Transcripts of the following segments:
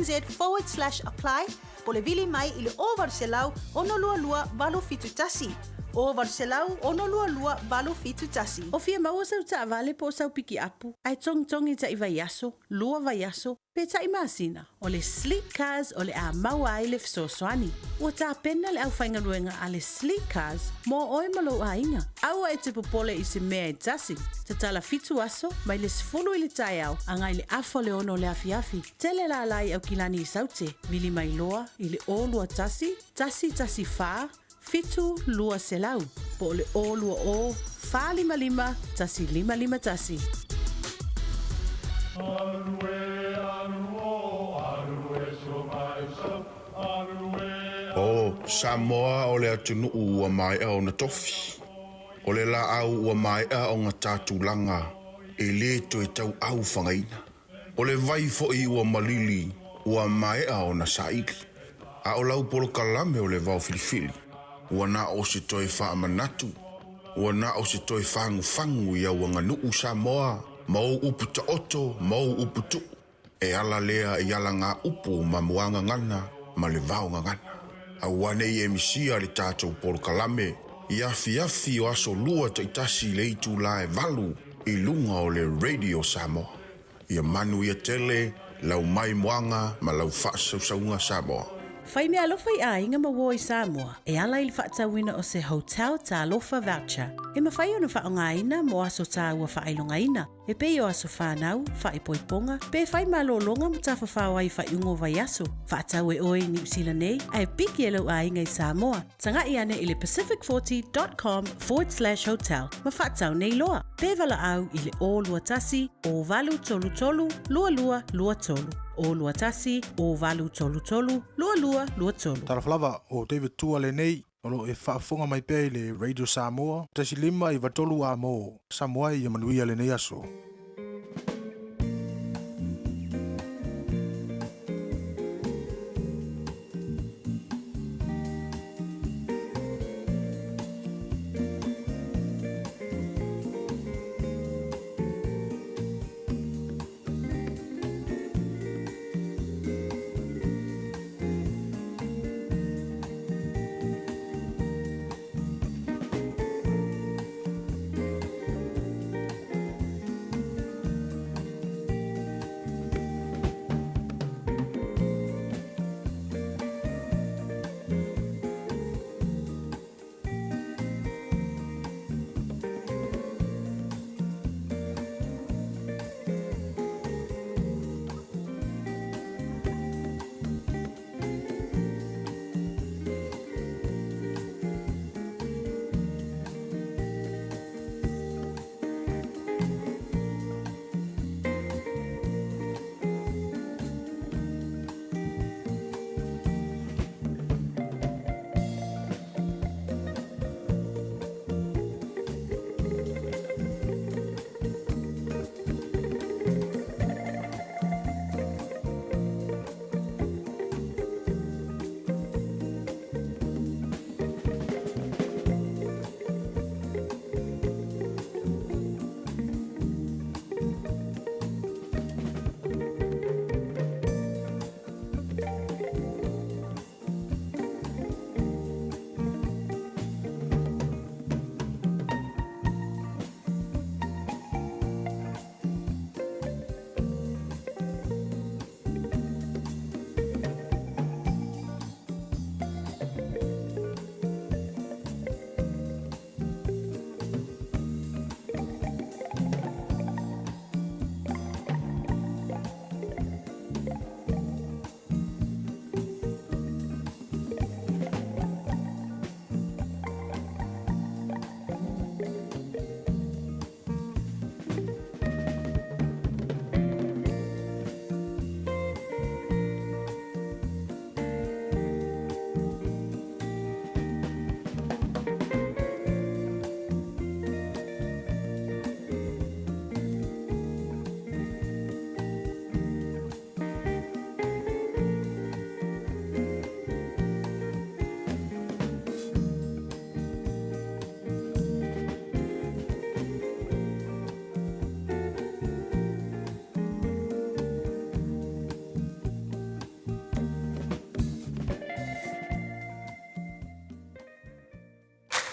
nz forward slash apply po o le vili mai i le 0800 622 871. 0800 622 871. O fia maua sau taavale po o sau pikiapu ae togitogi ta'i vaiaso, lua vaiaso, pe ta'i masina, o le Sleek Cars o le a maua ai le fesoasoani. Ua tapena le aufaigaluega a le Sleek Cars mo oe ma lou aiga. Aua e te popole i se mea e tasi. Tatala fitu aso, mai le 10 i le taeao agai le afa o le 6 o le afiafi. Tele lala i Aukilani i Saute, vili mai loa i le 021 114 7200 po o le 020 455 1551. O Samoa o le atunuu ua maea ona tofi. O le laau ua maea ona ta tulaga e lē toe tauau fagaina. O le vai foi ua malili ua maea ona saili. A o lau polokalame o le vao filifili, ua na o se toe faamanatu, ua na o se toe fagufagu i au aganuu Samoa ma ou upu taoto ma ou upu tuu, e ala lea i alagaupu ma muagagana ma le vaogagana. Aua ne i e misia le tatou polokalame i afiafi o aso lua taitasi i le itula e 8 i luga o le Radio Samoa. Ia manuia tele lau maimoaga ma lau faasausauga Samoa. Fai meaalofa i aiga ma uo i Samoa e ala i le faatauina o se Hotel Talofa Voucher e mafai ona faaaogaina mo aso taua faailogaina e pei o aso fanau, faaipoipoga, pe fai malologa ma tafafao ai i faaiuga o vaiaso. Faatau e oe i Niu Sila nei ae piki e lou aiga i Samoa. Taga'i ane i le pacific40 dot com forward slash hotel ma faatau nei loa. Pe valaau i le 021 0833 2223. 021 0833 2223. Talofa lava, o David Tua lenei, o lo o e faafofoga mai pea i le Radio Samoa, 1.5 93 a mo Samoa ia manuia lenei aso.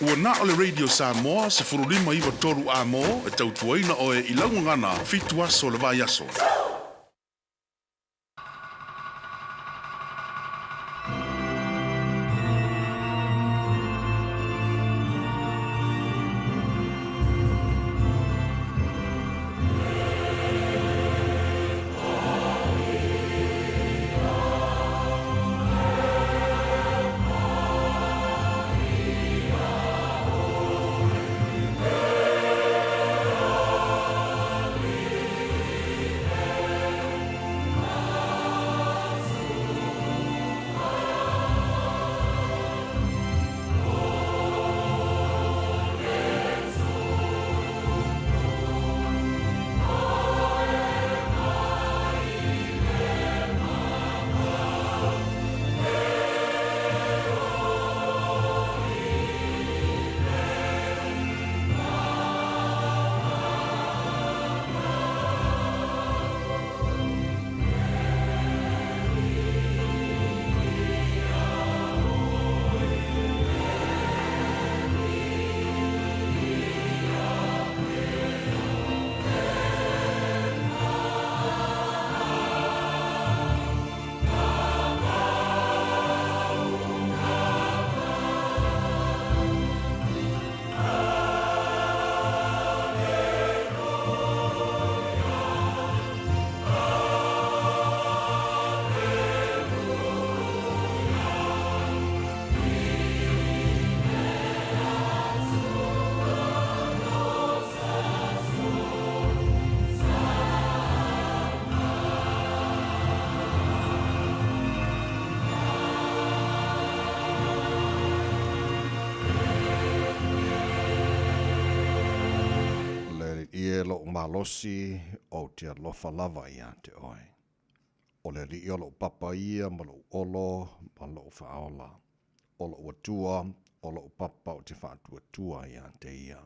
Ua na o le Radio Samoa 1593 amo e tautuaina oe i lau gagana 7 aso le vaiaso. Le Alii e lo'u malosi ou te alofa lava iā te oe. O le Alii o lo'u papa ia ma lo'u olo ma lo'u faaola. O lo'u Atua, o lo'u papa ou te faatuatua iā te ia.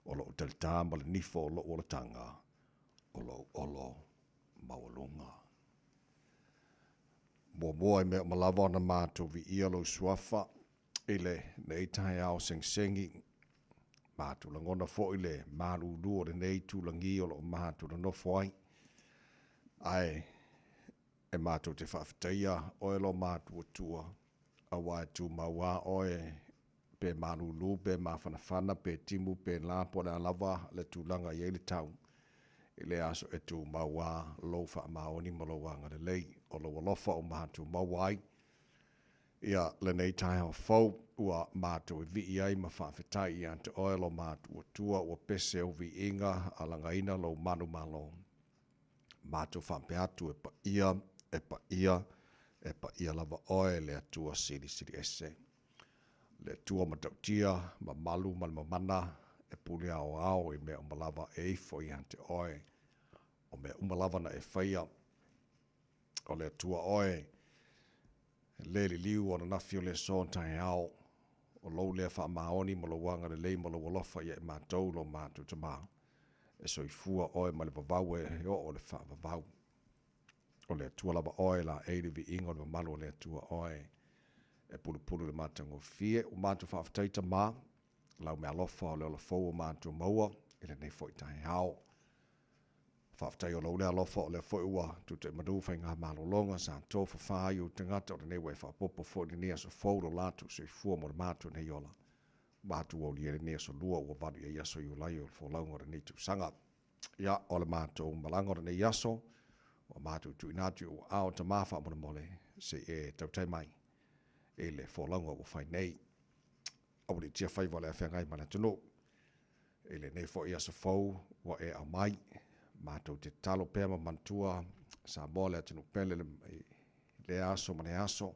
O lo'u talitā ma le nifo o lo'u olataga, o lo'u olo maualuga. Muamua i mea uma lava ona matou viia lou suafa i lenei taeao segisegi. Matou lagona foi le malulu o lenei itulagi o lo o matou nonofo ai. Ae e matou te faafetaia oe lo matou Atua, auā e tumau lava oe pe malulu pe mafanafana pe timu pe la po o le a lava le tulaga e i ai le tau. I le aso e tumau lava lou faamaoni ma lou agalelei, o lou alofa ua matou maua ai ia lenei taeao fou ua matou e vii ai ma faafetai ia te oe lo matou Atua ua pese ou viiga alagaina lou manumalo. Matou faapea atu e paia, e paia, e paia lava oe le Atua Silisili Ese. Le Atua matautia, mamalu ma le mamana, e pule aoao i mea uma lava e ifo ia te oe. O mea uma lava na e faia, o le Atua oe, le liliu o ananafi o le aso taeao, o lou lea faamaoni ma lou agalelei ma lou alofa ia i matou lo matou Tama, e soifua oe ma le vavau e oo le faavavau. O le Atua lava oe, laei le viiga o le mamalu o le Atua oe, e pulupulu i le matagofie. Ua matou faafetai Tama, lau meaalofa o le ola fou ua matou maua i lenei foi taeao. Faafetai o lou le alofa o lea foi ua tutuimanu faigamalologa sa tofafa ai ou tagata o lenei ua e faaopoopo foi i lenei aso fou lo latou soifua mo le matou nei ola. Matou aulia lenei aso lua ua valu i ai aso Iulai o le folauga o lenei tausaga. Ia, o le matou malaga o lenei aso, ua matou tuuina atu i ou aao Tama faamolemole, se i e tautai mai i le folauga ua fai nei. Aualiitia faiva o le a feagai ma le atunuu. I lenei foi aso fou ua e aumai, matou te tatalo pea ma manatua Samoa le atunuu pele i lea aso ma lea aso,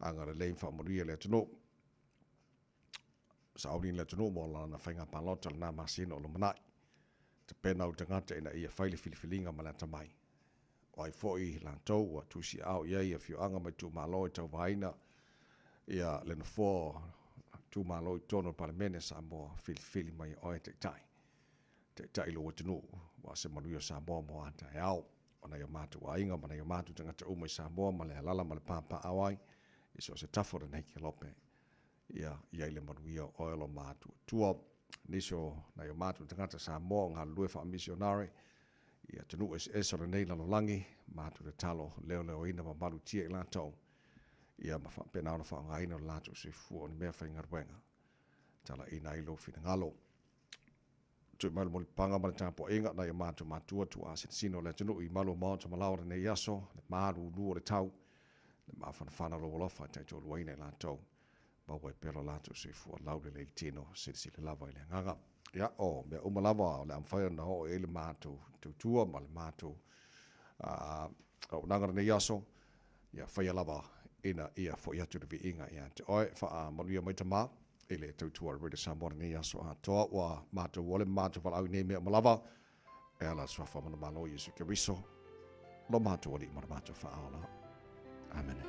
agalelei ma faamanuia le atunuu. Sauni le atunuu mo lana faiga palota lena masina o lumanai. Tapena ou tagata ina ia fai le filifiliga ma le atamai. O ai foi latou ua tusiaao i ai afioaga ma itumalo e tauvaina ia le nofoa o itumalo i totonu o le Palemene Samoa, filifili mai e oe Taitai. Taitai lou atunuu aua se manuia o Samoa mo a taeao. O nai o matou aiga ma nai o matou tagata uma i Samoa ma le alala ma le papaaao ai i so o se tafa o lenei kelope. Ia i ai le manuia o oe lo matuatua. Nisi o nai o matou tagata Samoa o galulue faamisionare i atunuu eseese o lenei lalolagi, matou tatalo leoleoina ma malutia i latou, ia ma faapena ona faaaogaina lo latou soifua o ni mea faigaluega talaina ai lou finagalo. Tui mai le molipaga ma le tapuaiga nai o matou matua tuaa sinosino o le atunuu i malu o maota ma laoa o lenei aso, le malulu o le tau, le mafanafana o lou alofa e taitoaluaina i latou, maua ai pea lo latou soifua laulelei i le tino, silasila lava i le agaga. Ia, o mea uma lava o le a mafai ona oo i ai le matou tautua ma le matou auaunaga lenei aso, ia faia lava ina ia foi atu le viiga ia te oe. Faamanuia mai Tama i le tautua a le Radio Samoa lenei aso atoa. Ua matou ole ma matou valaau i nei mea uma lava, e ala i le suafa o Malo Iesu Keriso, lo matou Alii ma lo matou Faaola. Amene.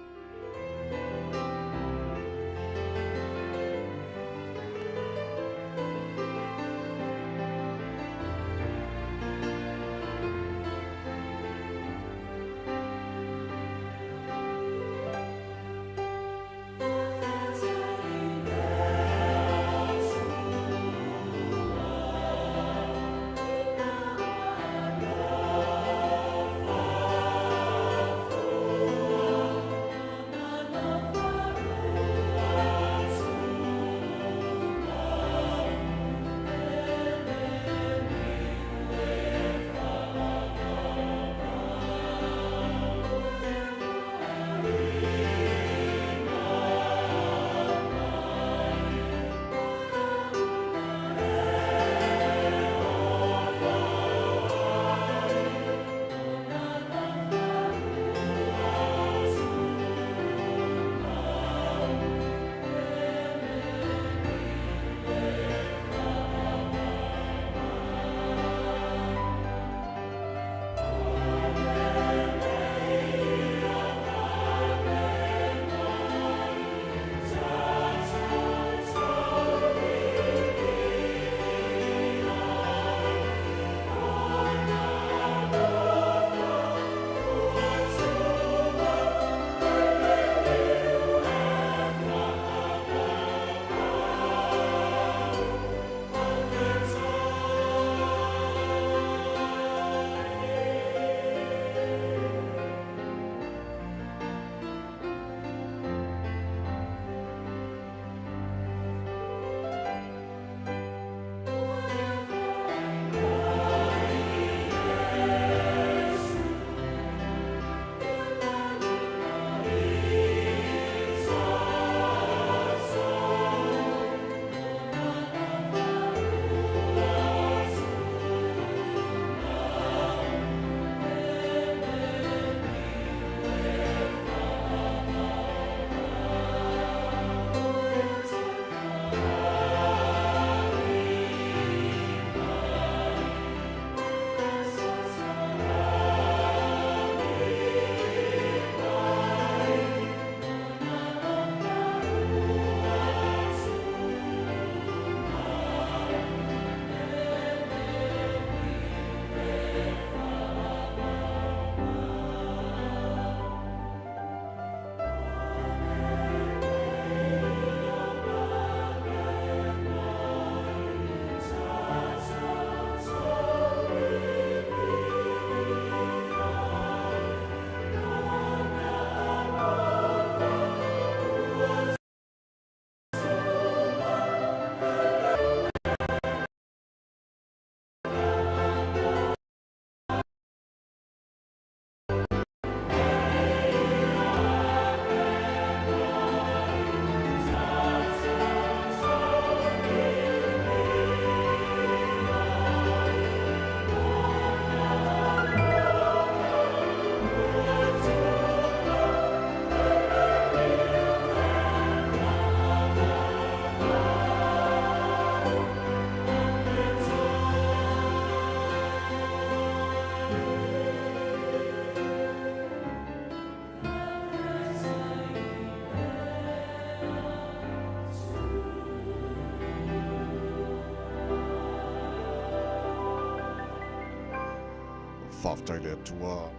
Faafetai le Atua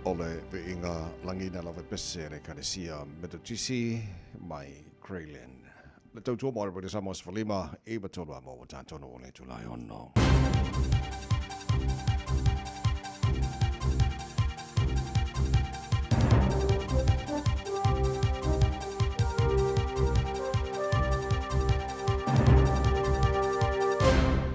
o le viiga lagi na lava pese le Ekalesia Metotisi mai Grey Lynn. Le tautua mo le Radio Samoa 15 93 a mo ua tatonu o le itula e ono.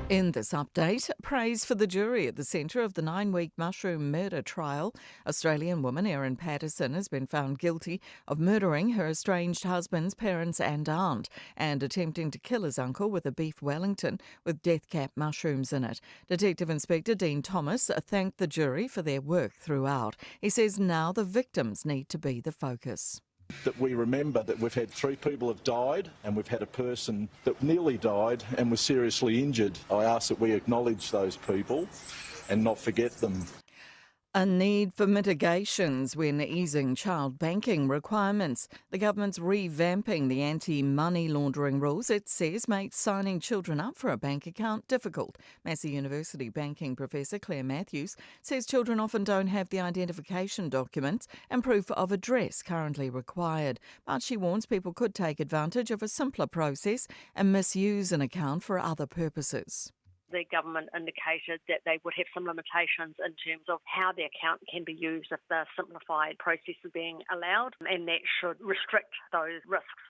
In this update, praise for the jury at the centre of the nine week mushroom murder trial. Australian woman Erin Patterson has been found guilty of murdering her estranged husband's parents and aunt and attempting to kill his uncle with a beef Wellington with death cap mushrooms in it. Detective Inspector Dean Thomas thanked the jury for their work throughout. He says now the victims need to be the focus that we remember that we've had three people have died and we've had a person that nearly died and was seriously injured. I ask that we acknowledge those people and not forget them. A need for mitigations when easing child banking requirements. The government's revamping the anti money laundering rules it says makes signing children up for a bank account difficult. Massey University banking professor Claire Matthews says children often don't have the identification documents and proof of address currently required. But she warns people could take advantage of a simpler process and misuse an account for other purposes the government indicated that they would have some limitations in terms of how the account can be used if the simplified process is being allowed, and that should restrict those risks.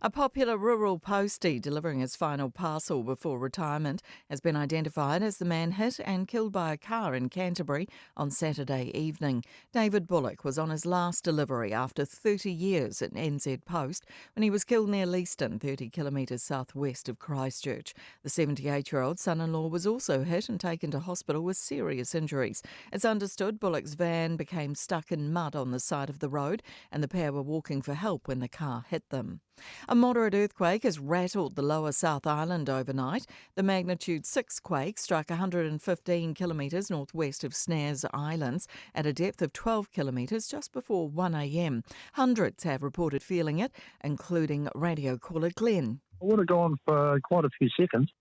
A popular rural postie delivering his final parcel before retirement has been identified as the man hit and killed by a car in Canterbury on Saturday evening. David Bullock was on his last delivery after 30 years at NZ Post when he was killed near Leeston, 30 kilometres southwest of Christchurch. The 78 year old son in law was also hit and taken to hospital with serious injuries. It's understood Bullock's van became stuck in mud on the side of the road and the pair were walking for help when the car hit them. A moderate earthquake has rattled the lower South Island overnight. The magnitude 6 quake struck 115 kilometres northwest of Snares Islands at a depth of 12 kilometres just before 1 a.m. Hundreds have reported feeling it, including radio caller Glenn. I would have gone for quite a few seconds.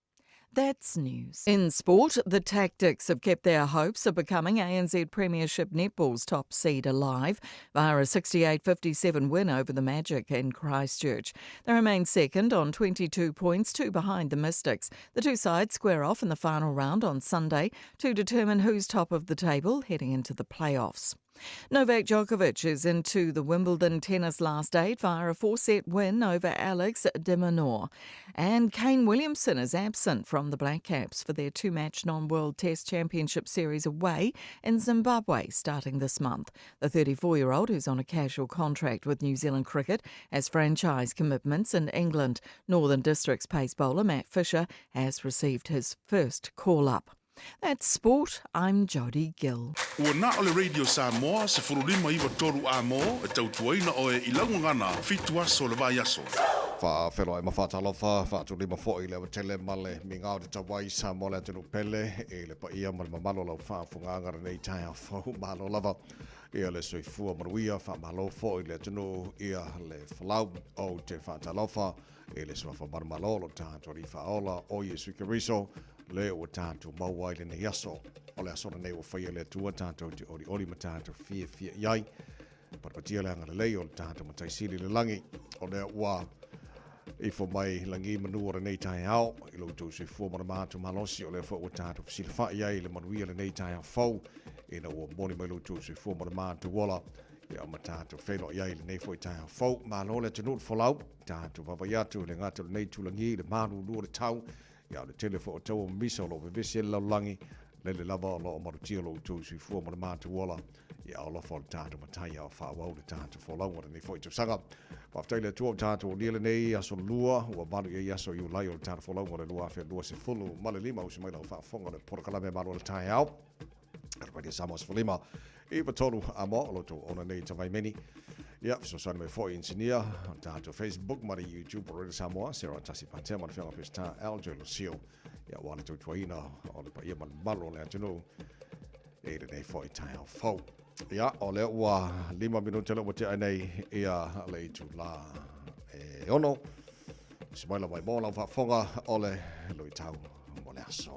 That's news. In sport, the Tactix have kept their hopes of becoming ANZ Premiership Netball's top seed alive via a 68-57 win over the Magic in Christchurch. They remain second on 22 points, two behind the Mystics. The two sides square off in the final round on Sunday to determine who's top of the table heading into the playoffs. Novak Djokovic is into the Wimbledon tennis last eight via a four-set win over Alex de Minaur. And Kane Williamson is absent from the Black Caps for their two-match non-World Test Championship series away in Zimbabwe starting this month. The 34-year-old, who's on a casual contract with New Zealand Cricket, has franchise commitments in England. Northern District's pace bowler Matt Fisher has received his first call-up. That's sport. I'm Jodie Gill. Ua na o le Radio Samoa 15 93 a mo e tautuaina oe i lau gagana fitu aso o le vaiaso. Faafeiloai ma faatalofa faatulima foi i le avatele ma le migao o le tauai Samoa le atunuu pele i le paia ma le mamalu o lau faafofogaaga lenei taeao fou. Malo lava ia le soifua manuia, faamalo foi i le atunuu ia le folau. Ou te faatalofa i le suafa manumalo o lo tatou Alii Faaola o Iesu Keriso, le ua tatou maua ai lenei aso. O le aso lenei ua faia e le Atua tatou te olioli ma tatou fiafia i ai. Patepatia le agalelei o le tatou Matai Sili i le lagi, o lea ua ifo mai lagi manu o lenei taeao i lo outou soifua ma le matou malosi, o lea foi ua tatou fesilafai ai i le manuia lenei taeao fou, ina ua momoli mai lo outou soifua ma le matou ola ia ma tatou feiloai ai i lenei foi taeao fou. Malo le atunuu le folau, tatou vaavaai atu i le gata o lenei itulagi i le malulu o le tau, ia o le tele foi o taua ma misa o lo o vevesi ai le lalolagi, lele lava o lo o malutia lo outou soifua ma le matou ola, ia alofa o le tatou Matai a o faaauau le tatou folauga o lenei foi tausaga. Faafetai i le Atua ua tatou aulia lenei aso lua, ua malu i ai aso Iulai o le tatou folauga o le 2025. Usu mai lau faafofoga o le polokalame Malo i le Taeao. Radio Samoa 15 93 a mo o lo tou ona nei tavaimeni. Ia, fesoasoani mai foi insinia o le tatou Facebook ma le YouTube o Radio Samoa, Sarah Tasi Patea ma le Afioga Peseta Aljo Lucio. Ia, ua le tautuaina o le paia ma le mamalu o le atunuu i lenei foi taeao fou. Ia, o lea ua 5 minute lea ua tea nei ia le itula e ono. Se mai lava i mō lau faafofoga o le luitau mo le aso.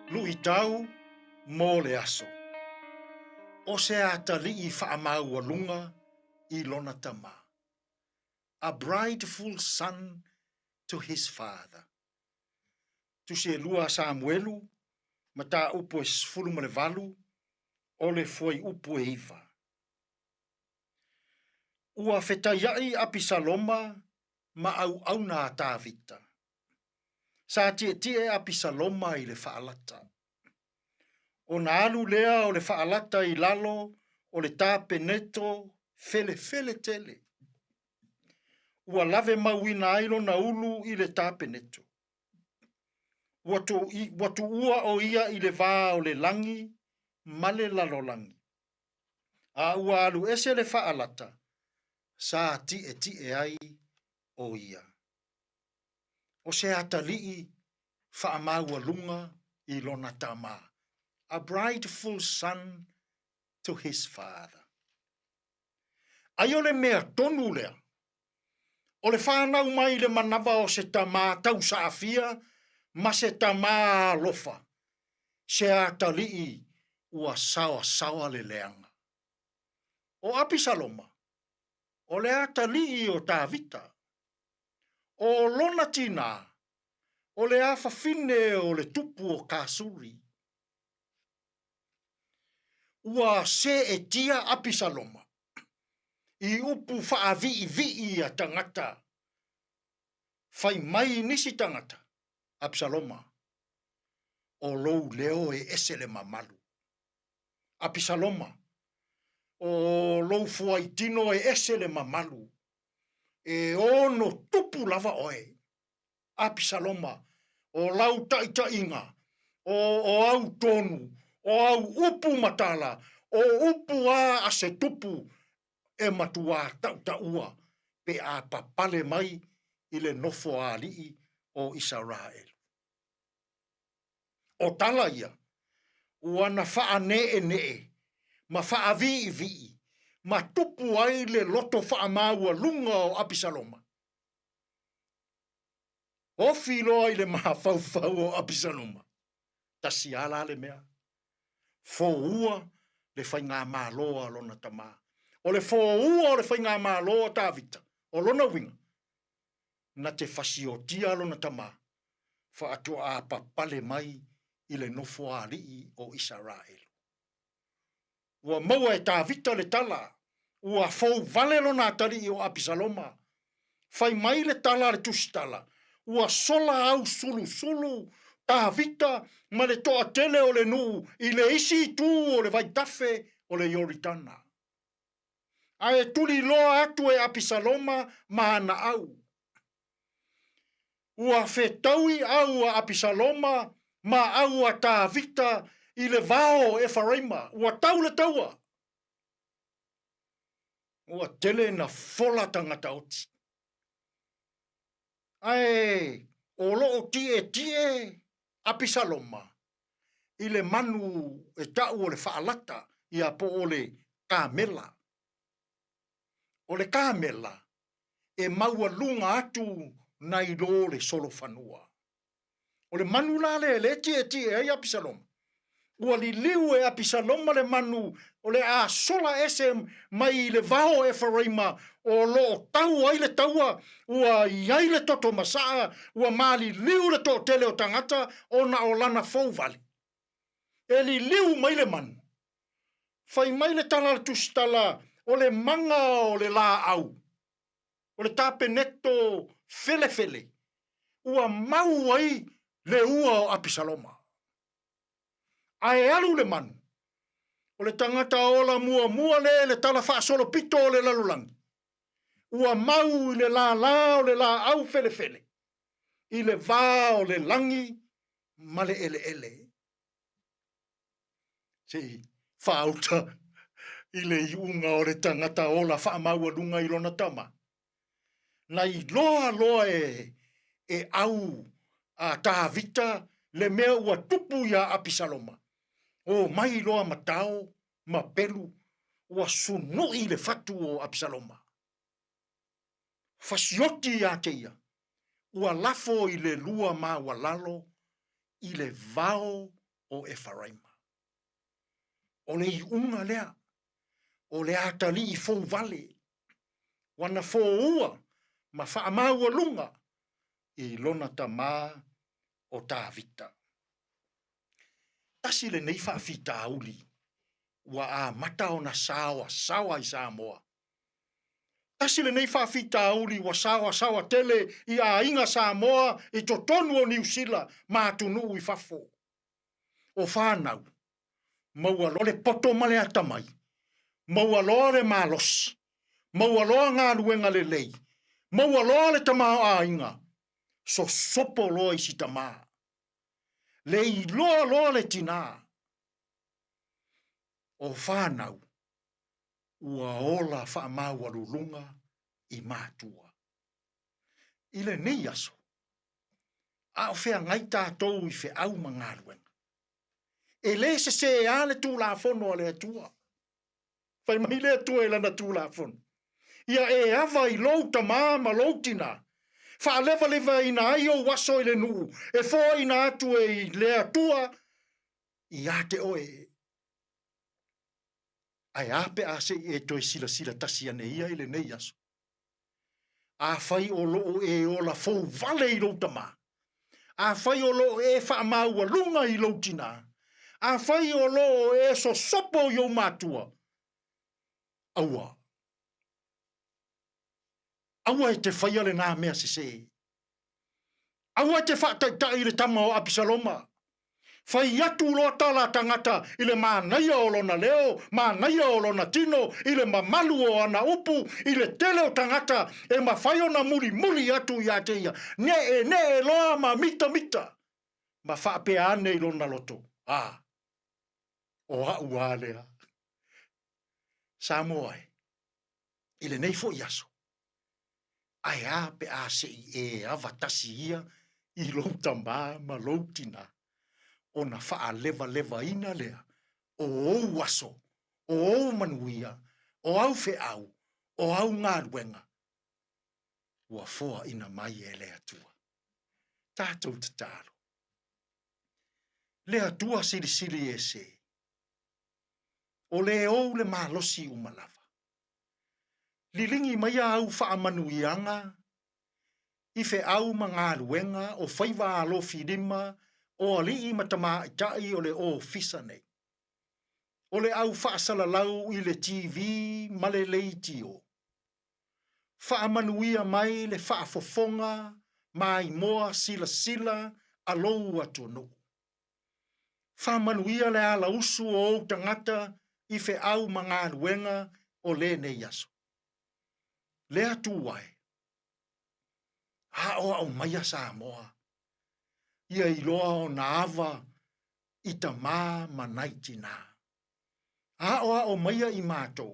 Luʻitau mo le aso. O se atalii faamaualuga i lona tamā. A prideful son to his father. Tusi e lua a Samuelu, mataupu e 18, o le fuaiupu e 9. Ua fetaiaʻi Apisaloma ma auauna a Tavita. Sa tietie Apisaloma i le faalata. Ona alu lea o le faalata i lalo o le tapeneto felefele tele. Ua lave mauina ai lona ulu i le tapeneto. Ua, tu, ua tuua o ia i le vā o le lagi ma le lalolagi. A ua alu ese le faalata, sa tietie ai o ia. O se atalii faamaualuga i lona tamā. A prideful son to his father. Ai o le mea tonu lea, o le whānau mai le manawa o se tamā tausaafia ma se tamā alofa, se atalii ua saoasaoa le leaga. O Apisaloma, o le atalii o Tavita. O lona tinā, o le afafine o le tupu o Kasuri. Ua seetia Apisaloma i upu faaviivii a tagata, fai mai nisi tagata, Apisaloma, o lou leo e ese le mamalu. Apisaloma, o lou fuaitino e ese le mamalu. E ono tupu lava oe. Apisaloma, o lau taʻitaʻiga, o, o au tonu, o au upu ma tala, o upu a a se tupu e matuā taʻutaʻua pe a papale mai i le nofo a alii o Isaraelu. O tala ia, ua na faaneenee ma faaviivii ma tupu ai le loto faamaualuga o Apisaloma. Ofi loa i le mafaufau o Apisaloma. Tasi a la le mea. Foua le faigamalo a lona tamā. O le foua o le faigamalo a Tavita, o lona uiga, na te fasiotia lona tamā, faatoa papale mai i le nofo a alii o Isaraelu. Ua maua e Tavita le tala, ua fou vale lona atalii o Apisaloma. Fai mai le tala a le tusitala, ua sola au sulusulu Tavita ma le toatele o le nuu i le isi itu o le vaitafe o le Ioritana. Ae tuliloa atu e Apisaloma ma ana au. Ua fetaui au a Apisaloma ma au a Tavita i le vao o Efaraima, ua tau le taua. Ua tele na fola tagata oti. Ae o loo tietie Apisaloma i le manu e taʻu o le faalata ia po o le kamela. O le kamela e maualuga atu nai lo le solofanua. O le manu la lea le tietie ai Apisaloma. Ua liliu e Apisaloma le manu o le a sola ese mai i le vao o Efaraima o loo tau ai le taua, ua i ai le toto masaa, ua maliliu le toatele o tagata ona o lana fouvale. E liliu mai le manu. Fai mai le tala a le tusitala, o le maga o le laau, o le tapeneto felefele, ua mau ai le ua o Apisaloma. Ae alu le manu, o le tagata ola muamua lea i le tala faasolopito o le lalolagi, ua mau i le lālā o le laau felefele, i le va o le lagi ma le eleele. Se i faauta i le iuga o le tagata ola faamaualuga i lona tama. Na iloa loa e, e au a Tavita le mea ua tupu iā Apisaloma. O mai loa ma tao ma pelu ua sunuʻi le fatu o Apisaloma. Fasioti iā te ia, ua lafo i le lua maualalo i le vao. o Efaraima. O le iuga lea, o le atalii fouvale, ua na foua ma faamaualuga i lona tamā o Tavita. Tasi lenei faafitauli ua amata ona saoasaoa i Samoa. Tasi lenei faafitauli ua saoasaoa tele i aiga Samoa i totonu o Niu Sila ma atunuu i fafo. O fanau, maua loa le poto ma le atamai, maua loa le malosi, maua loa galuega lelei, maua loa le tamaoaiga, sosopo loa i si tamā. Le iloa loa le tinā. O fanau, ua ola faamaualuluga i matua. I lenei aso, a o feagai tatou i feau ma galuega, e lē sesē a le Tulafono a le Atua. Fai mai le Atua i lana Tulafono, Ia e ava i lou tamā ma lou tinā, faalevalevaina ai ou aso i le nuu e foaina atu e i le Atua ia te oe. Ae a pe a se i e toe silasila tasi ane ia i lenei aso? Afai o lo o e ola fou vale i lou tamā, afai o lo o e faamaualuga i lou tinā, afai o lo o e sosopo i ou matua, aua. Aua e te faia lenā mea sesē. Aua e te faataitai i le tama o Apisaloma. Fai atu loa tala a tagata i le manaia o lona leo, manaia o lona tino, i le mamalu o ana upu, i le tele o tagata e mafai ona mulimuli atu ia te ia, neʻeneʻe loa ma mitamita, ma faapea ane i lona loto, A, o aʻu a lea. Samoa e, i lenei foi aso, Ae a pe a se i e ava tasi ia i lou tamā ma lou tinā, ona faalevalevaina lea o ou aso, o ou manuia, o au feau, o au galuega, ua foaina mai e le Atua. Tatou tatalo. Le Atua Silisili Ese, o le ou le malosi uma lava. Liligi mai au faamanuiaga i feau ma galuega o faiva alofilima o alii ma tamaitai o le ofisa nei. O le au faasalalau i le TV ma le leitio. Faamanuia mai le faafofoga maimoa silasila a lou atunuu. Faamanuia le alausu o ou tagata i feau ma galuega o lenei aso. Le Atua e, aoao maia Samoa, ia iloa ona ava i tamā ma nai tinā. Aoao maia i matou,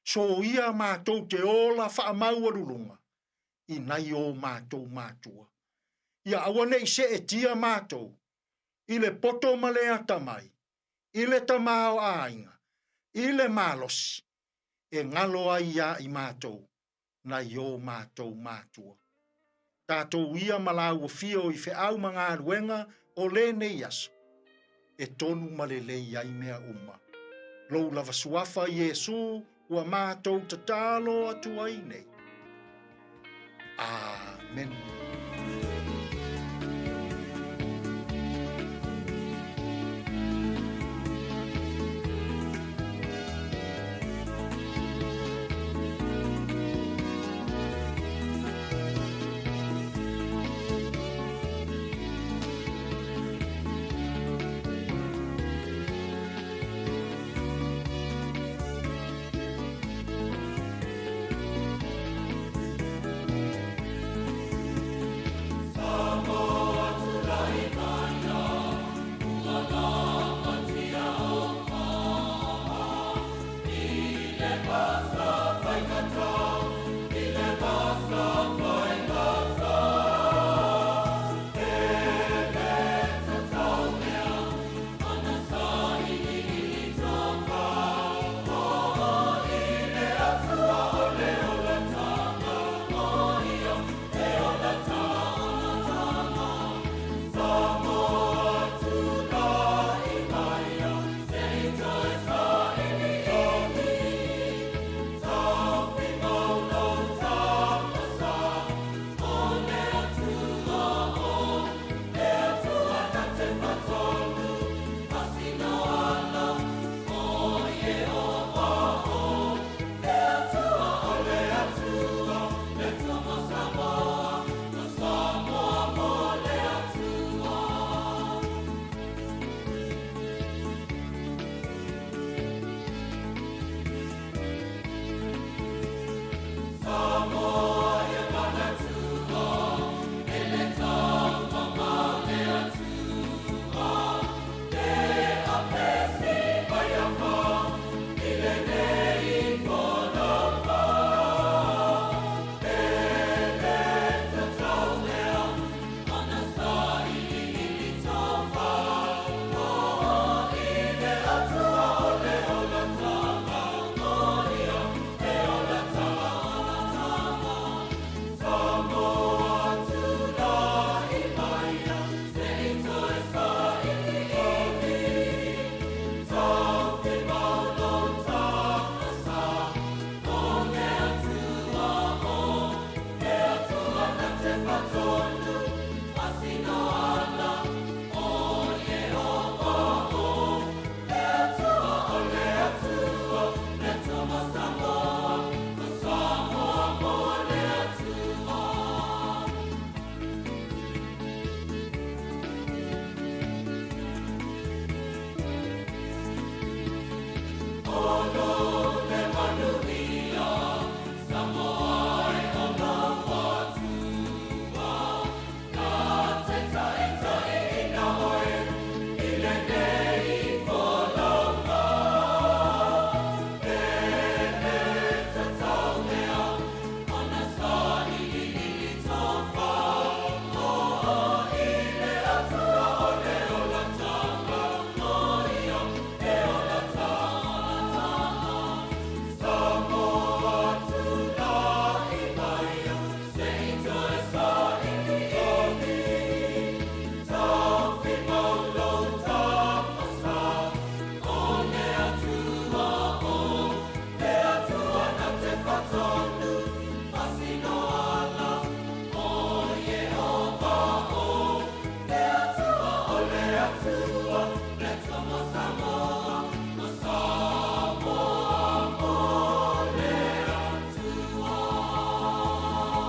soia matou te ola faamaualuluga i nai o matou matua. Ia aua ne i seetia matou i le poto ma le atamai, i le tamaoaiga, i le malosi, e galo ai iā i matou nai o matou matua. Tatou ia ma lāua fio i feau ma galuega o lenei aso, e tonu ma lelei ai mea uma. Lou lava suafa Iesū ua matou tatalo atu ai nei. Amen.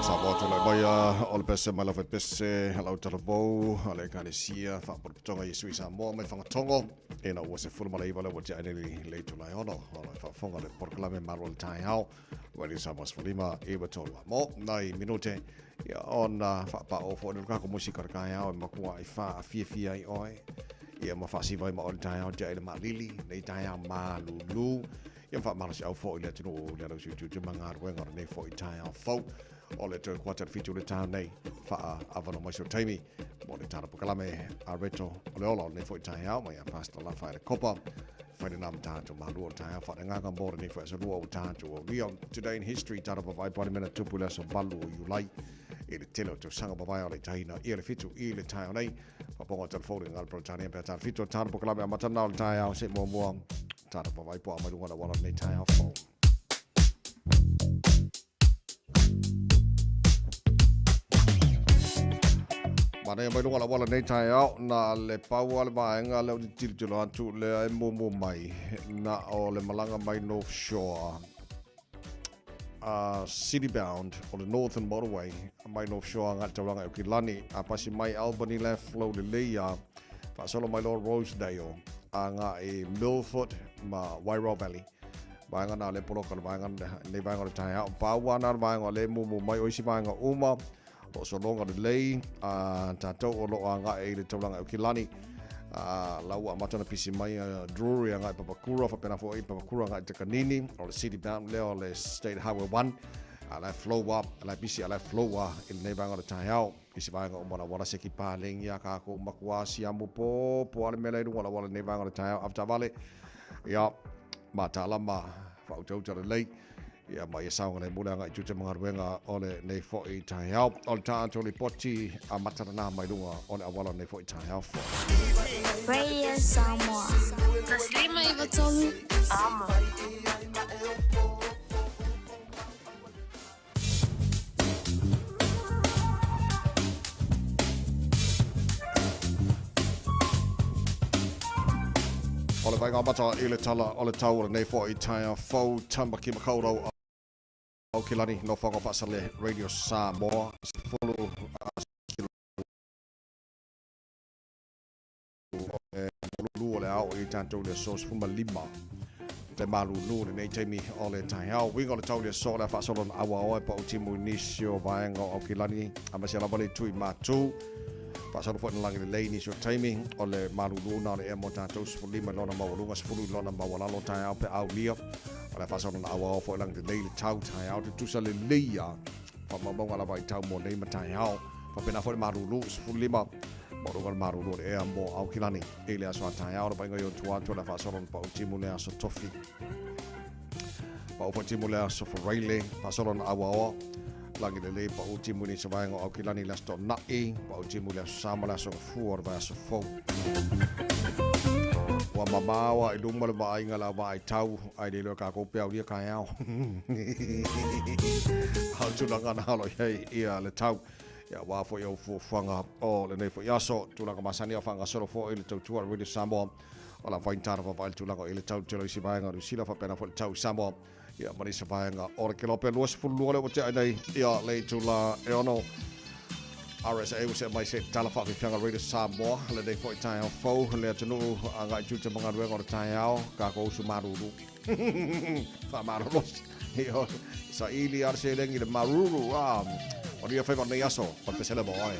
Samoa tulai mai o le pese mai lava pese lau talavou a le ekalesia faapotopotoga Iesu i Samoa mai Fagatogo ina ua 19 le ua tea nei le itula e 6 o lo faafofoga le polokalame malo o le taeao ua le Samoa 15 i tolu mo nai minute ia ona faapao foi le kako musika o le taeao e makua ai faafiafia ai oe ia ma faasiva ai ma o le taeao tea i le maalili nei taeao malulu ia faamalosiau foi le atunuu le alausi utuutu ma galuega o lenei foi taeao fou o le toe kuata le 7 le taeao nei faaavanoa mai so taimi mo le tala pokalame a reto o le ola o lenei foi taeao mai a Pastor Lafa le Kopa whaina nā tātou malu o le taeao wharengaga mō lenei foi aso lua o tātou o lia. Today in history, tara pavai pari mena tupu le aso 8 o Iulai i le tele o tausaga mavae o le tahina ia le 7 i le taeao nei. Whaponga o telefone ngā Britania pea tara 7 o tara pokalame a matana o le taeao se mua mua tara pavai po a mai runga na wala nei taeao fou. Mana mai lunga la wala nei taeao na le paua le vaenga le o tilotilo atu lea e mumu mai na o le malaga mai North Shore city bound o le Northern Motorway mai North Shore nga tauranga e Kilani a pasi mai Albany le flow le leia faasolo mai loa Rosedale a nga e Milford ma Wairau Valley vaega na le poloka le vaega nei vaega o le taeao paua na le vaega o le mumu mai o isi vaega uma o sologa lelei a tātou o loo agaʻe i le taulaga e Kilani a lau ua amata ona pisi mai a Drury agaʻe Papakura faapena foʻi Papakura agaʻe Takanini o le City Bound lea o le State Highway 1 a la flow up a la pisi a la flow a i lenei vaega o le taeao isi vaega uma la wala se ki pālengi a kākou makuā siamu pō po ale mea la i luga la wala lenei vaega o le taeao avetaavale ia matala ma whautauta lelei ia ma ia saoga le mule anga i tute magaluega o le nei foʻi taeao o le tatou lipoti a matalana mai luga o le auala o lenei foʻi taeao fou. Radio Samoa. 153 Amo. O le vaega amata i le tala o le tau o lenei foʻi taeao fou Tamaki Makaurau Aukilani no Whanga Whaasale Radio Samoa 10 malulu o le ao i tātou le aso 15 te malulu lenei taimi o le taeao. Uiga o le tau le aso le faasolo na aua oe pa o timu i nisi o vaega o Aukilani a ma se lava le tui mātū. Faasolo foi na langi lelei nisi o taimi o le malulu na o le ea mo tātou 15 lona maualuga 10 lona maualalo taeao pe aulia. O le faasolo na aua oe foi langi lelei le tau taeao te tusa lelei a whamaumaunga lava i tau mo nei ma taeao. Whapena foi le malulu 15 maualuga le malulu o le ea mo Aukilani. I le aso a taeao le painga i o tua atu le faasolo na pau timu le aso tofi. Pau foi timu le aso Faraile, faasolo na aua oa. Langi lelei pau timu ni sa vaega o Aukilani le aso Tona'i, pau timu le aso Sama le aso Gafua o le vaiaso fou. Ua mamawa i luma le vaaiga la vaai tau, ai le iloa kākou pe aulia kaeao. Au tulaga na alo i ai ia le tau. Ia aua foi au fuafuaga o lenei foi aso. Tulaga masani a faagasolo foi le tautua a le Radio Samoa o la faigata ona vaavaai le tulaga o i le tau tele o isi vaega o Niu Sila faapena foi le tau i Samoa ia ma nisi vaega o le Kelope 22 lea ua tea ai nei ia le itula e ono. RSA ua see mai se tala faafiafiaga Radio Samoa lenei foi taeao fou le atunuu agai tiute ma galuega o le taeao tatou usu malulu faamalolosi Ioe, saili lava le seleni i le maruru a manuia faiva o lenei aso palepesele ma oe.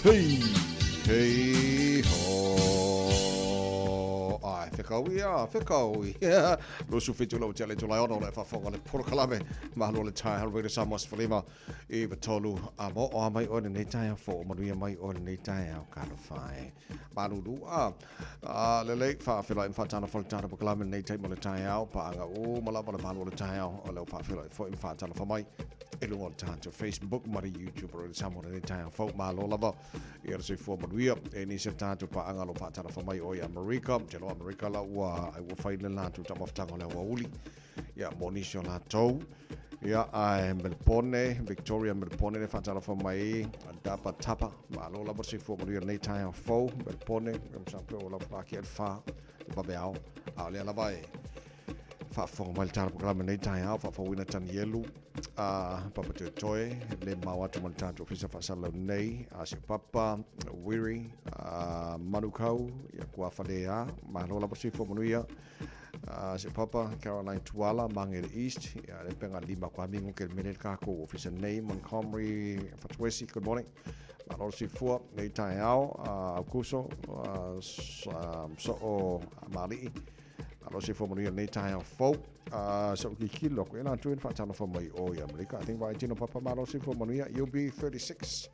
Hei, hei, ho. Ai, Fekaui a, fekaui. 27 lau tia le itula e 6 o le faafofoga le polokalame Malo le Taeao Radio Samoa 15 i 3 a mo o a mai oe lenei taeao fou, manuia mai oe lenei taeao talofa e. Malulu a, a lelei faafeiloai ma faatalofa le tatou polokalame lenei taimi o le taeao, paaga uma lava le malu o le taeao o lea ua faafeiloai foi ma faatalofa mai i luga o le tatou Facebook ma le YouTube o Radio Samoa lenei taeao fou. Malo lava ia le soifua manuia e nisi o tatou paaga o lo o faatalofa mai o i Amerika. Ou te iloa Amerika la ua ai ua fai le latou taumafataga o le aoauli ia mo nisi o latou. Ia ae Melbourne, Victoria Melbourne le faatalofa mai Dapa Tapa. Malo lava le soifua manuia lenei taeao fou Melbourne. Ia masalo pe ua lava ake le fa le vaveao. A o lea lava e faafofoga mai le tala polokalame lenei taeao, faafouina Tanielu a Papa Toetoe, le mau atu ma le tatou ofisa faasalalau nei, a si o Papa Wiri a Manukau, ia kua whalea, malo lava soifua manuia, a si o Papa Caroline Tuala, Mangere East, ia le penga lima kwa mingo ke mele kākou ofisa nei, Montgomery Fatuesi, good morning. Malo le soifua, nei taeao, a Aukuso, so o Mali'i, Malo soifua manuia lenei taeao fou. Sa ou tilotilo atu, e latou e faatalofa mai o i Amerika. I think vai tino papa malo soifua manuia, UB36.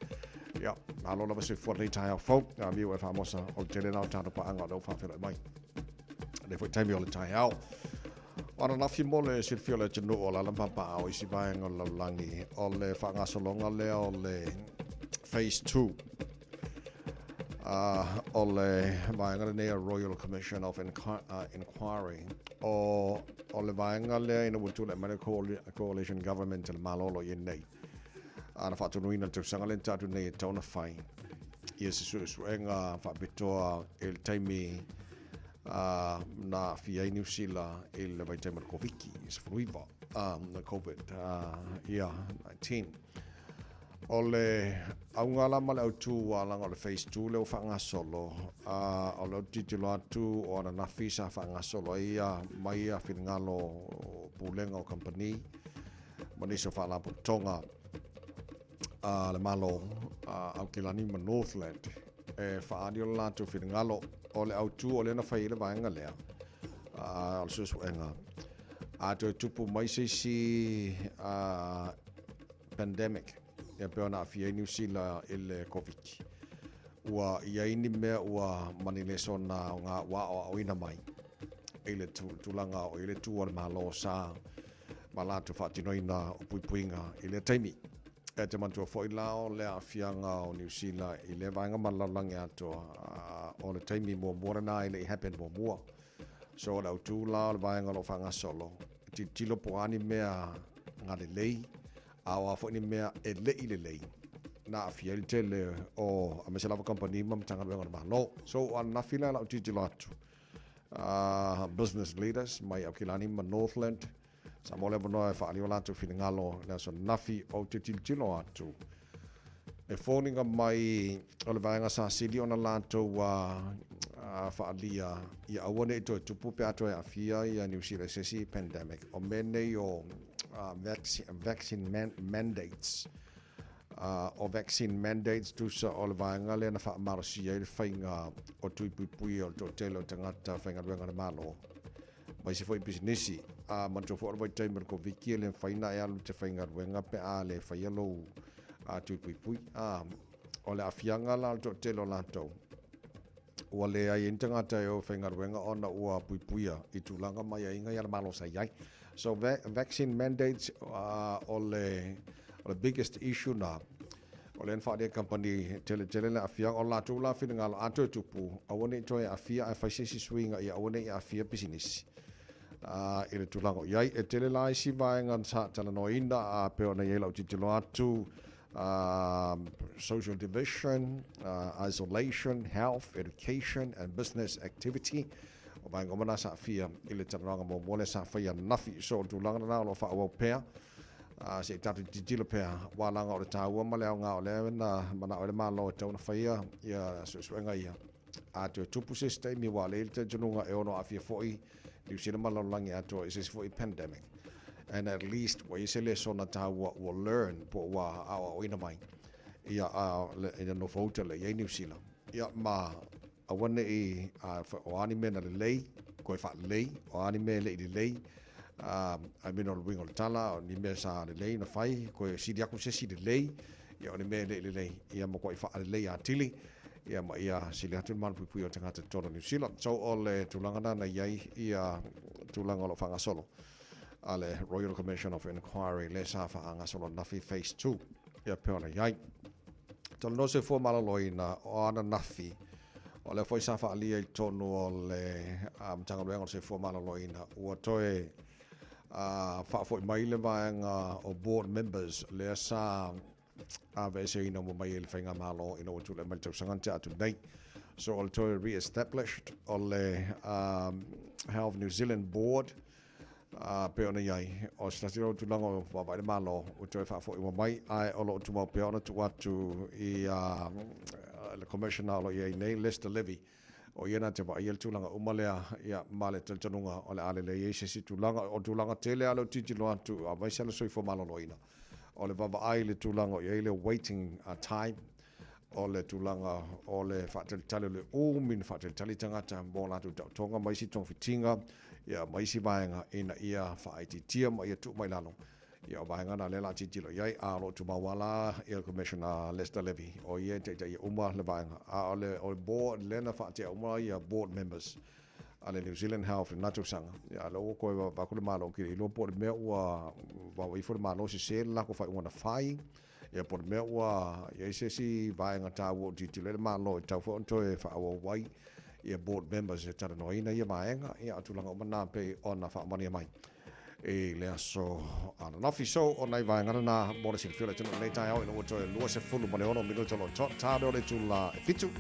Ia, malo lava soifua lenei taeao fou. Miu e faamosa o le tele na o tatou paaga o lea ua faafeiloai mai. Lea foi taimi o le taeao. O ananafi mo le silafia o le atunuu o alaala ma papaaao o isi vaega o le lalolagi o le faagasologa lea o le Phase 2 o le vaega lenei a Royal Commission of Inquiry o o le vaega lea ina ua tulai mai le Coalition Government le Malo o lo o i ai nei a na faatonuina le tausaga lea na tatou nei e tatau ona fai ia se suesuega faapitoa i le taimi na aafia ai Niu Sila i le vaitaimi o le Koviti-19, Covid-19. O le auga la ma le autū ua alaga o le Phase 2 lea ua faagasolo, a o lea ou te tilotilo atu o ananafi sa faagasolo ai ia mai ia finagalo o Pulega o Kamupani ma nisi o Faalapotopotoga a le Malo a Aukilani ma Northland e faaali o le latou finagalo. O le autū o lea na fai ai le vaega lea, a o le suesuega, a toe tupu mai se isi pandemic, ia pei ona aafia ai Niu Sila i le Koviti, ua i ai ni mea ua manilesona aoga ua aoaoina mai i le tulaga o i le tū a le Malo sa ma latou faatinoina o puipuiga i lea taimi. E te manatua foi la o le aafiaga o Niu Sila i lea vaega ma le lalolagi atoa, o le taimi muamua lena e le i happen muamua. So o le autū la o le vaega o lo o faagasolo, e tilotilo po o a ni mea galelei, a o a foi ni mea e le i lelei, na aafia ai le tele o aemaise lava kamupani ma Matagaluega o le Malo. So o ananafi la lau tilotilo atu, business leaders mai Aukilani ma Northland, sa maua le avanoa e faaali o latou finagalo i le aso ananafi. Ou te tilotilo atu, e foliga mai o le vaega sa sili ona latou faalia ia aua ne i toe tupu pe a toe aafia ia Niu Sila i se isi pandemic. O mea nei o vaccine mandates. O vaccine mandates tusa o le vaega lea na faamalosia ai le faiga o tui puipui o le toatele o tagata faigaluega a le Malo ma isi foi pisinisi. A manatua foi o le vaitaimi o le Koviti e le mafai ona e alu i te faigaluega pe a le faia lou tui puipui. A o le aafiaga la o le toatele o latou, ua leai ai ni tagata e o i faigaluega ona ua puipuia i tulaga ma aiaiga ia le Malo sa i ai. So vaccine mandates o le o le biggest issue na o lea na faaalia e kamupani teletele le aafiaga o le latou la finagalo a toe tupu aua ne i toe aafia ae fai se isi suiga ia aua ne i aafia pisinisi i le tulaga o i ai. E tele la isi vaega sa talanoaina a pei ona i ai lau tilotilo atu social division, isolation, health, education and business activity. O vaega uma na sa aafia i le talanoaga muamua lea sa faia ananafi. So o le tulaga lena o lo o faaauau pea. Se i tatou tilotilo pea, aua leaga o le taua ma le aoga o lea na manao ai le Malo e tatau ona faia ia suesuega ia. A toe tupu se isi taimi aua o lea e i ai le talitonuga e ono aafia foi Niu Sila ma le lalolagi atoa i se isi foi pandemic. And at least ua i ai se lesona taua ua learn po o ua aoaoina mai ia ina nofouta lea i ai Niu Sila. Ia ma aua ne i o a ni mea na lelei. koe faalelei, o a ni mea e le i lelei, I mean o le uiga o le tala, o ni mea sa lelei na fai, koe sili aku se isi lelei, ia o ni mea e le i lelei, ia matuai faalelei atili, ia ma ia sili atu le malupuipuia o tagata i totonu o Niu Sila. So o le tulaga lena na i ai ia tulaga o lo o faagasolo a le Royal Commission of Inquiry lea sa faagasolo ananafi Phase 2 ia pei ona i ai. Talanoa soifua maloloina o ananafi o lea foi sa faaalia i totonu o le Matagaluega o le Soifua Maloloina ua toe faafoi mai le vaega o board members lea sa aveeseina uma mai e le Faigamalo ina ua tulai mai le tausaga na tea atu nei. So o le toe re-established o le Health New Zealand Board pei ona i ai, o se tasi o tulaga o vaavaai le Malo ua toe faafoi uma mai, ae o lo o tumau pea ona tuu atu i le Commissioner o lo o i ai nei, Lester Levy, o ia na te vaaia le tulaga uma lea, ia, ma le talitonuga o le a lelei ai se isi tulaga. O tulaga tele lava lea ou tilotilo atu, aemaise lava le soifua maloloina, o le vaavaai i le tulaga o i ai le waiting time, o le tulaga o le faatalitali o le umi na faatalitali tagata mo latou taotoga ma isi togafitiga ia ma isi vaega ina ia faaitiitia ma ia tuu mai lalo. Ia o vaega na lea o le a tilotilo i ai, a o lo o tumau lava la ia le Commissioner Lester Levy, o ia e taitaia uma le vaega. A o le board lea na faatea uma ia board members a le New Zealand Health i lena tausaga, ia a o lea ua toe avatu le Malo, ou te le iloa po o le mea ua vaoa ifo le Malo sese le latou faaiuga na fai, ia po o le mea ua i ai se isi vaega taua ua tilotilo ai le Malo e tatau foi ona toe faaauau ai ia board members e talanoaina ia vaega, ia a o tulaga uma na pei ona faamanuia mai i le aso ananafi. So, o nai vaega na mo le silafia o le atunuu i lenei taeao ina ua toe 26 minute o lo o ta lea o le itula e 7.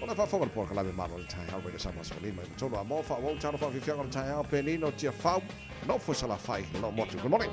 O le faafofoga le polokalame Malo i le taeao Radio Samoa 15 i tolu a mo faaauau talo faafiafiaga o le taeao Penino Tiafau Nofo Salafai lo motu. Good morning.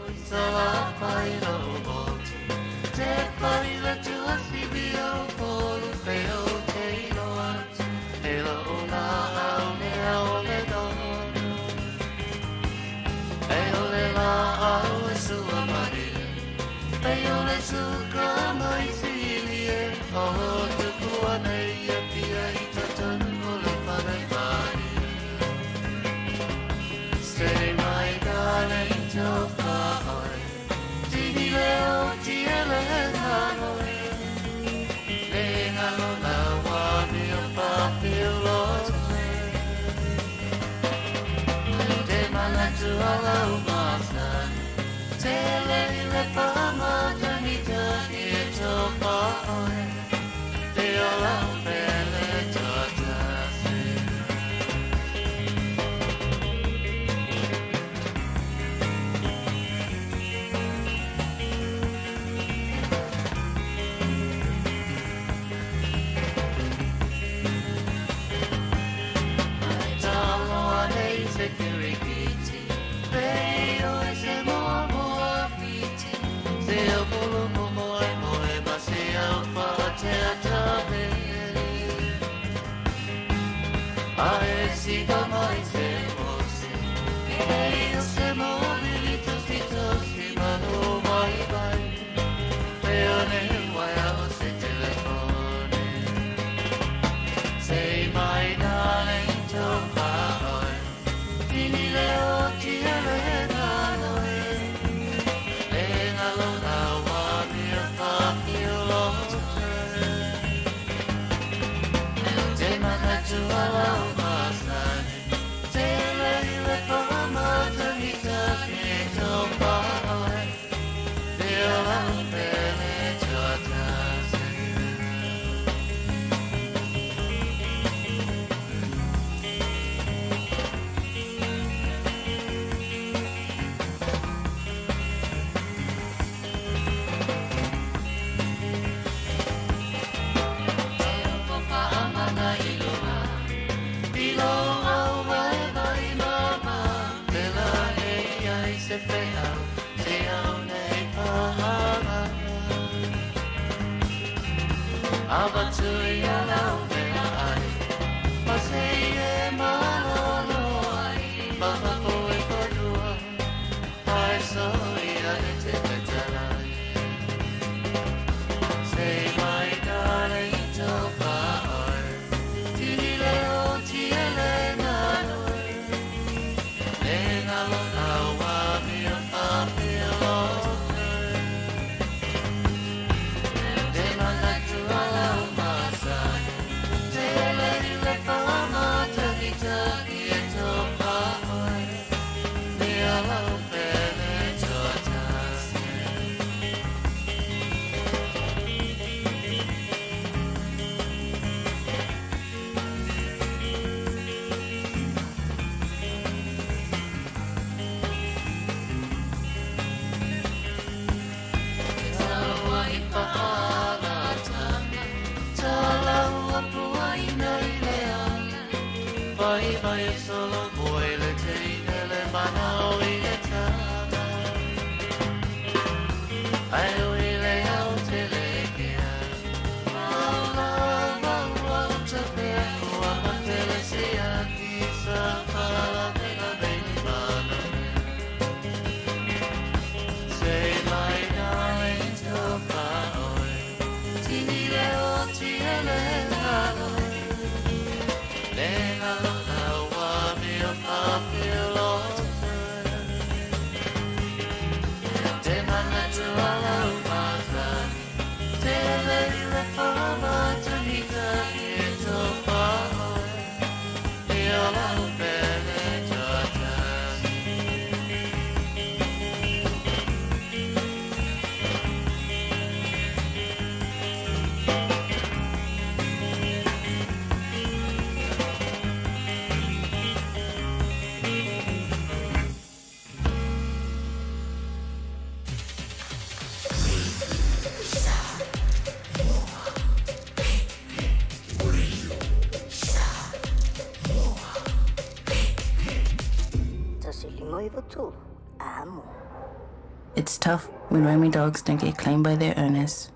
It's tough when roaming dogs don't get claimed by their owners.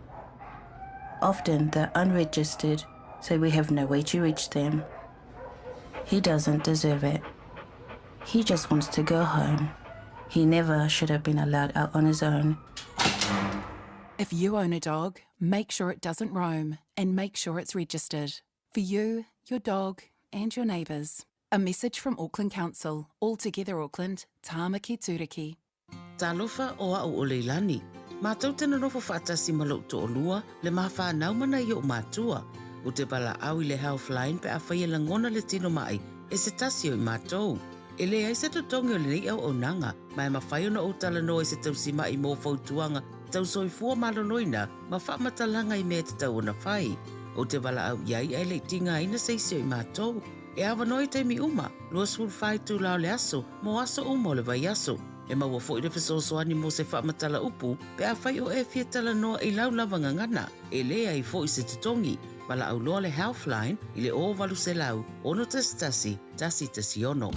Often they're unregistered, so we have no way to reach them. He doesn't deserve it. He just wants to go home. He never should have been allowed out on his own. If you own a dog, make sure it doesn't roam and make sure it's registered. For you, your dog, and your neighbours. A message from Auckland Council, All Together Auckland, Tāmaki Tūriki. Talofa o a'u o Leilani. Matou te nonofo faatasi ma lo'u to'olua, le ma fanau ma nai o'u matua. Ou te valaau i le Healthline pe afai e lagona le tino ma'i e se tasi o i matou. E leai se totogi o lenei auaunaga, ma e mafai ona ou talanoa i se tausima'i mo fautuaga tau soifua maloloina ma faamatalaga i mea e tatau ona fai. Ou te valaau i ai ae le i tigaina se isi o i matou. E avanoa i taimi uma, 24 itula o le aso, mo aso uma o le vaiaso. E maua foi le fesoasoani mo se faamatala upu pe afai o e fia talanoa i lau lava gagana, e leai foi se totogi. Valaau loa le Healthline i le 0800 611 116.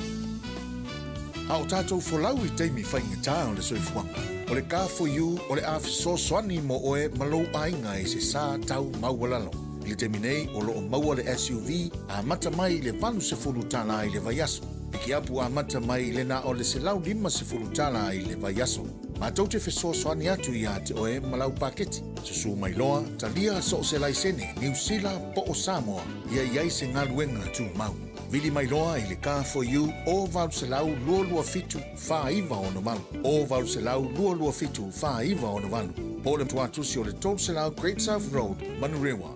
A o tatou folau i taimi faigata o le soifuaga, o le Car4U o le a fesoasoani mo oe ma lou aiga i se sa tau maualalo. I le taimi nei, o lo o maua le SUV amata mai i le $80 i le vaiaso. Pikiapu amata mai i le na o le $150 i le vaiaso. Matou te fesoasoani atu iā te oe ma lau paketi. Susu mai loa, talia so o se laisene Niu Sila po o Samoa ia i ai se galuega tumau. Vili mai loa i le Car4U o 800 227 4968, o 800 227 4968, po o le tuatusi o le 300 Great South Road, Manurewa.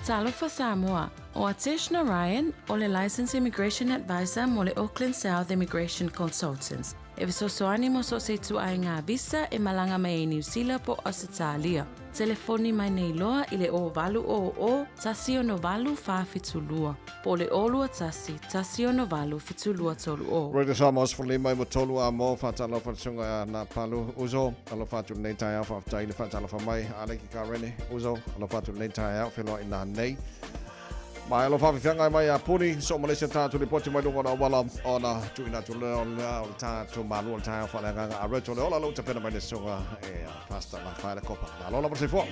Talofa Samoa, o Atesh Narayan, o le Licensed Immigration Advisor mo le Auckland South Immigration Consultants. E fesoasoani mo so o se ituaiga visa e malaga mai ai Niu Sila po o Ausetalia. Telefoni mai nei loa i le 0800 168 472 po o le 021 168 7230. Radio Samoa 15 i tolu a mo whātalofa le sunga a nā palu uso alofa atu lenei taeao faafetai i le whātalofa mai a Aleki Karene uso alofa atu lenei taeao wheloa i nā nei Mai alofa whiwhianga mai a Puni, so Malaysia tātou ripoti mai lunga o na wala ona tuina atu lea o lea o le tātou malu o le taeao whaleagaga a Roto le ola lou tapena mai le sunga e a Pastor Rafaela Kopa. Malo lava le soifua.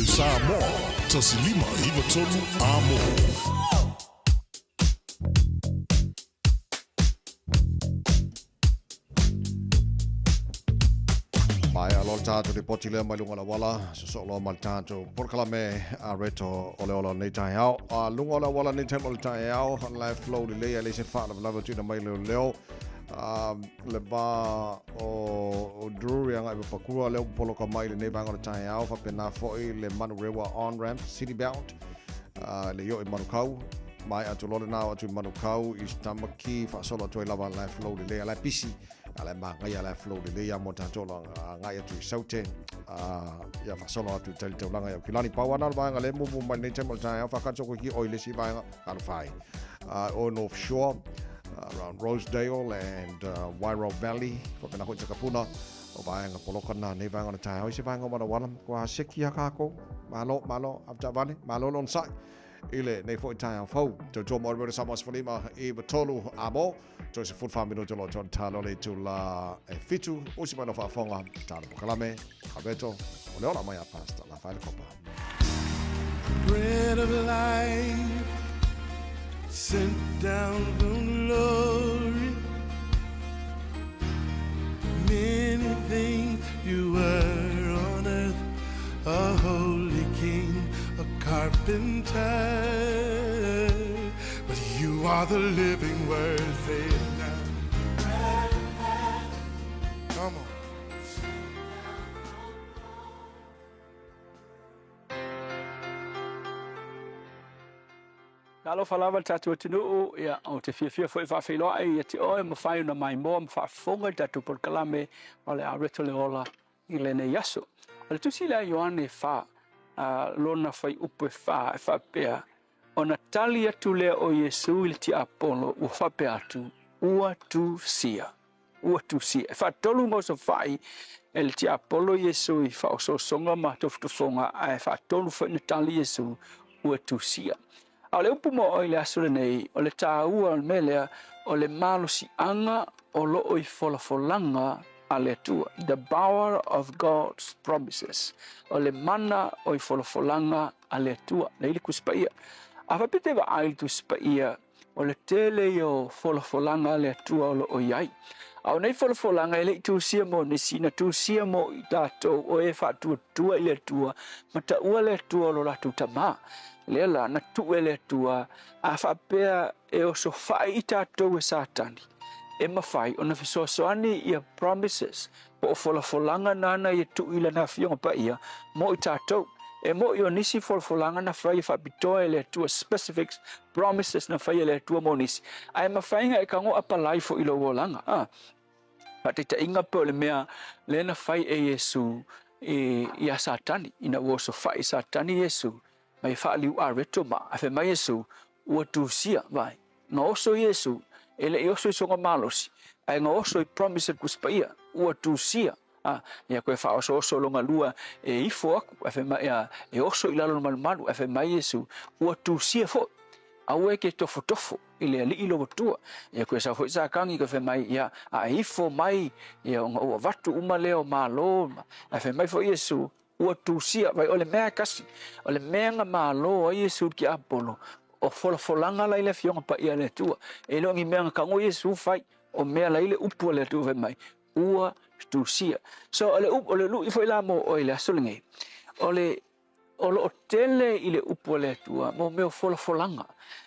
Samoa, 1593 Amo. Maea loa le tatou lipoti lea mai luga o le auala, sosoo loa ma le tatou polokalame a Reto o le ola o lenei taeao. A luga o le auala nei taimi o le taeao, la e flow lelei a e leai se faalavelave o tuuina mai leoleo. Le va o Drury agai i Papakura lea ua poloka mai i lenei vaega o le taeao, faapena foi le Manurewa on-ramp, city bound, le i oo i Manukau. Maea atu loa lena oo atu i Manukau, East Tamaki, faasolo atu ai lava la e flow lelei, a la e pisi, a la e manaia, a la e flow lelei lava mo tatou o lo o agai atu i Saute, ia faasolo atu i tai i le taulaga i Aukilani. Pau lava lena o le vaega lea e muamua mai lenei taimi o le taeao, faakata koe ki oi le isi vaega, talofa e. O North Shore, around Rosedale and Wairau Valley, faapena foi Takapuna, o vaega poloka na nei vaega o le taeao i se vaega o Manawala, kua seki a kākou, malo, malo, avetaavale, malo le onosai i lenei foi taeao fou. Tautua mo le Samoa 15 i 3 amo, toe 14 minuto lo tōna tālo le itula e 7, usi mai no faafofoga, tālo polokalame, Roberto, o le ola mai a Pastor Rafael Kopa. Bread of life sent down from glory. Many things you were on earth, a holy king, a carpenter. But you are the living word, say it now. Come on. Talofa lava le tatou atunuu, ia, ou te fiafia foi e faafeiloai ia te oe ma fai ona maimoa ma faafofoga i le tatou polokalame o le Areto le Ola i lenei aso. O le tusi lea a Ioane 4, lona fuaiupu e 4 e faapea, Ona tali atu lea o Iesu i le tiapolo ua faapea atu, Ua tusia. Ua tusia. E faatolu ma osofai e le tiapolo Iesu i faaosoosoga ma tofotofoga, ae faatolu foi na tali Iesu, Ua tusia. A o le upu mo oe i le aso lenei, o le taua o le mea lea, o le malosiaga o lo o i folafolaga a le Atua, the power of God's promises, o le mana o i folafolaga a le Atua, lea i le Tusi Paia. A faapea te vaai i le Tusi Paia, o le tele ia o folafolaga a le Atua o lo o i ai. A o nei folafolaga e le i tusia mo nisi, na tusia mo i tatou o e faatuatua i le Atua, ma taua le Atua o lo latou Tama. Lea la, na tuu e le Atua, a faapea e osofai i tatou e Satani, e mafai ona fesoasoani ia promises po o folafolaga nāna ia tuu i Lana Afioga Paia mo i tatou. E moʻi o nisi folafolaga na fai e faapitoa e le Atua, specifics promises na fai e le Atua mo nisi, ae mafai na e tago apalai foi i lou olaga. A faataitaiga pe o le mea lea na fai e Iesu iā Satani, ina ua osofai e Satani Iesu ma ia faaliu areto ma afe mai Iesu, ua tusia, vai. Na oso Iesu, e le i oso i sona malosi, ae na oso i promise a le Tusi Paia, ua tusia. A, ia koe faaosooso lona lua e ifo aku, ae fai mai, a, e oso i lalo o le malumalu, ae fai mai Iesu, ua tusia foi. Aua e ke tofotofo i le alii lou Atua. Ia koe sau foi Satani koe fai mai, ia, a e ifo mai, ia ona ou avatu uma lea o malo, ae fai mai foi Iesu, Ua tusia, vai o le mea e kasi, o le mea na malo ai Iesu i le tiapolo, o folafolaga la i le Afioga Paia a le Atua. E le o ni mea na tago Iesu fai, o mea la i le upu a le Atua fai mai, ua tusia. So o le upu, o le lui foi la mo oe i le aso lenei, o le, o lo o tele i le upu a le Atua mo mea o folafolaga.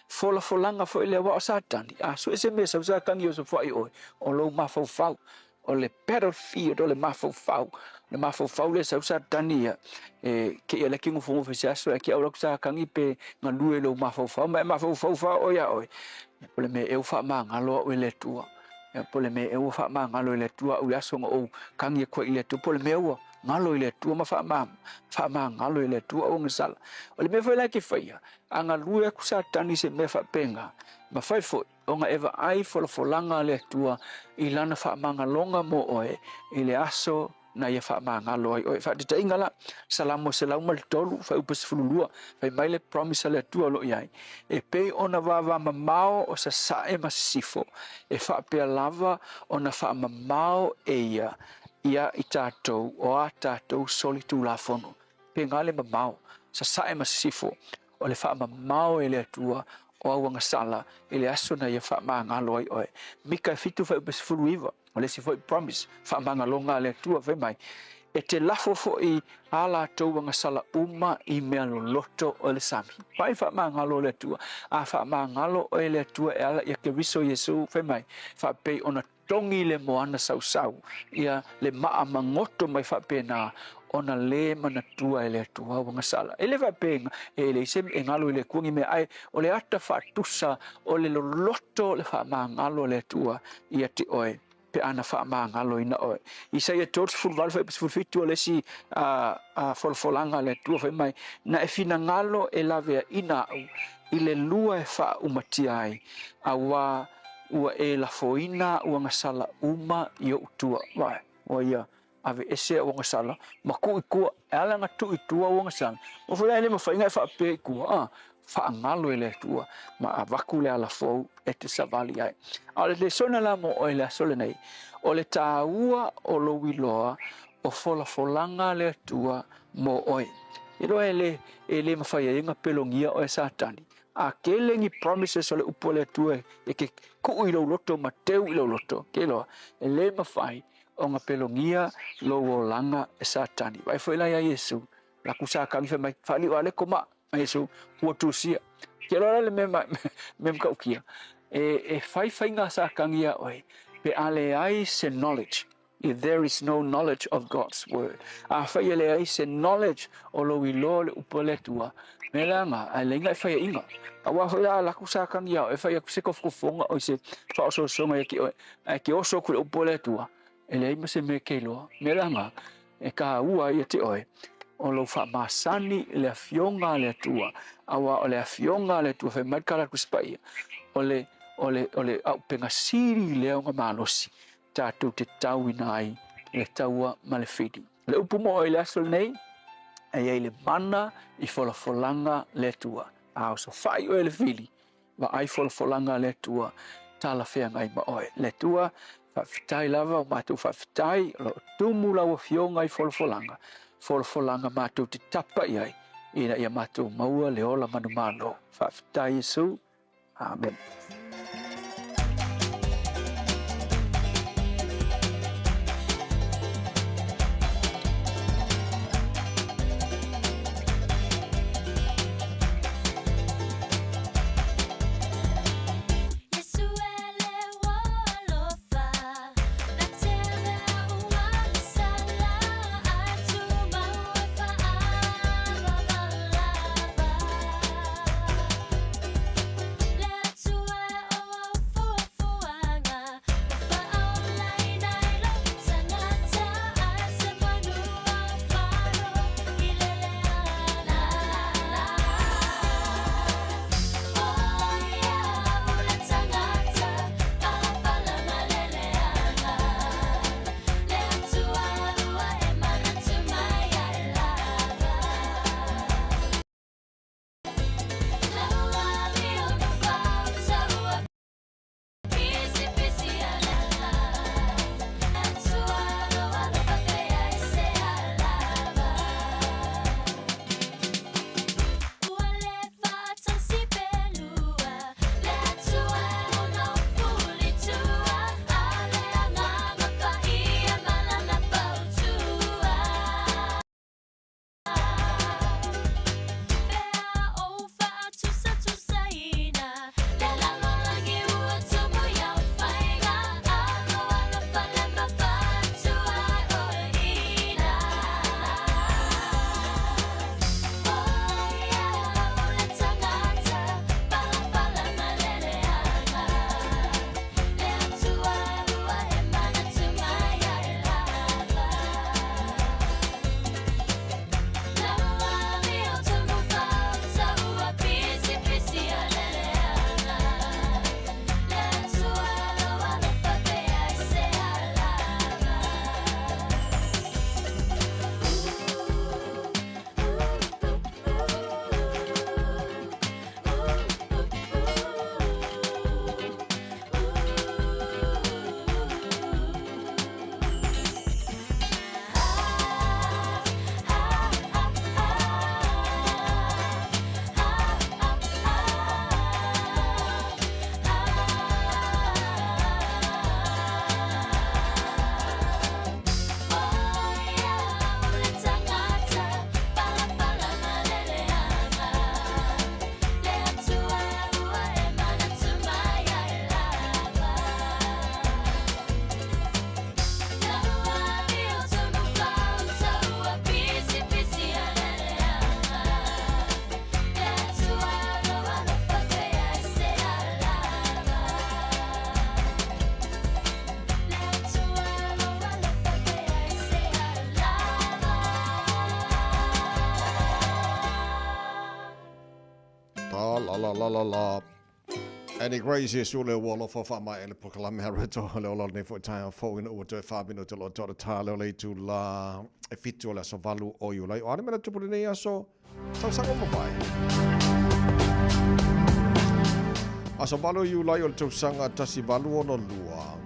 Folafolaga foi lea, aua o Satani, a sue se mea sau Satani e osofa'i oe, o lou mafaufau. O le battlefield o le mafaufau, le mafaufau lea sau Satani ia, e ke ia laki nofonofo i se aso, e ke au laku Satani pe galue i lou mafaufau, ma e mafaufau fa oe ia oe, po le mea ea ua faamagalo au e le Atua, ia po le mea ea ua faamagalo e le Atua au i le aso na ou kagi atu ai i le Atua, po le mea ua galo i le Atua ma faamagalo e le Atua au agasala. O le mea foi la e te faia, a galue atu Satani i se mea faapena, mafai foi ona e vaai folafolaga a le Atua i Lana faamagaloga mo oe i le aso na Ia faamagalo ai oe. Faataitaiga la, Salamo 103, fuaiupu 12, fai mai le promise a le Atua o lo o i ai, E pei ona vavamamao o sasae ma sisifo, e faapea lava ona faamamao e Ia ia i tatou o a tatou solitulafono. Pega le mamao, sasae ma sisifo, o le faamamao e le Atua o au agasala i le aso na Ia faamagalo ai oe. Mika e 7 fuaiupu 19, o le isi foi promise, faamagaloga a le Atua, fai mai, E te lafo foi ā latou agasala uma i mea loloto o le sami. Vaai faamagalo o le Atua. A faamagalo oe e le Atua e ala ia Keriso Iesu, fai mai, faapei ona togi le moana sausau ia le maa magoto mai faapena ona lē manatua e le Atua ua gasala. E le faapea e leai se e galo i le Atua ni mea, ae o le ata faatusa o le loloto o le faamagalo a le Atua ia te oe pe a na faamagaloina oe. Isaia 38 fuaiupu 17 o le isi folafolaga a le Atua fai mai, Na e finagalo e laveaina au i le lua e faaumatia ai, auā Ua e lafoina aʻu agasala uma i oʻu tua. Vaai, ua ia aveese aʻu agasala ma kuʻu i tua. E ala ona tuu i tua ou agasala, ua foi la e le mafai ona e faapea i tua, a, faagalo e le Atua ma avatu le ala fou e te savali ai. A o le lesona la mo oe i le aso lenei, o le tāua o lou iloa o folafolaga a le Atua mo oe. Iloa e le, e le mafai ai ona pelogia oe e Satani, A tele ni promises o le upu a le Atua e ke kuu i lou loto ma teu i lou loto, ke iloa, e le mafai ona pelogia lou olaga e Satani. Vaai foi la ia Iesu, laku Satani fai mai, faaliu a le ko maa, a Iesu, ua tusia. Ke iloa la le mea mea matautia, e fai faiga a Satani ia oe, pe a leai se knowledge. If there is no knowledge of God's word. Afai e leai se knowledge o lou iloa o le upu a le Atua, me la nga, ae leai nga e faiainga. Aua foi la laku sa kangi ia oe, fai atu se kofokofoga oi se faaosoosoga ia te oe, ae ke oso atu i le upu a le Atua, e leai ma se mea e ke iloa. Me la nga, e kāua ai ia te oe, o lou faamasani i le Afioga a le Atua, aua o le Afioga a le Atua, fai mai le Kala Tusi Paia, o le, o le, o le auupega sili lea ona malosi tatou te tauina ai le taua ma le fili. O le upu mo oe i le aso lenei, e i ai le mana i folafolaga le Atua. A osofai oe i le fili, vaai folafolaga le Atua talafeagai ma oe. Le Atua, faafetai lava o matou faafetai, o lo o tumu lau Afioga i folafolaga, folafolaga matou te tapa i ai, ina ia matou maua le ola manumalo. Faafetai Iesu. Amen. la la la la. Annie Grace Iesu le ua alofa faamaea le polokalame a Reto le ola o lenei foi taeao fou ina ua toe faaminute loa toa le tā lea o le itula e fitu o le aso valu o Iulai. O a le mea na tupu lenei aso? Tausaga ua mavae. Aso valu o Iulai o le tausaga 1862,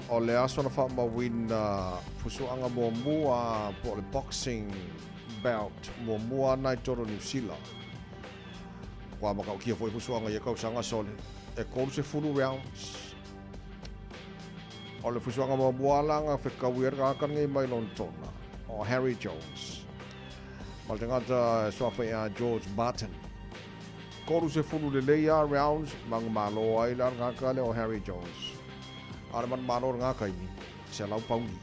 o le aso na faamauina fusuaga muamua po o le boxing bout muamua ana i totonu o Niu Sila. Ua matautia foi fusuaga ia tausaga sole e 30 rounds. O le fusuaga muamua la na fetaui ai le tagata lenei mai Lonetona, o Harry Jones, ma le tagata e suafa ia George Martin. 30 lelei lava rounds manumalo ai la le tagata lea o Harry Jones. A o le manumalo o lena taimi, 100 pauni.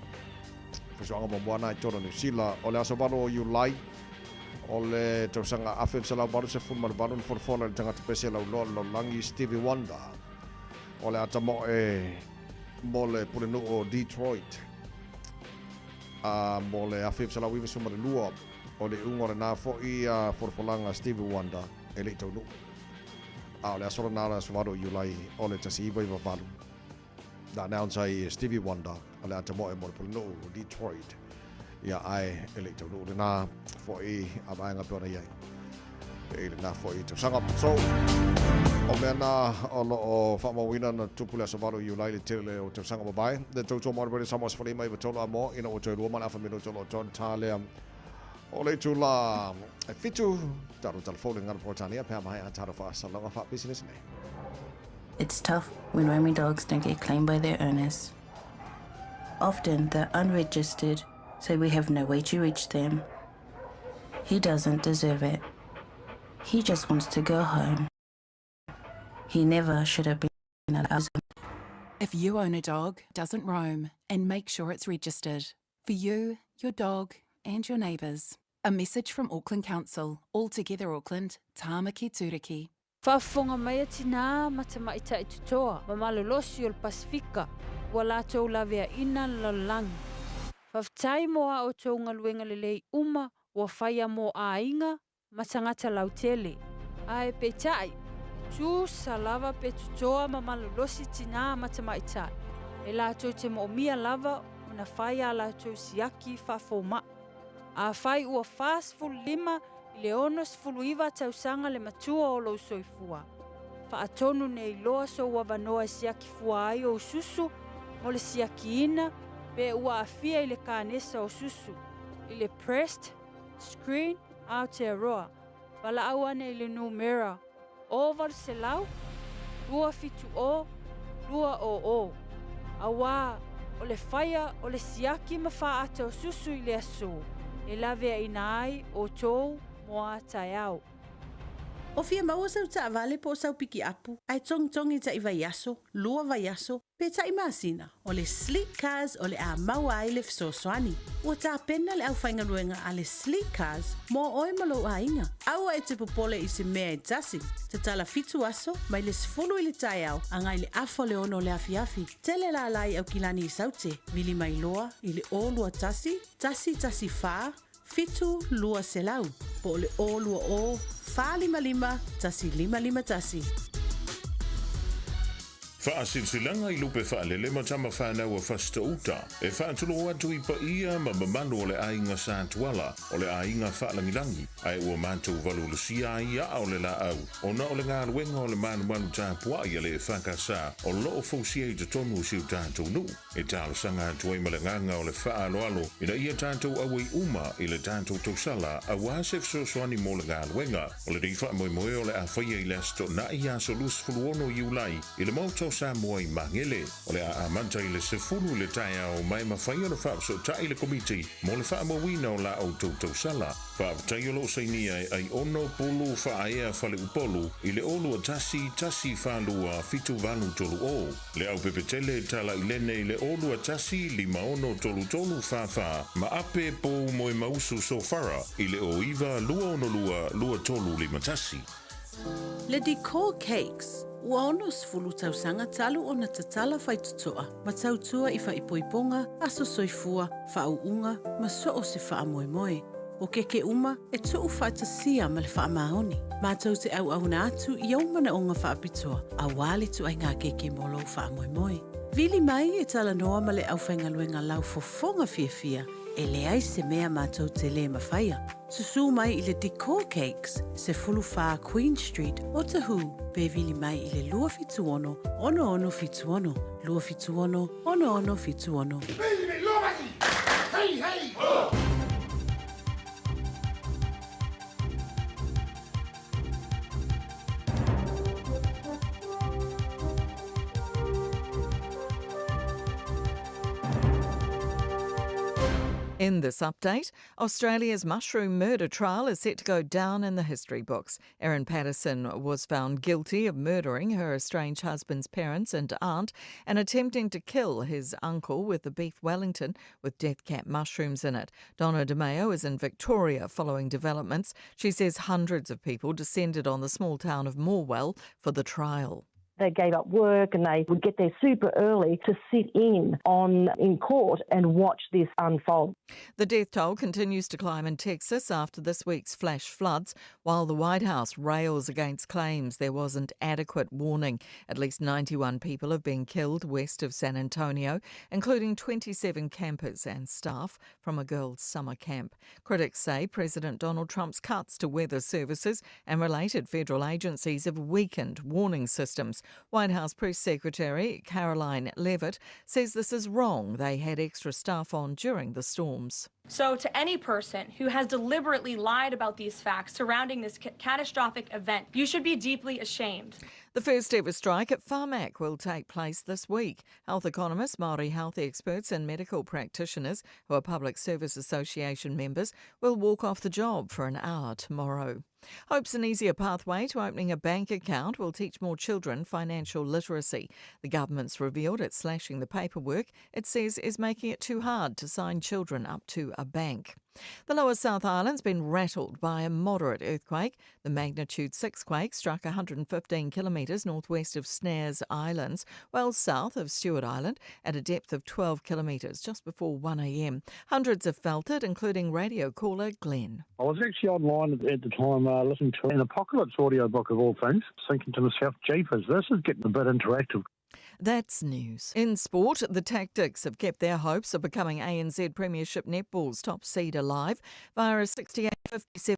Fusuaga muamua na i totonu o Niu Sila, o le aso 8 o Iulai, O le tausaga 1988 na folafola i le tagata pese lauloa o le lalolagi Stevie Wonder o le atamoe mo le pulenuu o Detroit. A mo le 1992 o le iuga o lena foi folafolaga Stevie Wonder e le i taunuu. A o le aso lena o le aso 8 o Iulai o le 1998 na announce ai e Stevie Wonder o le atamoe mo le pulenuu o Detroit. Ia ae e le i taunuu lena foi a vaega pe ona i ai i lena foi tausaga. So, o mea na o lo o faamauina na tupu le aso 8 o Iulai le tele o tausaga mavae. Le tautua mo le Samoa 15 i tolu a mo ina ua toe lua ma le afa minuta o lo o toe tā lea o le itula e fitu taru talafou le ngana Peretania pe a mai a taro whaasalaga wha-business nei. It's tough when roaming dogs don't get claimed by their owners. Often they're unregistered, so we have no way to reach them. He doesn't deserve it. He just wants to go home. He never should have been allowed. If you own a dog, doesn't roam, and make sure it's registered. For you, your dog, and your neighbours. A message from Auckland Council. All together Auckland, Tāmaki Tūriki. Faafofoga mai a tinā ma tamaitai totoa ma malolosi o le Pasifika ua latou laveaina le lalolagi. Faafetai mo a outou galuega lelei uma ua faia mo aiga ma tagata lautele. Ae peitai, e tusa lava pe totoa ma malolosi tinā ma tamaitai, e latou te moomia lava ona fai a latou siaki faafoma'i. Afai ua 45 i le 69 tausaga le matua o lou soifua, faatonu nei loa sou avanoa e siaki fua ai ou susu mo le siakiina pe ua aafia i le kanesa o susu, i le Breast Screen Aotearoa, valaau ane i le numera 0800 270 200, auā o le faia o le siaki ma faaata o susu i le aso e laveaina ai outou mo a taeao. O fia maua sau taavale po o sau pikiapu, ae togitogi taʻi vaiaso, lua vaiaso, pe taʻi masina, o le Sleek Cars o le a maua ai le fesoasoani. Ua tapena le aufaigaluega a le Sleek Cars mo oe ma lou aiga. Aua e te popole i se mea e tasi. Tatala fitu aso, mai le 10 i le taeao agai le afa o le ono o le afiafi. Tele lala i Aukilani i Saute, vili mai loa i le 021 114 7200 po o le 020 455 1551. Faasilasilaga i lupe faalele ma tama fanau a Fasitouta, e faatulou atu i paia ma mamalu o le aiga Sa Tuala, o le aiga faalagilagi, ae ua matou valuvalusia ai aa o le laau, ona o le galuega o le malumalu tapuai a le EFKS o lo o fausia i totonu o si o tatou nuu. E talosaga atu ai ma le agaga o le faaaloalo ina ia tatou auai uma i le tatou tausala aua se fesoasoani mo le galuega. O lenei faamoemoe o le a faia i le Aso Toonai aso 26 Iulai i le Maota o Samoa i Magele. O le a amata i le 10 i le taeao ma e mafai ona faafesootai le Komiti mo le faamauina o la outou tausala. Faafetai o lo o sainia e Aiono Pulu Faaea Faleupolu i le 0 2 1 4 2 7 8 3 0. Le Aupepetele Talailene i le 0 2 1 5 6 3 3 4 4 ma Ape Pou Moemausu Sofara i le 0 9 2 6 2 2 3 5 1. Le Decor Cakes, ua 60 tausaga talu ona tatala faitotoa ma tautua i faaipoipoga, aso soifua, faauuga ma so o se faamoemoe. O keke uma e tuʻu faatasia ma le faamaoni. Matou te auauna atu i ou manaoga faapitoa auā le ituaiga keke mo lou faamoemoe. Vili mai e talanoa ma le aufaigaluega laufofoga fiafia e leai se mea matou te lē mafaia. Susū mai i le Decor Cakes, 14 Queen Street, Otahuhu, pe vili mai i le 276 6676, 276 6676. Hey, hey, ho! In this update, Australia's mushroom murder trial is set to go down in the history books. Erin Patterson was found guilty of murdering her estranged husband's parents and aunt and attempting to kill his uncle with a beef Wellington with death cap mushrooms in it. Donna De Mayo is in Victoria following developments. She says hundreds of people descended on the small town of Morwell for the trial. They gave up work and they would get there super early to sit in on in court and watch this unfold. The death toll continues to climb in Texas after this week's flash floods, while the White House rails against claims there wasn't adequate warning. At least 91 people have been killed west of San Antonio, including 27 campers and staff from a girls' summer camp. Critics say President Donald Trump's cuts to weather services and related federal agencies have weakened warning systems. White House Press Secretary Karoline Leavitt says this is wrong. They had extra staff on during the storms. So, to any person who has deliberately lied about these facts surrounding this ca- catastrophic event, you should be deeply ashamed. The first ever strike at Pharmac will take place this week. Health economists, Māori health experts and medical practitioners who are Public Service Association members will walk off the job for an hour tomorrow. Hopes an easier pathway to opening a bank account will teach more children financial literacy. The government's revealed it's slashing the paperwork it says is making it too hard to sign children up to a bank. The lower South Island's been rattled by a moderate earthquake. The magnitude 6 quake struck 115 kilometres northwest of Snares Islands, well south of Stewart Island, at a depth of 12 kilometres just before 1am. Hundreds have felt it, including radio caller Glenn. I was actually online at the time listening to an apocalypse audiobook of all things, thinking to myself, jeepers, this is getting a bit interactive. That's news. In sport, the Tactix have kept their hopes of becoming ANZ Premiership Netball's top seed alive via a 68-57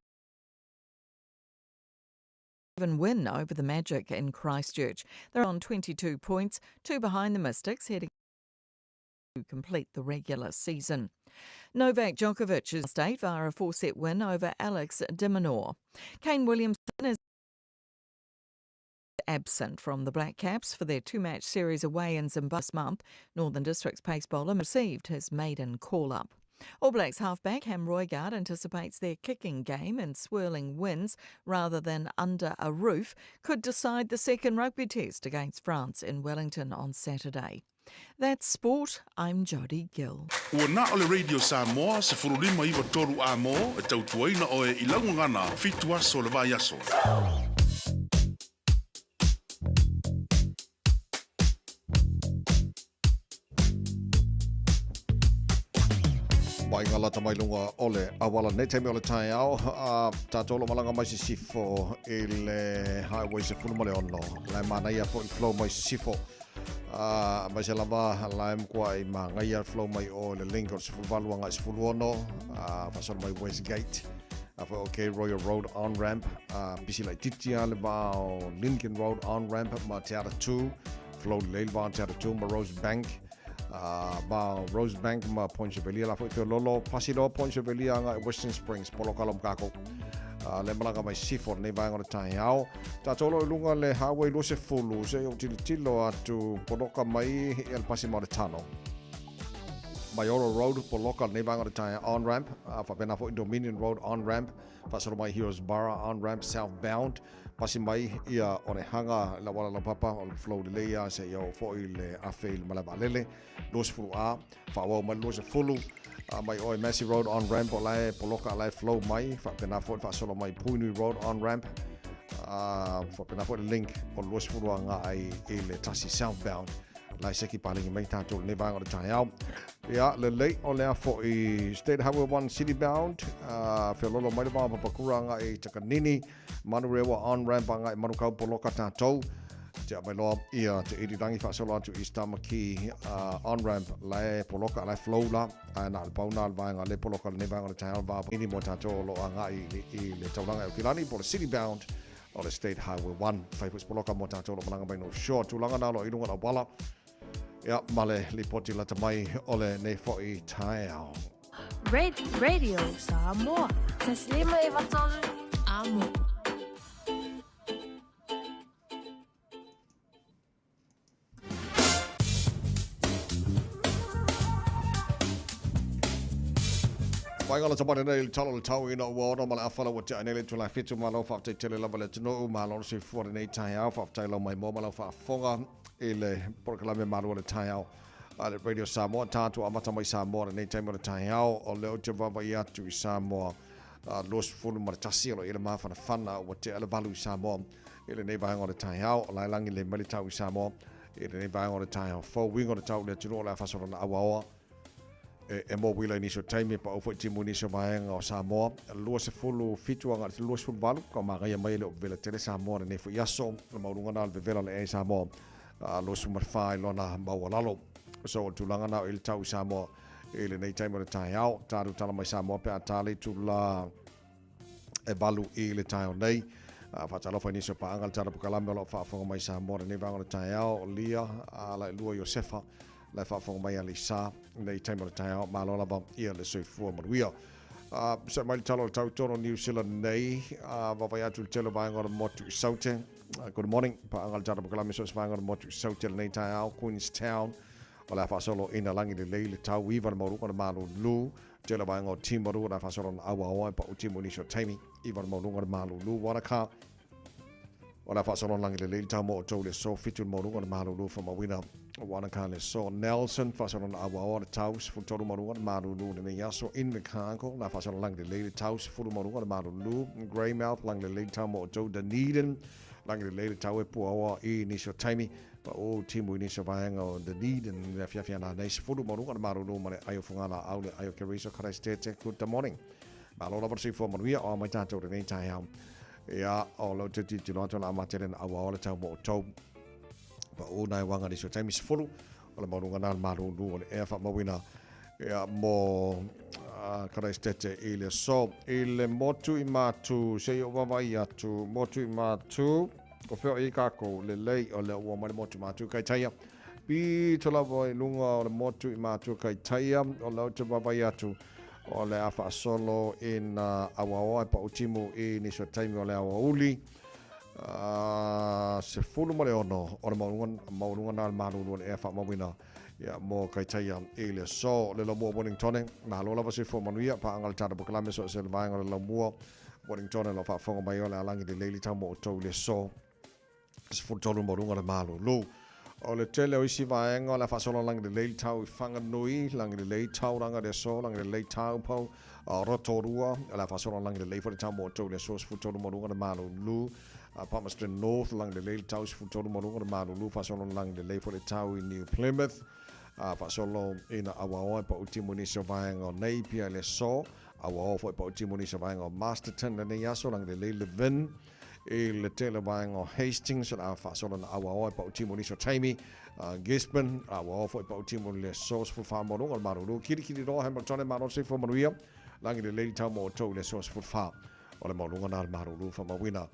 win over the Magic in Christchurch. They're on 22 points, two behind the Mystics, heading to complete the regular season. Novak Djokovic is state via a four-set win over Alex de Minaur. Kane Williamson is absent from the Black Caps for their two-match series away in Zimbabwe this month. Northern District's pace bowler received his maiden call-up. All Blacks halfback Ham Roigard anticipates their kicking game in swirling winds rather than under a roof could decide the second rugby test against France in Wellington on Saturday. That's sport. I'm Jodie Gill. Ua na o le Radio Samoa, 15 93 a mō, e tautuaina oe i laugagana, fitu aso le vai aso. Mai ngā lata mai lunga o le awala nei taimi o le taeao a tātou lo malanga mai sisifo i le highway se fulu ma le ono lai manaia fo i flow mai sisifo a mai se lava lai mkua i mangaia flow mai o le link o se fulu valu anga se fulu ono a fasolo mai Westgate a fo okay Royal Road on ramp a bisi lai titia le vao Lincoln Road on ramp ma Te Ara 2 Flow lelei le va Te Ara 2 ma Rosebank ma Rosebank ma Point Chevalier la foi peo lolo pasi loa Point Chevalier anga i Western Springs polo kalo mkako le malaga mai sifo nei vaega o le taeao tātou lo i lunga le highway 20 se o tilotilo atu poloka mai e le pasi ma o le tano Maioro Road poloka nei vaega o le taeao on ramp whapena foi Dominion Road on ramp Whaasolo mai Heroes Barra on ramp southbound pasi mai ia o le hanga la wala la papa o le flow lelei ia se ia o foi le afe i le malae vaalele 20 A whaawau mai 20 mai oe Massey Road on ramp o lae poloka lae flow mai whaapena foi whaasolo mai Puinui Road on ramp whaapena foi le link o le 20 a ngā ai i le tasi southbound. La e seki palagi mai tātou lenei vaega o le taeao. Ia, lelei, o le a fo'i State Highway 1 City Bound, feololo mai le vao Papakura agai i Takanini, Manurewa on ramp agai i Manukau poloka tātou. Te mai loa ia te irirangi faasolo atu i Tamaki on ramp la e poloka la e flow la ae na o le pau na le vaega le poloka lenei vaega o le taeao va ini mo tātou o lo o agai i le taulaga e Aukilani po le City Bound o le State Highway 1. Whai fo'i se poloka mō tātou o lo malaga mai North Shore. Tulaga nā loa i runga o le auala. Ia, ma le lipoti lata mai o lenei fo'i taeao. Radio Samoa. 153 Amo. Whainga la tamane nei le talo le tau ina ua ono ma le awhala ua tea nei le tula whitu ma lau whaaftai tele lava le atunuu ma lona soifua lenei taeao faafetai lau mai mo ma lau faafofoga i le polokalame malu o le taeao a le Radio Samoa tātou amata mai Samoa lenei taimi o le taeao o lea ou te vaavaai atu i Samoa 21 o lo o i ai le mafanafana ua tea le valu i Samoa I lenei vaega o le taeao, o la e lagi lelei mai le tau i Samoa. I lenei vaega o le taeao fou, uiga o le tau i le atunuu o le a faasolana auaoa e mo uila i nisi o taimi e paʻu foi timu i nisi o vaega o Samoa. 27 agai i le 28, ka magaia mai e le o vevela tele Samoa lenei foi aso. O le maualuga na o le vevela o le ea i Samoa, 24 i lona maualalo. So o le tulaga na o i le tau i Samoa i lenei taimi o le taeao. Talu tala mai Samoa pe a ta le itula e valu i le taeao nei. Faatalofa i nisi o paaga le tala pokalame o lo o faafofoga mai Samoa lenei vaega o le taeao, o Lia, la i lua Iosefa, la e faafofoga mai Alisa nei taimi o le taeao, malo lava ia le soifua manuia. Se mai le tala o le tau tonu New Zealand nei, vaavaai atu i le tele o vaega o le motu i Saute. Good morning, paaga le tala pokalame so o se vaega o le motu i Saute lenei taeao, Queenstown, o le a faasolo ina lagi lelei le tau iva le maualuga o le malulu. Tele vaega o Timaru o le a faasolo ina auaoa e pau timu i nisi o taimi. Iva le maualuga o le malulu Wanaka o le a faasolo ina lagi lelei le tau mo outou i le aso 7 le maualuga o le malulu Faamauina Wanaka le aso Nelson faasolo ina auaoa le tau 13 maualuga o le malulu i lenei aso Invercargill o le a faasolo ina lagi lelei le tau 10 maualuga o le malulu Greymouth lagi lelei le tau mo outou Dunedin lagi lelei le tau e puaoa i nisi o taimi Pau timu i nisi o vaega o Dunedin i le afiafi ana nei 10 maualuga o le malulu ma le ai o Fugalaau le ai o Keresa Karaistete Good morning. Malo lava le soifua manuia o a mai tātou lenei taeao. Ia, o lau te tilotilo atu na ama tele na auaoa le tau mo outou. Pau nai wanga nisi o taimi 10 o le maualuga na le malulu o le ea faamauina ia mo Karaistete i le aso. I le motu i Matu, se i ou vaavaai atu, motu i Matu, Ko whea i kākou, lelei o lea ua mai le motu mātua kai taia. Pito lava i lunga o le motu i mātua kai taia, o lea ou te vaavaai atu, o le a faasolo i nā auaoa e pau timu i nisi o taimi o le aoauli. 16 o le maualuga na le malulu o le ea faamauina ia mo kai taia i le aso. Le laumua Wellingtone, malo lava soifua manuia, paaga le tata pokalame so o se le vaega o le laumua. Wellington e lo faafofoga mai o le alagi lelei le tau mo outou i le aso 13 maualuga o le malulu. O le tele o isi vaega o le a faasolo lagi lelei le tau i Whanganui, lagi lelei Tauranga le aso, lagi lelei Taupo, Rotorua, o le a faasolo lagi lelei foi le tau mo outou i le aso 13 maualuga o le malulu. Palmerston North, lagi lelei le tau 13 maualuga o le malulu, faasolo lagi lelei foi le tau i New Plymouth. Faasolo ina auaoa e pau timu i nisi o vaega o Napier i le aso. Auaoa foi pau timu i nisi o vaega o Masterton lenei aso, lagi lelei Levin i le tele vaega o Hastings, o le a faasolo na auaoa e pau timu i nisi o taimi. Gisborne, auaoa foi pau timu i le aso 14 maualuga o le malulu. Kirikiriroa, Hamilton, malo le soifua manuia, lagi lelei le tau mo outou i le aso 14 o le maualuga na le malulu faamauina.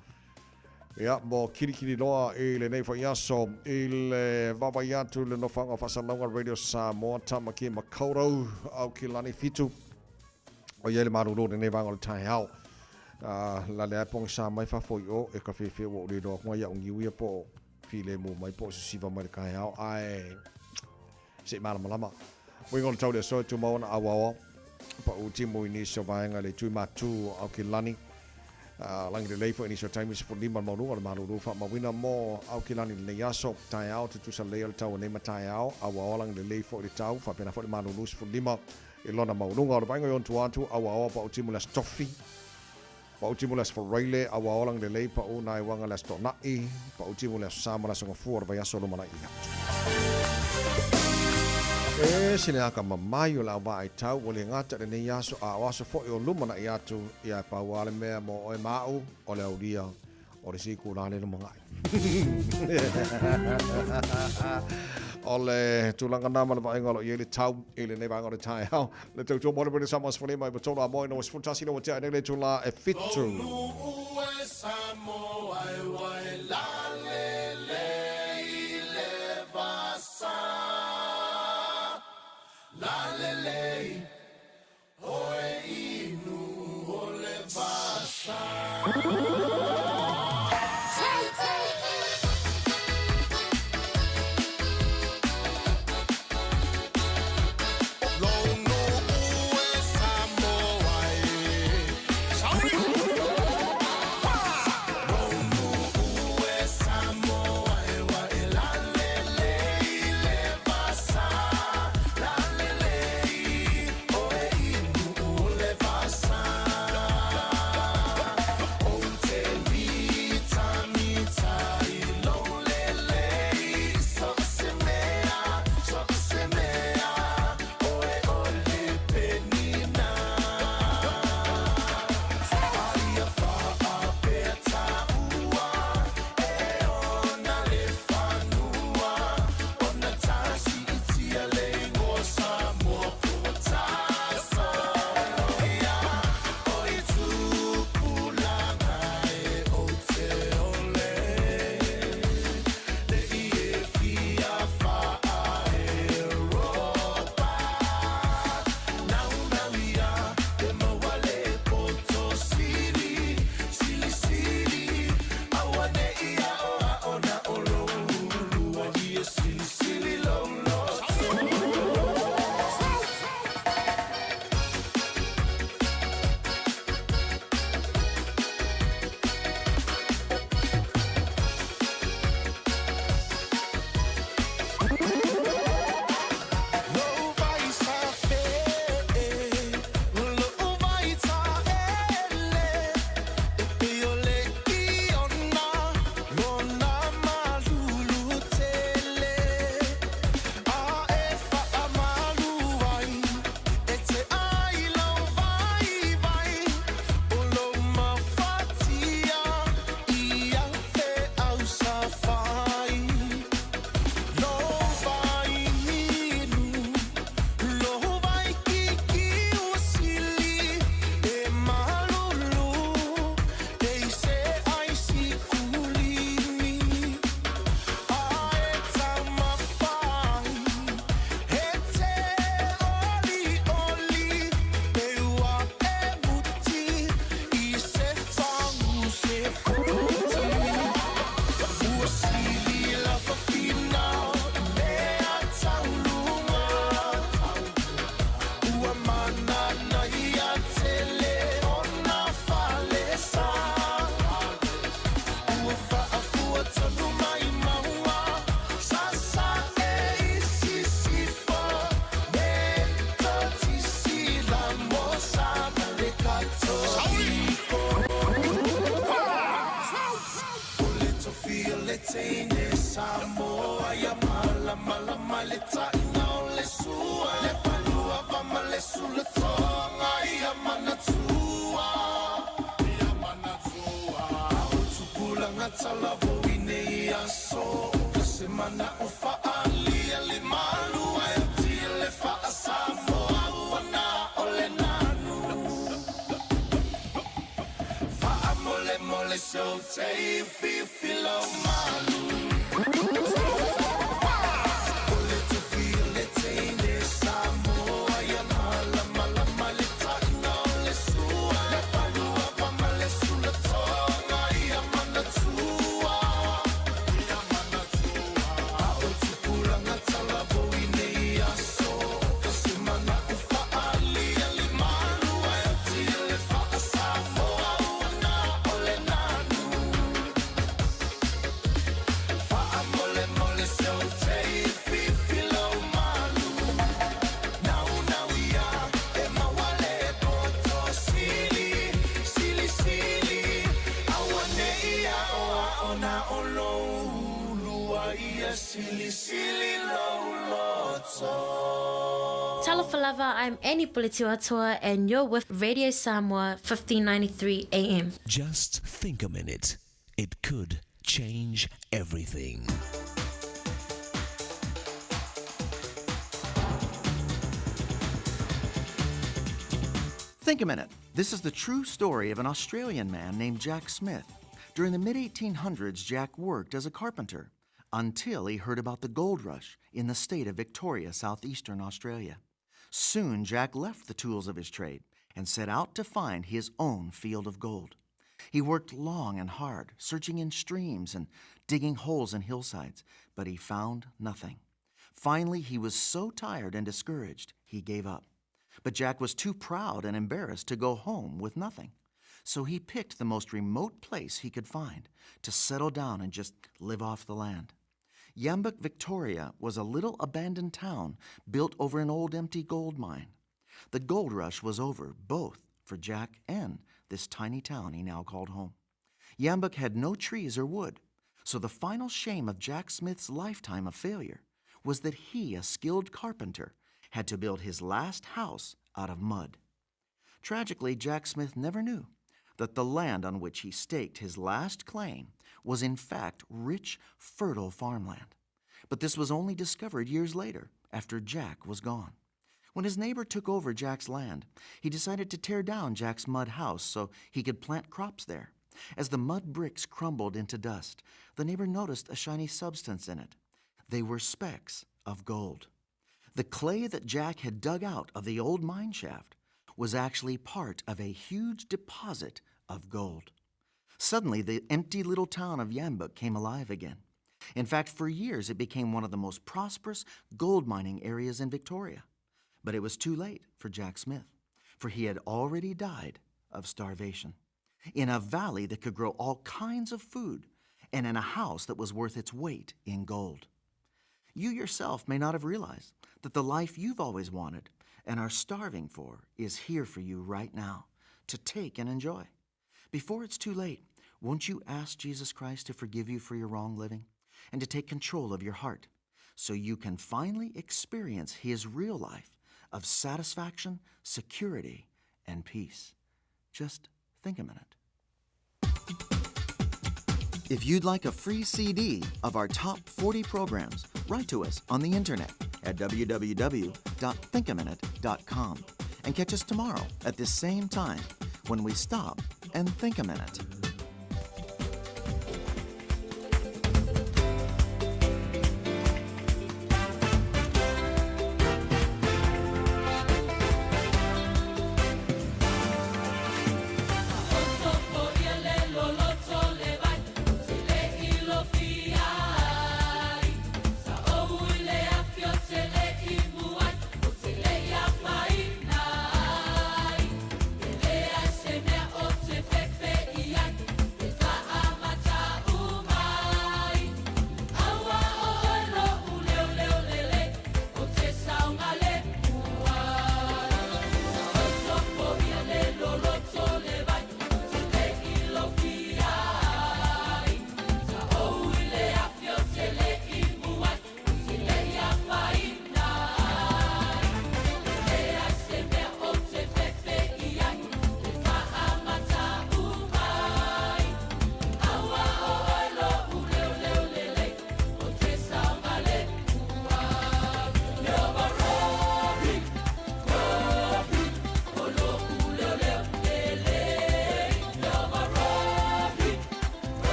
Ia, mo Kirikiriroa i lenei foi aso, i le vaavaai atu i le nofoaga o Faasalalauga Radio Samoa, Tamaki Makaurau, Aukilani 7, o i ai le malulu o lenei vaega o le taeao. La lea e pogisa mai fafo i o, e ka fefe ua ou le iloa atu ai au niu ia po o filemu mai po o sisiva mai le taeao, ae se i malamalama. Uiga o le tau le aso e tumau ana auaoa, pau timu i nisi o vaega i le itu i Matu o Aukilani. Lagi lelei foi i nisi o taimi 15 le maualuga o le malulu faamauina mo Aukilani lenei aso. Taeao tutusa lelei o le tau o nei mataeao, auaoa lagi lelei foi le tau, faapena foi le malulu 15 i lona maualuga. O le vaaiga i ona tua atu, auaoa pau timu le Aso Tofi, pau timu le Aso Faraile, auaoa lagi lelei pau nai uaga le Aso Toonai, pau timu le Aso Sa ma le Aso Gafua o le vaiaso lumanai atu. E ese le akamamai o le auvaai ua le gata i lenei aso, a o aso foi o lumanaʻi atu, ia e pau lava le mea mo oe ma aʻu, o le aulia o le isi itulā le lumanai. O le tulaga na ma le vaaiga o lo o i ai le tau i lenei vaega o le taeao. Le tautua mo le British Samoa 15 i 3 a moe no 11 ina ua tea ai nei le itulā e 7. Talofa lava, I'm Annie Puletiwatua and you're with Radio Samoa 1593 AM. Just think a minute. It could change everything. Think a minute. This is the true story of an Australian man named Jack Smith. During the mid 1800s, Jack worked as a carpenter until he heard about the gold rush in the state of Victoria, southeastern Australia. Soon, Jack left the tools of his trade and set out to find his own field of gold. He worked long and hard, searching in streams and digging holes in hillsides, but he found nothing. Finally, he was so tired and discouraged, he gave up. But Jack was too proud and embarrassed to go home with nothing. So he picked the most remote place he could find to settle down and just live off the land. Yambuk, Victoria was a little abandoned town built over an old empty gold mine. The gold rush was over, both for Jack and this tiny town he now called home. Yambuk had no trees or wood, so the final shame of Jack Smith's lifetime of failure was that he, a skilled carpenter, had to build his last house out of mud. Tragically, Jack Smith never knew that the land on which he staked his last claim was in fact rich, fertile farmland. But this was only discovered years later, after Jack was gone. When his neighbor took over Jack's land, he decided to tear down Jack's mud house so he could plant crops there. As the mud bricks crumbled into dust, the neighbor noticed a shiny substance in it. They were specks of gold. The clay that Jack had dug out of the old mine shaft was actually part of a huge deposit of gold. Suddenly, the empty little town of Yambuk came alive again. In fact, for years it became one of the most prosperous gold mining areas in Victoria. But it was too late for Jack Smith, for he had already died of starvation in a valley that could grow all kinds of food and in a house that was worth its weight in gold. You yourself may not have realized that the life you've always wanted and are starving for is here for you right now to take and enjoy. Before it's too late, won't you ask Jesus Christ to forgive you for your wrong living and to take control of your heart so you can finally experience His real life of satisfaction, security, and peace? Just think a minute. If you'd like a free CD of our top 40 programs, write to us on the internet at www.thinkaminute.com and catch us tomorrow at this same time when we stop and think a minute.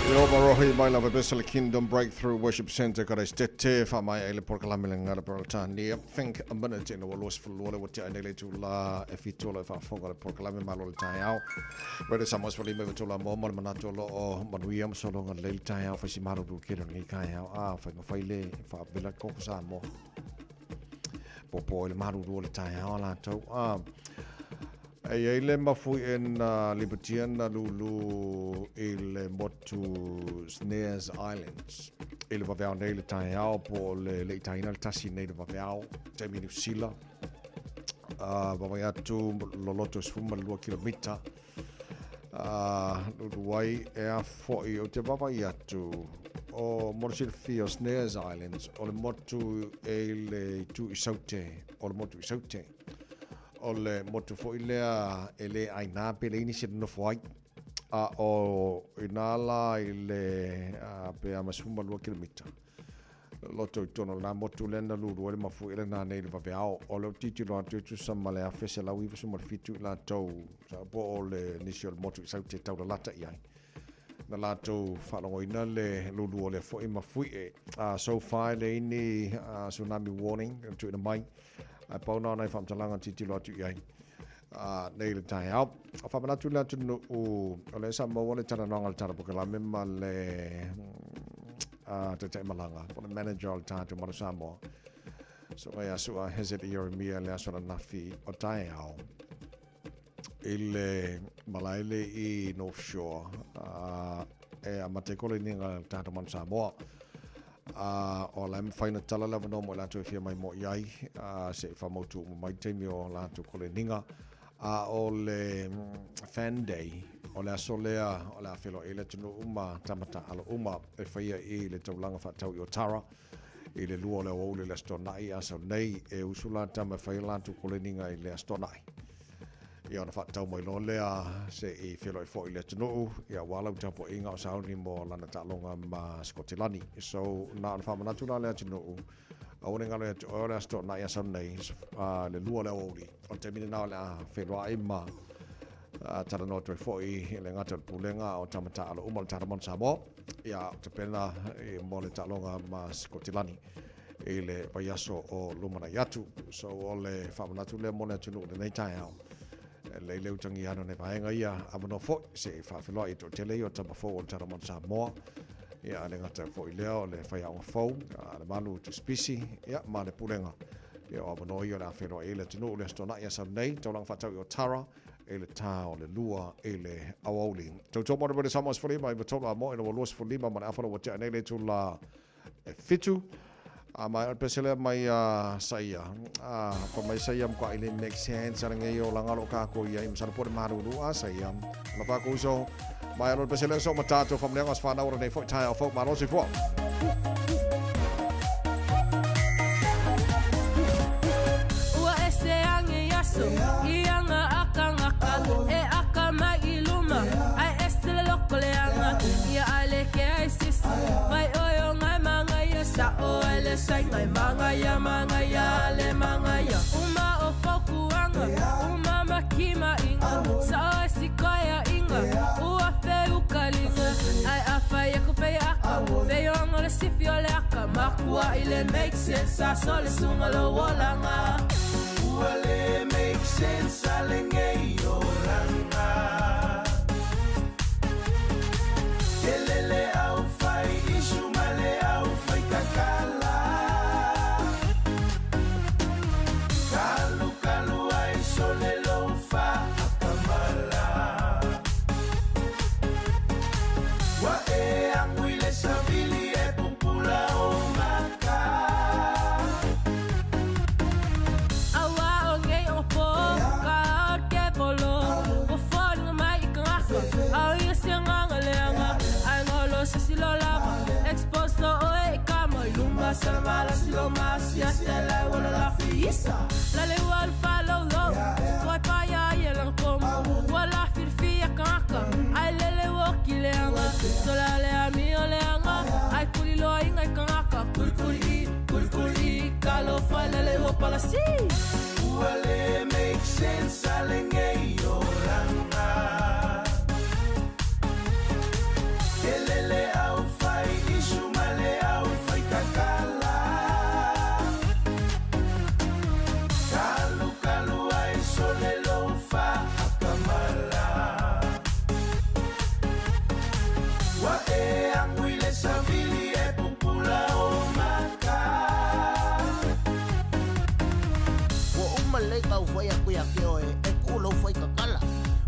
Ieova Rohi mai lava pese le Kingdom Breakthrough Worship Center ka Reistete fa mai ai le polokalame le ngala Peretania. Think a minute ina ua 22 le ua tea nei le itula e fitu o lo o faafofoga le polokalame malo le taeao. Radio Samoa 15 i tula mo mo le manatu o lo o manuia ma sologa lelei le taeao fai si malulu kele o lenei taeao a fai ma fai le faavela koko Samoa. Popo i le malulu o le taeao a latou a E i ai le mafuie na lipotia na lūlū i le motu Snares Islands i le vaveao nei le taeao po o le le i taina le tasi nei le vaveao taimi Niu Sila a vavai atu loloto 12 kilomita a lūlū ai e a fo'i o te vavai atu o mo le silafia o Snares Islands o le motu e i le itu i Saute o le motu i Saute. O le motu foi lea e le ʻaina pe leai nisi e nonofo ai. A o ina la i le pe a ma 12 kilomita loto i tonu o lena motu lea na lulu ai le mafuie lena nei i le vaveao. O le tilotilo atu e tusa ma le 1197 i latou sa po o le nisi o le motu i Saute taulalata i ai. Na latou faalogoina le lulu o lea foi mafuie. So far e leai ni tsunami warning na tuuina mai. Ae pau na o nai faamatalaga tilotilo atu i ai nei le taeao. Faamanatu le atunuu o lea sa maua le talanoaga o le Tala Pokalame ma le taitai malaga po o le manager o le tatou Manu Samoa. So ngai asu a Hezet Ieremia le aso ananafi o taeao i le malaele i North Shore e amata ai koleniga le tatou Manu Samoa. A o la e mafai ona tala le avanoa mo i latou e fia mai mo i ai, a se i faamautu uma mai taimi o latou koleniga. A o le Fan Day, o le aso lea o le a feiloai ai le atunuu ma tama taaalo uma e faia i le taulaga faatau i Otara i le 2 o le aoauli o le Aso Toonai a sau nei, e usu la tama e fai a latou koleniga i le Aso Toonai. Ia ona faatatau mai loa lea se i feiloai foi i le atunuu, ia aua lau tapuaiga o sauni mo lana taaloga ma Sikotilani. So, na ona faamanatu la le atunuu, aua ne i galo ia te oe o le Aso Toonai a sau nei, le 2 o le aoauli. O le taimi lena o le a feiloai ma talanoa atu ai foi i le gata o le Pulega o tama taaalo uma o le Tala Manu Samoa, ia tapena mo le taaloga ma Sikotilani i le vaiaso o lumanai atu. So o le faamanatu lea mo le atunuu i lenei taeao. E lelei le utagia ane o nai vaega ia avanoa foi se i faafeiloai i toatele ia o tama fou o le Tala Manu Samoa. Ia a le gata foi lea o le faiaoga fou, a le malu tusipisi, ia ma le pulega. Ia o avanoa ia o le a feiloai ai le atunuu i le Aso Toonai a sau nei, taulaga faatau i Otara i le tā o le 2 i le aoauli. Tautua mo le British Samoa 15 i 3 a mo ina ua 25 ma le afa ua tea nei le itula e 7. A mai o le pese lea mai a saia. A pa mai saia mka ile make sense ala ngei o langa lo ka ko ia im sala po le maruru a saia. La fa ko so mai alo le pese lea so matato fa mleanga sfa na ora nei foi tai au fo malo si fo. Ua ese ange aso i anga akangaka e aka mai i luma ai ese le loko le anga ia ai le ke ai sisi mai oe o ngai manga ia sa o ai le sai ngai manga ia manga ia le manga ia uma o foku anga uma makima inga sa o ai sikoia inga ua fe ukalinga ai a fai e ku pe aka pe anga le sifi o le aka makua i le make sense sa so le sunga lo olanga. Ua le make sense a le ngei o langa. Kelele au fai isu ma le au fai kakala. Kalu kalu ai sole lo fa akamala. Wa e anguile sabili e pupula o maka. Awa o ngei o po, ka o ke polo. O fo mai i kangaka, au ia se nganga leanga. Ai ngolo se si lo lava, expose lo oe i kama. Luma sa mala si lo masi, a se la wala la fiisa. La le wal fa lo lo, toi pa ya ye lang komo. Wala firfi ya kangaka, ai lele wo ki leanga. Sola le ami o leanga, ai kuli lo inga i kangaka. Kuli kuli i, kuli kuli i, ka lo fa lele wo pala si. Ua le make sense a le ngei o langa. Kelele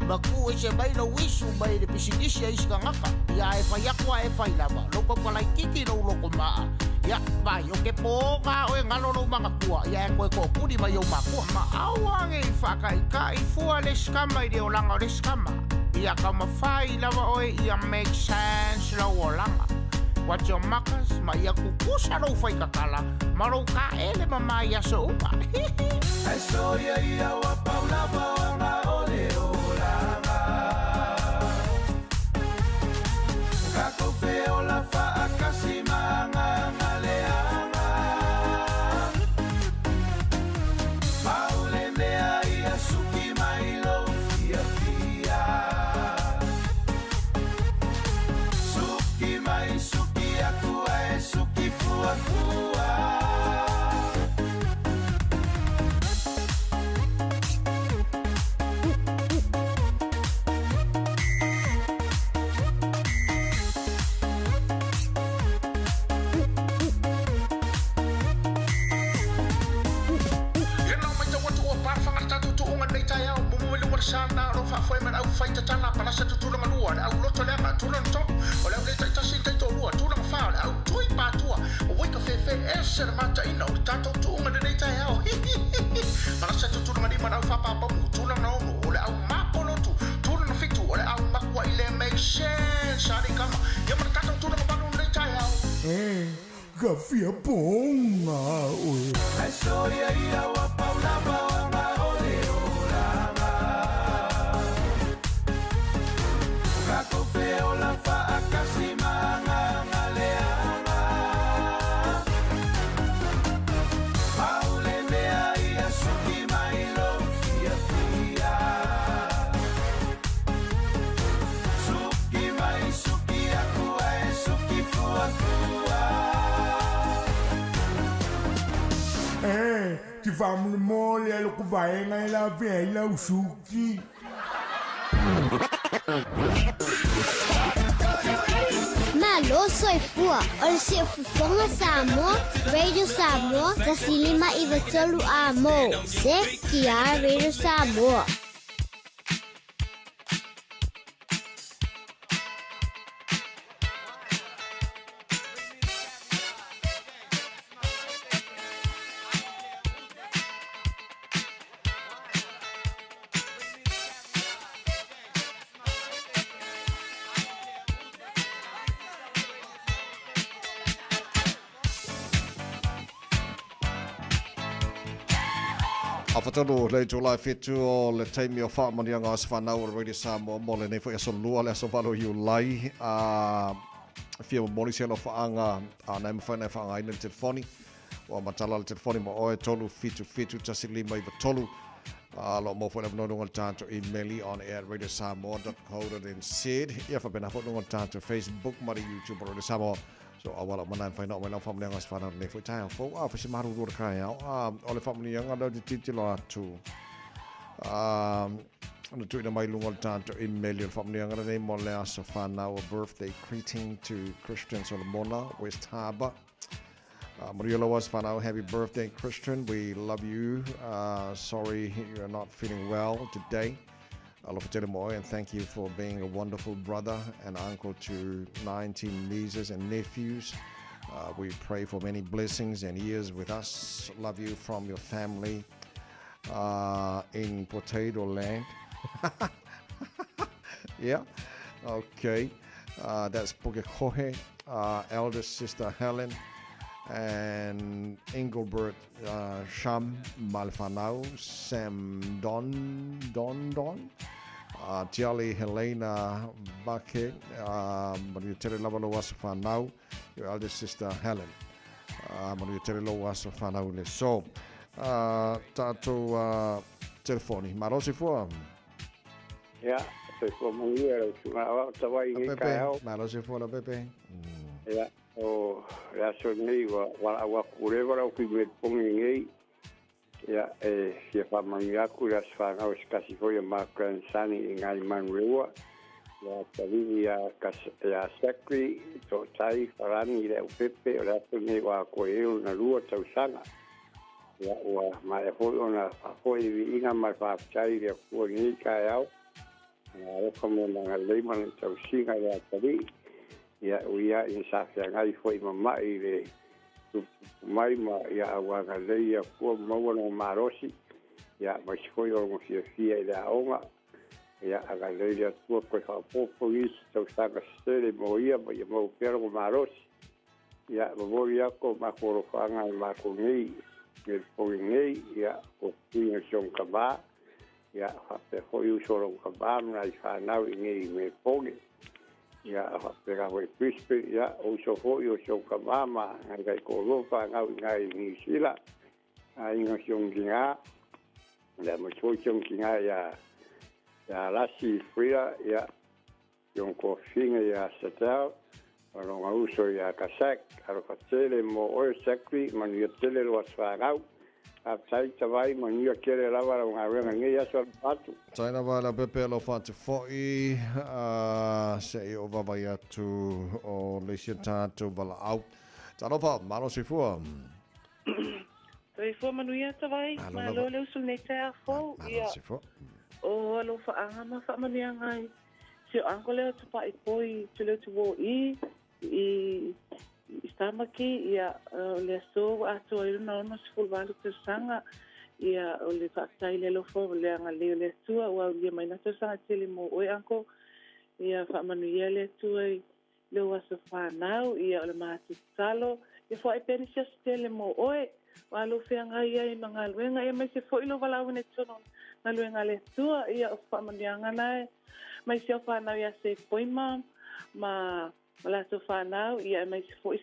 Ma ku ese mai lou isu mai le pisinisi a isi tagata. Ia a e fai atu a e fai lava, lou tautalaititi lou lotomaa. Ia, vaai, o ke pō gā oe galo lou magatua, ia e toe toʻatuli mai ou makua. Ma aua nei faataitaʻi fua le sikama i le olaga o le sikama. Ia taumafai lava oe ia make sense lou olaga. Watch your makas, ma ia kukusa lou faitatala, ma lou kāʻele mamā i aso uma. Ae soia ia ua pau lava ona o le olaga. O kākou feola faakasi ma agaga leaga. Pau le mea ia suki mai lou fiafia. Suki mai, suki aku ae suki fuafua. Ia nā mai tau atu ua pāwhanga le tātou tuunga nei tai au, mumu mai lunga le sāna, ro whaafoe mai au whai tatala, palasa tutulanga lua, le au loto leanga, tūlanga tolu, o le au le taitasi tai tō lua, tūlanga whā, le au tui pātua, o waika whewhe ese le mataina o le tātou tuunga nei tai au, hi hi hi hi. Palasa tutulanga lima le au whāpāpamu, tūlanga ono, o le au māpolotu, tūlanga fitu, o le au makua i le make sense, ari kama, ia ma le tātou tūlanga malu nei tai au. Ka fia ponga oe. Ae soia ia ua pau lava ona o le olaga. O kākou feola faakasi ma agaga leaga. Pau le mea ia suki mai lou fiafia. Suki mai, suki aku ae suki fuafua. Ti whamulimole a loko vaenga e la vea i lau suki. Malo soifua, o le siufofoga Samoa, Radio Samoa, 159 a mo. Se kia Radio Samoa. A whatonu, le itulai 7 o le taimi o whaamanianga o se whanau o le Radio Samoa mo le nei foi aso lua le aso 8 Iulai. A fia momoli se alo whaanga a nai mawhai nai whaanga ina le telefoni. O a matala le telefoni mo oe 3 7 7 1 5 9 3. A lo mo foi le vanoa le tātou emaili on air at radiosamoa.co.nz. Ia whapena foi nunga le tātou Facebook ma le YouTube o Radio Samoa. So a wala mana whai nao mai lau whaamanianga o se whanau nei foi tai au fou. A whai se maru rua kai au. A o le whaamanianga lau te titilo atu. A na tuina mai lunga le tātou emaili o le whaamanianga nei mo le aso whanau a birthday greeting to Christian Solomona, West Harbour. Maria Loas whanau, happy birthday, Christian. We love you. Sorry you're not feeling well today. Alofa tele mo oe, and thank you for being a wonderful brother and uncle to 19 nieces and nephews. We pray for many blessings and years with us. Love you from your family in Potato Land. Yeah, okay. That's Pukekohe, eldest sister Helen, and Engelbert Sham Malfanau, Sam Don, Don, Don, Tiali Helena Bake, Maria Tere Lava Loa Whanau, your eldest sister Helen, Maria Tere Loa Whanau le. So, tātou telefoni. Marosi fua. Ia, soifua manuia lau susuga aoao tavai i nei Pepe, taeao. malosi fua la Pepe. Ia, o le aso lenei ua valaau atu ua leva lau kuimepogi nei. Ia, e fia faamanuia atu le aso fanau e se kasi foi a Mark Grandsani i ngai manuleua. Ia talii ia ia Zachary, To'otai, Farani i le aupepe o le aso lenei ua atoa i ai lona lua tausaga. Ia, ua maea foi ona faafoi i viiga ma le faafetai i le Atua i lenei taeao. Lona alofa ma Lona agalelei ma Lana tausiga i le atalii, ia, e ui lava ina sa feagai foi ma ma'i i le tuputupu mai ma, ia, a ua agalelei le Atua ma maua lona malosi, ia, aemaise foi o lona fiafia i le aoga. Ia, agalelei le Atua toe faaopoopo nisi tausaga se tele mo ia ma ia maua pea lona malosi. Ia, momoli atu o matou alofaaga i matou nei i le pole nei, ia, o Queen o si ona tama, ia, faapea foi uso o lona tama ma nai fanau i nei i Melbourne. Ia, faapea foi i Brisbane, ia, o uso foi o si ona tama ma nai taitoalua fanau i ina i Niu Sila, aiga o si ona tina, ia, aemaise foi si ona tina ia, ia Lasi Frida, ia, si ona toafine ia Sadel, ma lona uso ia Kasak. Alofa tele mo oe Zachary, manuia tele lou aso fanau. Faafetai Tavai, manuia tele lava lau galuega i lenei aso alofa atu. Tai lava e Leaupepe alofa atu foi, se i ou vaavaai atu o le isi o tatou valaau. Talofa, malo soifua. Soifua manuia Tavai, malo le usu i lenei taeao fou. Malo soifua. O alofaaga ma faamanuiaga i Si o uncle lea o Tupai Poi Tuleutu Wo i i i Tamaki ia o le aso ua atoa ai lona 68 tausaga ia o le faafetai i le alofa o le agalelei o le Atua ua aulia mai na tausaga tele mo oe uncle ia faamanuia le Atua i lou aso fanau ia o le matou tatalo ia foai pea nisi aso tele mo oe aua lou feagai ai ma galuega ia aemaise foi lou valaauina i totonu o galuega a le Atua ia o faamanuiaga na e mai si au fanau ia Sepoima ma ma latou fanau ia aemaise foi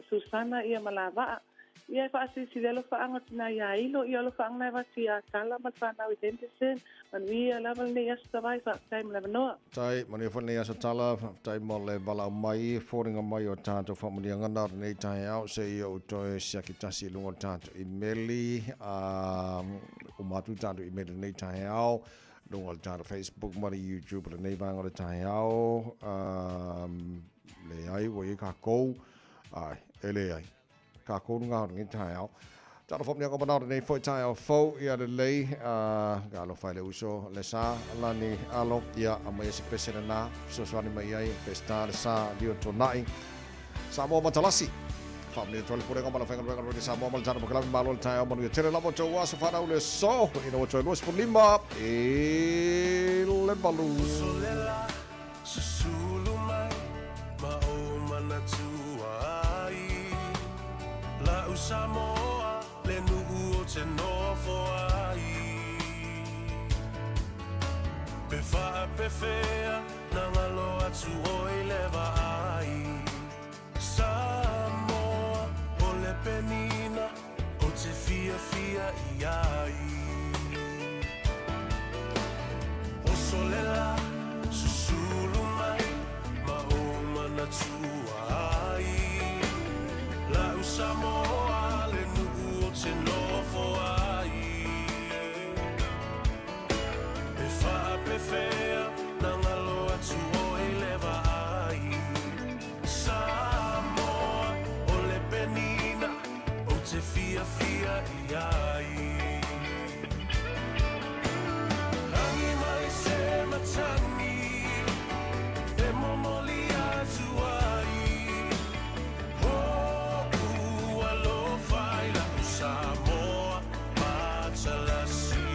Susana ia ma Lavaa ia e faasilisili alofaaga o tina ia Ilo ia alofaaga na e avatu ia Tala ma le fanau i Henderson manuia lava lenei aso Tavai faafetai mo le avanoa. Faafetai, manuia foi lenei aso Tala, faafetai mo le valaau mai, foliga mai o tatou faamanuiaga na o lenei taeao se i ou toe siaki tasi i luga o le tatou imeli, uma atu le tatou imeli i lenei taeao, luga o le tatou Facebook ma le YouTube i lenei vaega o le taeao, leai ua i ai kākou, ai, e leai. Kākou luga o lenei taeao. Talofa mea ko manao lenei foi taeao fou ia lelei ka alofa i le uso le sa lani alo ia aumai se pese lena fesoasoani mai ai Pesita le sa lio tuanai Samoa Matalasi Faamanuia atu ai le Pulega ma le Aufaigaluega Radio Samoa ma le tatou Polokalame Malo le taeao manuia tele lava o tou aso fanau le aso ina ua toe 25 i le 8. Usolela Susulu mai ma ou manatua ai La'u Samoa le nu'u o te nofo ai Pe faapefea na ngalo atu oi le vaai Samoa o le penina o te fiafia i ai. Osolela susulu mai ma ou manatua ai. La'u Samoa le nu'u o te nofo ai. E faapefea na ngalo atu oi le vaai. Samoa o le penina ou te fiafia i ai. Rangi mai se matangi e momoli atu ai. Hoʻu alofa i la'u Samoa matalasi.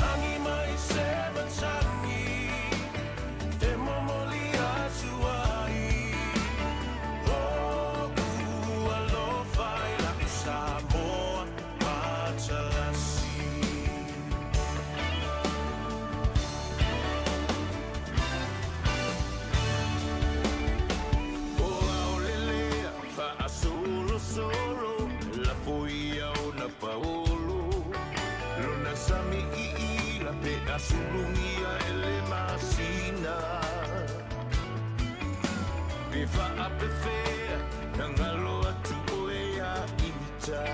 Rangi mai se matangi E momoli atu ai Hoʻu alofa i la'u Samoa matalasi. O Aolelea faasolosolo lafo ia ona paolo Lona sami iila pe a sulugia e le masina Pe faapefea na ngalo atu oe ia ita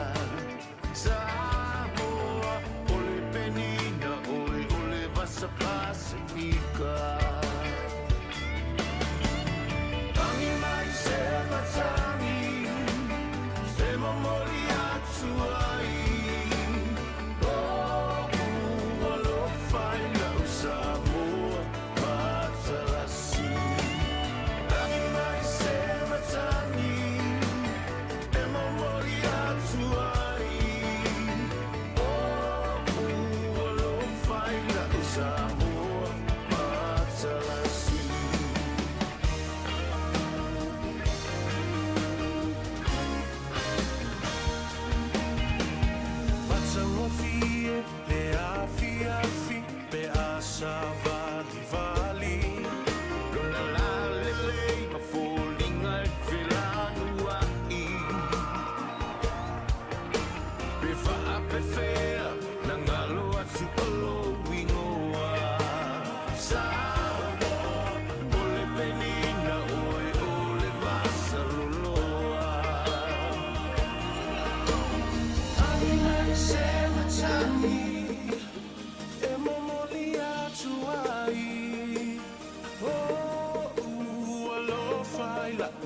Samoa o le penina oe o le vasa Pasifika Tangi mai se matangi E momoli atu ai Oʻu alofa i la'u Samoa.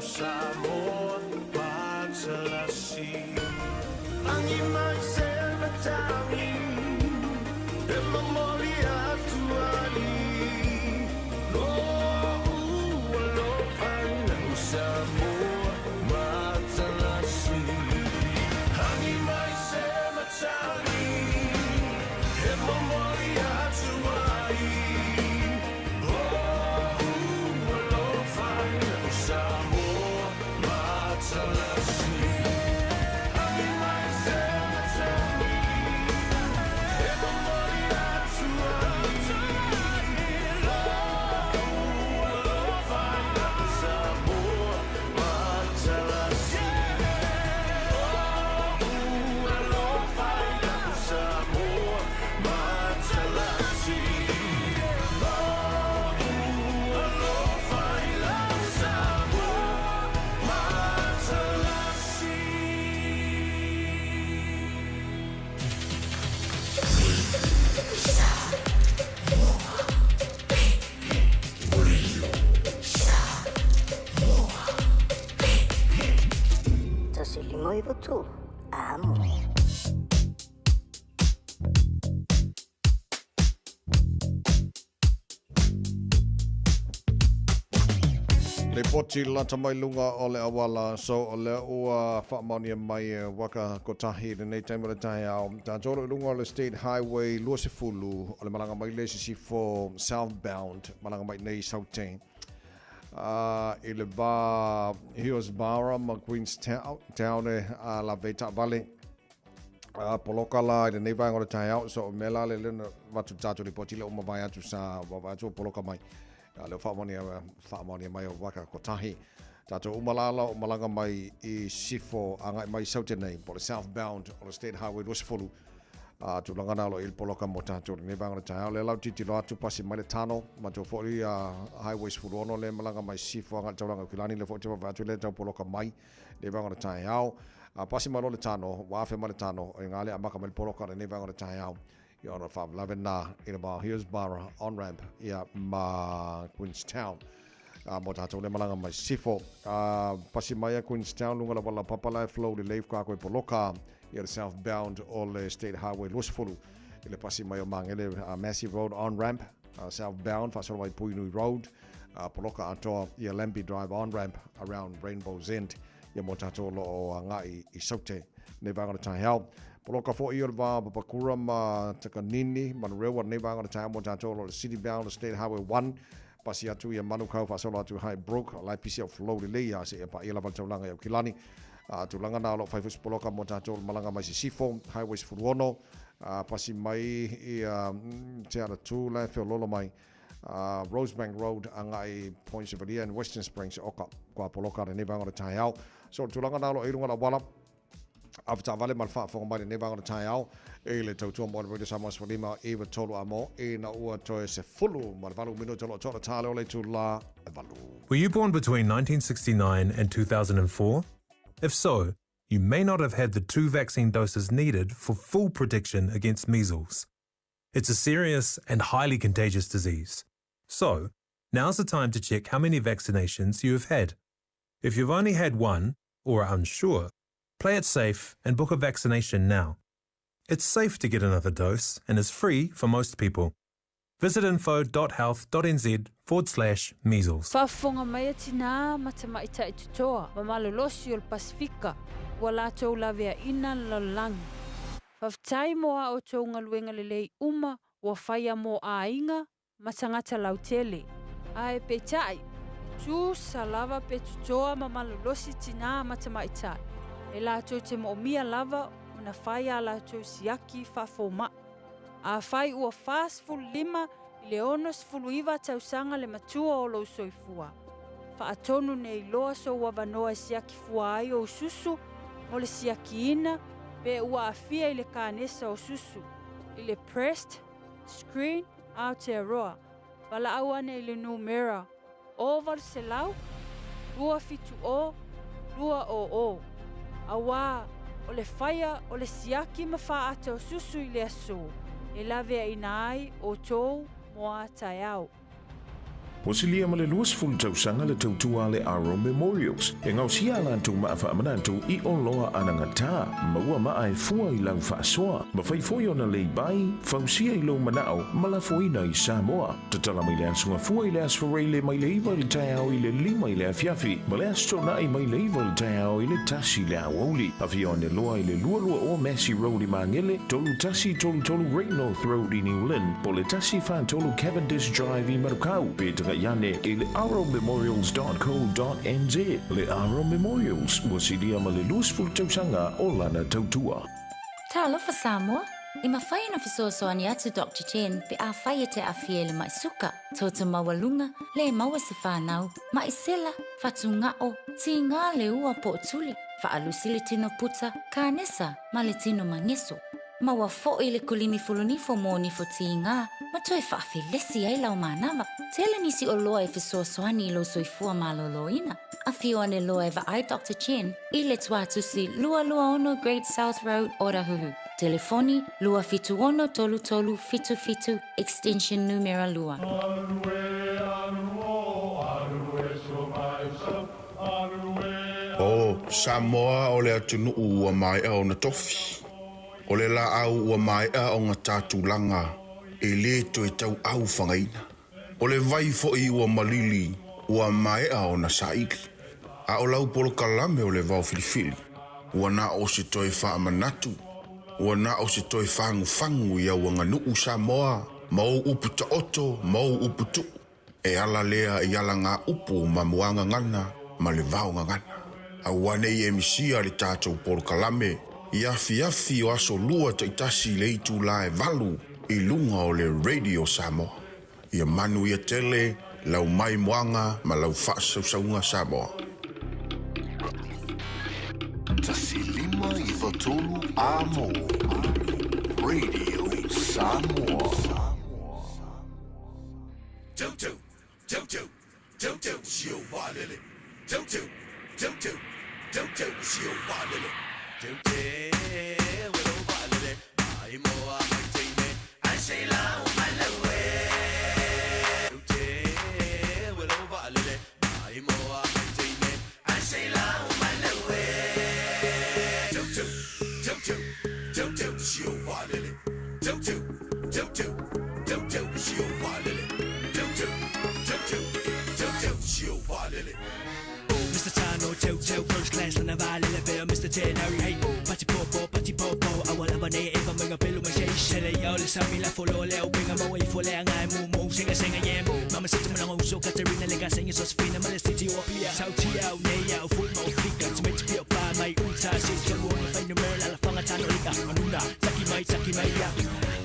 Samoa matalasi. Agi mai se matagi e momoli atu ai Lo'u alofa i lau Samoa matalasi. Agi mai se matagi e momoli atu ai Lo'u alofa i lau Samoa matalasi. Agi mai se matagi e momoli atu ai Lo'u alofa i lau Samoa matalasi. Lo'u alofa i lau Samoa matalasi. Lo'u alofa i lau Samoa matalasi. 159 amo. Lipoti lata mai luga o le auala, so o lea ua faamaonia mai e waka kotahi i lenei taimi o le taeao. Tatou o lo o i luga o le State Highway 20 o le malaga mai le sisifo southbound malaga mai nei i Saute i le va Hillsborough ma Queenstown e lave taavale poloka la i lenei vaega o le taeao. So o mea la le lena vatu tatou lipoti le uma vai atu sa vaavaai atu o poloka mai. A leo faamaonia mai o waka kotahi. Tātou uma lala o malaga mai i Sifo agai mai Saute nei, po le southbound o le State Highway 20. A tulaga na lo i le poloka mo tātou lenei vaega o le taeao. Lea lau titilo atu pasi mai le tano, matou foi Highway 16 le malaga mai Sifo agai taulaga o Kilani le foi te vaavaai atu le tau poloka mai lenei vaega o le taeao. A pasi mai lo le tano, ua afe mai le tano, e ngā le amaka mai le poloka lenei vaega o le taeao. Ia ona faalavelave na i le va o Hillsborough on-ramp ia ma Queenstown. Mo tātou le malaga mai Sifo. Pasi mai a Queenstown lunga lava la papa la e flow le leif ka koe poloka ia le southbound o le State Highway 20 i le pasi mai o Mangere Massey Road on-ramp southbound whaasolo mai Puinui Road poloka atoa ia Lambie Drive on-ramp around Rainbow's End ia mo tātou lo o ngai i Saute nei vaega o le taeao. Poloka foi o le va o Papakura ma Takanini, Manurewa nei vaega o le taeao mo tātou lo le City Bound State Highway 1 pasi atu ia Manukau faasolo atu High Brook lai pisi au flow lelei ia se ia pa ia lava le taulaga i Aukilani. Tulaga na o lo o fai foi se poloka mo tātou le malaga mai Sisifo, Highway 16, pasi mai ia Te Aratū la e feololo mai Rosebank Road agai Point Chevalier and Western Springs oka kua poloka lenei vaega o le taeao. So le tulaga na o lo o i luga o le auala avetaavale ma le faafofoga mai lenei vaega o le taeao i le tautua mo le Radio Samoa 15 9 3 a mo ina ua toe 18 minute o lo o toa le tā leo o le itulā e valu. Were you born between 1969 and 2004? If so, you may not have had the two vaccine doses needed for full protection against measles. It's a serious and highly contagious disease. So, now's the time to check how many vaccinations you have had. If you've only had one, or are unsure, play it safe and book a vaccination now. It's safe to get another dose and is free for most people. Visit info.health.nz forward slash measles. Faafofoga mai a tinā ma tamaitai totoa ma malolosi o le Pasefika ua latou laveaina le lalolagi. Faafetai mo a outou galuega lelei uma ua faia mo aiga ma tagata lautele. Ae peitai, e tusa lava pe totoa ma malolosi tinā ma tamaitai, e latou te moomia lava ona fai a latou siaki faafoma'i. Afai ua 45 i le 69 tausaga le matua o lou soifua, faatonu nei loa sou avanoa e siaki fua ai ou susu mo le siakiina pe ua aafia i le kanesa o susu, i le Breast Screen Aotearoa, valaau ane i le numera 0800 270 200, auā o le faia o le siaki ma faaata o susu i le aso e laveaina ai outou mo a taeao. Ua silia ma le 20 tausaga le tautua a le Aro Memorials e gaosia a latou maa faamanatu i oloa anagata, maua maa e fua i lau faasoa, mafai foi ona lay-by, fausia i lou manao ma lafoina i Samoa. Tatala mai le Aso Gafua i le Aso Faraile mai le 9 i le taeao i le 5 i le afiafi ma le Aso Toonai mai le 9 i le taeao i le 1 i le aoauli. Afio ane loa i le 220 Massey Road i Magele, 3133 Great North Road i New Lynn, po o le 143 Cavendish Drive i Manukau, pe taga'i ane i le arrowmemorials.co.nz. Le Arrow Memorials, ua silia ma le 20 tausaga o lana tautua. Talofa Samoa! E mafai ona fesoasoani atu Doctor Chen pe afai e te aafia i le mai suka, toto maualuga, le maua se fanau, mai sela, fatugao, tiga le ua po o tuli, faalusi le tino puta, kanesa ma le tino mageso. Maua foi le kulimi fulunifo mo nifo tiga ma toe faafelesi ai lau manava. Tele nisi oloa e fesoasoani i lou soifua malōlōina. Afio ane loa e vaai Doctor Chen i le Tuatusi 226 Great South Road, Otahuhu. Telefoni, 276 3377, extension numera 2. O Samoa o le atunuu ua maea ona tofi. O le laau ua maea ona ta tulaga e lē toe tauau fagaina. O le vai foi ua malili ua maea ona saili. A o lau polokalame o le vaofilifili, ua na o se toe faamanatu, ua na o se toe fagufagu i au aganuu Samoa ma ou upu taoto ma ou upu tuu, e ala lea i alagaupu ma muagagana ma le vaogagana. Aua ne i e misia le tatou polokalame i afiafi o aso Lua taitasi i le itulā e 8 i luga o le Radio Samoa. Ia manuia tele lau maimoaga ma lau faasausauga Samoa. 159 Amo Radio Samoa. Tau tau tau tau tau si o valele. Tau tau tau tau tau tau si o valele. Tau tau o valele. Mai moa mai teine. Ai sei lau mai lewe. Tau tau o valele. Mai moa mai teine. Ai sei lau mai lewe. Tau tau tau tau tau tau si o valele. Tau tau tau tau tau tau si o valele. Tau tau tau tau tau tau si o valele. Mr. Tano, tau tau, first class na valele be Mr. Ten Harry hey pati popo pati popo awala ba ne eva menga pelu ma shei shele yo le sami la folo le o pinga mo i fole anga mu mu singa singa yem mama sit mo ngo so Katerina le ga singa so sfina ma le city o pia tau ti au ne ya full mo fika to make pio pa mai uta si chelu on fa no mer la fanga tano ika anuna taki mai ya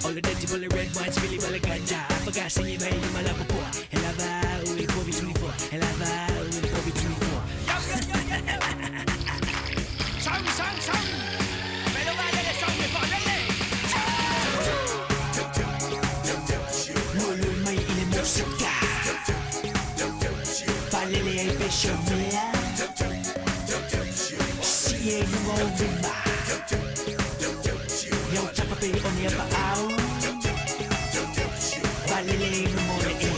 all the dirty bullet red wine spilly bala ganja afaga singi mai mala popo elava u il covid 24 elava u il covid 24. Sang, sang, sang! Melo valele, sang me valele! Lulu mai i le musika Falele ai pesho mea Si e lunga o rima Iau tapa pe o ni apa au Valele i lunga o le ea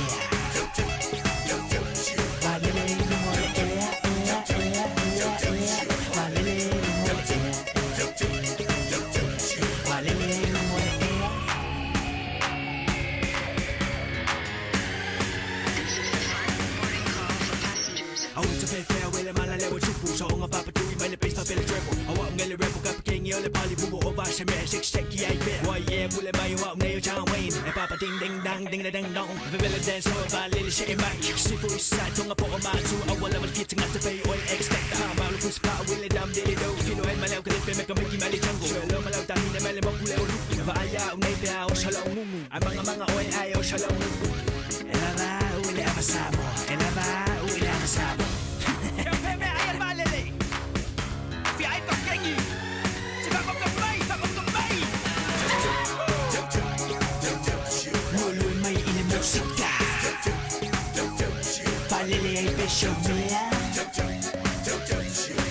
Valele i lunga o le ea ea ea ea ea Valele i lunga o le ea Valele i lunga o le ea. Au te whewhea wele mala lewa tupu So onga papa tui mai le base pa pele treble Au au ngele rebel ka pakengi o le pali bubu o vasa mea six seki ai bea Wai e mule mai o au nei o John Wayne E papa ding ding dang ding da ding dong Vevele dance o pa lili she e mai Sifu isa tonga po o matu Au wala wala fiata ngata pe o expect Ha maulu fusi pa wile dam dili do Fino e malau ka lipe meka miki mali jungle Shelo malau tahine mele moku le o lupu Va aia au nei pea o shala o ngungu Ai manga manga oe ai o shala o ngungu Ela va ule ava Samoa Ela va ule ava Samoa. Valele! Fi ai pakengi! Se va mai, va mai! Lulu mai i le musika Falele ai pesho mea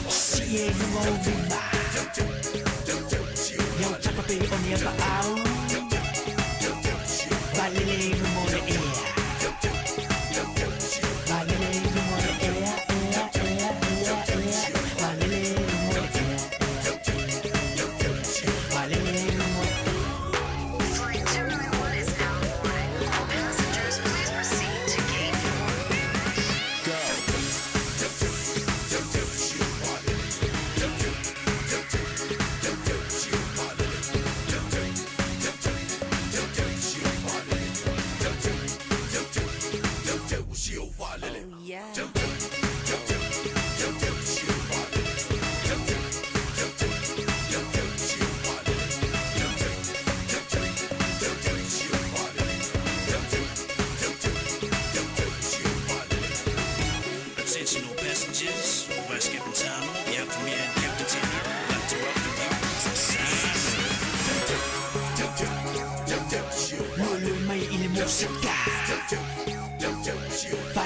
Si e lunga o rima Iau tapa pe o ni apa au Valele i lunga o le ea.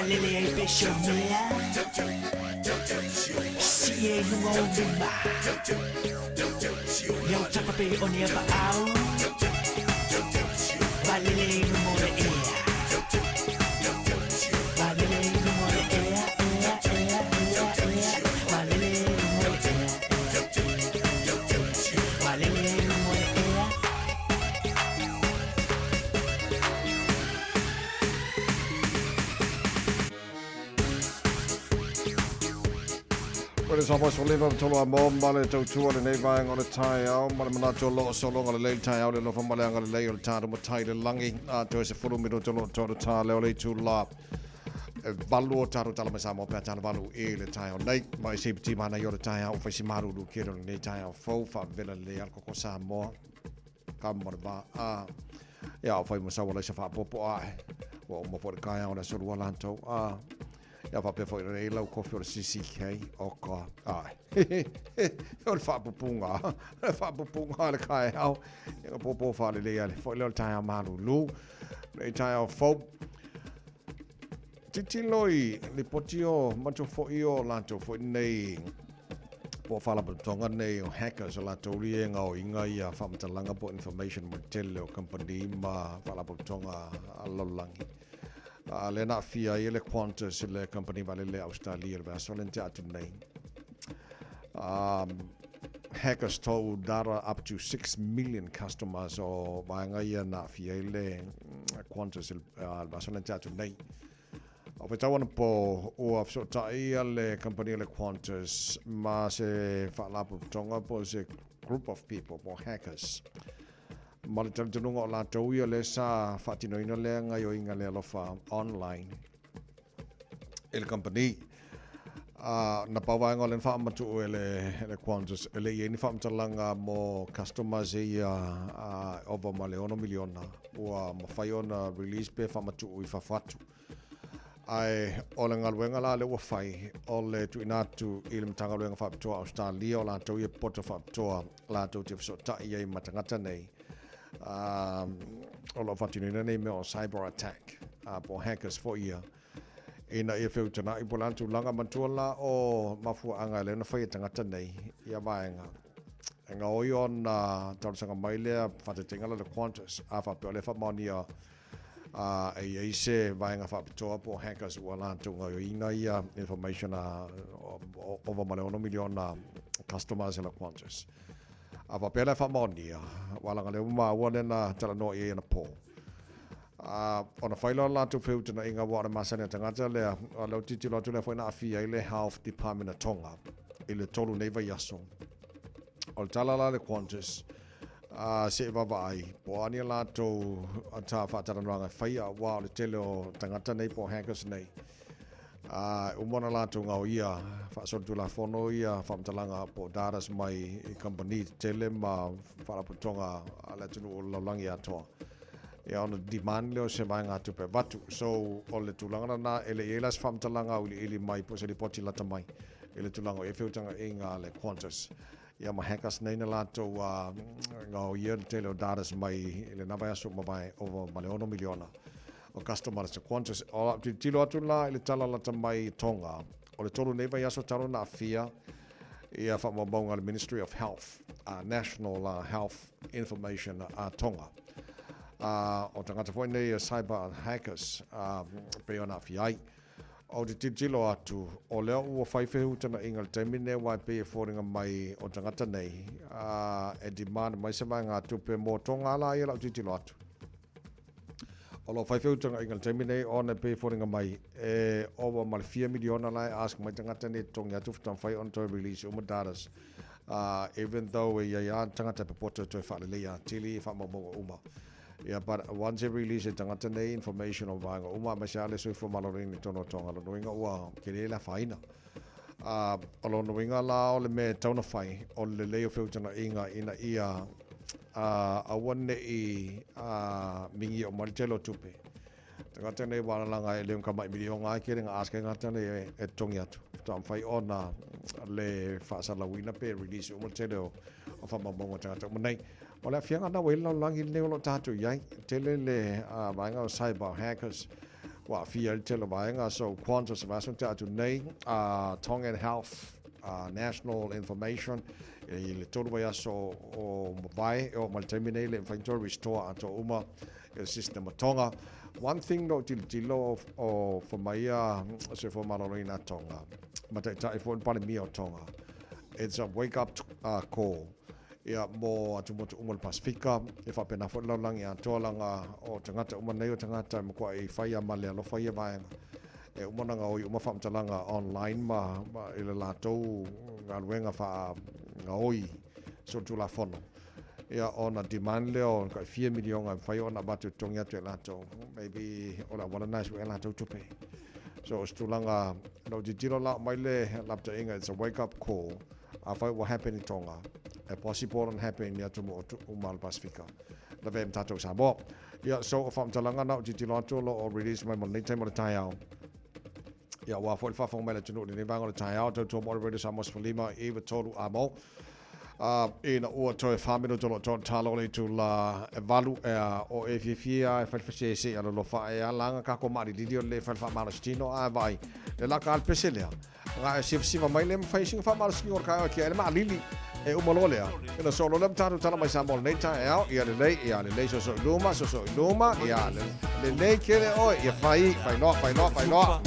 Valele ai pe se mea Si e lunga o lima Leo tapa pe o ni apa au Valele i lunga o le ea Valele i lunga o le ea ea ea ea ea Valele i lunga o le ea Valele i lunga o le ea. Koe le Samoa Soliva ma tolo a mo ma le tautua lenei vaega o le taeao ma le manatu o loo sologa lelei le taeao le alofa ma le agalelei o le tatou matai i le lagi a toe 10 minuta o loo toa le ta lea o le itula e valu o tatou tala mai Samoa pe a tala valu i le taeao nei ma i se piti mana i o le taeao o faisi malulu kere o lenei taeao fou faavela lelei a le koko Samoa ka ma le va a ia o fai ma sau ala i sa faapopo ae ua uma foi le taeao o le aso lua latou a ia faapea foi lenei lau kofi o le CCK o ka ae o le faapupuga le faapupuga le taeao ia ka pōpō faalelei ale foi lea o le taeao malulu lenei taeao fou Titilo i lipoti o matou foi o latou foi nei po o faalapotopotoga nei o hackers o latou li e gaoiga ia faamatalaga po o information mo le tele o kamupani ma faalapotopotoga a le lalolagi. A lea na aafia ai le Qantas le kamupani vaalele a Ausetalia i le vaiaso lea na tea atu nei. Hackers stole data up to 6 million customers o vaega ia na aafia ai le Qantas i le vaiaso lea na tea atu nei. O faitau anapo ua fesootai ia le kamupani o le Qantas ma se faalapotopotoga po o se group of people po o hackers ma le talitonuga o latou ia lea sa faatinoina lea gaoioiga lea alofa online i le kamupani. Na pau vaega o lea na faamatuu e le, le Qantas, e le i ai ni faamatalaga mo customers ia ova ma le 6 miliona ua mafai ona release pe faamatuu i fafo atu. Ae o le galuega la lea ua fai, o le tuuina atu i le Matagaluega Faapitoa a Ausetalia o latou ia poto faapitoa latou te fesootai ai ma tagata nei o lo o faatinoina nei mea o cyber attack po o hackers foi ia ina ia feutana'i po o le a le tulaga. Manatua la o mafuaaga e lea ona fai e tagata nei ia vaega e gaoi ona talosaga mai lea faataitaiga la le Qantas a faapea o lea e faamaonia e i ai se vaega faapitoa po o hackers ua latou gaoioiina ia information a ova ma le 6 miliona customers e la Qantas. A faapea la e faamaonia, ua laga lea ua maua lea na talanoa i ai anapo. A, ona fai loa le latou feutagaiga ua o le masani a tagata lea, o lea ua tilotilo atu lea foi na aafia ai le Health Department a Tonga i le tolu nei vaiaso. O le tala la a le Qantas, a se i vaavaai, po o a ni a latou ta faatalanoaga e faia, aua o le tele o tagata nei po o hackers nei, a e uma ona latou gaoia faasolitulafono ia faamatalaga po o datas mai i kamupani tetele ma faalapotopotoga a le atunuu o le lalolagi atoa. Ia ona demand lea o se vaegatupe avatu. So, o le tulaga lena, e le i ai la se faamatalaga auiliili mai po o se lipoti lata mai i le tulaga o ia feutagaiga a le Qantas. Ia ma hackers nei na latou gaoia le tele o datas mai i lena vaiaso ua mavae ova ma le 6 miliona o customers a Qantas. O lau tilotilo atu la i le tala lata mai i Tonga, o le tolu nei vaiaso talu na aafia ia faamaumauga a le Ministry of Health, National Health Information a Tonga. O tagata foi nei cyber hackers pei ona aafia ai. Ou te tilotilo atu, o lea ua fai feutagaiga i le taimi lenei aua e pei e foliga mai o tagata nei, ā, e demand mai se vaegatupe mō Tonga la ia lau tilotilo atu. O lo o fai feutagaiga i le taimi lenei ona e pei e foliga mai e ova ma le fia miliona la e ask mai tagata nei e totogi atu faatoa mafai ona toe release uma datas, ā, even though e i ai lava tagata e popoto e toe faaleleia atili faamaumauga uma. Ia, but once e release e tagata nei information o vaega uma, aemaise lava le soifua maloloina i totonu o Tonga, lona uiga ua tele le afaina. A, o lona uiga la o le mea e tatau ona fai, o le lelei o feutagaiga ina ia a, aua ne i a, mingia uma ai le tele o tupe. Tagata nei ua alalaga e le tamai miliona lava e tele na ask ai tagata nei e totogi atu faatoa mafai ona le faasalauina pe release uma le tele o faamaumauga o tagata uma nei. O le aafiaga lena ua i ai le lalolagi lenei o lo o tatou i ai, tele le vaega o cyber hackers. Ua aafia ai le tele o vaega. So Qantas e vaiaso na tea atu nei, Tongan Health National Information i le 3 vaiaso o mavae e oo mai le taimi nei le mafai ona toe restore atoa uma i le system o Tonga. One thing no tilotilo o fa mai ia Soifua Maloloina a Tonga ma taitai foi le Palemia o Tonga. It's a wake up call ia mo atumotu uma o le Pasifika e faapena foi le lalolagi atoa laga o tagata uma nei o tagata e matuai fai a ma le alofa ia vaega e uma ona gaoi uma faamatalaga online ma i le latou galuega faagaoi solitulafono ia ona demand lea o tai fia miliona e mafai ona avatu e totogi atu e latou maybe o le auala lena e sue ai latou tupe. So o se tulaga na ou tilotilo la aumai le lapataiga it's a wake up call afai ua happen i Tonga e possible ona happen i atunuu uma o le Pasifika lavea ai ma tatou i Samoa. Ia so o faamatalaga na ou tilotilo atu o lo o release mai mo lenei taimi o le taeao. Ia aua foi le faafofoga mai a le atunuu i lenei vaega o le taeao, tautua mo le Radio Samoa 15 93 a mo. Ina ua toe 4 minuta o lo o toa talo le itula e 8 e a o e fiafia e fai le fesese i alolofa e ala aga kako maalilili o le fai le faamalositino ae vaai le laka a le pese lea nga e sivasiva mai le mafai singa faamalositino o le kaeo kia e le maalili e uma loa lea ina solo lea ma tatou tala mai Samoa lenei taeao ia lelei ia lelei soso i luma soso i luma ia lelei kele oe ia fai fai loa fai loa fai loa.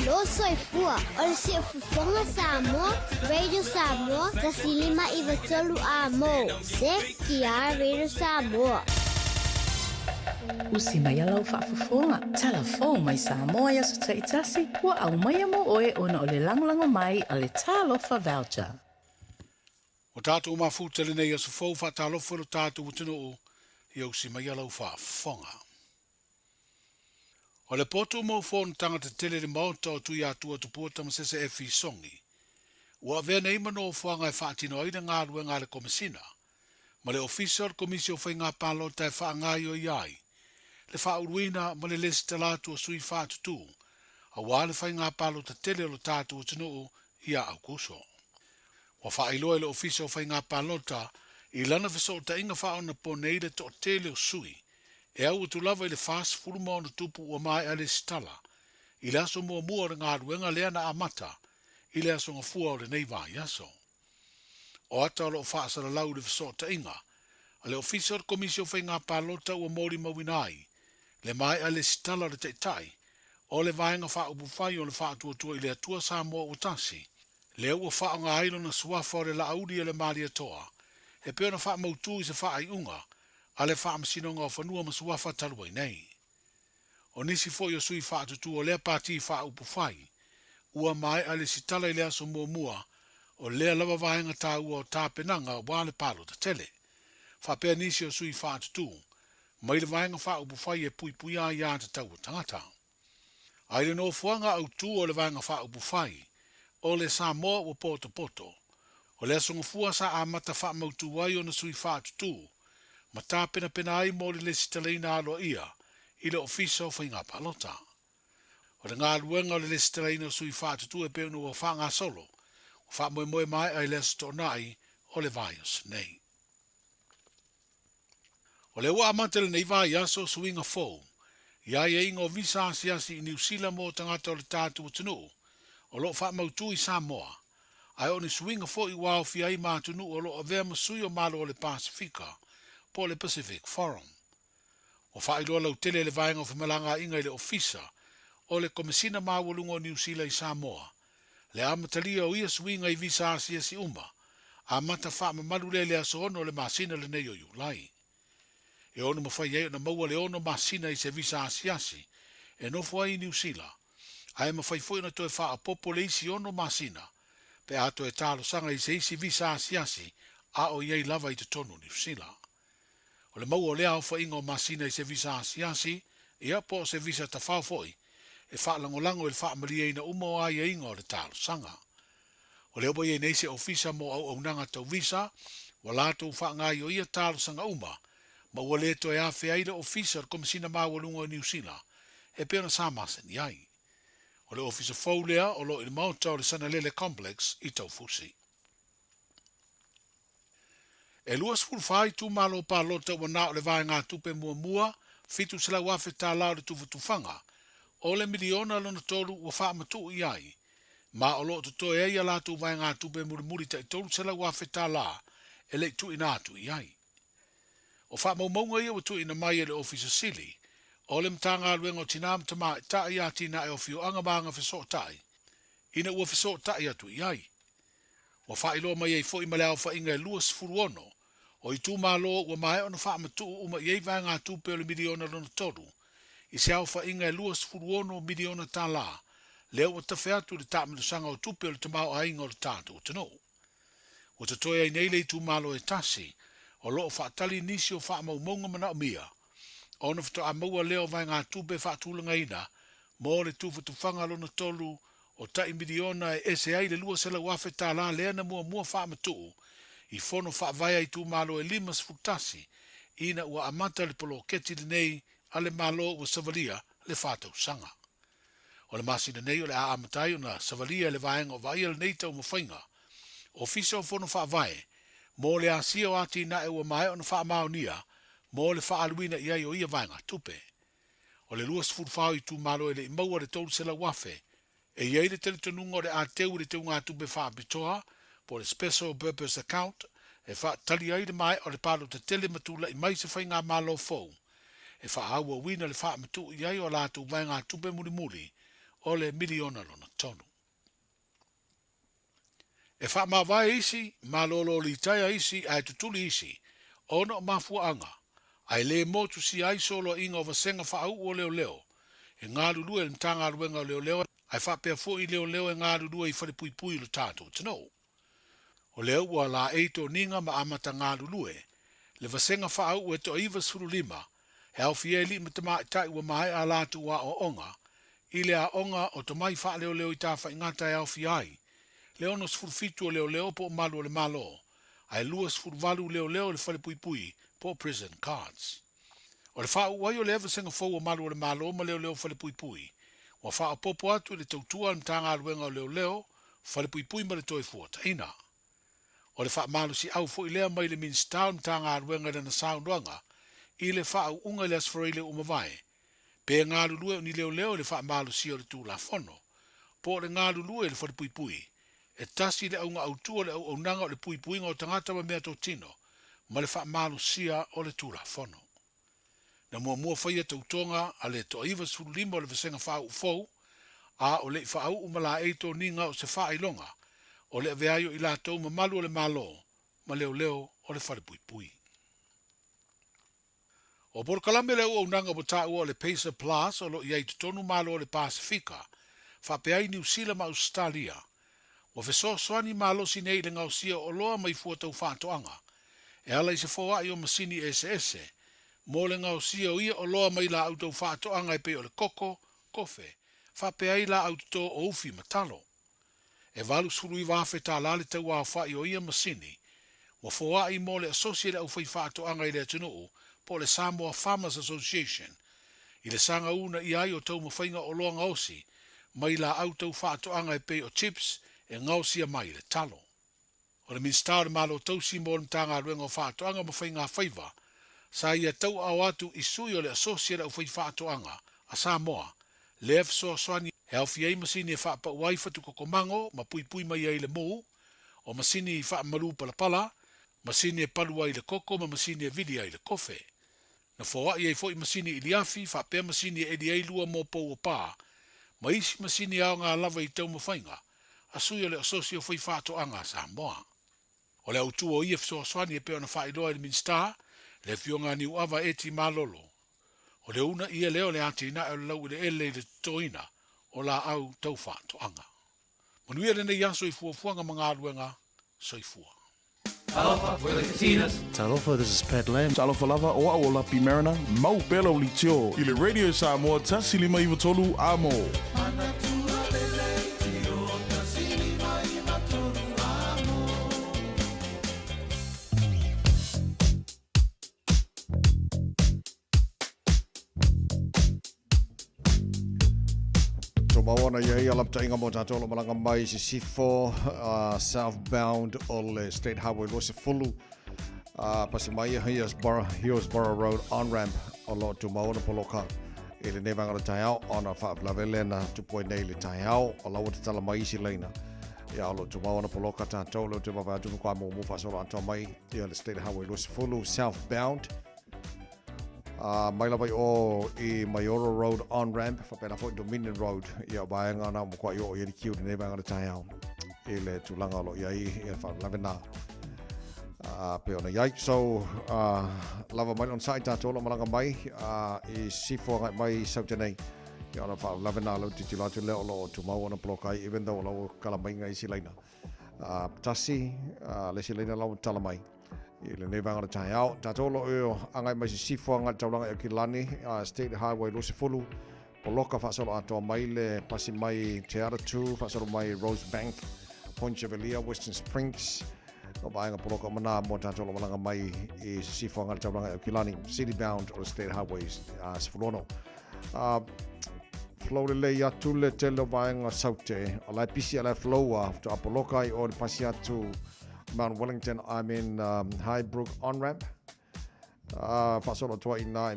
Malo soifua. O le Siufofoga Samoa, Radio Samoa, 159 A mo. CKR Radio Samoa. Usi mai lau faafofoga, tala fou mai Samoa i aso taitasi, ua aumaia mo oe ona o le lagolago mai a le Talofa Voucher. Ua tatou mafuta i lenei aso fou, faatalofa i lo tatou atunuu, ia usi maia lau faafofoga. O le potu mo fonotaga tetele i le Maota o Tuiatua Tupua Tamasese Effie Songi, ua avea nei ma nofoaga e faatino ai le galuega a le Komesina ma le Ofisa o le Komisi o Faiga Palota e faagaoioi ai le faauluina ma le lesitala atu o sui faatutū aua le faiga palota tele o lo tatou atunuu ia Aukuso. Ua faailoa e le Ofisa o Faiga Palota i lana fesootaiga faaonaponei le toatele o sui e au atu lava i le 46 ua maea lesitala i le aso muamua o le galuega lea na amata i le aso Gafua o lenei vaiaso. O ata o lo o faasalalau i le fesootaiga a le Ofisa o le Komisi o Faiga Palota ua molimauina ai le maea lesitala o le Taitai o le Vaega Faaupufai o le Faatuatua i le Atua Samoa Ua Tasi, lea ua faaaoga ai lona suafa o le Laauli o le Malietoa e pei ona faamautu i se faaiuga a le Faamasinoga o Fanua ma Suafa talu ai nei. O nisi foi o sui faatutū o lea pati faaupufai ua maea lesitala i le aso muamua o lea lava vaega taua o tapenaga aua le palota tele. Faapea nisi o sui faatutū mai le Vaega Faaupufai e Puipuia Aiā Tatau a Tagata. A i le nofoaga autū o le Vaega Faaupufai o le Samoa ua potopoto, o le Aso Gafua sa amata faamautu ai ona sui faatutū ma tapenapena ai mo le lesitalaina aloaia i le Ofisa o Faiga Palota. O le galuega o le lesitalaina o sui faatutū e pei ona ua faagasolo, ua faamoemoe maea i le Aso Toonai o le vaiaso nei. O lea ua amata lenei vaiaso suiga fou i aiaiga o visa asiasi i Niu Sila mo tagata o le tatou atunuu o lo o faamautu i Samoa, ae o ni suiga foi ua aofia ai ma atunuu o lo o avea ma sui o Malo o le Pasefika po o le Pacific Forum. Ua faailoa lautele e le Vaega o Femalagaaiga i le Ofisa o le Komesina Maualuga o Niu Sila i Samoa le amatalia o ia suiga i visa asiasi uma, amata faamamalu lea i le aso 6 o le masina lenei o Iulai. E ono mafai ai ona maua le 6 masina i se visa asiasi e nofo ai i Niu Sila, ae mafai foi ona toe faaopoopo le isi 6 masina pe a toe talosaga i se isi visa asiasi a o i ai lava i totonu o Niu Sila. O le maua o lea aofaiga o masina i se visa asiasi, ia, po o se visa tafao foi, e faalagolago i le faamalieina uma o aiaiga o le talosaga. O lea ua i ai nei se ofisa mo auaunaga tau visa, ua latou faagaoioia talosaga uma, ma ua le toe afea ai le Ofisa o le Komesina Maualuga o Niu Sila e pei ona sa masani ai. O le ofisa fou lea o lo o i le maota o le Sanalele Complex i Taufusi. E 24 itumalo palota ua na o le vaegatupe muamua $700,000 o le tufatufaga o le miliona lona tolu ua faamatuu i ai, ma o lo o totoe ai a latou vaegatupe mulimuli tai $300,000 e le i tuuina atu i ai. O faamaumauga ia ua tuuina mai e le Ofisa Sili o le Matagaluega o Tina ma Tamaitai, Atinae o Afioaga ma Agafesootai ina ua fesootai atu i ai. Ua faailoa mai ai foi ma le aofaiga e 26 o itumalo ua maea ona faamatuu uma i ai vaegatupe o le miliona lona tolu i se aofaiga e $26 miliona lea ua tafe atu i le taamilosaga o tupe o le tamaoaiga o le tatou atunuu. Ua totoe ai nei le itumalo e tasi o lo o faatali nisi o faamaumauga manaomia ona faatoa maua lea o vaegatupe faatulagaina mo le tufatufaga lona tolu o tai miliona e ese ai le $200,000 lea na muamua faamatuu i fono faavae a itumalo e 51 ina ua amata le poloketi lenei a le Malo ua savalia le fa tausaga. O le masina nei o le a amata ai ona savalia e le vaega o vaaia lenei taumafaiga Ofisa o Fono Faavae mo le asia o atinae ua maea ona faamaonia mo le faaaluina i ai o ia vaegatupe. O le 24 o itumalo e le i maua le $300,000 e i ai le talitonuga o le a teu i le teugatupe faapitoa po o le Special Purpose Account e faatali ai le maea o le palota tele ma tulai mai se faigamalo fou e faaauauina le faamatuu i ai o a latou vaegatupe mulimuli o le miliona lona tonu. E faamavae isi, malolo litaea isi ae tutuli isi ona o mafuaaga, ae le motusia ai soloaiga o vasega faauu o leoleo e galulue i le Matagaluega o Leoleo ae faapea foi leoleo e galulue i falepuipui o le tatou atunuu. O lea ua laei toniga ma amata galulue le vasega faauu e toa 95 e aofia ai alii ma tamaitai ua maea a latou aoaoga i le aoga o tomai faaleoleo i Tafaigata e aofia ai le 67 o leoleo po o malu o le Malo ae 28 leoleo i le falepuipui po o prison guards. O le faauu ai o lea vasega fou o malu o le Malo ma leoleo falepuipui ua faaopoopo atu i le tautua a le Matagaluega o Leoleo, Falepuipui ma le Toefuataiga. O le faamalosiau foi lea mai le Minisita o le Matagaluega i lana saunoaga i le faauuga i le Aso Faraile ua mavae, pe galulue o ni leoleo i le faamalosia o le Tulafono, po o le galulue i le falepuipui, e tasi le auga autu o le auaunaga o le puipuiga o tagata ma meatotino ma le faamalosia o le Tulafono. Na muamua faia tautoga a le toa 95 o le vasega faauu fou, a o le i faauu ma laei toniga o se faailoga o le avea ai o i latou ma malu o le Malo ma leoleo o le falepuipui. O polokalame le auaunaga ua taua o le Pacer Plus o lo o i ai i totonu Malo o le Pasefika, faapea ai Niu Sila ma Ausetalia. Ua fesoasoani malosi nei i le gaosia o oloa mai fua tau faatoaga, e ala i se foai o masini eseese mo le gaosia o ia oloa mai laau tau faatoaga e pei o le koko, kofe, faapea ai laau toto o ufi ma talo. E $89,000 tālā le tau aofai o ia masini, ua foai mo le asosi a le aufaifaatoaga i le atunuu po o le Samoa Farmers Association i le sagauna ia ai o taumafaiga oloa gaosi mai laau tau faatoaga e pei o chips e gaosia mai le talo. O le Minisita o le Malo Tausi mo le Matagaluega o Faatoaga ma Faiga Faiva sa ia tauaao atu i sui o le Asosi a le Aufaifaatoaga a Samoa lea fesoasoani e aofia ai masini e faapau ai fatukokomago ma puipui mai ai le mou, o masini faamalu palapala, masini e palu ai le koko ma masini e vili ai le kofe. Na foai ai foi masini iliafi faapea masini e eli ai lua mo pou o pā, ma isi masini aoga lava i taumafaiga a sui o le Asosi o Faifaatoaga a Samoa. O le autu o ia fesoasoani e pei ona faailoa e le Minisita, le Afioga a Niuava Eti Malolo. O le una ia lea o le atinae o le laueleele i le totoina o laau tau faatoaga. Manuia lenei aso i fuafuaga ma galuega. Soifua. Talofa, we're the Katinas. Talofa, this is Pat Lam. Talofa lava, o au o Lapi Mariner. Mau pea lau leitio i le Radio Samoa 1 5 9 3 A mo. Tumau ona i ai alapataiga mo tatou o lo malaga mai i sisifo southbound o le State Highway 20 pasi mai ia Hillsborough, Hillsborough Road on-ramp o lo o tumau ona poloka i lenei vaega o le taeao ona faalavelave lea na tupu ai nei i le taeao o la ua tatala mai isi laina ia o lo o tumau ona poloka tatou lea ou te vaavaai atu matua muamua faasolo atoa mai ia le State Highway 20 southbound mai lava i o i Maioro Road on ramp faapena foi Dominion Road ia vaega na matua i o i le kiu lenei vaega o le taeao i le tulaga o lo o i ai ia faalavelave na pe ona i ai. So, lava mai le onosai tatou o lo o malaga mai i sisifo agai mai i Saute nei. Ia ona faalavelave na lau tilotilo atu lea o lo o tumau ona poloka ai even though o la ua kala mai ngai isi laina. Tasi, le isi laina la ua tala mai i lenei vaega o le taeao. Tatou o lo o agai mai sisifo agai le taulaga i Aukilani, State Highway 20, poloka faasolo atoa mai le pasi mai Te Atatū, faasolo mai Rosebank, Point Chevalier, Western Springs, o vaega poloka uma nā mo tatou o lo o malaga mai i sisifo agai le taulaga i Aukilani, city bound o le State Highway 16. Flow lelei atu le tele o vaega Saute, o la e pisi a la e flow a, faatoa poloka ai o le pasi atu Mount Wellington, I'm in Highbrook on-ramp. Faasolo atu ai i nā i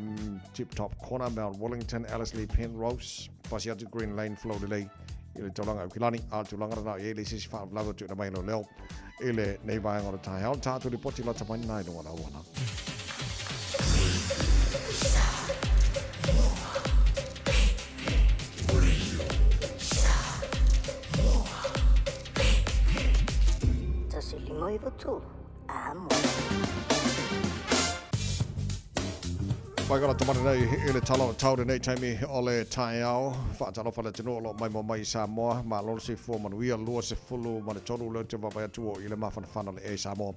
Tip Top Corner, Mount Wellington, Ellerslie, Penrose, pasi atu Green Lane, flow lelei i le taulaga i Aukilani, a o le tulaga lena i ai le isi faalavelave o tuuina mai e leoleo i lenei vaega o le taeao. Tatou lipoti lata mai nā i luga o le auala. 93 Amo. Mai kala tamana nei i le tala o tau nei taimi o le taeao. Whaatalofa le tino o lo mai mo mai i Samoa. Ma lolo se fua manuia lua se fulu ma le tolu le te vavai atu o i le mafanafana le e Samoa.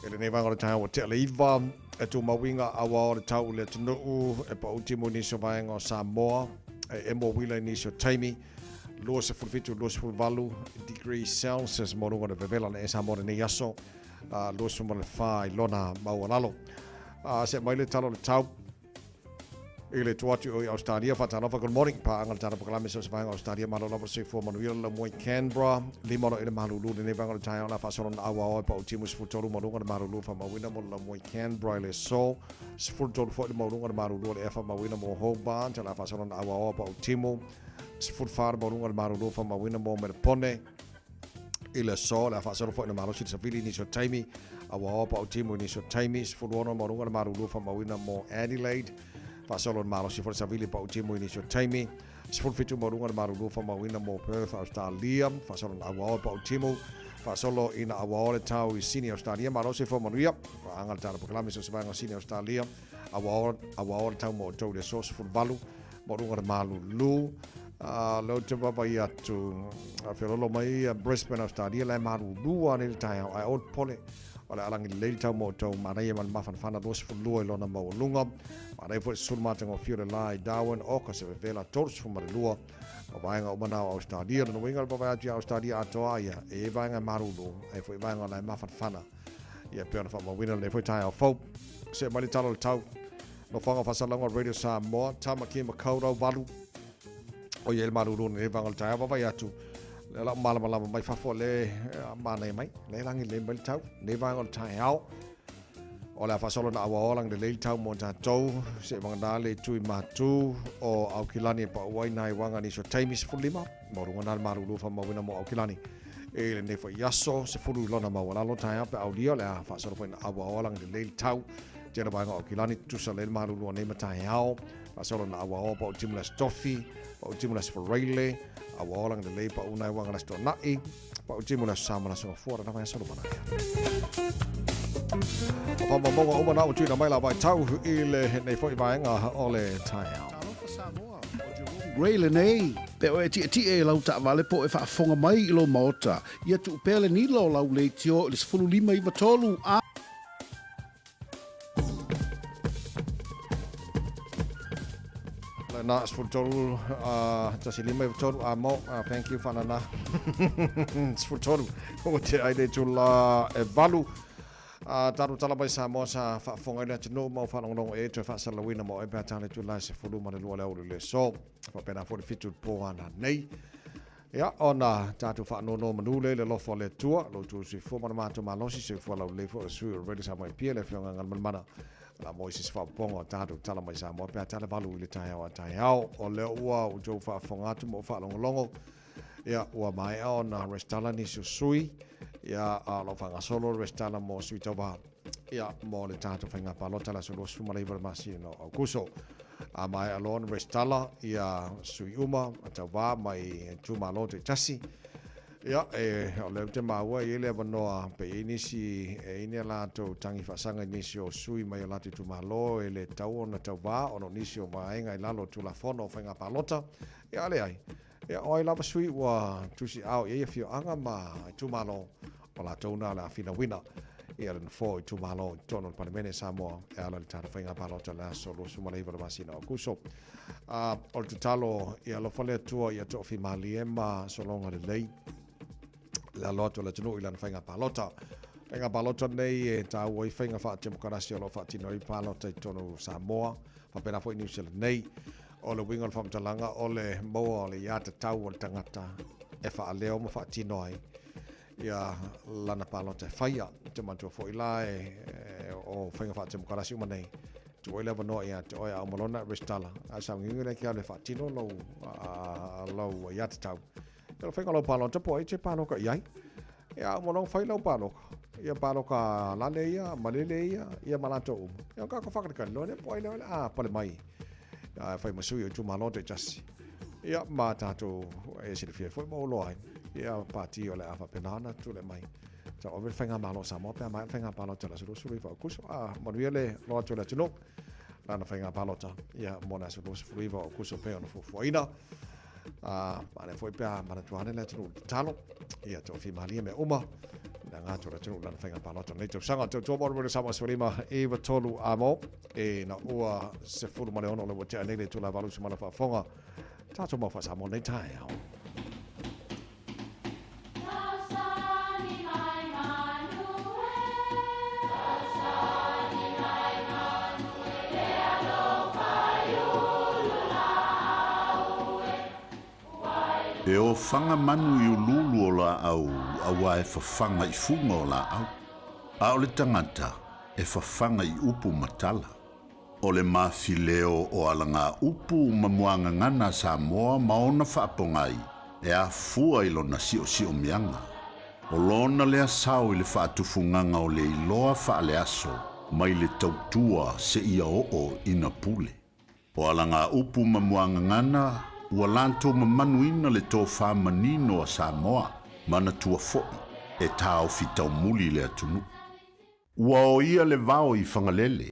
I lenei vaega o le taeao ua tea le 9, e tumauiga auao o le tau i le atunuu, e paʻuti mo nisi o vaega o Samoa, e emo uila i nisi o taimi, 27, 28 degrees Celsius mo luga o le vevela le e Samoa lenei aso, 24 i lona maualalo. Se mai le tala o le tau i le tua atu i Australia, faatalofa, good morning, paaga le tala pakalame so se vaega Australia, malo lava le soifua manuia le laumua i Canberra, lima o le malulu lenei vaega o le taeao la faasolo na auao e pau timu 13 maluga le malulu faamauina mo le laumua i Canberra i le aso 13 foi le mauluga le malulu o le ea faamauina mo Hobart la faasolo na auao e pau timu 14 le mauluga le malulu faamauina mo Melbourne i le aso le a faasolo foi na malosi le savili i nisi o taimi auaoa pau timu i nisi o taimi 16 mauluga le malulu faamauina mo Adelaide faasolo na malosi foi le savili pau timu i nisi o taimi 17 mauluga le malulu faamauina mo Perth Australia faasolo na auaoa pau timu faasolo ina auaoa le tau i Sydney Australia malosi fo manuia anga le tala pakalame so se vaega Sydney Australia auaoa auaoa le tau mo outou i le aso 18 mauluga le malulu leo te vaavaai atu feololo mai Brisbane Australia la e malulu lava nei le taeao ae aua le popole o le a lagi lelei le tau mo outou manaia ma le mafanafana 22 i lona maualuga manaia foi le susulu matagofie o le la i Darwin oka se vevela 32 o vaega uma na o Australia lona uiga le vaavaai atu ia Australia atoa ia e i ai vaega e malulu ae foi vaega o la e mafanafana ia pei ona faamauina lenei foi taeao fou see mai le tala o le tau Nofoaga Faasalauga Radio Samoa, Tamaki Makaurau 8, o ia i le malulu nei vaega o le taeao vaavaai atu le lau malamalama mai fafo le manaia mai le lagi lelei mai le tau nei vaega o le taeao o le a faasolo na auaoa lagi lelei le tau mo tatou se vagana le tui matu o Aukilani e pau ai nai waga nisi o taimi 15 maualuga na le malulu faamauina mo Aukilani e lenei foi aso 10 i lona maualalo taeao pe aulia o le a faasolo foi na auaoa lagi lelei le tau tele vaega o Aukilani tutusa le malulu nei ma taeao faasolo na auaoa pau timu le Aso Tofi pau timu le Aso Faraile auaoa lagi lelei pau nai waga le Aso Toonai pau timu le Aso Sa ma le Aso Gafua lena vai aso lumanai. O faamaumauga uma na ua tuuina mai la vaitau i lenei foi vaega o le taeao. Talofa Samoa, o Jerome Gray lenei. Pe oe e tietie i lau taavale po o e faafofoga mai i lou maota, ia tuu pea le nila o lau leitio i le 15 93 a. Na 13 153 a mo thank you whanana 13 o te ai le tula e valu a tatou tala mai Samoa sa faafofoga i le atunuu ma o faalogologo e toe faasalalauina mo oe pe a tale tula e 12 le aoauli le aso faapena foi le 7 i le po ana nei. Ia, ona tatou faanonomanu lea i le alofa o le Atua, lo outou soifua ma le matou malosi, soifua laulelei foi o le sui o le Radio Samoa i Apia, le Afioga Galumalemana, la mo i se isi faaopoopoga o tatou tala mai Samoa pe a tala valu i le taeao a taeao. O lea ua outou faafofoga atu ma ou faalogologo, ia, ua maea ona resitala nisi o sui, ia, a o lo o faagasolo le resitala mo sui tauva, ia, mo le tatou faiga palota le aso 29 o le masina o Aukuso. A maea loa ona resitala ia sui uma a tauvā mai itumalo taitasi, ia, e, o lea ou te maua e i ai le avanoa pe i ai nisi e i ai ni a latou tagi faasaga i nisi o sui mai o latou itumalo e le tatau ona tauvā ona o nisi o vaega i lalo o Tulafono o Faiga Palota. Ia, a leai, ia, o ai lava sui ua tusiao i ai afioaga ma itumalo, o latou na o le a finauina ia le nofoa o itumalo i totonu o le Palemene Samoa e ala i le tatou faiga palota i le aso 29 o le masina o Aokuso. O le tatalo ia alofa le Atua ia toafimalie ma sologa lelei le alo atu o le atunuu i lana faiga palota. Faiga palota nei e tāua ai faiga faatemokarasi o lo o faatino ai palota i totonu o Samoa, faapena foi New Zealand nei. O le uiga o le faamatalaga o le maua o le iā tatau o le tagata e faaleo ma faatino ai ia lana palota e faia. Te manatua foi la e, o faiga faatemokarasi uma nei, tuu ai le avanoa ia te oe a uma lona resitala, ae saugiugi lea ke alu e faatino lou, lou iā tatau. Ia le faiga o lau palota po o ai te paloka i ai. Ia a uma loa ona fai lau paloka, ia paloka lale ia, malele ia, ia ma latou uma. Ia ona kako whakarekare loa lea po o ai lea o le a pale mai. Ia fai ma sui o itumalo taitasi. Ia ma tatou e silafia foi ma oloa ai. Ia pati o le a faapena ona tulai mai. Tauave le Faigamalo o Samoa pe a maea le faiga palota i le aso 29 o Aokuso. A manuia le loa atu o le atunuu lana faiga palota ia mo le aso 29 o Aokuso pei ona fuafuaina. A manaia foi pe a manatua ane le atunuu i le tatalo ia toafimalie mea uma le aga atu o le atunuu i lana faiga palota i lenei tausaga. Tautua mo le Radio Samoa 15 93 a mo ina ua 16 le ua tea nei le itula e 8 usu ma lau faafofoga. Tatou mau faa-Samoa i lenei taeao. E ofaga manu i uluulu o laau auā e fafaga i fuga o laau, a o le tagata e fafaga i upu ma tala. O le mafileo o alagaupu ma muagagana a Samoa ma ona faapogai e afua i lona siosiomiaga. O lona lea sao i le faatufugaga o le iloa faaleaso mai le tautua seia oo ina pule. O alagaupu ma muagagana ua latou mamanuina le tofa manino a Samoa, manatua foi e taofi taumuli le atunuu. Ua o ia le vao i Fagalele.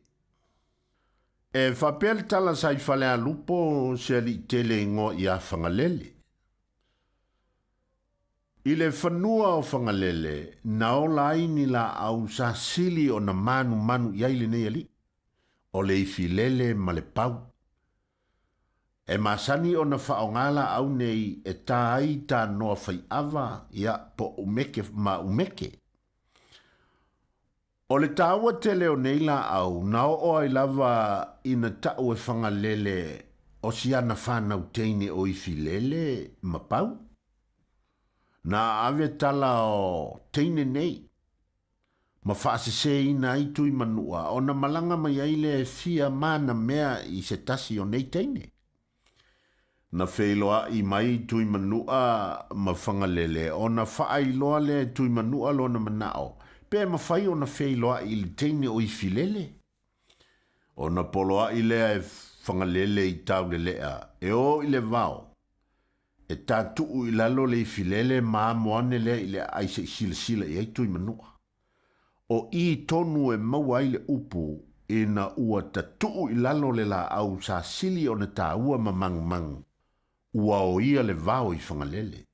E faapea le tala sa i Falealupo se alii tele igoa ia Fagalele. I le fanua o Fagalele na ola ai ni laau sa sili ona manumanu i ai lenei alii, o le ifilele ma le pau. E masani ona faaaoga laau nei e ta ai tanoa faiava ia po umeke ma umeke. O le taua tele o nei laau na oo ai lava ina tau e Fagalele o si ana fanau teine o Ifilele ma Pau. Na ave tala o teine nei ma faaseseina ai Tuimanua ona malaga mai ai lea e fia mana mea i se tasi o nei teine. Na feiloai mai Tuimanua ma Fagalele ona faailoa lea e Tuimanua lona manao pe mafai ona feiloai i le teine o Ifilele. Ona poloai lea e Fagalele i Taulelea e o i le vao e tatuu i lalo le ifilele ma amo ane lea i le aai se i silasila i ai Tuimanua. O i tonu e maua ai le upu ina ua tatuu i lalo le laau sa sili ona taua ma magumagu, ua o ia le vao i Fagalele.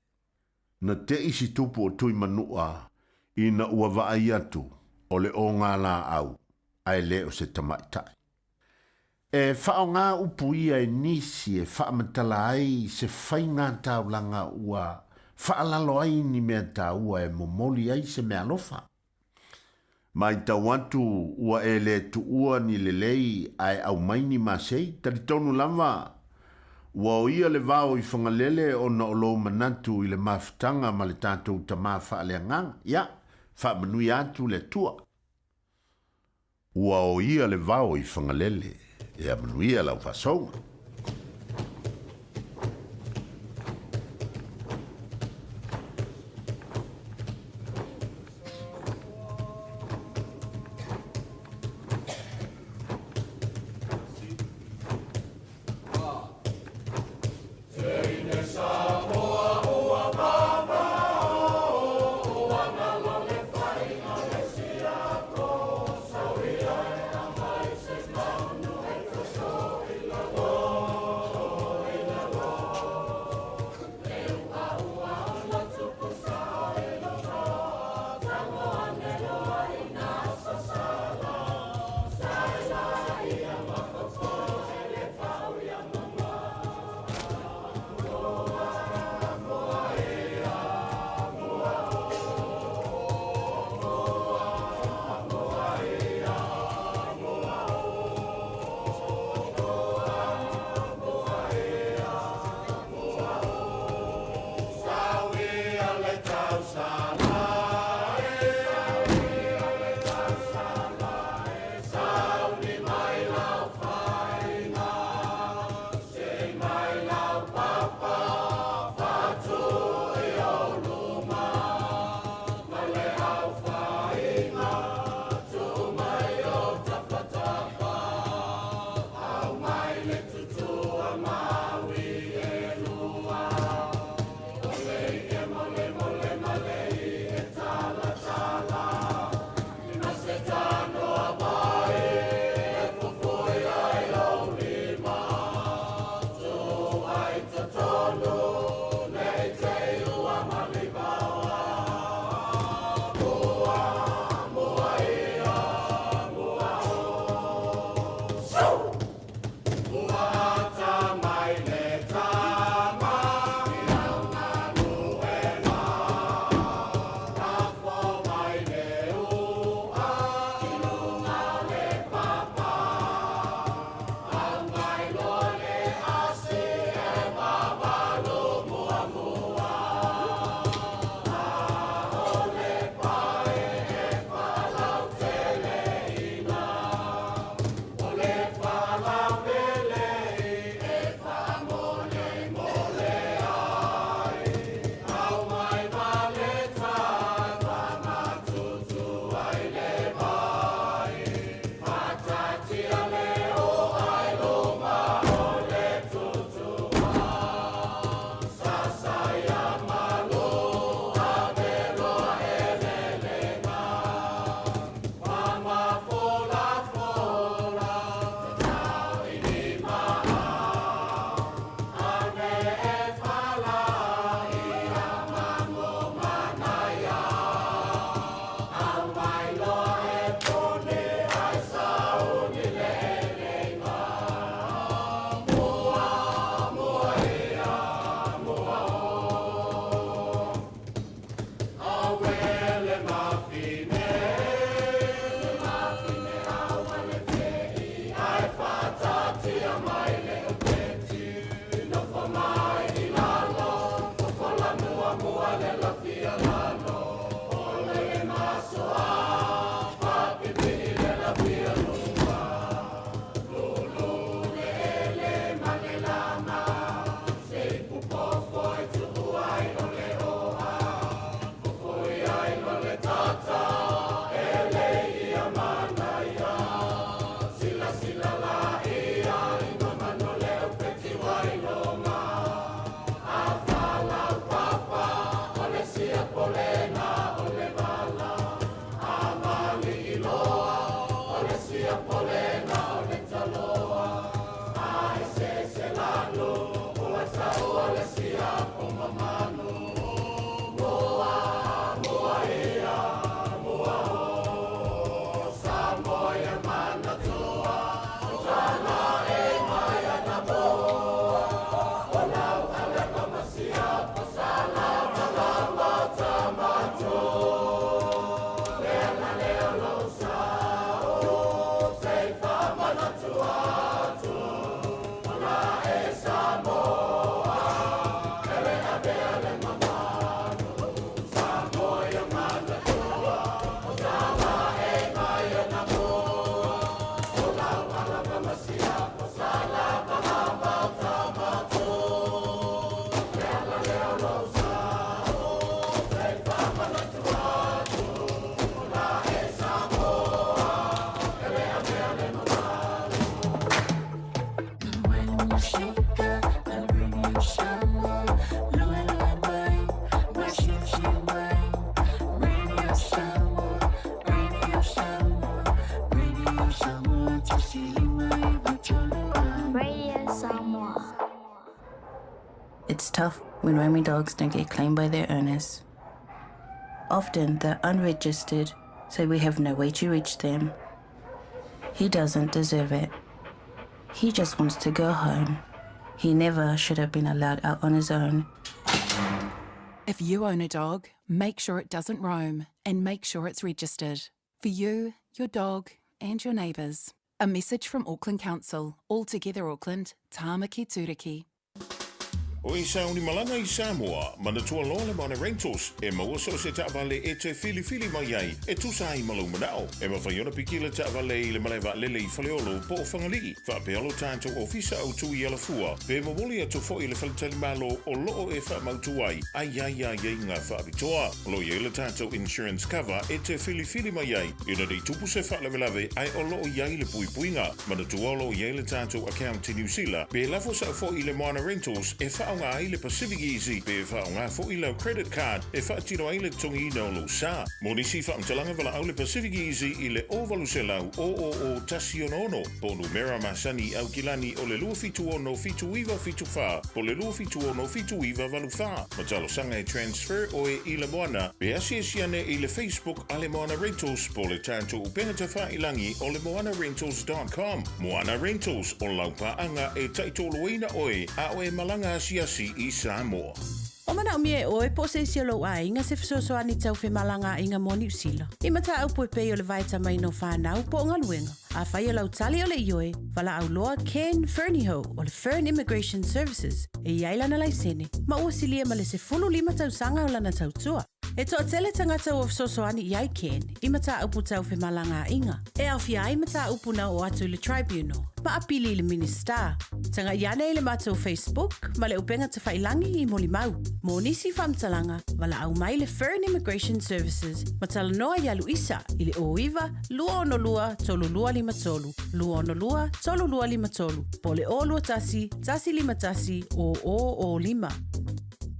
Na te'i si tupu o Tuimanua ina ua vaai atu o le oga laau ae le o se tamaitai. E faaaoga upu ia e nisi e faamatala ai se faiga taulaga ua faalalo ai ni mea taua e momoli ai se meaalofa. Matau atu ua e le tuua ni lelei ae aumai ni masei, talitonu lava ua o ia le vao i Fagalele ona o lou manatu i le mafutaga ma le tatou tama faaleagaga. Ia, faamanuia atu le Atua. Ua o ia le vao i Fagalele. Ia manuia lau faasouga. It's tough when roaming dogs don't get claimed by their owners. Often they're unregistered, so we have no way to reach them. He doesn't deserve it. He just wants to go home. He never should have been allowed out on his own. If you own a dog, make sure it doesn't roam and make sure it's registered. For you, your dog, and your neighbours. A message from Auckland Council, All Together Auckland, Tāmaki Tūriki. O e sauni malaga i Samoa, manatua loa le Moana Rentals, e maua so o se taavale e te filifili mai ai, e tusa ai ma lou manao. E mafai ona piki le taavale i le malae vaalele i Faleolo po o Fagalii, faapea lo tatou ofisa autu i Alafua, pe momoli atu foi i le faletalimalo o loo e faamautu ai, a i ai aiaiga faapitoa. O lo o i ai le tatou insurance cover e te filifili mai ai, ina nei tupu se faalavelave ae o lo o i ai le puipuiga. Manatua o lo o i ai le tatou account i Niu Sila, pe lafo sao foi i le Moana Rentals e faaaoga ai le Pacific Easy pe faaaoga foi lau credit card e faatino ai le totogiina o lou sa. Mo nisi faamatalaga valaau le Pacific Easy i le 0800 000 166 po o numera masani i Aukilani o le 276 7974 po o le 276 7984. Ma talosaga e transfer oe i le Moana pe asiasi ane i le Facebook a le Moana Rentals po o le tatou upega tafailangi o le moanarentals dot com. Moana Rentals, o lau paaga e taitoloina oe a o e malaga asiasi i Samoa. Ua manaomia e ʻoe po o se isi o lou aiga se fesoasoani tau femalagaaiga mo Niu Sila. I mataupu e pei o le vaetamaina o fanau po o galuega. Afai o lau tali o le ioe, valaau loa Ken Fernihough o le Fern Immigration Services e i ai lana laisene ma ua silia ma le 15 tausaga o lana tautua. E toatele tagata ua fesoasoani i ai Ken i mataupu tau femalagaaiga e aofia ai mataupu na oo atu i le Tribunal ma apili i le Minisita. Tagai ane i le matou Facebook ma le upega tafailangi i molimau. Mo nisi faamatalaga, valaau mai le Fern Immigration Services ma talanoa iā Luisa i le 09 262 3253, 262 3253, po o le 021 151 0005.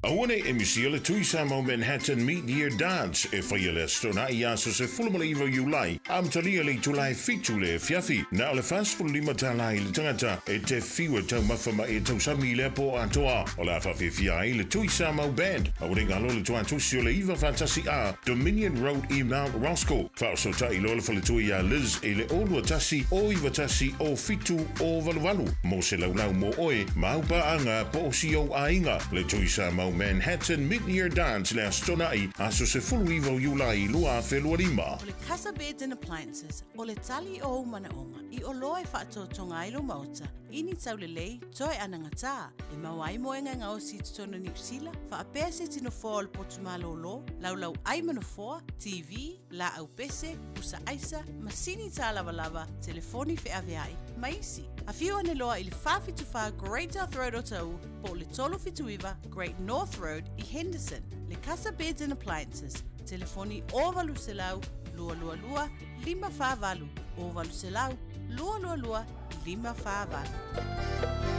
Aua ne i misia le Tui Samoa Manhattan Meet Year Dance e faia le Aso Toonai i aso 19 Iulai, amatalia i le itula e 7 le afiafi. Na o le $45 tala i le tagata e te fiu e taumafa ma e tausami i lea po atoa. O le a faafiafia ai le Tui Samoa Band. Aua ne i galo le tuatusi o le 9 faatasi A, Dominion Road i Mount Roskill. Faaosootai loa le faletua iā Liz i le 0 21 0 91 07 088 mo se laulau mo oe ma au paaga po o si ou aiga. Le Tui Samoa Manhattan Mid-Year Dance le Aso Toonai, aso 19 o Iulai 2025. O le Casa Beds and Appliances, o le tali o ou manaoga i oloa e faatotoga ai lou maota i ni taulelei toe anagatā e maua ai moega e gaosi i totonu o Niu Sila, faapea se tino foa o le potu malōlō, laulau ai ma nofoa, TV, laau pese, pusa aisa, masini tālavalava, telefoni feaveai, ma isi. Afio ane loa i le 474 Great South Road o Taʻu po o le 379 Great North Road i Henderson. Le Casa Beds and Appliances, telefoni 0800 222 548, 0800 222 548.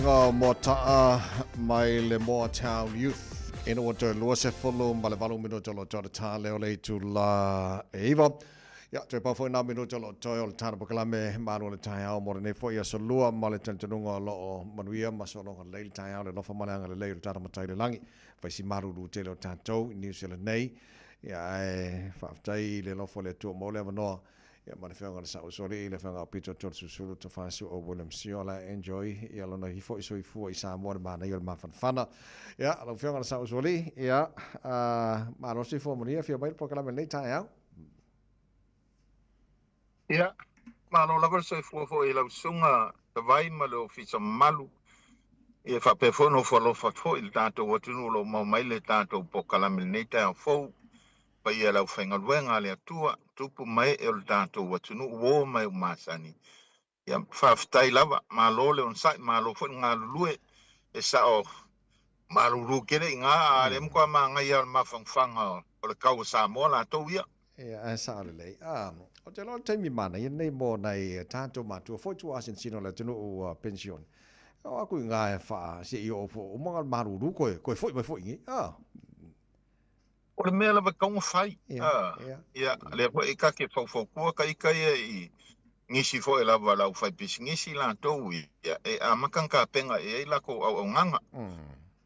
vaega o Moata'a mai le Moa Town Youth. Ina ua toe 28 minuta o lo o toe le tā lea o le itulā e 9. Ia, toe pau foi nā minuta o lo o toe o le tāna pakalame malu o le taeao mo lenei foi aso lua ma le talitonuga o lo o manuia ma sologa lelei le taeao le alofa ma le agalelei o le tatou Matai i le lagi. Fai si malulu tele o tatou i Niu Sila nei. Ia, ae faafetai i le alofa o le Atua mo le avanoa. Ia, ma le afioga i le Sa'o Usoalii, le afioga o Pito Tolesusulu, Tofasu o William Siola, enjoy ia lona ifo i soifua i Samoa le manaia o le mafanafana. Ia, lau afioga i le Sa'o Usoalii, ia, malo soifua manuia, afio mai le polokalame lenei taeao. Ia, malo lava le soifua foi i lau susuga Tavai ma le Ofisa mamalu, ia faapea foi ona ofo alofa atu foi i le tatou atunuu o lo o maua mai le tatou polokalame i lenei taeao fou. Paia i le aufaigaluega a le Atua, tupu ma ee o le tatou atunuu ua o mai ua masani. Ia, faafetai lava, malo le onosai, malo foi le galulue, e sao malulu tele i ina, a o lea matua manaia lava o le mafanafana o le kau a Samoa latou ia. Ia, ae sao lelei. Ou te iloa o le taimi manaia lenei mo nai tatou matua foi tua asinosino o le atunuu ua penisione. E oo atu i ina e faa, se i oo foi uma ona malulu koe, koe foi mai foi i inei. O le mea lava e tatau ona fai. Ia, lea foi ta te faufautua ta ita ia i nisi foi lava o le aufaipisinisi latou ia, e amata ona tapena i ai latou auaunaga.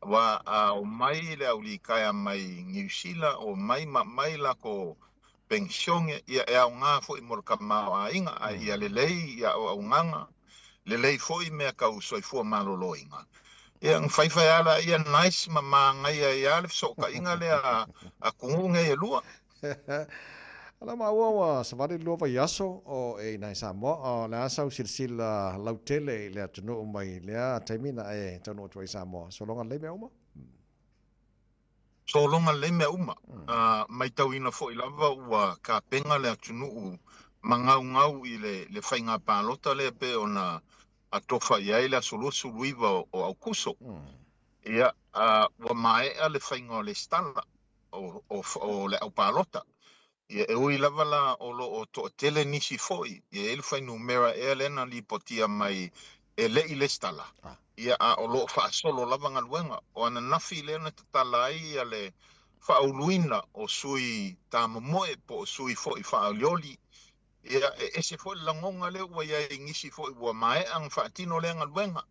Aua a omai le au litaea mai Niu Sila, omai ma aumai latou penisione, ia e aoga foi mo le tamaoaiga, a ia lelei ia auaunaga, lelei foi mea tau soifua maloloina. Ia, na faifai lava laia nice ma manaia ai lava le fesootaiga lea a atunuu nei e lua. Ala maua ua savali le lua vaiaso o e i nai Samoa, o le a sau silasila lautele i le atunuu mai lea taimi na e taunuu atu ai i Samoa. Sologa lelei mea uma? Sologa lelei mea uma. Maitauina foi lava ua tapena le atunuu ma gaugau i le faiga palota lea pei ona atofa i ai le aso 29 o Aukuso. Ia, ua maea le faiga o lesitala o le aupalota. Ia, e ui lava la o lo o toatele nisi foi, ia e i ai le fuainumera ea lea na lipotia mai e le i lesitala, ia, a o lo o faasolo lava galuega. O ananafi lea na tatala ai ia le faauluina o sui tamomoe po o sui foi faaolioli. Ia, e ese foi le lagona lea ua i ai i nisi foi ua maea ona faatino lea galuega.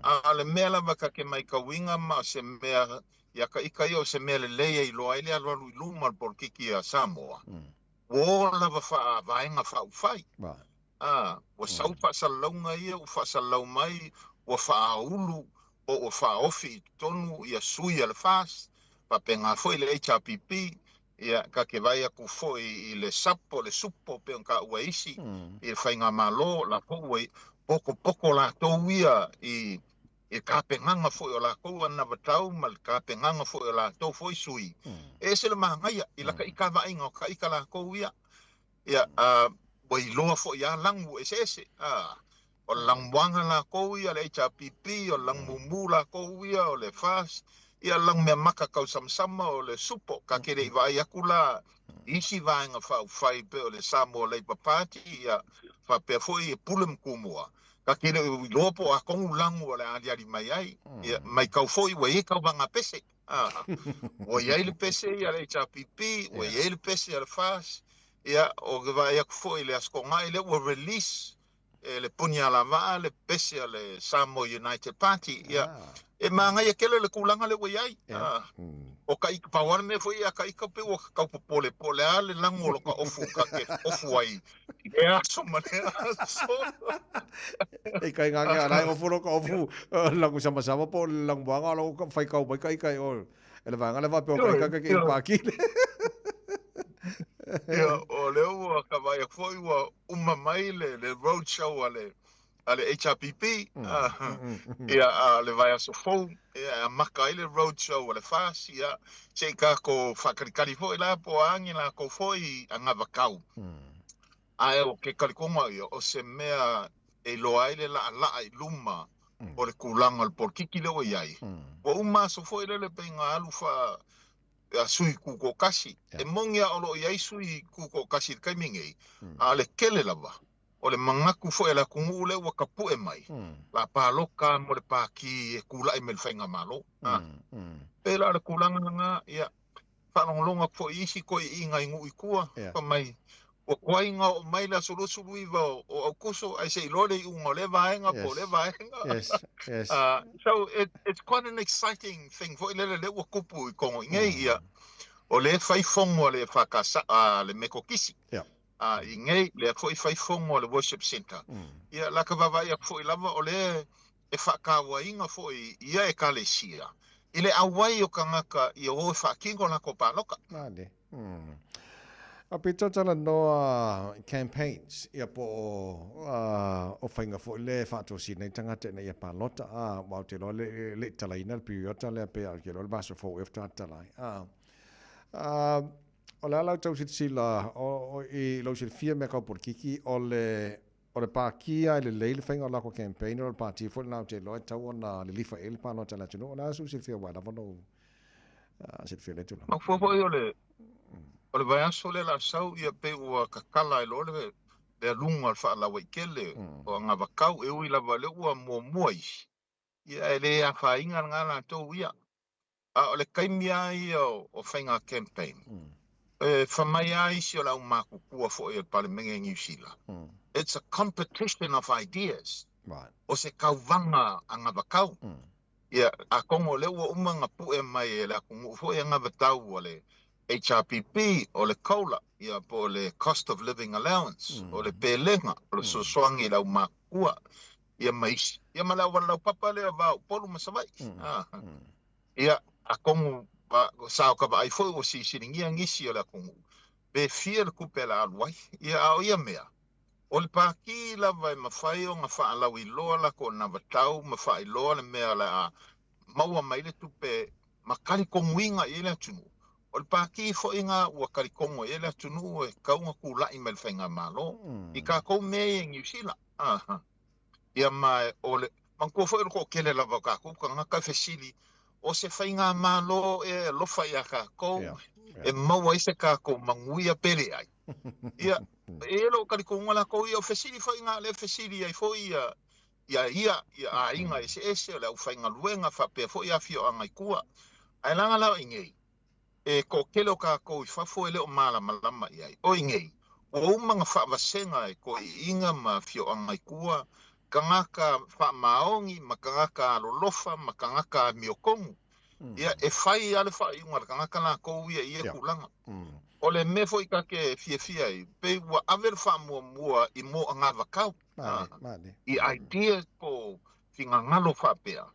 A o le mea lava ta te maitauina ma o se mea ia ta ita ia o se mea lelei e iloa ai le alualu i luma o le polokiki a Samoa, ua o lava faa-vaega faaupufai. A, ua sau faasalalauga ia ua faasalalau mai, ua faaulu po ua faaofi i totonu ia sui a le FAST, faapena foi le HRPP, Ia, ta te vaai atu foi i le SUP po o le SUPO pei ona taua e isi i le faigamalo, la foi ua potopoto latou ia i le tapenaga foi o latou anavatau ma le tapenaga foi o latou foi sui. E ese le manaia i lata ita vaaiga o ta ita latou ia. Ia, ua iloa foi lava lagu eseese, a. O le lanumoana latou ia, le HRPP, o le lanumumu latou ia, o le FAST, ia le lanumeamata tausamasama, o le SUPO. Ta te le i vaai atu la i isi vaega faaupufai pei o le Samoa Labour Party, ia faapea foi e Pule ma Tumua. Ta te le o iloa po o a tonu lanu o le a aliali mai ai. Ia, maitau foi ua i ai tauvaga pese. Ua i ai le pese ia le HRPP, ua i ai le pese a le FAST, ia, ou te vaai atu foi i le Aso Toonai lea ua release e le Punialavaa le pese a le Samoa United Party. Ia, e manaia tele le tulaga lea ua i ai. O ka ika, pau lava le mea foi ia ka ika pei ua tau popole po o le a le lagu o lota ofu ta te ofu ai i lea aso ma lea aso. E kai ngā ngā rai ofu lota ofu lagu samasama po o le lagu moanga o lau whai kau mai ka ika i o e le vaega le vape o ka ika ka ki i pākile. Ia, o lea ua ka vaai atu foi ua uma mai le, le road show a le, a le HRPP, ia, a le vaiaso fou, ia, e amata ai le road show a le FAST, ia, se i tatou faatalitali foi la po o a ni latou foi anavatau. Ae o ke talitonu ia, o se mea e iloa ai le laalaa i luma o le tulaga o le polokiki lea ua i ai. Ua uma aso foi lele pei na alu faa sui tutoatasi. E moni lava o lo o i ai sui tutoatasi i le taimi nei, a o le tele lava. O le manatu foi a le atunuu lea ua tapue mai, o le a paloka mo le pati e tulai mai i le faigamalo. Pei la o le tulaga lena, ia, faalogologo atu foi i isi toeaiina i nuu i tua, fai mai, ua tuai ona oo mai le aso 29 o Aokuso ae se i iloa le iuga o lea vaega po o lea vaega. So it's quite an exciting thing foi lele lea ua tupu i Kogo i nei, ia, o lea e fai fono a le EFKS, a le Metotisi. A i nei, lea foi fai fono a le Worship Centre. Ia, la ka vaavaai atu foi lava o lea e faatauaina foi ia Ekalesia i le auai o tagata ia o e faatino latou paloka. Nani. A pito talanoa campaigns, ia po o o faiga foi le faatosina i tagata ina ia palota, a aua ou te iloa le le i talaina le piriota lea pei a ou te iloa le vaiaso fou ea faatoa tala ai. A O le a lau tau silasila i lou silafia mea tau polokiki, o le o le pākia e lelei le faiga o le latou campaign, o le pāti foi lena ou te iloa e tatau ona lilifa i ai le palota a le atunuu. O le a sou silafia aua e lava lou silafia i lea tulaga? Manatua foi o le o le vaiaso lea o le a sau ia pei ua tatala ai loa le le aluga o le faalauaitele o anavatau e ui lava o lea ua muamua isi ia ae le afaina lena latou ia. A o le taimi lava ia o faiga campaign, e fai mai lava isi o le aumatutua foi o le Palemene i Niu Sila, it's a competition of ideas. O se tauvaga anavatau. Ia, atonu o lea ua uma ona pue mai e le atunuu foi anavatau a le HRPP, o le COLA, ia po o le Cost of Living Allowance, o le pelega, o le fesoasoani i le aumatutua. ia ma isi. Ia ma le auala laupapa lea va o Upolu ma Savaii. Ia, atonu sa o ka vaai foi ua silisiligia nisi o le atunuu, pe fia le tupe o le a alu ai. Ia, a o ia mea, o le pākī lava e mafai ona faalauiloa latou anavatau ma faailoa le mea o le a maua mai le tupe ma talitonuina i ai le atunuu. O le pākī foi lena ua talitonu i ai le atunuu e tatau ona tulai mai le faigamalo i tatou mea ia i Niu Sila. Aha. Ia ma o le, manatua foi o le toatele lava o tatou tagata e fesili, o se faigamalo ea e alofa ia tatou e maua ai se tatou manuia pe leai? Ia, e i ai lou talitonuga latou ia, o fesili foi na lea e fesili ai foi ia ia ia, ia aiga eseese, o le aufaigaluega faapea foi afioaga i tua. Ae leaga la i nei, e toatele o tatou i fafo e le o malamalama i ai. O i nei, ua uma ona faavasega e toeaiina ma afioaga i tua, tagata faamaoni ma tagata alolofa ma tagata amiotonu. Ia, e fai lava le faaiuga a le tagata latou ia i ia tulaga. O le mea foi ta te fiafia ai, pei ua ave le faamuamua i moagavakau, i ideas po o finagalo faapea.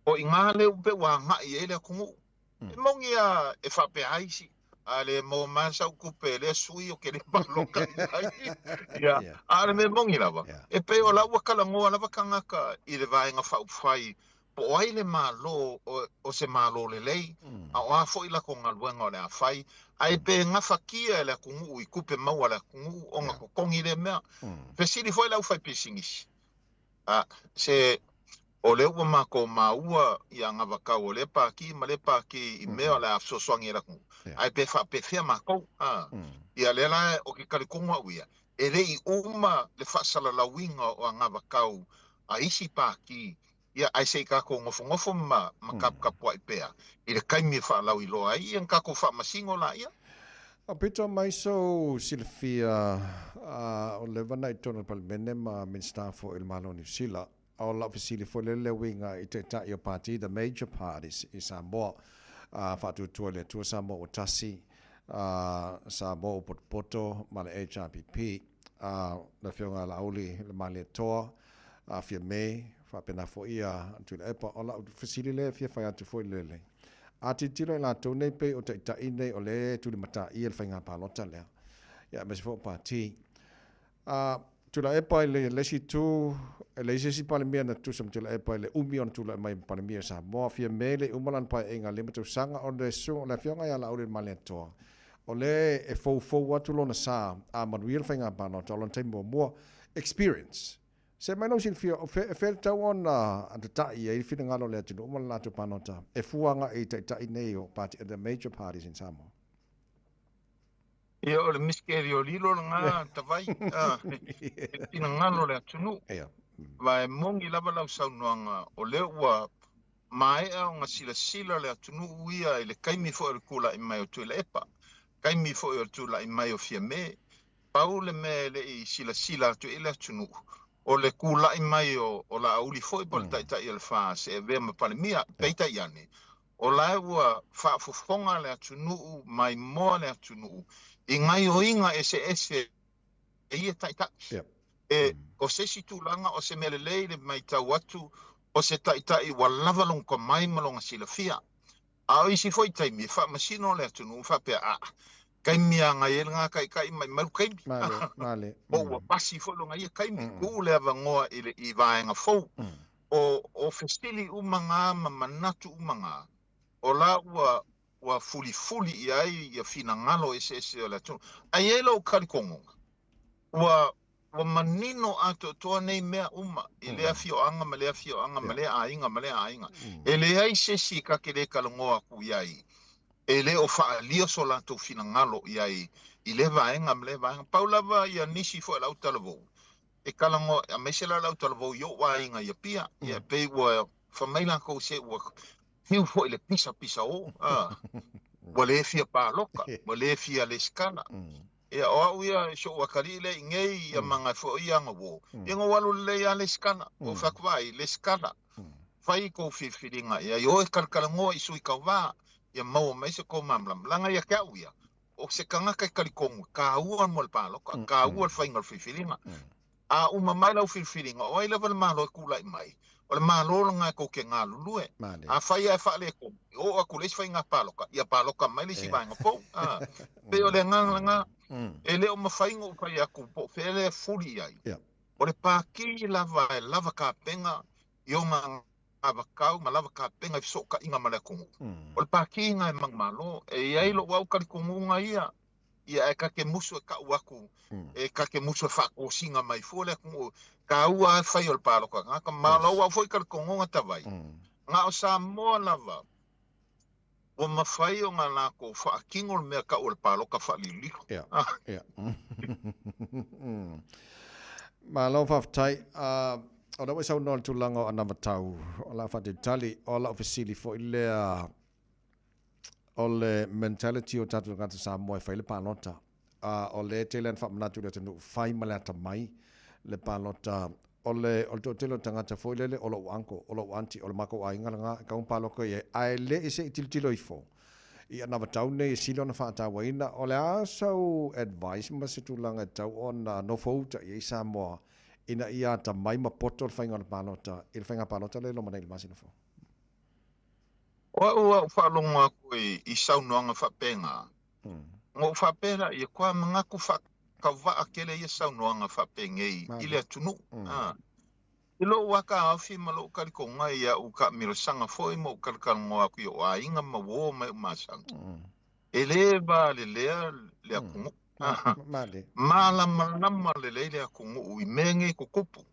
O i ina lea pei ua agai i ai le atunuu. E moni lava e faapea ai isi, a le maua mai sau tupe e lea sui ou te le paloka i ai. Ia, a o le mea moni lava, e pei o la ua talanoa lava tagata i le Vaega Faaupufai po o ai le Malo o se Malo lelei, a o a foi latou galuega o le a fai, ae pe gafatia e le atunuu i tupe maua a le atunuu ona totogi lea mea. Fesili foi le aufaipisinisi, A, se, o lea ua matou maua i anavatau o lea pāti ma lea pāti i mea o le a fesoasoani i le atunuu, ae pe faapefea matou? A, ia lea la o ke talitonu au ia, e le i uma le faasalalauina o anavatau a isi pāti, ia ae se i tatou nofonofo ma ma taputapuai pea i le taimi e faalauiloa ai, ia ona tatou faamasino laia. A pito mai sou silafia, ua leva na i totonu o le Palemene ma Minisita foi o le Malo o Niu Sila, a o lau fesili foi lea le uiga i Taitai o Pati, the major parties i Samoa, Faatuatua i le Atua Samoa ua Tasi, Samoa ua Potopoto ma le HRPP, le Afioga ia Laauli le Malietoa, Fiame, faapena foi ia Tuilaepa. O lau fesili lea e fia fai atu foi lele, A tilotilo i latou nei pei o taitai nei o lea e tulimataia le faiga palota lea, ia aemaise foi o Pati. A Tuilaepa i le isi itu, e leai se isi Palemia na tutusa ma Tuilaepa i le umi ona tulai mai ma Palemia o Samoa. Fiame le i uma lana paeaiga 5 tausaga, o le o le afioga ia Laauli-le-Malietoa, o lea e foufou atu lona sa a manuia le faiga palota, o lona taimi muamua, experience. Se mai lou silafia, o fea, e fea le tatau ona tatai i ai le finagalo o le atunuu ma le latou palota e fua agai i taitai nei o party, the major parties in Samoa? Ia, o le miskelio lilo lagā tavai, i finagalo o le atunuu. Ma e moni lava lau saunoaga, o lea ua maea ona silasila le atunuu ia i le taimi foi o le tula'i mai o Tuilaepa, taimi foi o le tula'i mai o Fiame. Pau le mea e le i silasila atu i ai le atunuu, o le tula'i mai o Laauli foi po o le Taitai o le FAST e avea ma Palemia. Peitai ane, o la e ua faafofoga le atunuu, maimoa le atunuu i gaoioiga eseese e ia taitai. E, o se isi tulaga o se mea lelei le matau atu o se taitai ua lava lona tomai ma lona silafia. A o isi foi taimi e faamasino le atunuu faapea, a taimi a ngai ai lena taitai mai mai le taimi. Male, male. Po ua pasi foi lona ia taimi, tuu le avanoa i le i vaega fou. O fesili uma na ma manatu uma na, o la ua fulifuli i ai ia finagalo eseese o le atunuu. Ae i ai lou talitonuga, ua manino atoatoa nei mea uma i lea afioaga ma lea afioaga ma lea aiga ma lea aiga. E leai se isi ta te le talanoa atu i ai, e le o faaalia so latou finagalo i ai i lea vaega ma lea vaega. Pau lava ia nisi foi o le autalavou, e talanoa, aemaise la le autalavou i o'u aiga i Apia, ia pei ua fai mai latou se ua fiu foi le pisapisa o, ua le fia paloka, ua le fia lesitala. Ia, o au ia, si o'u atalii lea i inei, ia ma foi ia agauō, ia na ou alu lelei lava lesitala. Ua fai atu, vaai, lesitala, fai kou filifiliga i ai, o e talatalanoa i sui tauvā, ia maua mai se tou malamalamaga ia te au ia. O se tagata e talitonu, taua mo le paloka, taua le faiga o le filifiliga. A uma mai lau filifiliga, o ai lava le Malo e tula'i mai, o le Malo lagā e tou te galulue. Afai ae faaletonu, e oo atu i le isi faiga paloka, ia paloka mai le isi vaega fou. Pei o le agaga lagā, e le o mafai ona ou fai atu po o fea le fuli i ai. O le pākī lava e lava tapena i ona agavakau ma lava tapena i fesootaiga ma le atunuu. O le pākī lagā e manumalo, e i ai lou au talitonuga ia, ia ae ta te musu e ta'u atu, e ta te musu e faatosina mai fua le atunuu, taua lava le fai o le paloka tagata. Ma o lau au foi talitonuga tavai, na o Samoa lava ua mafai ona latou faatino le mea ta'u o le paloka faalililo. Ia, ia. Malo faafetai. O lea ua e saunoa i le tulaga o anavatau, o le a faatalitali, o lau fesili foi lea, o le mentality o tatou tagata Samoa e fai le palota. O lea e tele ina faamanatu i le atunuu, fai ma le atamai le palota. O le, o le toatele o tagata foi lele, o lou uncle, o lou aunty, o le matou aiga lena, e tatau ona palota i ai, ae le i se i tilotilo ifo i anavatau nei e sili ona faatauaina. O le a sau advice ma se tulaga e tatau ona nofouta i ai Samoa ina ia atamai ma poto le faiga o le palota i le faiga palota lea e loma nei i le masina fou? O a'u a ou faalogo atu i saunoaga faapena, ona ou faapea lea, toa manatu faatauvaa tele ia saunoaga faapenei i le atunuu. I lou lava taofi ma lou talitonuga i a'u taamilosaga foi ma ou talatalanoa atu i o'u aiga ma uō ma e'u masani, e lē valelea le atunuu. Malamalama lelei le atunuu i mea nei tutupu.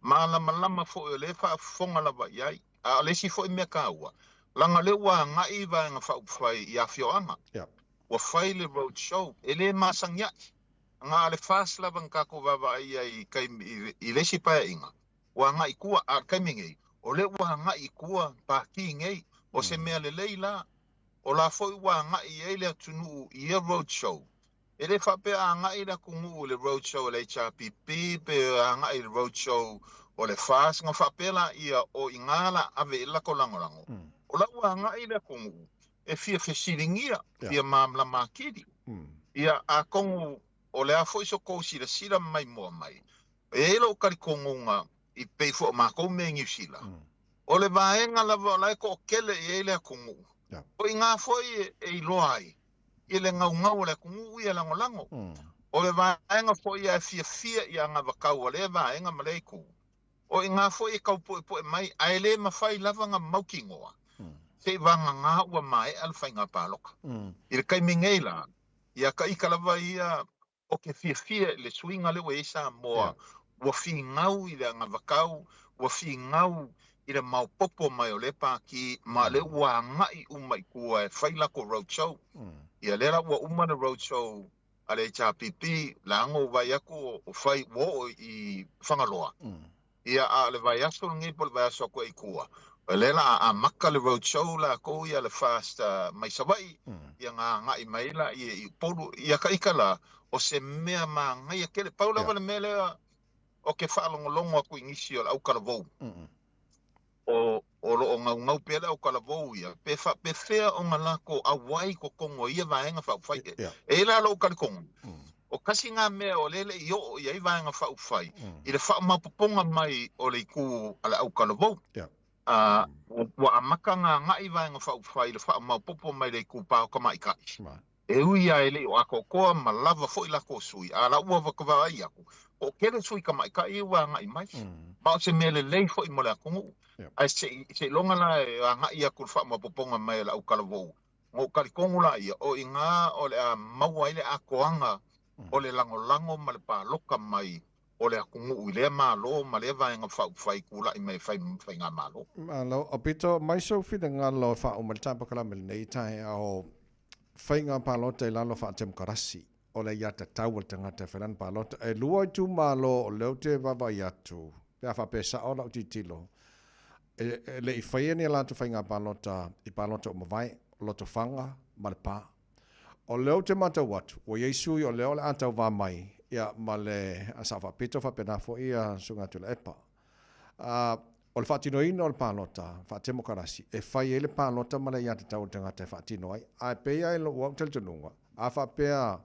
Malamalama foi o lea e faafofoga lava i ai. A o le isi foi mea taua, leaga o lea ua agai Vaega Faaupufai i afioaga, ua fai le road show, e le masani ai. Na o le FAST lava na tatou vaavaai i ai i taimi i le isi paeaiga, ua agai i tua, a o le taimi nei, o lea ua agai i tua Pati nei. O se mea lelei la, o la foi ua agai i ai le atunuu i ia road show. E le faapea a agai le atunuu i le road show a le HRPP pe agai i le road show o le FAST ona faapea laia o i ina la ave i ai le latou lagolago. O la ua agai le atunuu e fia fesiligia, fia malamalama atili. Ia, atonu o le a foi so tou silasila maimoa mai, e i ai lou talitonuga i pei foi o matou mea i Niu Sila, o le vaega lava o la e toatele i ai le atunuu, o i ina foi e iloa ai i le gaugau o le atunuu ia e lagolago. O le vaega foi ia e fiafia i agavakau a lea vaega ma lea itu, o i ina foi e tau puepu'e mai, ae le mafai lava ona mautinoa se i vagagā ua maea le faiga paloka. I le taimi nei la, ia ka ita lava ia o te fiafia i le suiga lea ua i ai Samoa, ua finau i le agavakau, ua finau i le maopoopo mai o lea pākī, ma o lea ua agai uma i tua e fai latou road show. Ia lea la ua uma le road show. a le HRPP, leaga ua vaai aku o fai ua oo i Fagaloa. Ia, a o le vaiaso lenei po o le vaiaso atu ai i tua, o lea la a amata le road show latou ia le FAST mai Savaii, ia na agai mai ai laia i Upolu. Ia ka ita la, o se mea manaia tele. Pau lava le mea lea ou te faalogologo atu i nisi o le autalavou, o o lo o naunau pea le autalavou ia, pe faapefea ona latou auai i totonu o ia Vaega Faaupufai. E i ai la lou talitonuga, o tasi na mea o lea e le i oo i ai Vaega Faaupufai i le faamaopoopoga mai o le itu a le autalavou. A, ua amata ona agai Vaega Faaupufai i le faamaopoopo mai le itupa o tamaitai. E ui lava e le i o atoatoa ma lava foi latou sui, a la ua vaai atu, toatele sui tamaitai ia ua agai mai. Ma o se mea lelei foi mo le atunuu. Ae se i seiloga la e agai atu i le faamaopoopoga mai a le autalavou, ona ou talitonu laia, o i ina o le a maua ai le atoaga o le lagolago ma le palota mai o le atunuu i lea Malo ma lea Vaega Faaupufai tulai mai e fai ma Faigamalo. Malo. O pito mai sou finagalo e faauma le tapakalame lenei taeao faiga palota i lalo faatemokarasi o le aiatatau a le tagata e fai lana palota. E lua itumalo o lea ou te vaavaai atu pe a faapea e sao lau tilotilo e le i faia ni a latou faiga palota i palota ua mavae, o Lotofaga ma Lepa. O lea ou te matau atu, ua i ai sui o lea o le a tauva mai ia ma le Sao Faapito faapena foi ia Susuga Tuilaepa. O le faatinoina o le palota faatemokarasi, e fai ai le palota ma le aiatatau a le tagata e faatino ai. Ae pei lava i lou au talitonuga, a faapea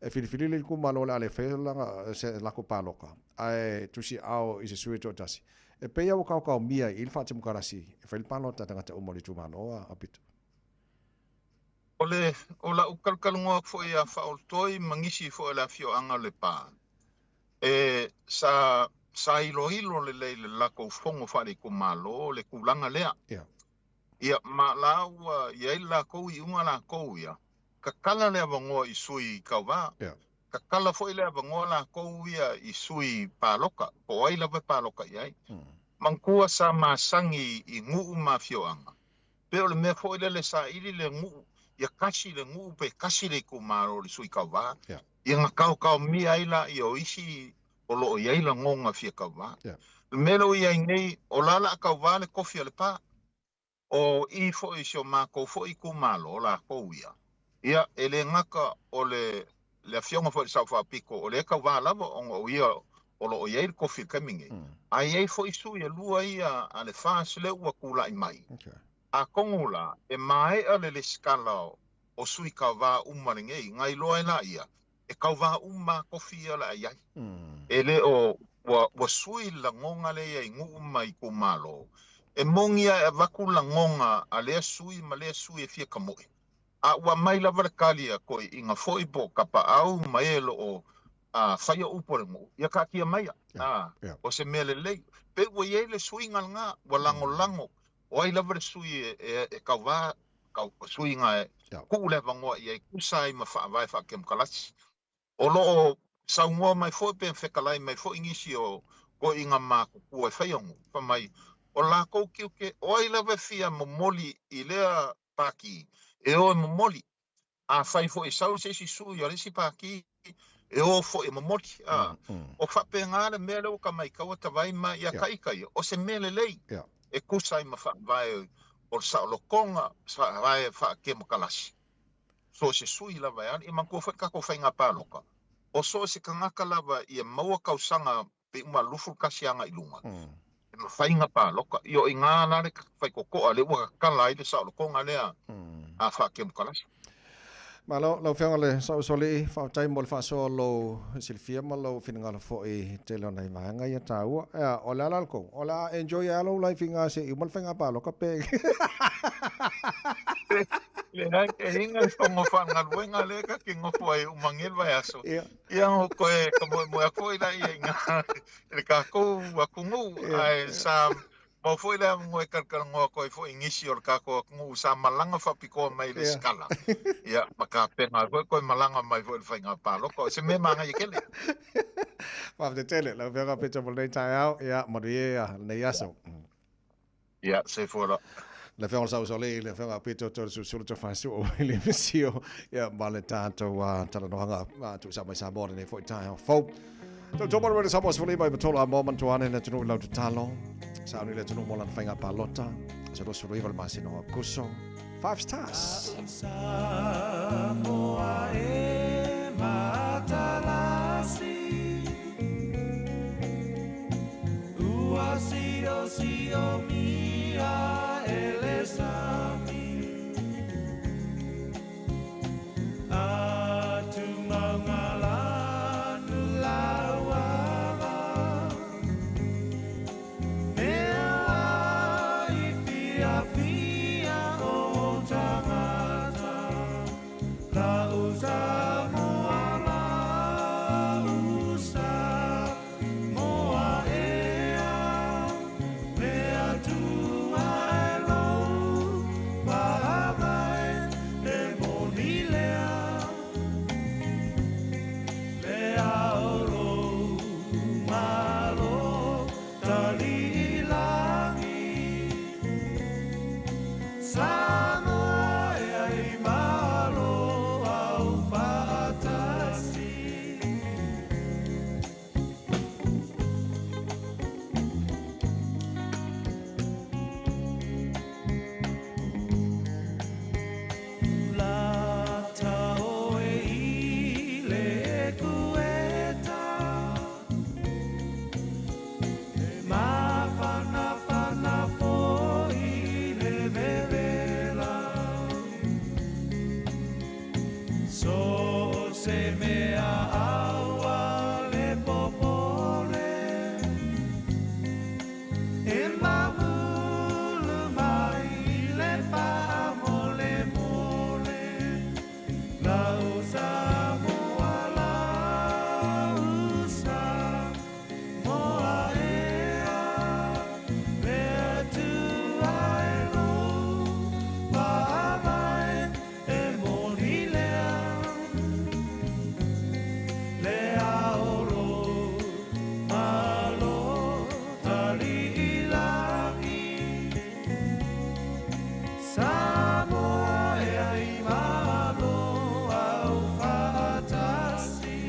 e filifili le itumalo o le a le faia se latou palota, ae tusiaao i se sui e toatasi, e pei lava ua taotaomia i i le faatemokarasi e fai le palota a tagata uma o le itumalo a Aupito. O le, o la'u kalukalugoa foi ia Faaolotoi ma nisi foi o le afioaga o Lepa, e sa, sa iloilo lelei le latou fono faale-itumalo le tulaga lea. Ia. Ia, ma la ua i ai le latou iuga latou ia, tatala le avanoa i sui tauva. Ia. Tatala foi le avanoa latou ia i sui palota, po o ai lava e palota i ai. Manatua sa masani i nuu ma afioaga, Pe o le mea foi lele saili le nuu, ia kasi le nuu pe kasi le itumalo o le sui tauva, ia na kaokaomia ai laia o isi o lo o i ai lagoga fia tauva. O le mea lea ua i ai nei, o la la a tauva le tofi a Lepa. O i foi i si o matou foi itumalo latou ia, ia e le gata o le le afioga foi i le Sao Faapito o lea e tauva lava ona o ia o lo o i ai le tofi i le taimi nei, ae i ai foi sui e lua ia a le FAST lea ua tulai mai. Atonu la e maea le lesitala o sui tauva uma lenei, na iloa ai laia e tauva uma a tofi ia o le a i ai. E le o ua sui le lagoga lea i ai i nuu ma itumalo, e moni lava e avatu lagoga a lea sui ma lea sui e fia tamoe, A ua mai lava le tali a toeaiina foi po o tapaau ma e o lo o faia upu a le nuu, ia taatia maia. A, o se mea lelei. Pe ua i ai le suiga lena, ua lagolago, o ai lava le sui e tauva, suiga e tuu le avanoa i ai, tusa ai ma faavae faakemokalasi. O lo o saunoa mai foi pe fetalai mai foi nisi o toeaiina matutua e faia nuu, fai mai, o latou tiute, o ai lava e fia momoli i lea pāti, e o e momoli. Afai foi e sau se isi sui o le isi pāti, e o foi e momoli. A, o faapena le mea lea ua ka maitaua tavai ma ia taita ia, o se mea lelei e tusa ai ma faavae o le saolotoga, faavae faakemokalasi. So o se sui lava e alu, ia manatua foi le tatou faiga palota, o so o se tagata lava ia maua tausaga pe uma 21 agai i luga, e mafai ona palota. Ia o i ina la le faitotoa lea ua tatala ai le saolotoga lea a faakemokalasi. Malo lau Afioga le Saosolii, faafetai mo le faasoa o lou silafia ma lou finagalo foi i le tele o nai vaega ia taua. Ea, o le a la le kou? O le a enjoy ai lou life i nga se i uma le faiga paloka pe Leai, e hinga le fono faagaluega lea ka ke nofo ai uma nei le vaiaso. Ia o koe ka moemoe atu foi laia i nga i le tatou atunuu ae sa Mau foi le avanoa e talatalanoa atu ai foi i nisi o le tatou atunuu sa malaga faapitoa mai i le sikala, ia, ma tapena ai foi toe malaga mai foi i le faiga palota. O se mea manaia tele. Faafetai tele lau Afioga Peter mo lenei taeao, ia, manuia lenei aso. Ia, soifua loa. Le afioga o le Sausoli, le afioga a Pito Tolesulusulu Tofaesu'u William Sio, ia ma le tatou talanoaga tuusa mai Samoa lenei foi taeao fou. Tautau mai le Samoa 15 i Amoa manatua ane le atunuu i lau tatalo. Sauni le atunuu mo lana faiga palota. Aso 29 o le masina o Aokuso. Five stars. Samoa e matalasi Ua sio sio mia e le sami Atu maungalanu lauala Mea i fia fia o tangata La usa moa la usa moa ea Mea tua e lou paavai e moni lea Le aolo malo tali'ilangi Samoa ea i malo au fa'atasi. Lata oe i le ekueta E mafanafana fo'i le vevela So se mea aua le popole E mamulu mai le faamolemole Lau Samoa lau Samoa ea Le Atua e lou paavai e moni lea Le aolo malo tali'ilangi Samoa ea i malo au fa'atasi.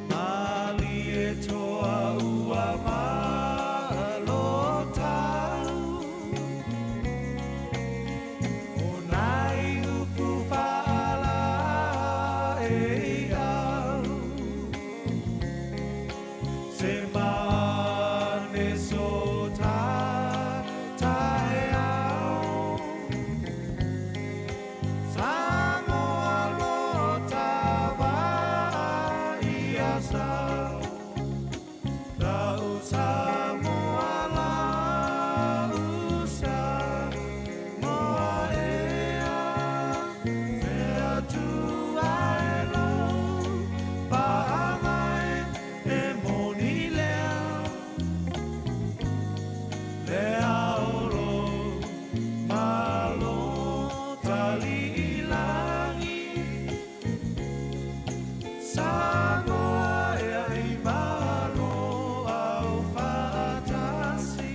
Malie toa ua malo tau O nai upu fa'ala e au Se maane so ta taeao Samoa lo tava'a ia sau Lau Samoa lau Samoa ea Le Atua e lou paavai e moni lea Le aolo malo tali'ilangi Samoa ea i malo au fa'atasi.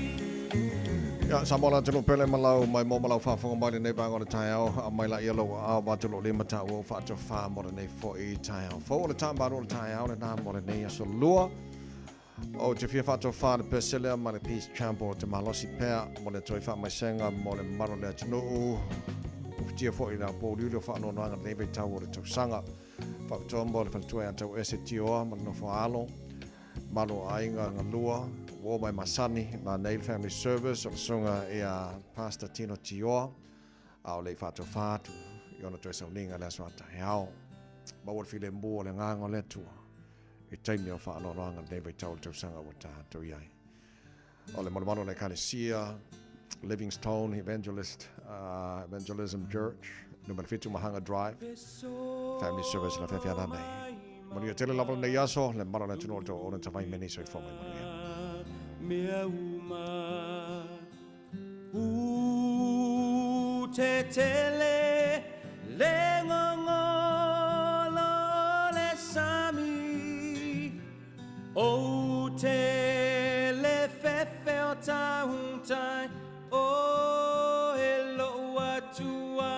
Ia, Samoa le atunuu pele ma lau maimoa ma lau faafofoga mai lenei vaega o le taeao, aumai laia lou aao atu lou lima taua ua faatofa mo lenei foi taeao fou. O le tāmaru o le taeao lenā mo lenei aso lua. Ou te fia faatofa le pese lea ma le Peace Chapel o te malosi pea mo le toe faamaisega mo le mamalu o le atunuu. Ufitia foi i le aupōuliuli o faanoanoaga lenei vaitau o le tausaga. Faapitoa mo le faletua ia Tauese Tioa ma le nofo a alo. Malu o aiga galua, uo mai masani, la nei le Family Service o le susuga ia Pastor Tino Tioa, a o le i faatofa atu i ona toe sauniga i le aso a taeao. Maua le filemu o le agaga o le Atua i taimi o faanoanoaga lenei vaitau o le tausaga ua tatou i ai. O le malumalu o le Ekalesia Livingstone Evangelist Evangelism Church, numera 7 Mahanga Drive, Family Service la feafea nei. Manuia tele lava lenei aso, le mamalu o le atunuu o le tou ona tavai me nei soifua mai manuia. Mea uma u te tele le ngongolo. tautai o e lo'u Atua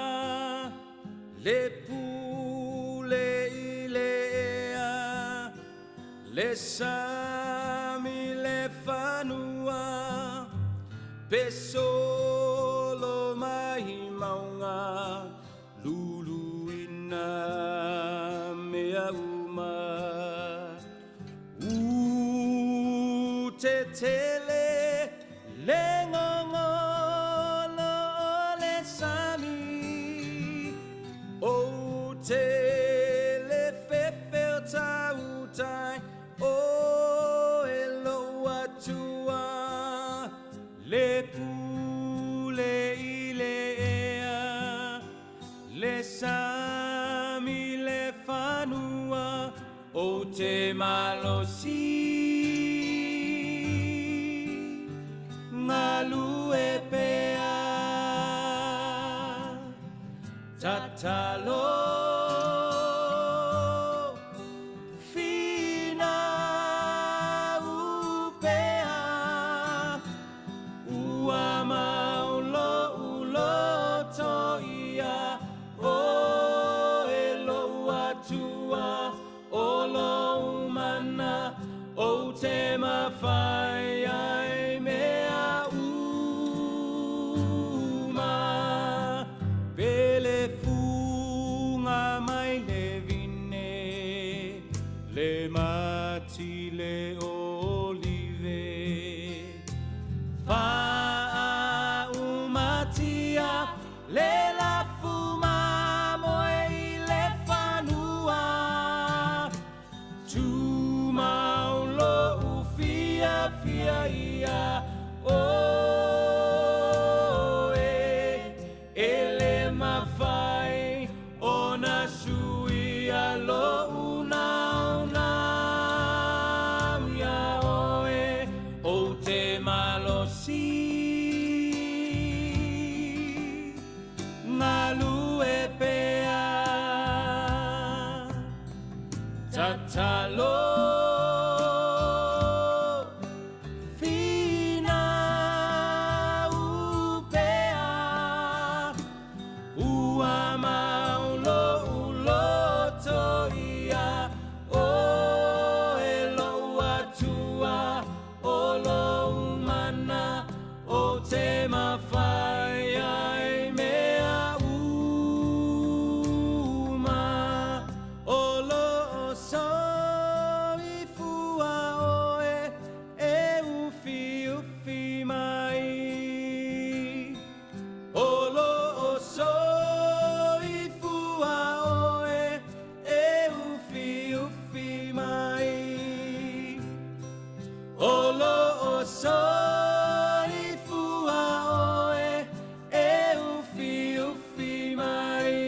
le pule i le ea le sami le fanua pe solo mai mauga luluina mea uma. U te tele le gogolo o le sami, o te le fefe o tautai o e lo'u Atua le pule i le ea le sami le fanua o te malosi galue pea tatalo finau pea ua mau lo'u loto ia o e lo'u Atua o lou mana o te mafai ai mea uma. Pele fuga mai le vine le mati le olive faaumatia le lafumamoe i le fanua tumau lo'u fiafia ia oe e le mafai ona suia lo'u naunau iā oe ou te malosi galue pea tatalo finau pea ua mau lo'u loto ia o e lo'u Atua o lou mana o te mafai ai mea uma o loo soifua oe e ufiufi mai o loo soifua oe e ufiufi mai o loo soifua oe e ufiufi mai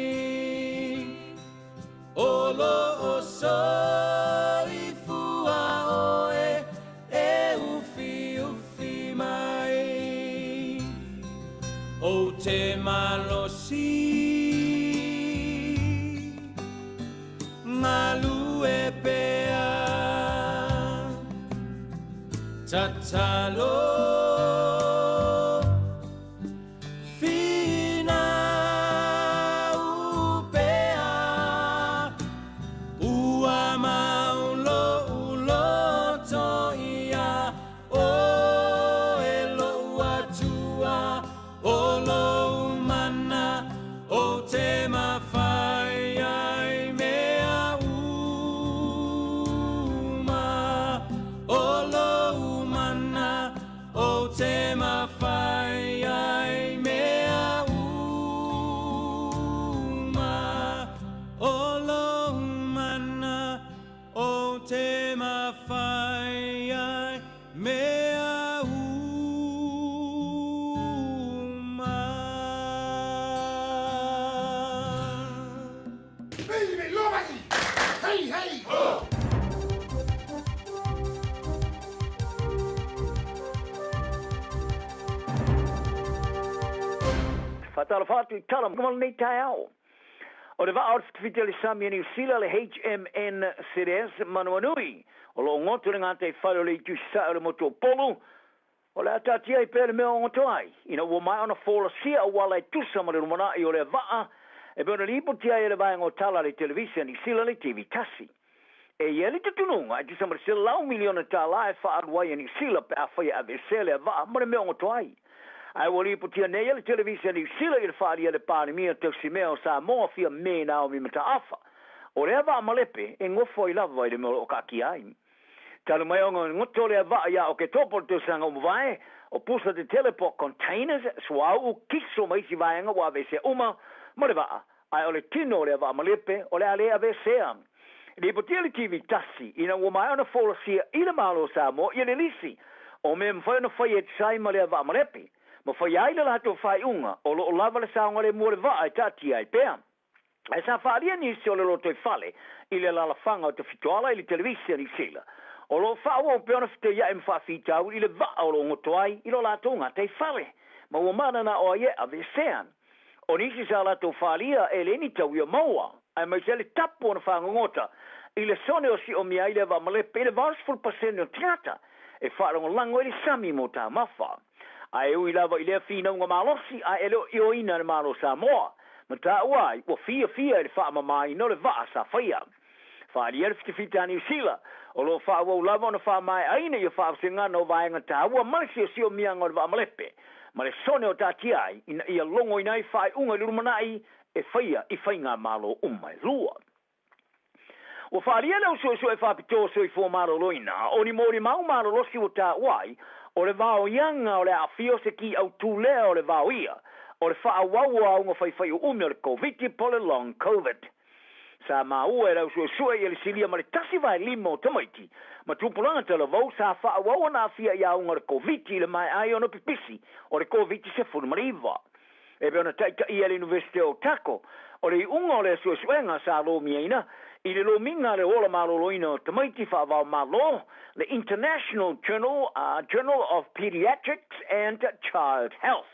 o loo soifua oe e ufiufi mai o te malosi galue pea tatalo finau pea ua mau lo'u loto ia o e lo'u Atua o lou mana o te mafai ai mea uma o lou mana o te mafai ai mea uma o lou mana o te mafai ai mea uma. Hey, hey! Faatalofa atu i tala ma lenei taeao. O le vaa o le fitafita i le sami a Niu Sila, le HMN Ceres Manawanui, o lo o goto i le gataifale o le itu sasae o le motu o Upolu. O le a taatia ai pea le mea o goto ai, ina ua maea ona folasia auala e tusa ma le lumanai o lea vaa e pei ona lipoti ai e le vaega o tala a le televise a Niu Sila le TV tasi. E i ai le tutunuga e tusa ma le $100 miliona e faaalu ai e Niu Sila pe afai e aveesea lea vaa ma le mea o goto ai. Ae ua lipotia nei e le televise a Niu Sila i le faaalia e le Palemia tausimea o Samoa Fiame Naomi Mataafa, o lea vaa malepe e gofo ai lava i le mea o lo o kaatia ai. Talu mai ona goto lea vaa ia Oketopa o le tausaga ua mavae, o pusa tetele po o containers, suauu, kiso ma isi vaega ua aveesea uma ma le vaa, ae o le tino o lea vaa malepe o le a le aveesea. Lipotia le TV tasi ina ua maea ona folasia i le Malo o Samoa ia le lisi o mea e mafai ona faia e tusa ai ma lea vaa malepe, ma faia ai le latou faaiuga o lo o lava le saogalemu o le vaa e taatia ai pea. Ae sa faaalia nisi o le lotoifale i le alaalafaga o Tafitoala i le televise a Niu Sila, o lo o faaauau pea ona feteia'i ma faafitauli i le vaa o lo o goto ai i lo latou gataifale, ma ua mananao ai e aveesea. O nisi sa latou faaalia e le ni tauia maua, aemaise ai le tapu ona fagogota i le sone o siomia ai lea vaa malepe i le 80% o tagata e faalagolago i le sami mo taumafa. Ae ui lava i lea finauga malosi, ae e le o ioeina e le Malo o Samoa, ma taua ai ua fiafia i le faamamaina o le vaa sa faia. Faaalia le fitafita a Niu Sila, o lo o faaauau lava ona faamaeaina ia faavasegana o vaega taua ma le siosiomiaga o le vaa malepe, ma le sone o taatia ai ina ia logoina ai faaiuga i le lumanai e faia i faigamalo uma e lua. Ua faaalia le au suesue faapitoa o soifua maloloina, o ni molimau malolosi ua taua ai, o le vaoiaga o le aafia o se ki autū lea o le vaoia o le faaauau o auga faifaiuumi o le Koviti po o le Long Covid. Sa maua e le au suesue ia le silia ma le 1/5 o tamaiti ma tupulaga talavou sa faaauau ona aafia i auga o le Koviti i le maea ai ona pipisi o le Koviti-19. E pei ona taitaia e le Iunivesite o Otago, o le iuga o lea suesuega sa lomiaina i le lomiga a le Ola Maloloina o Tamaiti Faava-o-Malo, le International Journal, Journal of Pediatrics and Child Health.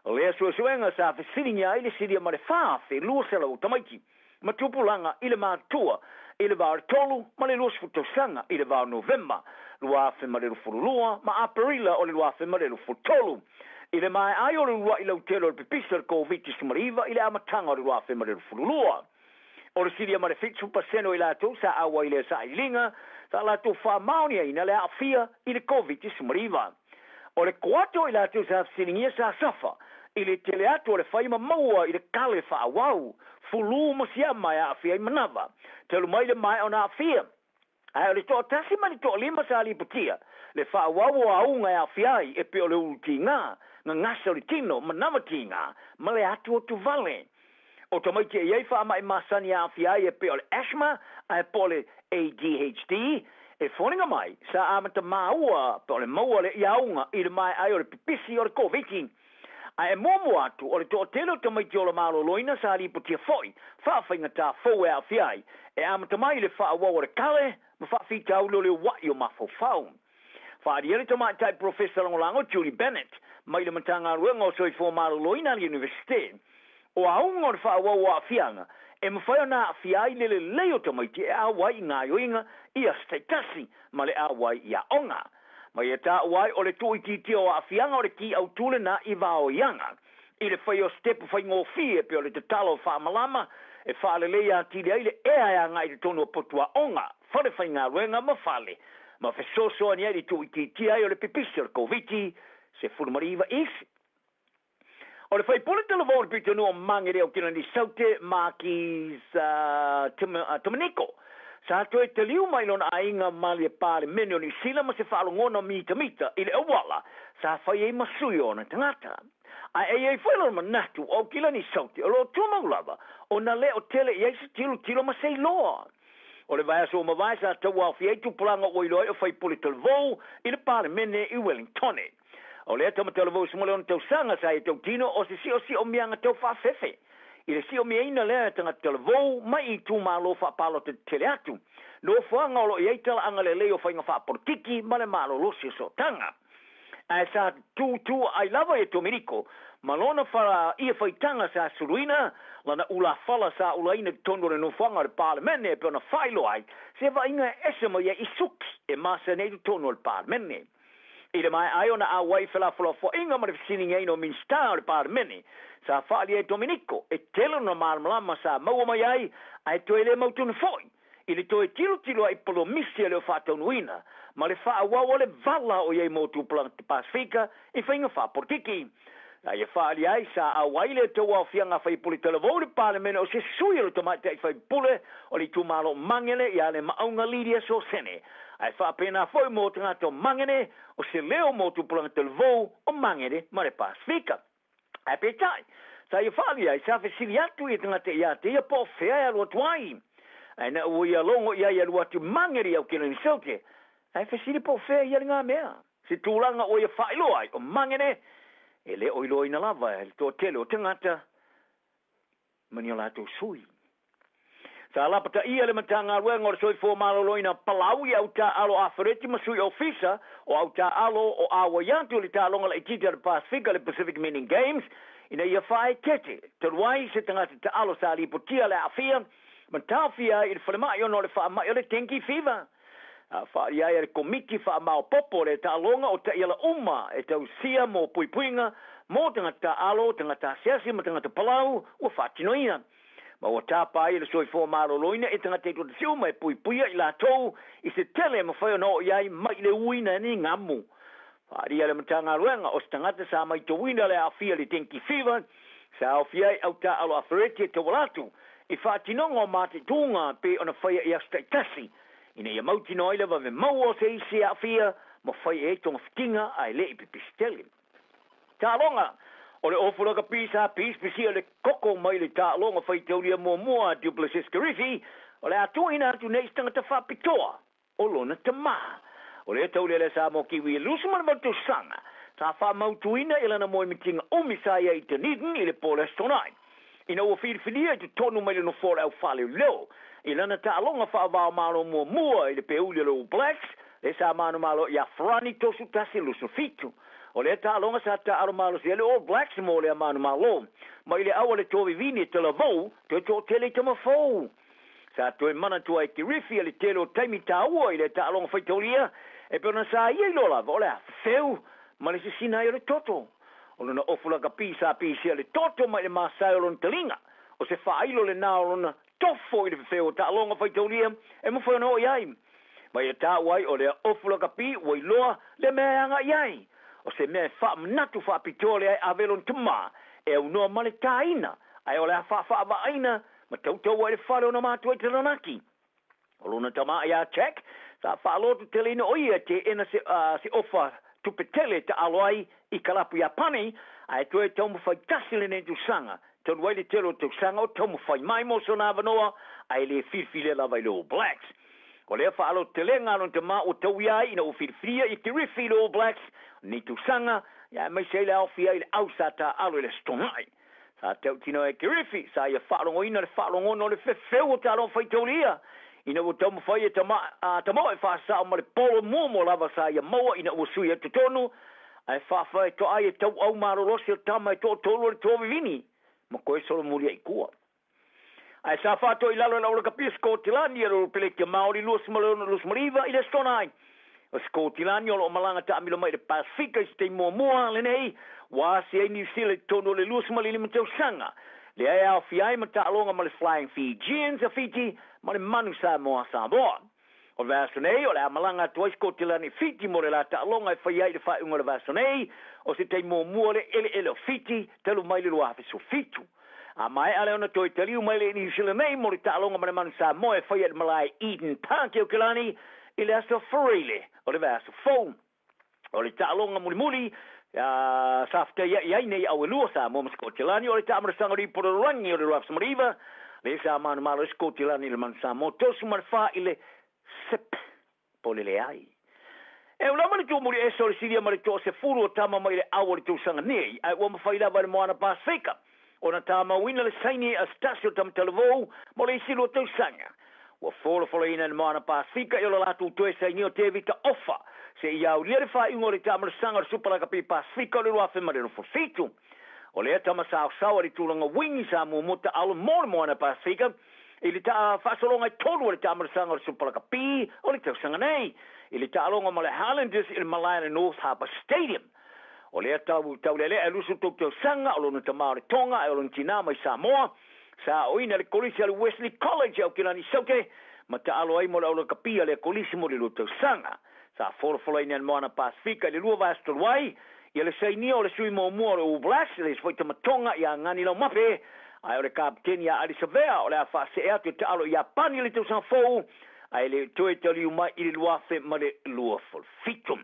O lea suesuega sa fesiligia ai le silia ma le 4,200 o tamaiti ma tupulaga i le matutua i le va o le 3 ma le 20 tausaga i le va o Novema 2022 ma Aperila o le 2023, i le maea ai o le uluai lautele o le pipisi o le Koviti-19 i le amataga o le 2022. O le silia ma le 70% o i latou sa auai i lea sailiiliga sa latou faamaoniaina le aafia i le Koviti-19. O le koata o i latou sa fesiligia sa safa i le tele atu o le fai ma maua i le kale faaauau, fulu ma siama e aafia ai manava, talu mai le maea ona aafia. Ae o le toatasi ma le toalima sa lipotia le faaauau o auga e aafia ai e pei o le ulu tiga, gagasa o le tino, manava tiga, ma le atuatu vale. O tamaiti e i ai faamai masani e aafia ai e pei o le asthma ae po o le ADHD, e foliga mai sa amata maua po o le maua le iauga i le maea ai o le pipisi o le Koviti. Ae e muamua atu, o le toatele o tamaiti ola maloloina sa lipotia foi faafaigata fou e aafia ai, e amata mai i le faaauau o le kale ma faafitauli o le ua'i o mafaufau. Faaalia le tamaitai Polofesa Lagolago Julie Bennett mai le Matagaluega o Soifua Maloloina a le Iunivesite, o auga o le faaauau o aafiaga e mafai ona aafia ai le lelei o tamaiti e auai i gaoioiga i aso taitasi ma le auai i aoga. Ma ia taua ai o le tuuitiitia o aafiaga o le ki autū lenā i vaoiaga i le faia o sitepu faigofie e pei o le tatalo faamalama e faaleleia atili ai le ea e agai i totonu o potu aoga, fale faigaluega ma fale, ma fesoasoani ai i le tuuitiitia ai o le pipisi o le Koviti-19 isi. O le faipule talavou o le pitonuu o Magere o Kilani Saute, Marquis Tominiko, sa toe taliu mai lona aiga ma le Palemene o Niu Sila ma se faalogona mitamita i le auala sa fai ai ma sui o ona tagata. Ae e i ai foi lona manatu o Aukilani Saute o lo o tumau lava ona le o tele i ai se tilotilo ma se iloa. O le vaiaso ua mavae sa tauaofia ai tupulaga ua iloa ai o faipule talavou i le Palemene i Wellingtone. O lea tama talavou se ma le 6 tausaga sa ia tautino o se siosi'omiaga tau faafefe i le siomiaina lea e tagata talavou mai i itumalo faapalota tetele atu, nofoaga o lo o i ai talaaga lelei o faiga faapolokiki ma le malolosi o sootaga. Ae sa tūtū ai lava ia Tominiko ma lona ia faitaga sa suluina lana ulafala sa ulaina i totonu o le nofoaga o le Palemene e pei ona faailoa ai se vaaiga e ese mai ai i suki e masani ai totonu o le Palemene. I le maea ai ona auai i felafolafoaiga ma le fesiligiaina o Minisita o le Palemene, sa faaalia e Dominiko e tele lona malamalama sa maua mai ai ae toe le mautonu foi i le toe tilotilo ai i polomisi e le o faataunuuina ma le faaauau o le vala o i ai mo tupulaga Pasefika i faiga faapolokiki. Na ia faaalia ai sa auai le tauaofiaga a faipule talavou i le Palemene o se sui o le tamaitai faipule o le itumalo o Magele ia Lemaauga Lydia Sosene. Ae faapena foi mo tagata o Magele o se leo mo tupulaga talavou o Magele ma le Pasefika. Ae peitai, sa ia faaalia ai sa fesili atu ia tagata ia te ia po o fea e alu atu ai. Ae na ua ia logo i ai e alu atu i Magele i Aukelani Saute, ae fesili po o fea ia le mea. Se tulaga ua ia faailoa ai o Magele e le o iloaina lava e le toatele o tagata ma ni o latou sui. Sa lapataia le Matagaluega o le Soifua Maloloina Palau i au taaalo afeleti ma sui ofisa o au taaalo o auai atu i le taaloga laitiiti a le Pasefika le Pacific Mini Games ina ia faaeteete talu ai se tagata taalo sa lipotia le aafia ma taofia ai i le falemai ona o le faamai o le dengue fever. A faaalia ai e le Komiti Faamaopoopo le taaloga o taiala uma e tausia mo puipuiga mo tagata taaalo, tagata asiasi ma tagata palau ua faatinoina. Ma ua tapa ai e le Soifua Maloloina i tagata i totasi uma e puipuia i latou i se tele e mafai ona oo i ai mai le uiina e ni gamu. Faaalia le Matagaluega o se tagata sa maitauina le aafia i le dengue fever sa aofia ai au taaalo afereti e tauala atu i faatinoga o mataituga pei ona faia i aso taitasi ina ia mautinoa ai le vave maua o se isi e aafia ma fai i ai togafitiga ae le i pipisi tele. Taaloga O le ofu lakapi sa pisipisia le koko mai le taaloga faitaulia muamua a Du Plessis Kirifi, o le a tuuina atu nei i se tagata faapitoa o lona tamā. O lea taulia le Samoa Kiwi e 28 tausaga, sa faamautuina i lana moemitiga umi sa i ai i Dunedin i le po o le Aso Toonai. Ina ua filifilia i totonu mai le nofoa o le aufaaleoleo i lana taaloga faava-o-Malo muamua i le peuli o le All Blacks, lea sa manumalo ia Farani 31-27. O lea taaloga sa taaalo malosi ai le All Blacks mo lea manumalo. Mai le au a le toa vivini e talavou, toe toatele i tama fou. Sa toe manatua e Kirifi le tele o taimi taua i lea taaloga faitaulia, e pei ona sa ia iloa lava o le a fefeu ma le sisina ai o le toto. O lona ofu lakapi sa pisia le toto mai le masae o lona taliga, o se faailo lenā o lona tofo i le fefeu o taaloga faitaulia e mafai ona oo i ai. Ma ia taua ai o lea ofu lakapi ua iloa le mea e agai ai. O se mea e faamanatu faapitoa lea e ave lona tamā e aunoa ma le tāina, ae o le a faafaavaaina ma tautaua i le fale o ona matua i Taranaki. O lona tamā ia Jack, sa faalototeleina o ia e teena se, se ofa tupe tele e taalo ai i kalapu Iapani, ae toe taumafai tasi lenei tausaga, talu ai le tele o tausaga o taumafai mai mo sona avanoa, ae le filifilia lava i le All Blacks. O lea faalototelega a lona tamā ua tauia ai ina ua filifilia ia Kirifi i le All Blacks lenei tausaga, aemaise ai le aofia ai i le au sa taaalo i le Aso Toonai. Sa tautino e Kirifi, sa ia faalogoina le faalogona o le fefeu o taaloga faitaulia ina ua taumafai e tama, a tamaoe faasao ma le polo muamua lava sa ia maua ina ua sui atu totonu, ae faafaetoa ai e tauau malolosi o tama e toatolu o le toa vivini ma koe solomuli ai i tua. Ae sa faatoa i lalo e le Aulakapi o Sikotilani e le Peleti Maori 26-29 i le Aso Toonai. O Sikotilani o lo o malaga taamilo mai i le Pasefika i se taimi muamua lenei ua asi ai Niu Sila i totonu o le 25 tausaga. Lea e aofia ai ma taaloga ma le Flying Fijians a Fiti ma le Manu Samoa a Samoa. O le vaiaso nei, o le a malaga atu ai Sikotilani i Fiti mo le la taaloga e faia ai i le faaiuga o le vaiaso nei, o se taimi muamua le eleele o Fiti talu mai le 2017. A maea lea ona toe taliu mai le Niu Sila nei mo le taaloga ma le Manu Samoa e faia i le malae Eden Park i Aokelani i le aso Afereile o le vaiaso fou. O le taaloga mulimuli sa fetaia'i ai nei au e lua, Samoa ma Sikotilani, o le taamalasaga o le ipu o le lalolagi o le 2019, lea sa manumalo ai Sikotilani i le Manu Samoa 34 i le sep po o le leai. E au lava le tumuli ese o le silia ma le toasefulu o tama mai le au o le tausaga nei, ae ua mafai lava e le Moana Pasefika ona tamauina le saini a se tasi o tama talavou mo le isi lua tausaga. Ua folafolaina e le Moana Pasefika i o le latou toe sainia o Tevita Ofa seia aulia le faaiuga o le taamalasaga o le Supa Lakapi Pasefika o le 2027. O lea tama saosao a le tulaga wingi sa muamua taalo mo le Moana Pasefika i le faasologa e tolu o le taamalasaga o le Supa Lakapi o le tausaga nei. i le taaloga ma le Highlanders i le malae o le North Harbour Stadium. O lea tau taulealea e 23 tausaga, o lona tama o le Tonga ae o lona tinā mai Samoa. Sa aoina i le Kolisi a le Wesley College i Aokelani i Saute ma taalo ai mo le aulakapi a lea kolisi mo le lua tausaga. Sa folafolaina e le Moana Pasefika i le lua vaiaso talu ai, ia le sainia o le sui muamua o le All Blacks, le isi foi tama Tonga ia Ngani Laumape, ae o le kapeteni ia Ardie Savea o le a faasee atu e taalo i Iapani i le tausaga fou, ae le toe taliu mai i le 2027.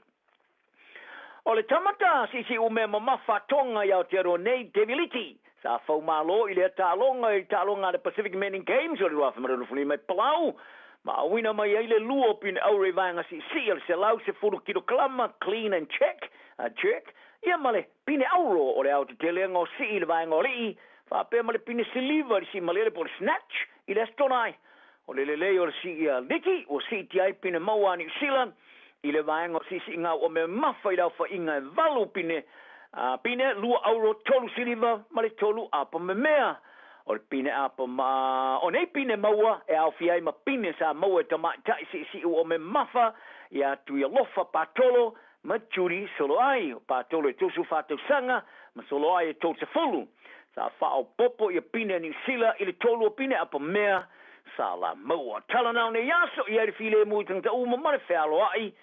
O le tama ta siisiumea mamafa a Tonga i Aotearoa nei, Debbie Liti, sa faumalo i lea taaloga i taaloga a le Pacific Menin Games o le 2025 i Palau, ma auina mai ai le lua o pine auro i vaega siisii o le 110 kilokalama clean and check, jerk, ia ma le pine auro o le aotetelega o sii i le vaega o alii, faapea ma le pine siliva i le sii malele po o le snatch i le Aso Toonai. O le lelei o le sii a Liti ua siitia ai pine maua a Niu Sila i le vaega o siisiiga ua memafa i le aofaiga e valu pine, pine, lua auro, tolu siliva ma le tolu apa memea. O le pine apa ma o nei pine maua e aofia ai ma pine sa maua e tamaitai siisii ua memafa iā Tuialofa Patolo ma Judy Soloai. O Patolo e 34 tausaga ma Soloai e 30. Sa faaopoopo ia pine a Niu Sila i le tolu o pine apa mea sa la maua. Tala nao nei aso i ai le filemu i tagata uma ma le fealoai.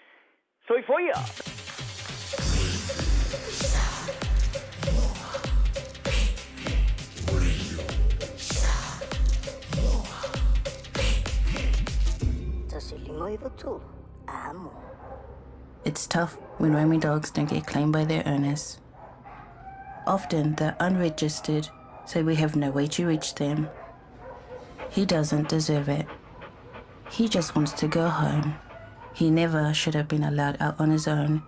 Soifua ia! It's tough when roaming dogs don't get claimed by their owners. Often they're unregistered, so we have no way to reach them. He doesn't deserve it. He just wants to go home. He never should have been allowed out on his own.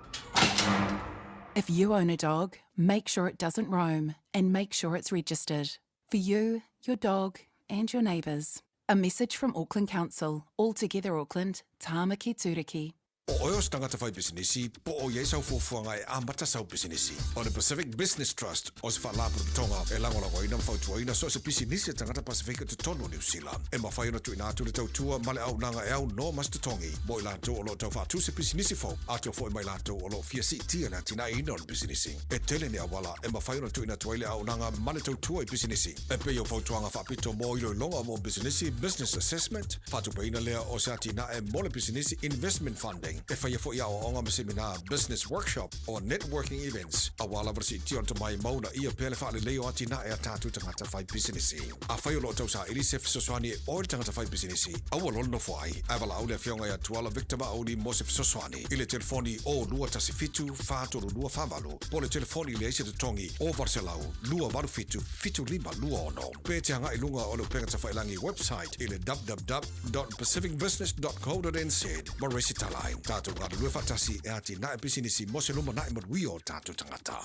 If you own a dog, make sure it doesn't roam and make sure it's registered. For you, your dog, and your neighbours. A message from Auckland Council. All together Auckland, Tāmaki Tūriki. O oe o se tangata whai pisinisi, po o i ai sau fuafuaga e amata sau pisinisi. O le Pacific Business Trust o se faalapotopotoga e lagolagoina ma fautuaina so o se pisinisi a tagata Pasefika i totonu o Niu Sila. E mafai ona tuuina atu le tautua ma le auaunaga e aunoa ma se totogi mo i latou o lo o tau faatu se pisinisi fou, atoa foi ma i latou o lo o fia siitia le atinaeina o le pisinisi. E tele ni auala e mafai ona tuuina atu ai le auaunaga ma le tautua i pisinisi, e pei o fautuaga faapito mo iloiloga mo pisinisi, business assessment, faatupeina lea o se atinae mo le pisinisi, investment funding, e faia foi aoaoga ma semina, business workshop, or networking events, aua lava le siitia o le tomai ma uunaia pea le faalelei o atinae a tatou tagata fai pisinisi. Afai o lo o tausaili se fesoasoani e oe le tagata fai pisinisi, aua loa le nofo ai, ae valaau le Afioga ia Tuala Victor Mauli mo se fesoasoani i le telefoni 0217 432 48 po o le telefoni leai se totogi o 800 287 7526 pe te agai i luga o le upega tafailagi website i le www.pacificbusiness.co.nz ma resitala ai. Tatou galulue faatasi e atinae pisinisi mo se lumanai manuia o tatou tagata.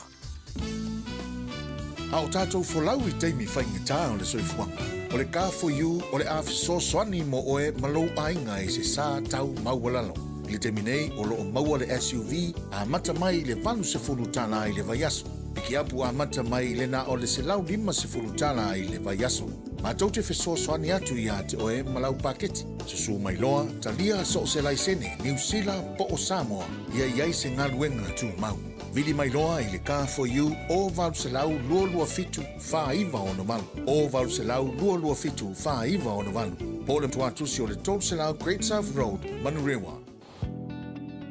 A o tatou folau i taimi faigata o le soifuaga, o le Car4U o le a fesoasoani mo oe ma lou aiga i se sa tau maualalo. I le taimi nei, o lo o maua le SUV amata mai i le $80 i le vaiaso. Pikiapu amata mai i le na o le $150 i le vaiaso. Matou te fesoasoani atu iā te oe ma lau paketi. Susu mai loa, talia so o se laisene, Niu Sila po o Samoa, ia i ai se galuega tumau. Vili mai loa i le Car for You o 800 227 4968, o 800 227 4968, po o le tuatusi o le 300 Great South Road, Manurewa.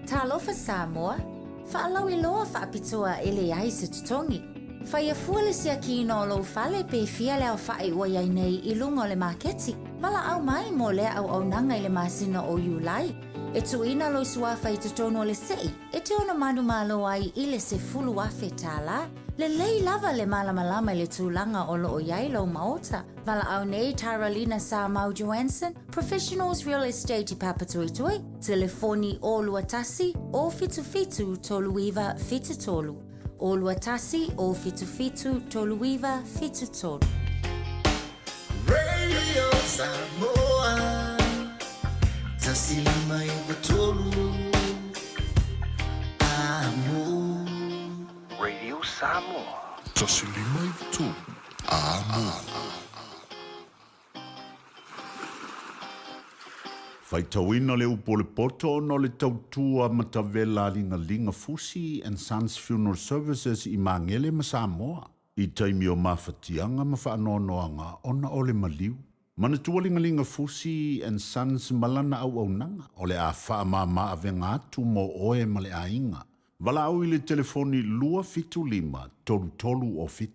Talofa Samoa, Faalauiloa faapitoa e leai se totogi. Faia fua le siakiina o lou fale pe fia le aofa'i ua i ai nei i luga o le maketi. Valaau mai mo lea auaunaga i le masina o Iulai. E tuuina lou suafa i totonu o le se'i e te ono manumalo ai i le $10,000. Lelei lava le malamalama i le tulaga o lo o i ai lou maota. Valaau nei Taralina Samau Joanson, Professionals Real Estate i Papatoetoe, telefoni 021 077 3973. 021 077 3973. Radio Samoa 153 Amo. Radio Samoa. 153 Amo. Faitauina le upu o le poto ona o le tautua matavela a Ligalinga Fusi and Sons Funeral Services i Magele ma Samoa i taimi o mafatiaga ma faanoanoaga ona o le maliu. Manatua Ligalinga Fusi and Sons ma lana auaunaga o le a faamama avega atu mo oe ma le aiga. Valaau i le telefoni 275 33 o 7.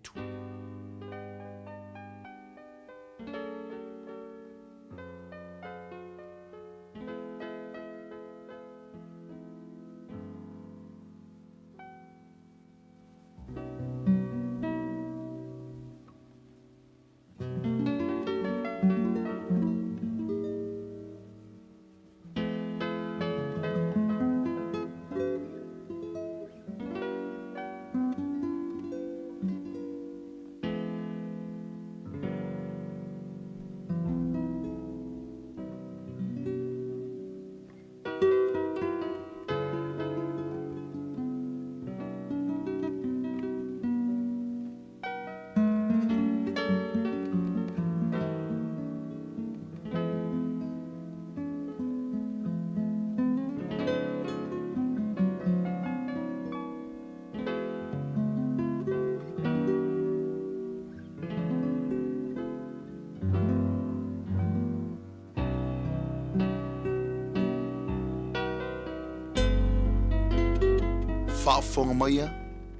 Faafofoga maia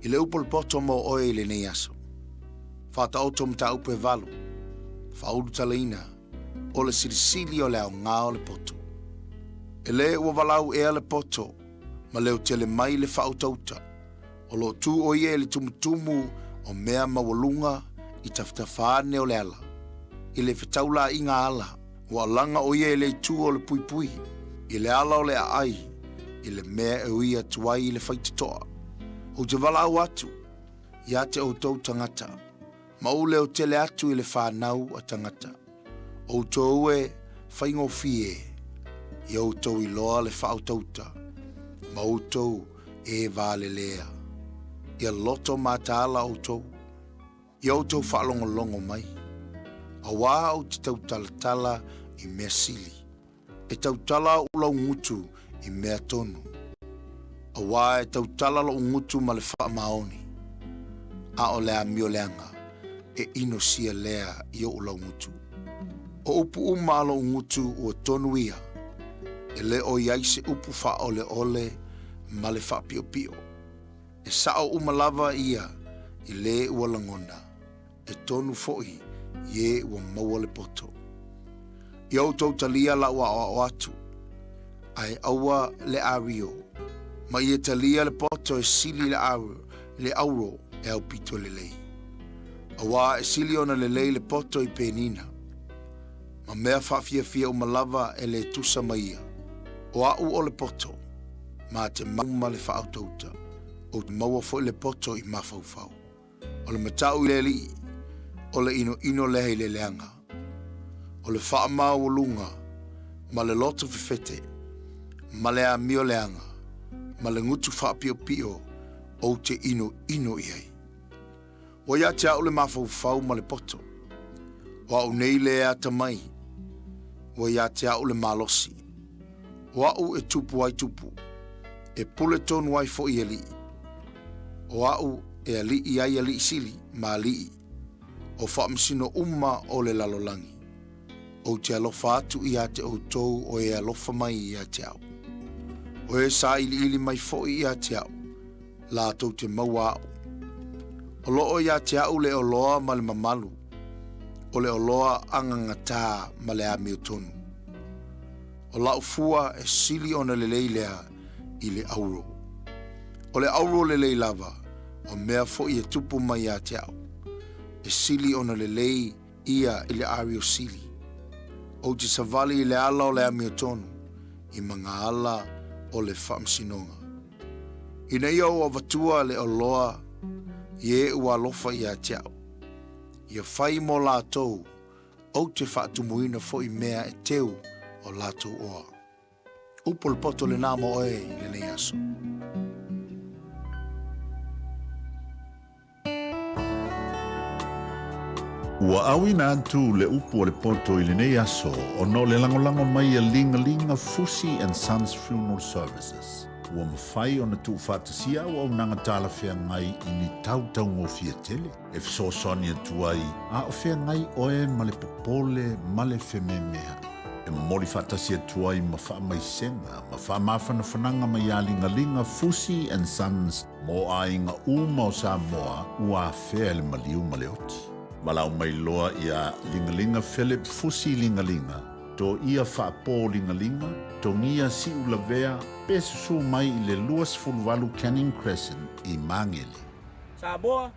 i le upu o le poto mo oe i lenei aso. Faataoto mataupu e valu, faaulutalaina o le silisili o le aoga o le poto. E lē ua valaau ea le poto ma leotele mai le faautauta, o lo o tu ʻo ia i le tumutumu o mea maualuga i tafatafa ane o le ala. I le fetaulaiga ala, ua alaga ʻo ia i le itu o le puipui, i le ala o le aai, i le mea e ui atu ai i le faitotoa. Ou te valaau atu ia te outou tagata, ma ou leotele atu i le fanau a tagata. Outou e faigofie ia outou iloa le faautauta, ma outou e valelea. Ia loto mataala outou, ia outou faalogologo mai, auā ou te tautalatala i mea sili. E tautala ou laugutu i mea tonu, auā e tautala loʻu gutu ma le faamaoni, a o le amioleaga e inosia lea i oʻu laugutu. O upu uma a loʻu gutu ua tonu ia, e le o i ai se upu faaʻoleʻole ma le faapiʻopiʻo. E saʻo uma lava ia i lē ua lagona. E tonu foʻi i e ua maua le poto. Ia outou talia lau aʻoaʻo atu, ae aua le ario, ma ia talia le poto e sili le le auro e aupito lelei. Auā e sili ona lelei le poto i penina, ma mea faafiafia uma lava e le tusa ma ia. O aʻu o le poto, ma te mau ma le faautauta, ou te maua foʻi le poto i mafaufau. O le matau i le alii, o le inoino lea i le leaga. O le faamaualuga ma le loto fefete, ma le amio leaga, ma le gutu faapiopio ou te inoino i ai. Ua ia te au le mafaufau ma le poto. O au nei le atamai, ua ia te au le malosi. O au e tupu ai tupu, e pule tonu ai foʻi alii. O aʻu e aliʻi ai aliʻi sili ma aliʻi, o faamasino uma o le lalolagi. Ou te alofa atu ia te outou o e alofa mai ia te au. O e sailiili mai foʻi ia te au, latou te maua aʻu. O loo ia te au le oloa ma le mamalu, o le oloa agagatā ma le amiotonu. O lau fua e sili ona lelei lea i le auro. O le auro lelei lava, o mea foʻi e tupu mai ia te au. E sili ona lelei ia i le ario sili. Ou te savali i le ala o le amiotonu, i magaala o le faamasinoga. Ina ia ou avatua le oloa i e ua alofa ia te au, ia fai mo latou ou te faatumuina foʻi mea e teu o latou oa. Upu o le poto lenā mo oe i lenei aso. Ua auina atu le upu a le poto i lenei aso ona o le lagolago mai a Ligalinga Fusi and Sons Funeral Services. Ua mafai ona tuufaatasia auaunaga talafeagai i ni tau taugofie tele e fesoasoani atu ai a o feagai oe ma le popole ma le fememeai. E momoli faatasi atu ai ma faamaisega ma faamafanafanaga mai ia Ligaliga Fusi and Sons mo aiga uma o Samoa ua afea e le maliu ma le oti. Valaau mai loa ia Ligaliga Philip Fusi Ligaliga, Toia Faapo Ligaliga, Togia Siulavea pe susu mai i le 28 Canning Crescent i Magele. Samoa,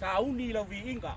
sauni i lau viiga.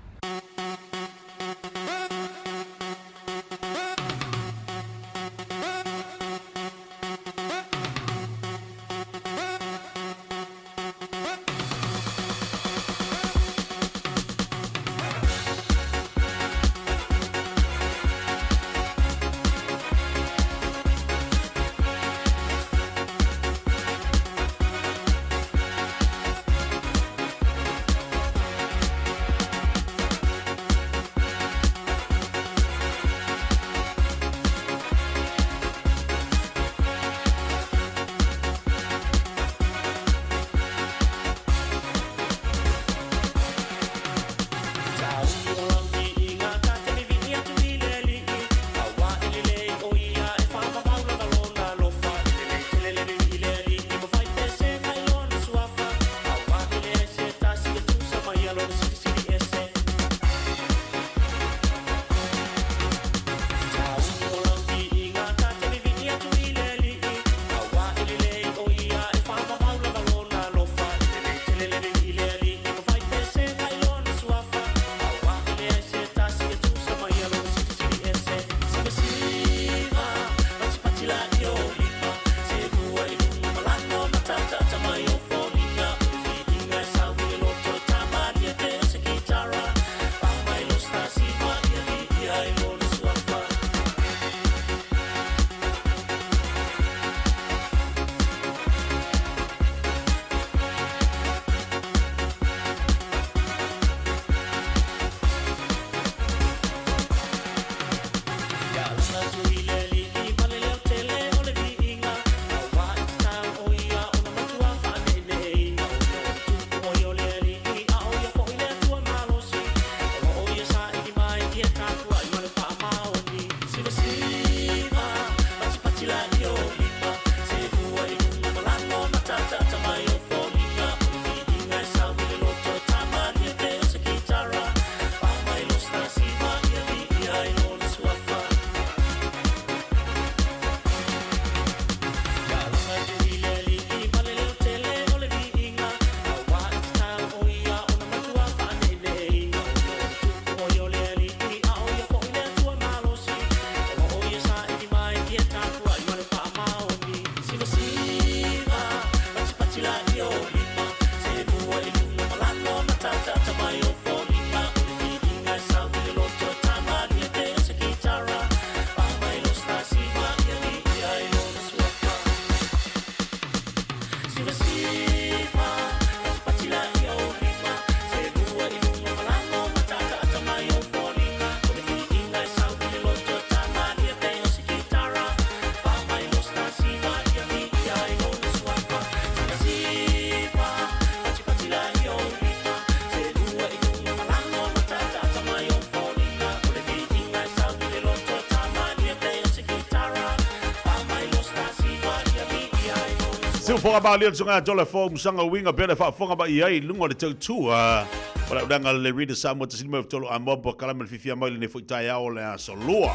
Siufoga malie le susuga Tola Fou Musaga uiga pea le faafofoga mai ai i luga o le tautua o le auaunaga a le Radio Samoa tasi lima tolu amoa po kalame le fifia mai lenei foi taeao o le aso lua.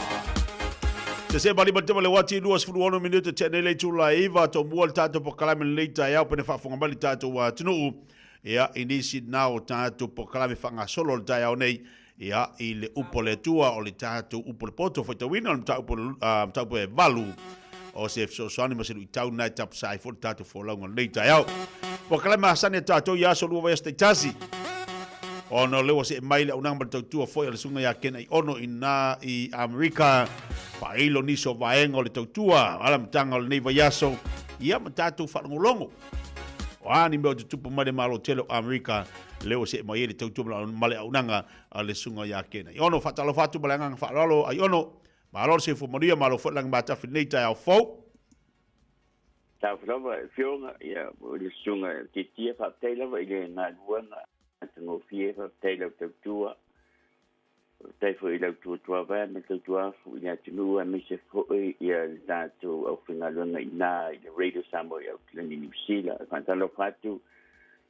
Tesema lima tema le uati 26 minute tea nei le itula e iva tomua le tatou polokalame lenei taeao pene faafofoga mai le tatou atunuu ia i nisi na o tatou polokalame faagasolo o le taeao nei ia i le upu a le Atua o le tatou upu o le poto faitauina o le mataupu mataupu e valu o se fesoasoani ma se luitau na e tapusa ai foi le tatou folauga o lenei taeao. Polokalame masani a tatou i aso lua vaiaso taitasi ona o lea ua see mai le auaunaga ma le tautua foi a le susuga ia Ken Aiono i ina i Amerika, faailo nisi o vaega o le tautua a le amataga o lenei vaiaso, ia ma tatou faalogologo. O a ni mea o tutupu mai le Malo tele o Amerika, Lea ua see mai ai le tautua ma le auaunaga a le Susuga ia Ken Aiono. Faatalofa atu ma le agaga faaaloalo Aiono. Malo le soifua manuia, malo foi le lagimatafi i lenei taeao fou. Talofa lava i Afioga, ia, o le Susuga Tiatia, faafetai lava i le galuega matagofie, faafetai i lau tautua, faafetai foi i lau tuatuavae ma le tautuafu i le atunuu aemaise foi ia le tatou aufaigaluega i ina i le Radio Samoa i Auckland i Niu Sila. E faatalofa atu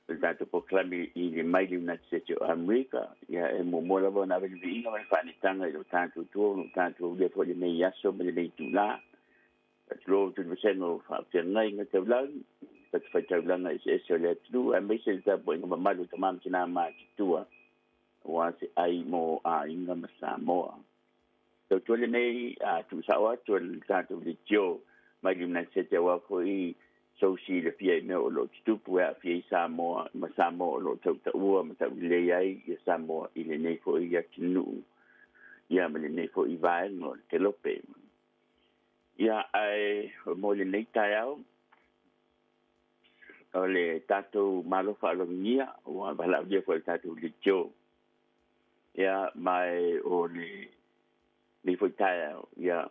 i le tatou polokalame i le mai le United States o Amerika, ia e muamua lava ona ave le viiga ma le faanetaga i lo tatou tua, o lo tatou aulia foi lenei aso ma lenei itula. Faatulou atu i le vasega o faafeagaiga taulagi, fatafaitaulaga eseese o le atunuu, aemaise le tapuaiga mamalu o tama ma tinā matutua, aua se ai mo aiga ma Samoa. Tautua lenei a tuusao atu e le tatou leitio mai le United States aua foi sou silafia i mea o lo o tutupu e aafia ai Samoa ma Samoa o lo o tautaua ma taulelei ai ia Samoa i lenei foi atunuu ia ma lenei foi vaega o le kelope. Ia, ae mo lenei taeao, o le tatou Malo faalogigia, ua valaaulia foi e le tatou leitio. Ia, ma o lenei foi taeao, ia,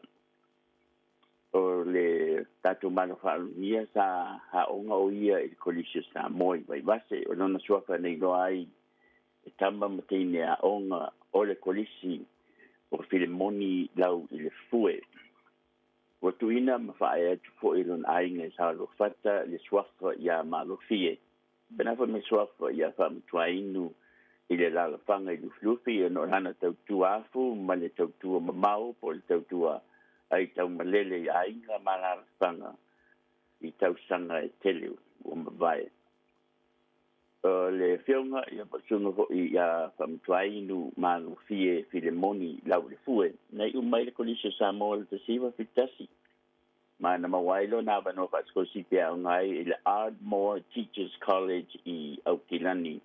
o le tatou Malo faalogigia sa aoga o ia i le Kolisi o Samoa i Vaivase. O lona suafa na iloa ai e tama ma teine aoga o le Kolisi o Filemoni Lau i le Fue. Ua tuuina ma faaea atu foi e lona aiga i Saoluafata le suafa iā Malofie. Pena foi ma suafa iā Faamatuainu i le alaalafaga i Lufilufi ona o lana tautua afu ma le tautua mamao po o le tautua ai taumalele i aiga ma alaalafaga i tausaga e tele ua mavae. O le Afioga ia po o le Susuga foi ia Faamatuainu Malofie Filemoni Laulefue, na iu mai le Kolisi o Samoa i le 1971, ma na maua ai lona avanoa faasikolasipi e aoga ai i le Ardmore Teachers College i Aukilani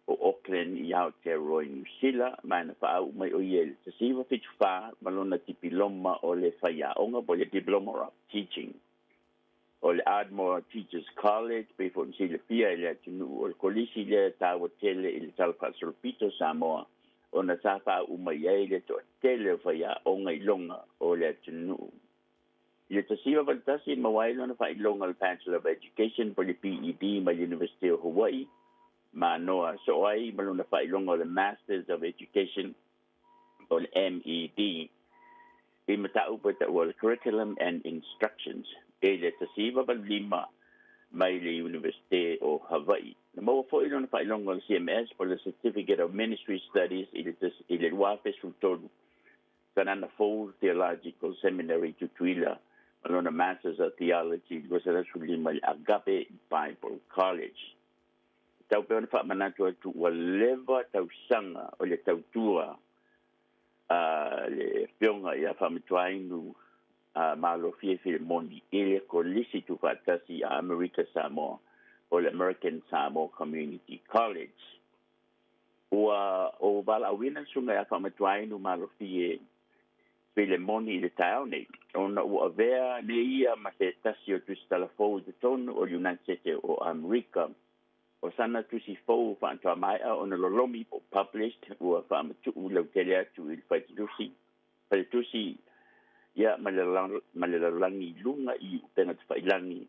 o Auckland i Aotearoa i Niu Sila, ma na faauu mai o ia i le 1974 ma lona tipiloma o le faiaoga po o le Diploma of Teaching. O le Ardmore Teachers College, pei foi ona silafia e le atunuu, o le kolisi lea e taua tele i le Tala Faasolopito o Samoa, ona sa faauu mai ai le toatele o faiaoga iloga o le atunuu. I le 1981 e maua ai lona faailoga o le Bachelor of Education po o le BEd mai le Iunivesite o Hawaii, ma noa soo ai ma lona faailoga o le Masters of Education o le MED i mataupu e taua o le Curriculum and Instructions i le 1985 mai le Iunivesite o Havaii. Na maua foi lona faailoga o le CMS po o le Certificate of Ministry Studies i le 2013 sa Nana Fou Theological Seminary i Tutuila ma lona Masters of Theology i le 2015 i le Agape Bible College. Tau pea ona faamanatu atu ua leva tausaga o le tautua a le Afioga ia Faamatuainu Malofie Filemoni i le Kolisi Tuufaatasi a Amerika Samoa po o le American Samoa Community College. Ua ou valaauina le Susuga ia Faamatuainu Malofie Filemoni i le taeao nei, ona ua avea nei ia ma se tasi o tusitala fou i totonu o le United States o Amerika. O sana tusi fou faatoa maea ona lolomi po o published ua faamatuu lautele atu i le faletusi, faletusi ia ma le lalolagi i luga i upega tafailangi.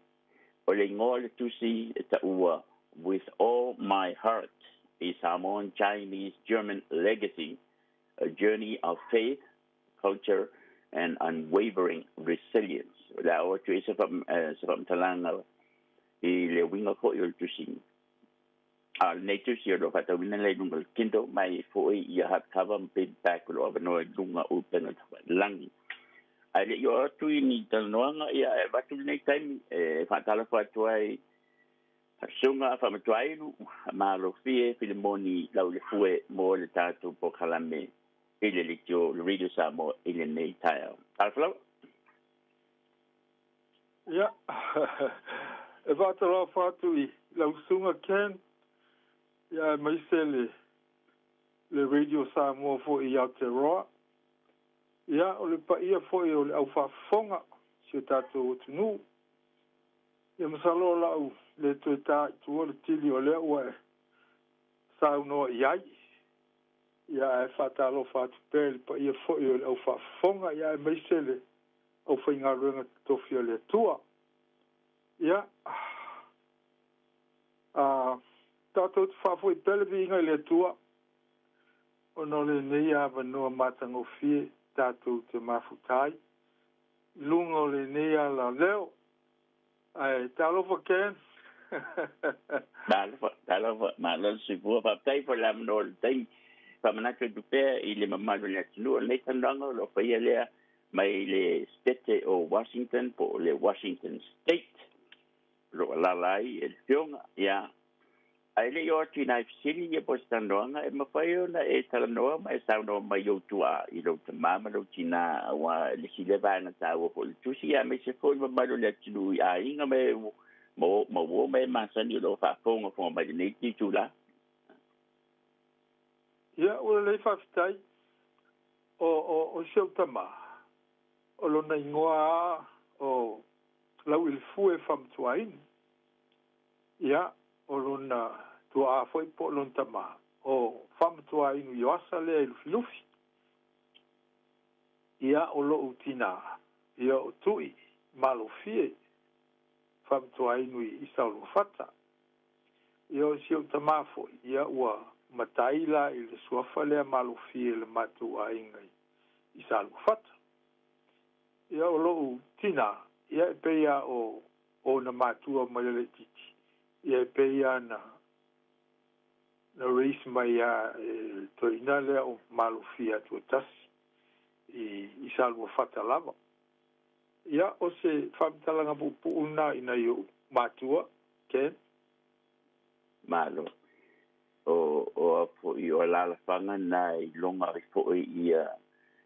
O le igoa o le tusi e taua With All My Heart, A Samoan Chinese German Legacy, A Journey of Faith, Culture and Unwavering Resilience. O le a oo atu ai se faamatalaga i le uiga foi o le tusi. A o lenei tusi o lo o faatauina lea i luga o le Kindle, ma e i ai foi ia hardcover ma paperback o lo o avanoa i luga o upega tafailangi. Ae le i oo atu i ni talanoaga, ia e avatu lenei taimi e faatalofa atu ai Susuga Faamatuainu Malofie Filemoni Laulefue mo le tatou polokalame i le leitio le Radio Samoa i lenei taeao. Talofa lava. Ia, e faatalofa atu i lau Susuga Ken, ia aemaise le le Radio Samoa foi i Aotearoa. Ia, o le paia foi o le au faafofoga o si o tatou atunuu. Ia masalo o la'u le toe ta i tua le tili o lea ua e Saunoa i ai. Ia ae faatalofa atu pea i le paia foi o le aufaafofoga, ia aemaise le aufaigaluega totofi a le Atua. Ia, a tatou te faafo'i pea le viiga i le Atua ona o lenei avanoa matagofie tatou te mafuta ai i luga o lenei alaleo. Ae talofa Ken. Talofa, talofa, malo le soifua, faafetai foi le avanoa o le taimi. Faamanatu atu pea i le mamalu o le atunuu o lenei talanoaga o lo o faia lea mai le Setete o Washington po o le Washington State o lo o alaala ai e le Afioga. Ia, ae le i oo atu i nai fesili ia po o se talanoaga, e mafai ona e talanoa ma e saunoa mai i ou tuaa, i lou tamā ma lou tinā, aua le isi lea vaega taua foi o le tusi, aemaise foi le mamalu o le atunuu i aiga ma e ma uo ma e masani o lo o faafogafoga mai i lenei itula. Ia, ua lelei faafetai. O, o, o si ou tamā, o lona igoa lava o Lauilefue Faamatuainu. Ia, o lona tuaa foi po o lona tamā, o Faamatuainu Ioasa lea i Lufilufi. Ia, o lo'u tinā, ia o Tu'i Malofie Faamatuainu i Saoluafata. Ia, o si ou tamā foi, ia ua matai la i le suafa lea Malofie i le matou aiga i Saluafata. Ia, o lo'u tinā, ia e pei lava o ona matua mai le laitiiti, ia e pei lava na na raise mai lava e le toeaina lea o Malofie Atuatasi i i Saluafata lava. Ia, o se faamatalaga puupuu lena i nai ou matua, Ken. Malo. O o a foi o alaalafaga na e iloga ai foi ia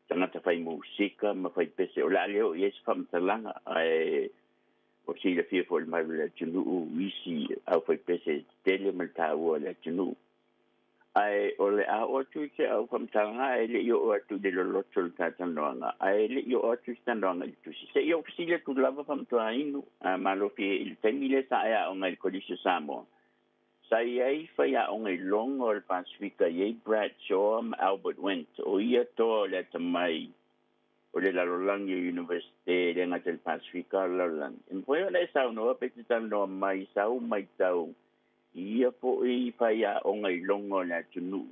tagata fai musika ma fai pese. O le a le oo i ai se faamatalaga, ae ua silafia foi e le mamalu o le atunuu isi aufaipese tetele ma le taua o le atunuu. Ae o le a oo atu i se au faamatalaga ae le i oo atu i le loloto o le ta talanoaga, ae le i oo atu se talanoaga i le tusi. Se i ou fesili atu lava Faamatuainu Malofie i le taimi lea sa e aoga i le Kolisi o Samoa, sa i ai faiaoga i loga o le Pasefika i ai Bradshaw ma Albert Wendt, o ia toa o le atamai o le lalolagi o Universite e le gata i le Pasefika a o le lalolagi. E mafai ona e saunoa pe te talanoa mai i sau maitau i ia foi faiaoga i loga o le atunuu,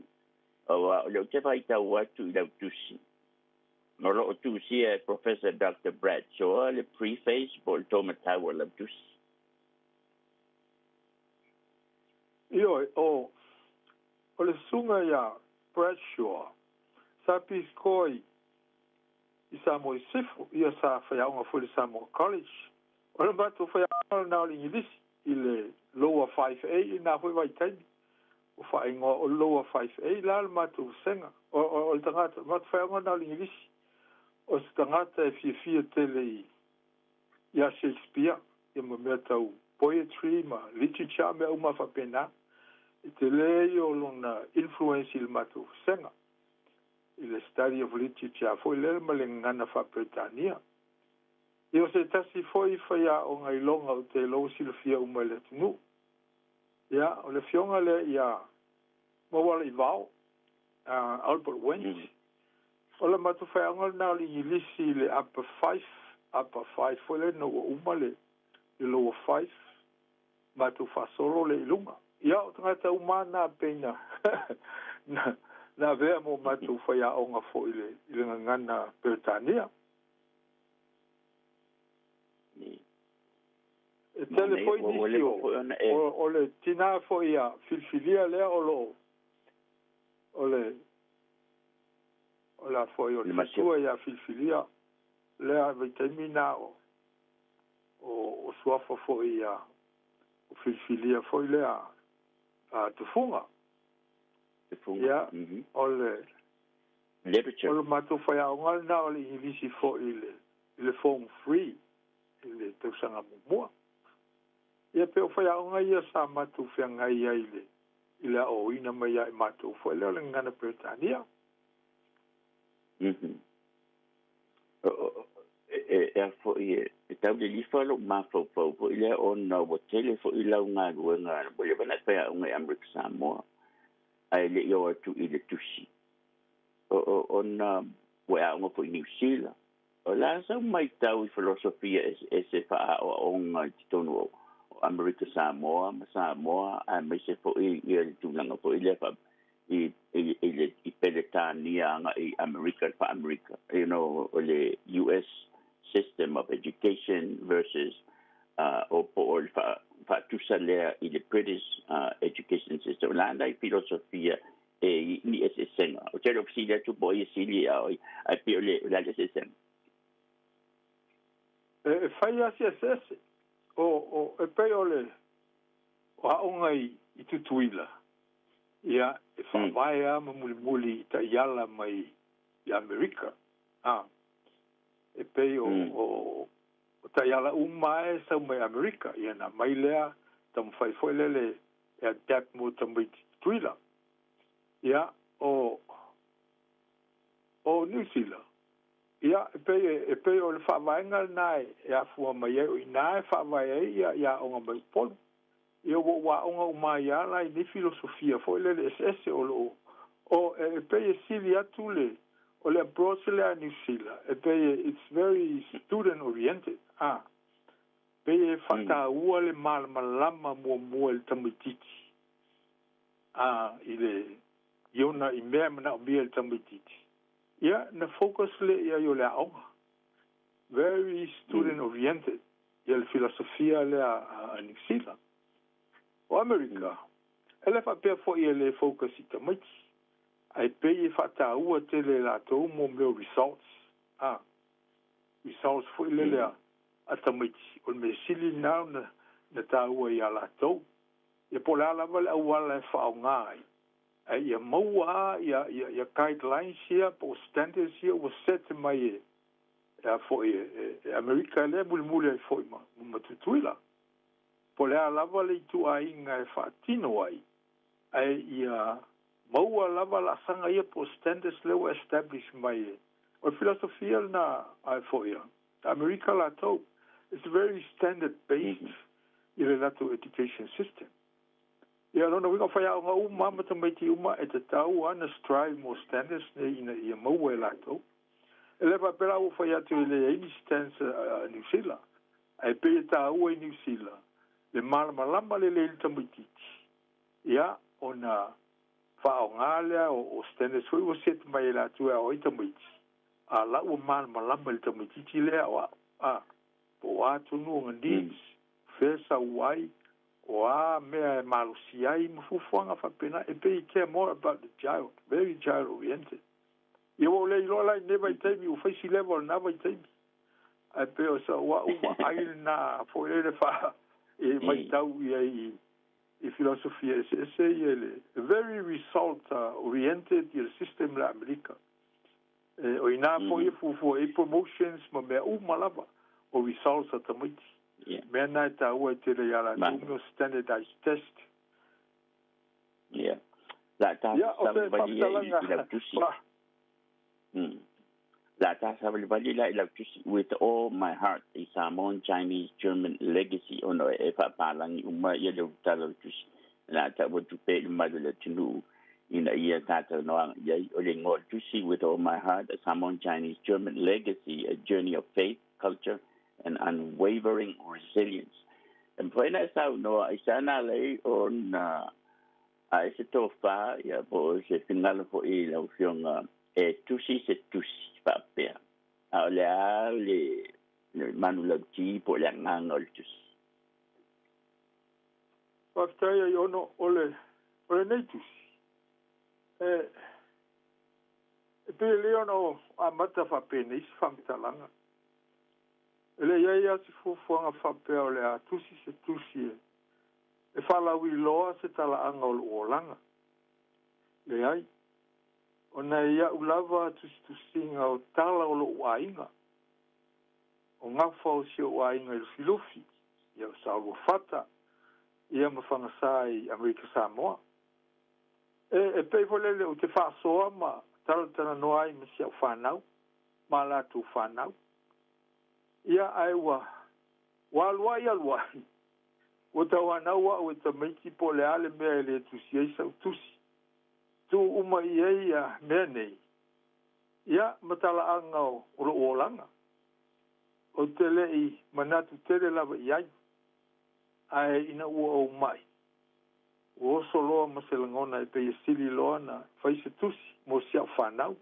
aua o lea ou te faitau atu i lau tusi, o lo o tusia e Professor Doctor Bradshaw le preface po o le taumatau o lau tusi. Ioe, o, o le susuga ia Bradshaw, sa pisikoa i, i Samoa i Sisifo, ia sa faiaoga foi i le Samoa College. O le matou faiaoga lena o le Igilisi i le Lower 5A i lena foi vaitaimi. Ua faaigoa o le Lower 5A la le matou vasega. O, o, o le tagata, o le matou faiaoga lena o le Igilisi, o se tagata e fiafia tele i, ia Shakespeare, ia ma mea tau poetry ma literature mea uma faapena. E tele ia o lona influence i le matou vasega, i le study of literature foi lele ma le gagana faa-Peretania. Ia o se tasi foi faiaoga iloga ou te iloa ua silafia uma e le atunuu. Ia, o le afioga lea ia Maualaivao, Albert Wendt. O le matou faiaoga lena o le Igilisi i le Upper Five, Upper Five foi lea ina ua uma le Lower Five, matou faasolo lea i luga. Ia, o tagata uma lava na pei na na avea mo matou faiaoga foi i le gagana Peretania. E tele foi nisi o o le tinā foi ia filifilia lea o lo o o le o le a foi o le matua ia filifilia lea vaitaimi na o o suafa foi ia o filifilia foi lea a Tufuga. Ia, o le Literature. O le matou faiaoga lena o le Igilisi foi i le i le Form 3 i le tausaga muamua. Ia pei o faiaoga ia sa matou feagai ai i le i le aoaoina mai ia i matou foi lea o le gagana Peretania. E a foi e tau lilifa lou mafaufau foi lea ona ua tele foi lau galuega ua leva ona e faiaoga i Amerika Samoa. Ae le'i o atu i le tusi ona ua e a'oga fo'i Niu Sila. O le a sau maitau i filosofia eseese fa'aaoaoga i totonu o Amerika Samoa ma Samoa aemaise fo'i ia le tulaga fo'i lea fa i le i Peletania aga'i Amerika le faa-Amerika, o le US system of education versus o po o le faatusa lea i le British education system. O le a nai filosofia e i ni eseesega? Ou te le o fesili atu po o ai e sili a o ai, ae pei o le a le eseesega? E fai lava si eseese. O, o, e pei o le o aoga i Tutuila, ia, e faavae lava ma mulimuli i taiala mai i Amerika. A, e pei o, o, o taiala uma lava e sau mai Amerika, ia na aumai lea taumafai foi lele e adapt mo tamaiti Tutuila. Ia, o Niu Sila, ia, e pei e pei o le faavaega lena e afua mai ai, o i ina e faavae ai ia aoga mai Upolu. Ia, ua ou aoga uma ai lava la i nei filosofia foi lele eseese o loo o e pei e sili atu le o le approach lea a Niu Sila, e pei e it's very student oriented, a pei e faataua le malamalama muamua i le tamaitiiti, a i le i ona i mea e manaomia e le tamaitiiti, ia na focus lea i ai o le aoga, very student oriented ia le filosofia lea a Niu Sila. O Amerika, e le faapea foi e le focus i tamaiti, ae pei e faataua tele e latou mo mea o results, a results foi lele a tamaiti, o le mea sili lena ona na taua ia latou. Ia po o le a lava le auala e faaaoga ai, ae ia maua lava ia guidelines ia po o standards ia ua set mai e a foi e Amerika lea e mulimuli ai foi ma Tutuila. Po o le a lava le ituaiga e faatino ai, ae ia maua lava laasaga ia po o standards lea ua establish mai e. O le filosofia lena a foi a Amerika latou. It's very standard based i le latou education system. Ia, o lona uiga o faiaoga uma ma tamaiti uma e tatau lava ona strive mo standards nei ina ia maua e latou. E le faapea la ua fai atu e leai ni stands a Niu Sila, ae pei e taua i Niu Sila le malamalama lelei i le tamaitiiti, ia, ona faaaoga lea o standards foi ua set mai e latou e aoai tamaiti, a la ua malamalama i le tamaitiiti lea o a'u, a, po o a tonu ona needs, fea e sau ai, o a mea e malosi ai ma fuafuaga faapena, e pei care more about the child, very child oriented. Ia ua ou le iloa la i lenei vaitaimi, ua fai si level o lena vaitaimi, ae pei o sau a'u vaai lena foi lele faa e maitau i ai i filosofia eseese ia le very result oriented ia le system le Amerika. E, o ina foi e fuafua ai promotions ma mea uma lava o results a tamaiti. Mea na e taua e tele ia latou mea o standardized test. Yeah. La ta Ia, o se savalivali ia i faamatalaga lau tusi. La ta savalivali la i lau tusi with all my heart a Samoan Chinese German legacy ona e faapalagi uma ia le tala o le tusi. La ta ua tupe i le mamalu o le atunuu ina ia tatalanoaga i ai. O le igoa o le tusi with all my heart a Samoan Chinese German legacy a journey of faith, culture and unwavering resilience. E mafai ona e saunoa i sana alai ona ae se tofa ia po o se finagalo foi i lau Afioga e tusi se tusi faapea, a o le a le manulauti po o le agaga o le tusi? Faafetai Aiono, o le o lenei tusi e e pei e lelei ona amata faapenei se faamatalaga. E le i ai lava se fuafuaga faapea o le a tusi se tusi e faalauiloa se talaaga o lou olaga. Leai, ona e ia'u lava tusitusiga o tala o lou aiga, o gafa o si ou aiga i Lufilufi, ia o Saoluafata, ia ma Fagasa i Amerika Samoa. E pei foi lele ou te faasoa ma talatalanoa ai ma si au fanau ma a latou fanau. Ia, ae ua alu ai alu ai, ua tauanau a'u e tamaiti po o le a le mea e le tusi ai sa'u tusi. tuu uma i ai ia mea nei, ia ma talaaga o lou olaga. Ou te le'i manatu tele lava i ai, ae ina ua ou ma'i, ua oso loa ma se lagona e pei e sili loa na fai se tusi mo si a'u fanau,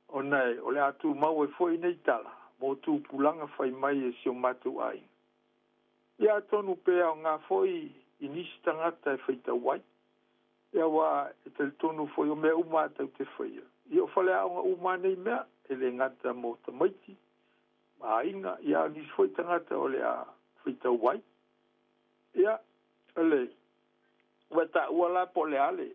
ona e o le a tumau ai fo'i nei tala mo tupulaga fai mai e si o matou aiga. Ia atonu pe aogā foi i nisi tagata e faitau ai, ia aua e talitonu foi o mea uma a tatou te faia, ia o faleaoga uma a nei mea, e lē gata mo tamaiti ma aiga, ia a o nisi foi tagata o le a faitau ai. Ia o le ua e taua la po o le a le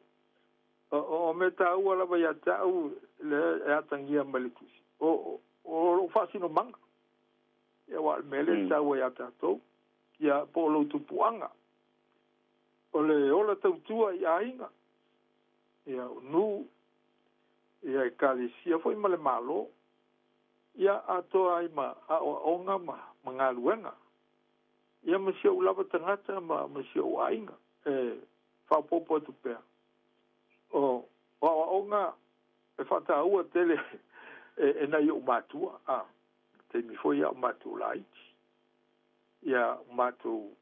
o mea taua lava ia te au lea e atagia mai le tusi, o lou faasinomaga, ia aua o le mea lea e taua ia tatou, ia po o lou tupuaga, o le ola tautua i aiga, ia o nuu, ia ekalesia foi ma le Malo, ia atoa ai ma aoaoga ma galuega, ia ma si ou lava tagata ma si ou aiga. E faaopoopo atu pea, o aoaoga e faataua tele e nai ou matua, a taimi foi a o matou laiti, ia matou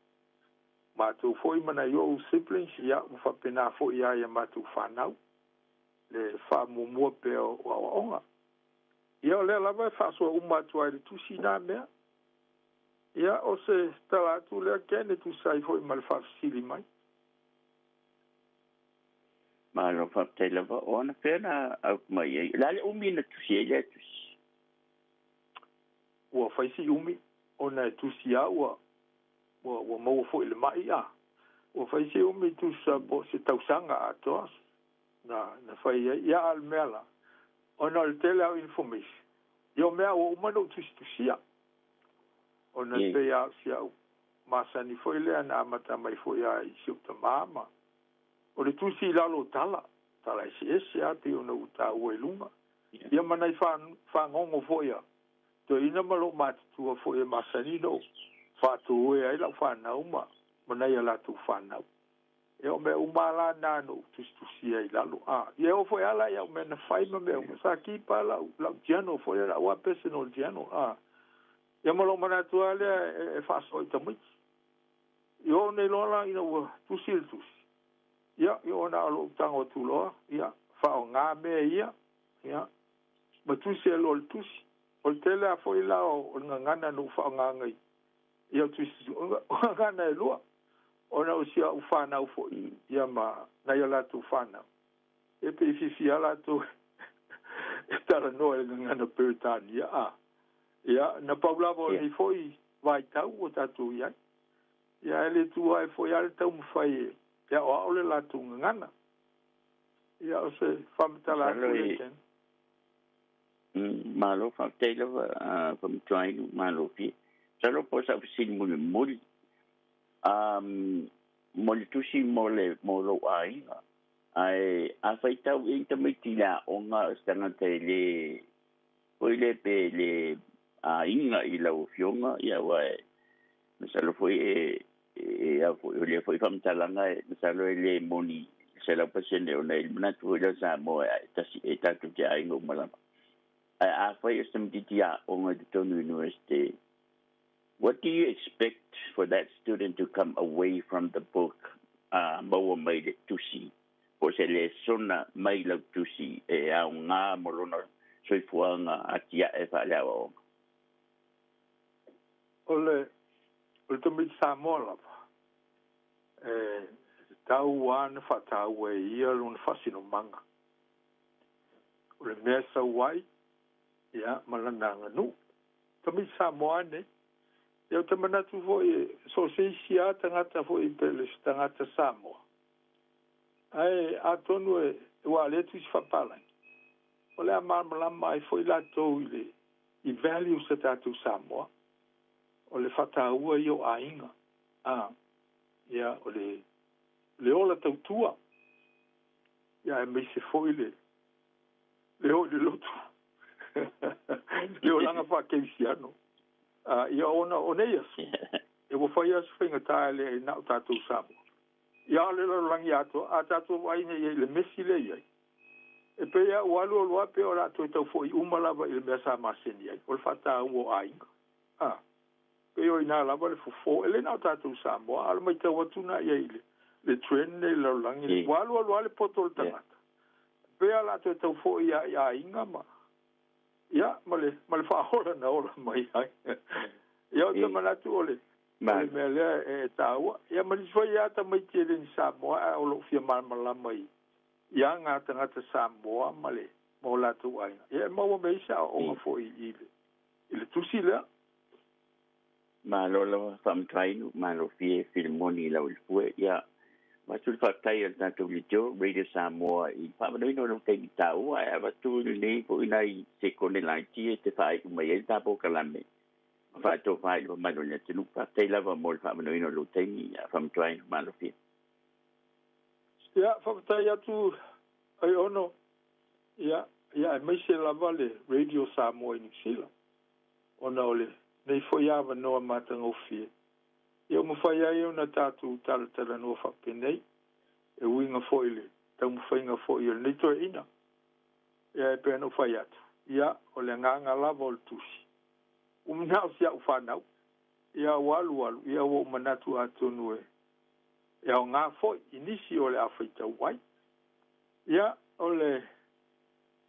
matou foi ma nai ou siblings, ia ua faapena foi lava ia matou fanau le faamuamua pea o aoaoga. Ia o lea lava e faasoa uma atu ai i le tusi na mea. Ia o se tala atu lea Ken e tusa ai foi ma le faafesili mai. Malo faafetai lava. O ana fea na autu mai ai? O le a le umi na tusi ai lea tusi? Ua fai si umi ona e tusi a ua ua maua foi i le ma'i a. Ua fai si umi tusa po o se tausaga atoa na fai ai. Ia a o le mea la, ona o le tele lava o information, ia o mea ua uma ona ou tusitusia. Ona e pei lava o si au masani foi lea na amata mai foi lava i si ou tamā ma o le tusi i lalo o tala, tala eseese lava pei ona ou taua i luga. Ia ma nai fagogo foi a toeaina ma lou matutua foi e masani ona ou faatoea ai lau fanau ma nai a latou fanau. Ia o mea uma lava la na na ou tusitusia i lalo. A, ia e oo foi lava la i au mea na fai ma mea uma, sa keep lava lau journal foi lea, lau lava personal journal. A, ia ma lou manatu lava lea e faasoa i tamaiti. I oo nei loa la ina ua tusi le tusi, ia, ia ona o lou tago atu loa, ia, faaaoga mea ia, ia, ma tusi ai loa le tusi. O le tele lava foi la o le gagana na ou faaaogaina i ia o tusi, o gagana e lua, ona o si au fanau foi, ia ma nai a latou fanau, ia pei e fiafia lava latou e talanoa i le gagana Peretania, a. Ia, na pau lava o lenei foi vaitau ua tatou i ai. Ia, ae le tuua ai foi lava le taumafai e aoao le latou gagana. Ia, o se faamatala atu lea, Ken. Malo faafetai lava Faamantuainu, malo fia. Masalo po o sau fesili mulimuli, mo le tusi mo le mo lou aiga, ae a faitau i ai tamaiti i le aoga o se tagata e le foi lea pe le aiga i lau afioga, ia aua e masalo foi e e a foi o lea foi faamatalaga e masalo e le moni 100% ona e i ai le manatu foi lea o Samoa e tasi e tatou te aiga uma lava. Ae afai o se tamaitiiti aoga i totonu o Universite, what do you expect for that student to come away from the book a maua mai le tusi po o se lesona mai lau tusi e aoga mo lona soifuaga atiae faaleaoaoga? O le o le tamaiti Samoa lava, e tatau lava ona faataua e ia lona faasinomaga, o le mea e sau ai, ia, ma lana aganuu. Tamaiti Samoa nei. Ia ou te manatu foi e so o se isi lava tagata foi pe le se tagata Samoa, ae atonu e ua le tusi faapalagi, o le a malamalama ai foi latou i le i values a tatou Samoa, o le faataua ia o aiga, a, ia, o le le ola tautua, ia aemaise foi le le oo i le lotu, le olaga faakerisiano. Ia ona o nei aso, ia ua fai lava si faigata e le na o tatou Samoa. Ia o le lalolagi atoa, a tatou vaai nei i ai i le mesi lea e i ai, e pei lava ua alu alu lava pei o le a toe tau fo'i uma lava i le mea sa maseni ai, o le faataua o aiga. A, pei o i ina lava le fofo, e le na o tatou i Samoa, a o le matau atu lena i ai i le, le trend lenei i le lalolagi lenei. Ua alu alu lava le poto o le tagata, pei lava o le a toe tau fo'i lava i aiga ma, ia, ma le, ma le faaola na ola mai ai. Ia, ou te manatu o le, o le mea lea e taua. Ia, ma nisi foi lava tamaiti e le ni Samoa ae o lo o fia malamalama i, i aga a tagata Samoa ma le, ma o latou aiga. Ia, e maua mai ai se aoaoga foi i le, i le tusi lea. Malo lava Faamatuainu, malo fie Filimoni i lau Ilefue. Ia, avatu le faafetai a le tatou leitio Radio Samoa i le faamanoina o lou taimi taua, ae avatu lenei foi nai sekone laiti e te faaiu mai ai le ta polokalame ma faatofa i le mamalu o le atunuu. Faafetai lava mo le faamanoina o lou taimi, Faamatuainu, malo fie. Ia, faafetai atu Aiono, ia, ia aemaise lava le Radio Samoa i Niu Sila, ona o lenei foi avanoa matagofie, ia ua mafai ai ona tatou talatalanoa faapenei, e uiga foi i le taumafaiga foi o lenei toeaina. Ia e pei ona ou fai atu, ia, o le agaga lava o le tusi, ua manao si au fanau, ia ua alu alu, ia ua ou manatu atonu e e aoga foi i nisi o le a faitau ai. Ia, o le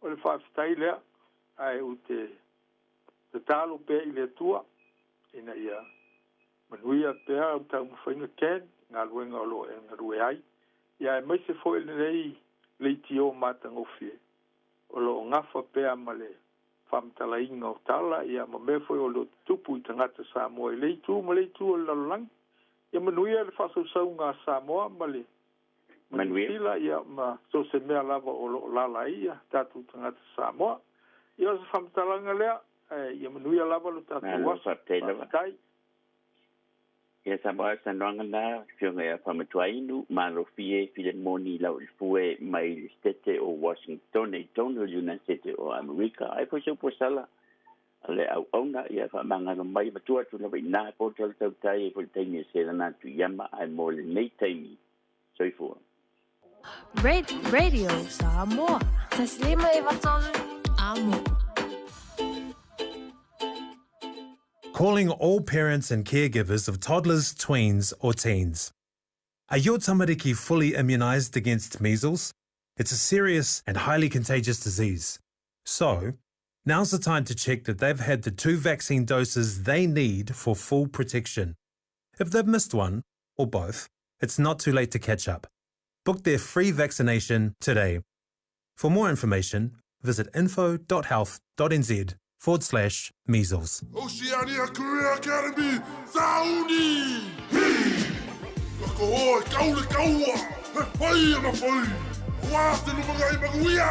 o le faafetai lea, ae ou te tatalo pea i le Atua ina ia manuia pea au taumafaiga Ken, galuega o lo o e galue ai, ia aemaise foi lenei leitio matagofie o lo o gafa pea ma le faamatalaina o tala ia ma mea foi o lo o tutupu i tagata Samoa i le itu ma le itu o le lalolagi. Ia manuia le faasausauga a Samoa ma le ma Niu Sila ia ma so o se mea lava o lo o lala ai ia tatou tagata Samoa. Ia o se faamatalaga lea, ae ia manuia lava lo tatou aso. Faafetai. Ia Samoa saunoaga na Afioga ia Faamatuainu Malofie Filemoni Lauilefue mai le Setete o Washingtone i totonu o le United States o Amerika. Ai foi se upu sala a le auauna ia faamagalo mai matua atu lava i ina po tala tautai ai foi le taimi e selana atu i ama ae mo lenei taimi. Soifua. Radio Samoa. 153 Amo. Calling all parents and caregivers of toddlers, tweens, or teens. Are your tamariki fully immunised against measles? It's a serious and highly contagious disease. So, now's the time to check that they've had the two vaccine doses they need for full protection. If they've missed one, or both, it's not too late to catch up. Book their free vaccination today. For more information, visit info.health.nz forward slash measles. Oceania Career Academy, Sauni! Hi! Ka koho e kau le kaua, he whai ana whai, wā te lumanga i manuia!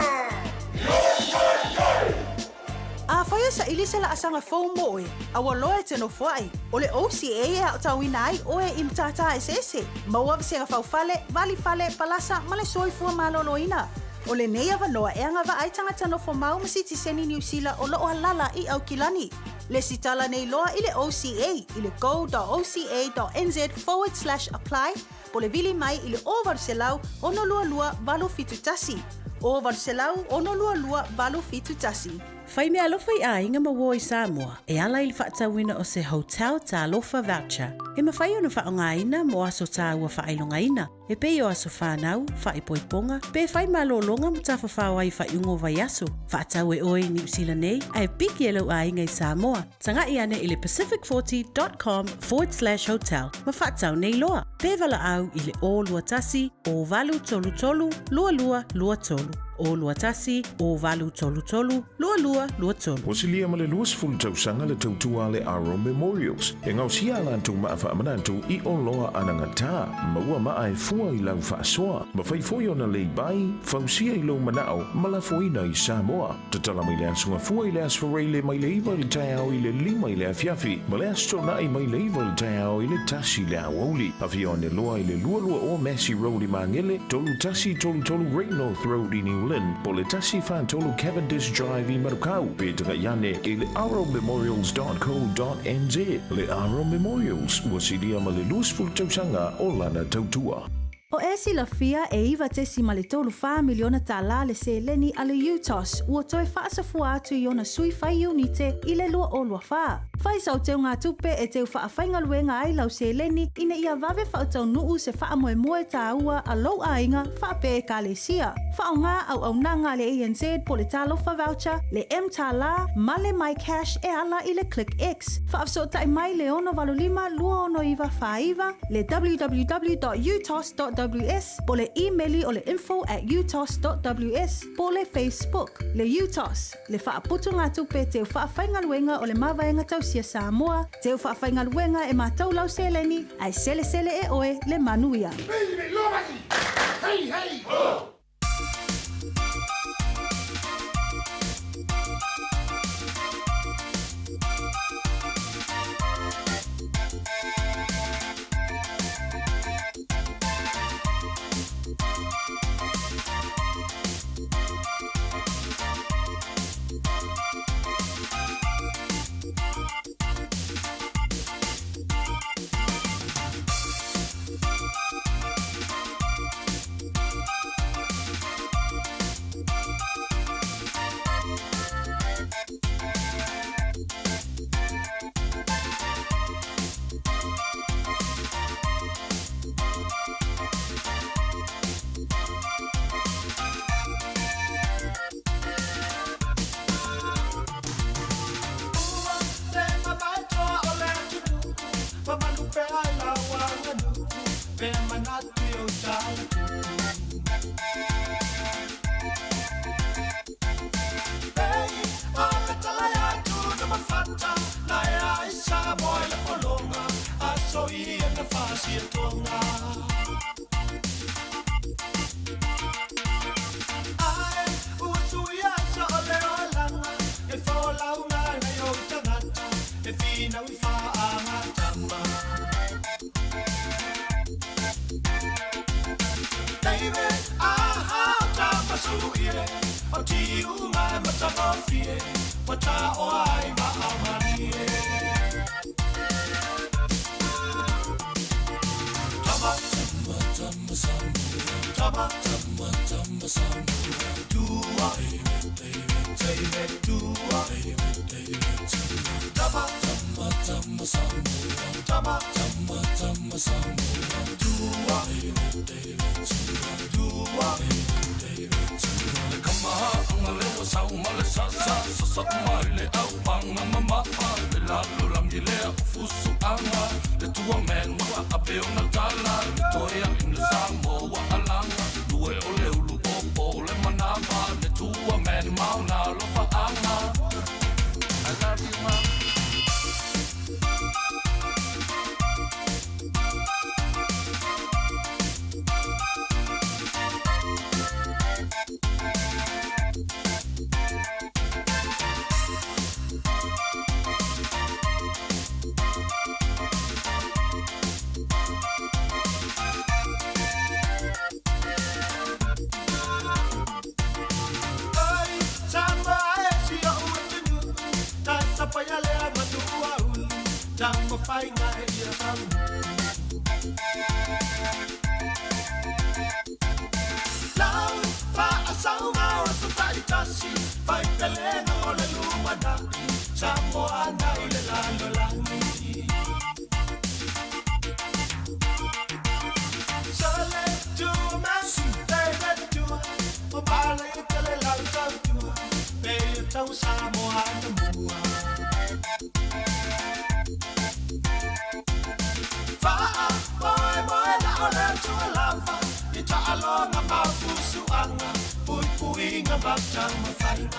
Afai e saili se laasaga fou mo oe, a ua loa e te nofoai, o le OCA e aotauina ai oe i matata eseese, maua vasega faufale, valifale, palasa ma le soifua maloloina. O lenei avanoa e agavaa ai tagata nofo mau ma sitiseni Niu Sila o lo o alala i Aukilani. Lesitala nei loa i le OCA i le go.oca.nz forward slash apply po le vili mai i le 0800 622 871. 0800 622 871. Fai meaalofa i aiga ma uo i Samoa e ala i le faatauina o se Hotel Talofa Voucher e mafai ona faaaogaina mo aso taua faailogaina e pei o aso whānau, whaipoiponga, pe whai malōlōga ma tafafao ai i faaiuga o vaiaso. Faatau e oe i Niu Sila nei, ae piki e lou aiga i Samoa. Taga'i ane i le pacific40.com forward slash hotel ma faatau nei loa. Pe valaau i le 021 0833 2223. 021 0833 2223. Ua silia ma le 20 tausaga le tautua a le Aro Memorials e gaosia a latou maa faamanatu i oloa anagata. Maua maa e fua i lau faasoa. Mafai foi ona lay-by, fausia i lou manao ma lafoina i Samoa. Tatala mai le Aso Gafua i le Aso Faraile mai le 9 i le taeao i le 5 i le afiafi ma le Aso Toonai mai le 9 i le taeao i le 1 i le aoauli. Afio ane loa i le 22 o Massey Road i Magele, 3133 Great North Road i New Lynn, po o le 143 Cavendish Drive i Manukau, pe taga'i ane i le arrowmemorials.co.nz. Le Arrow Memorials, ua silia ma le 20 tausaga o lana tautua. O e silafia e $9.34 miliona tālā le seleni a le UTOS ua toe faasafua atu i ona sui fai iunite i le 2024. Fai sau teugatupe e teu faafaigaluega ai lau seleni ina ia vave faataunuu se faamoemoe tāua a lou aiga faapea ekalesia. Faaaoga auaunaga a le ANZ po o le Talofa Voucher, le mTālā ma le MyCash e ala i le ClickX. Faafesootai mai le 685 269 49, le www.utos.ws po o le imeli o le info@utos.ws po o le Facebook. Le UTOS, le faaputugatupe teu faafaigaluega o le Mavaega Tausia Samoa, teu faafaigaluega e matou lau seleni, ae selesele e oe le manuia. Hey, hey, ho!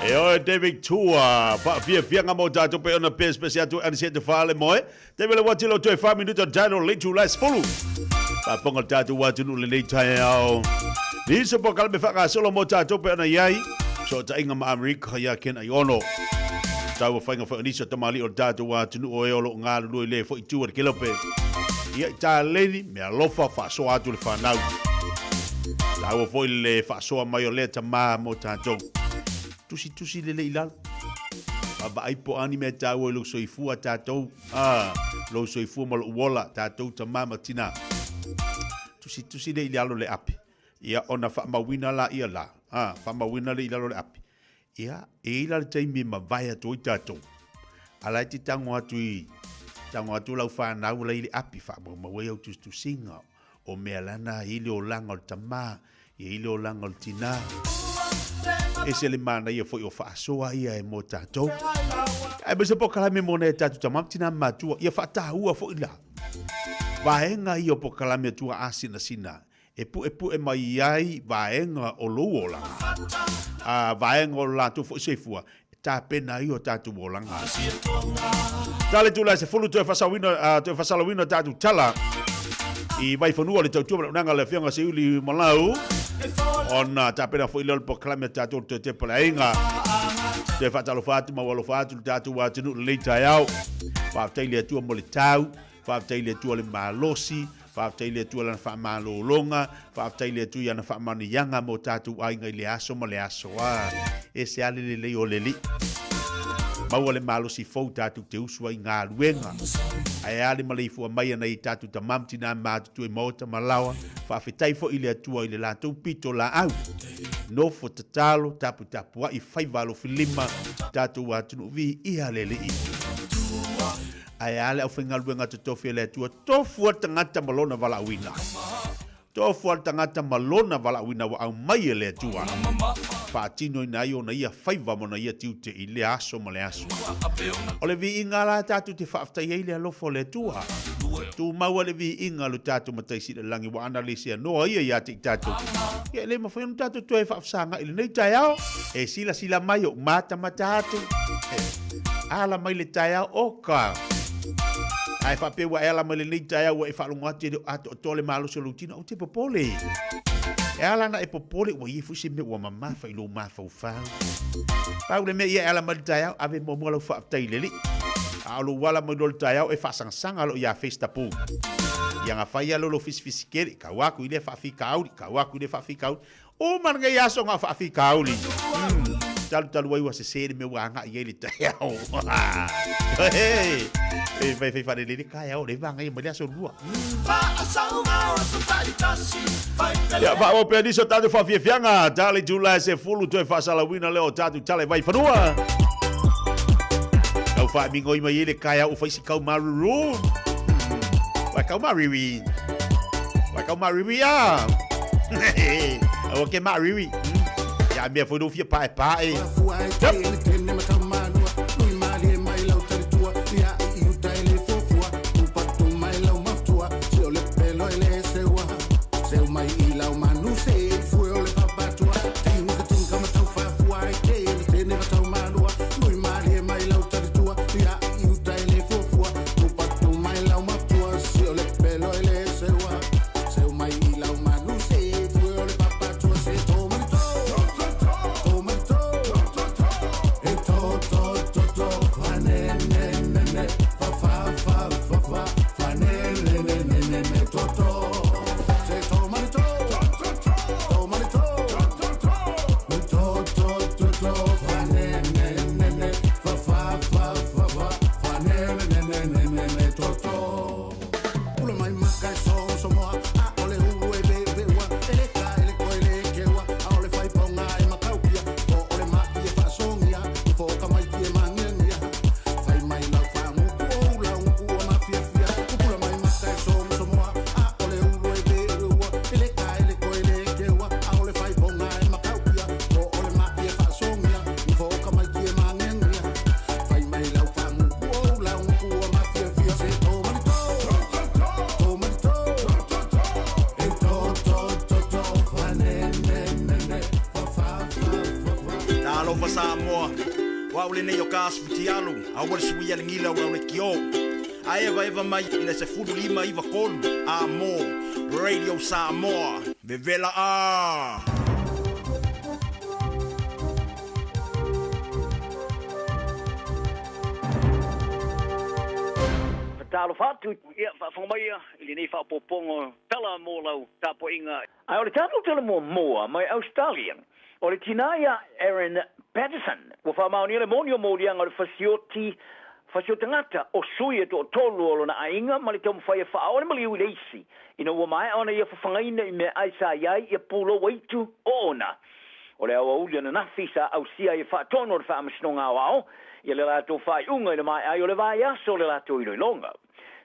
E oe David Tua, whaafiafianga mo tātou pe ona pespese atu ani se te whaale moe. Te vele wati lo toe 5 minuta dano le tu last fulu. Whaafonga tātou watu nu le nei tai ao. Nisa po kalme whakasolo mo tātou pe ona iai. So ta inga ma Amerika ia ken ai ono. Tāua whainga whakanisa tamali o tātou watu nu o e olo ngā lului le fo i tua te kelope. Ia i tā leni me alofa whaasoa atu le whanau. Tāua foi le whaasoa mai o lea tamā mo tātou. Tusi tusi le le ilalo. Ava ai po ani me tāua i lo soifua tātou. Ah, lo soifua ma lo uola tātou tamā matina. Tusitusi lea i lalo o le api. Ia, ona faamauina laia la, a, faamauina lea i lalo o le api. Ia, e i ai la le taimi e mavae atu ai tatou. A la e te tago atu i, tago atu lau fanau la i le api, faamaumau ai au tusitusiga o mea lana i le olaga o le tamā, ia i le olaga o le tinā. Ese le manaia foi o faasoa ia e mo tatou. Aemaise polokalame mo nai a tatou tama ma tinā matua, ia faataua foi la vaega ia o polokalame a tuaasinasina e puepue mai ai vaega o lou olaga, a vaega o lo latou foi soifua, e tapena ai o tatou olaga. Tala itula e 10 toe faasauina, toe faasalauina tatou tala i Vaifanua le tautua ma le auaunaga a le Afioga Seiuli Malau ona tapena foi lea o le polokalame a tatou le toe tepa le aiga. Toe faatalofa atu ma ua alofa atu le tatou atunuu i lenei taeao. Faafetai i le Atua mo le tau, faafetai i le Atua le malosi, Faafetai i le Atua i Lana faamalologa, faafetai i le Atua i Ana faamanuiaga mo tatou aiga i le aso ma le aso. A, ese lava le lelei o le Alii. Maua le malosi fou tatou te usu ai i galuega. Ae a le maleifua mai a nai tatou tama ma tina matutua i maota ma laoa. Faafetai foi i le Atua i le latou pito laau. Nofo tatalo, taputapuai, faiva alofilima, tatou atunuu viia le Alii. Ae a le aufaigaluega totofi a le Atua, tofu a le tagata ma lona valaauina. Tofu a le tagata ma lona valaauina ua aumai e le Atua, faatinoina ai ona ia faiva ma ona ia tiute i lea aso ma le aso. O le viiga la tatou te faafetai ai le alofa o le Atua. Tumau ai le viiga o lo tatou Matai Sili i le Lagi ua ana le seanoa ia ia te i tatou. Ia e le mafai ona tatou toe faafesagai i lenei taeao. E silasila mai ou matamata atu. Ala mai le taeao, oka! Ae faapea ua e ala mai lenei taeao ua e faalogo atu e le o atoatoa le malosi o lou tino, ou te popole. E ala ona e popole ua i ai foi se mea ua mamafa i lou mafaufau. Pau le mea ia e ala mai le taeao, ave muamua lau faafetai i le Alii. A o lou ala mai loa le taeao e faasangasaga loa ia Festapu. Ia gafai lava lou fisifisikele, kau aku i lea faafitauli, kau aku i lea faafitauli. Uma lenei aso na o faafitauli. Talu talu ai ua sese le mea ua agai ai le taeao. E fai fai faalelei le taeao le vagaia mai le aso lua. Ia faaauau pea nisi o tatou faafiafiaga. Tala itula e 10 toe faasalauina lea o tatou tala i Vaifanua. Tau faamigoi mai ai le taeao ua fai si kau maruru. Wai kau mariri. Wai kau mariri a. Aua ke mariri. Ia mea foi lou fia paepae. Yep. Talofa Samoa, o au lenei o Gas Futialu, aua le suia le gila o au le kio. A evaeva mai i le 15 93 a mo Radio Samoa. Vevela a! Talofa atu, ia faafofoga mai i lenei faaopoopoga tala mo lau tapuaiga. Ae o le tatou tala muamua mai Australia, o le tina ia Erin Patterson, ua faamaonia le moni o moliaga o le fasioti Fasi o tagata, o sui e toatolu o lona aiga ma le taumafai e faaoo le maliu i le isi, ina ua maea ona ia fafagaina i meaai sa i ai ia pulou aitu o ona. O le aoauli ananafi sa ausia ai e faatonu o le Faamasinoga Aoao ia le latou faaiuga i le maea ai o le vaiaso o le latou iloiloga.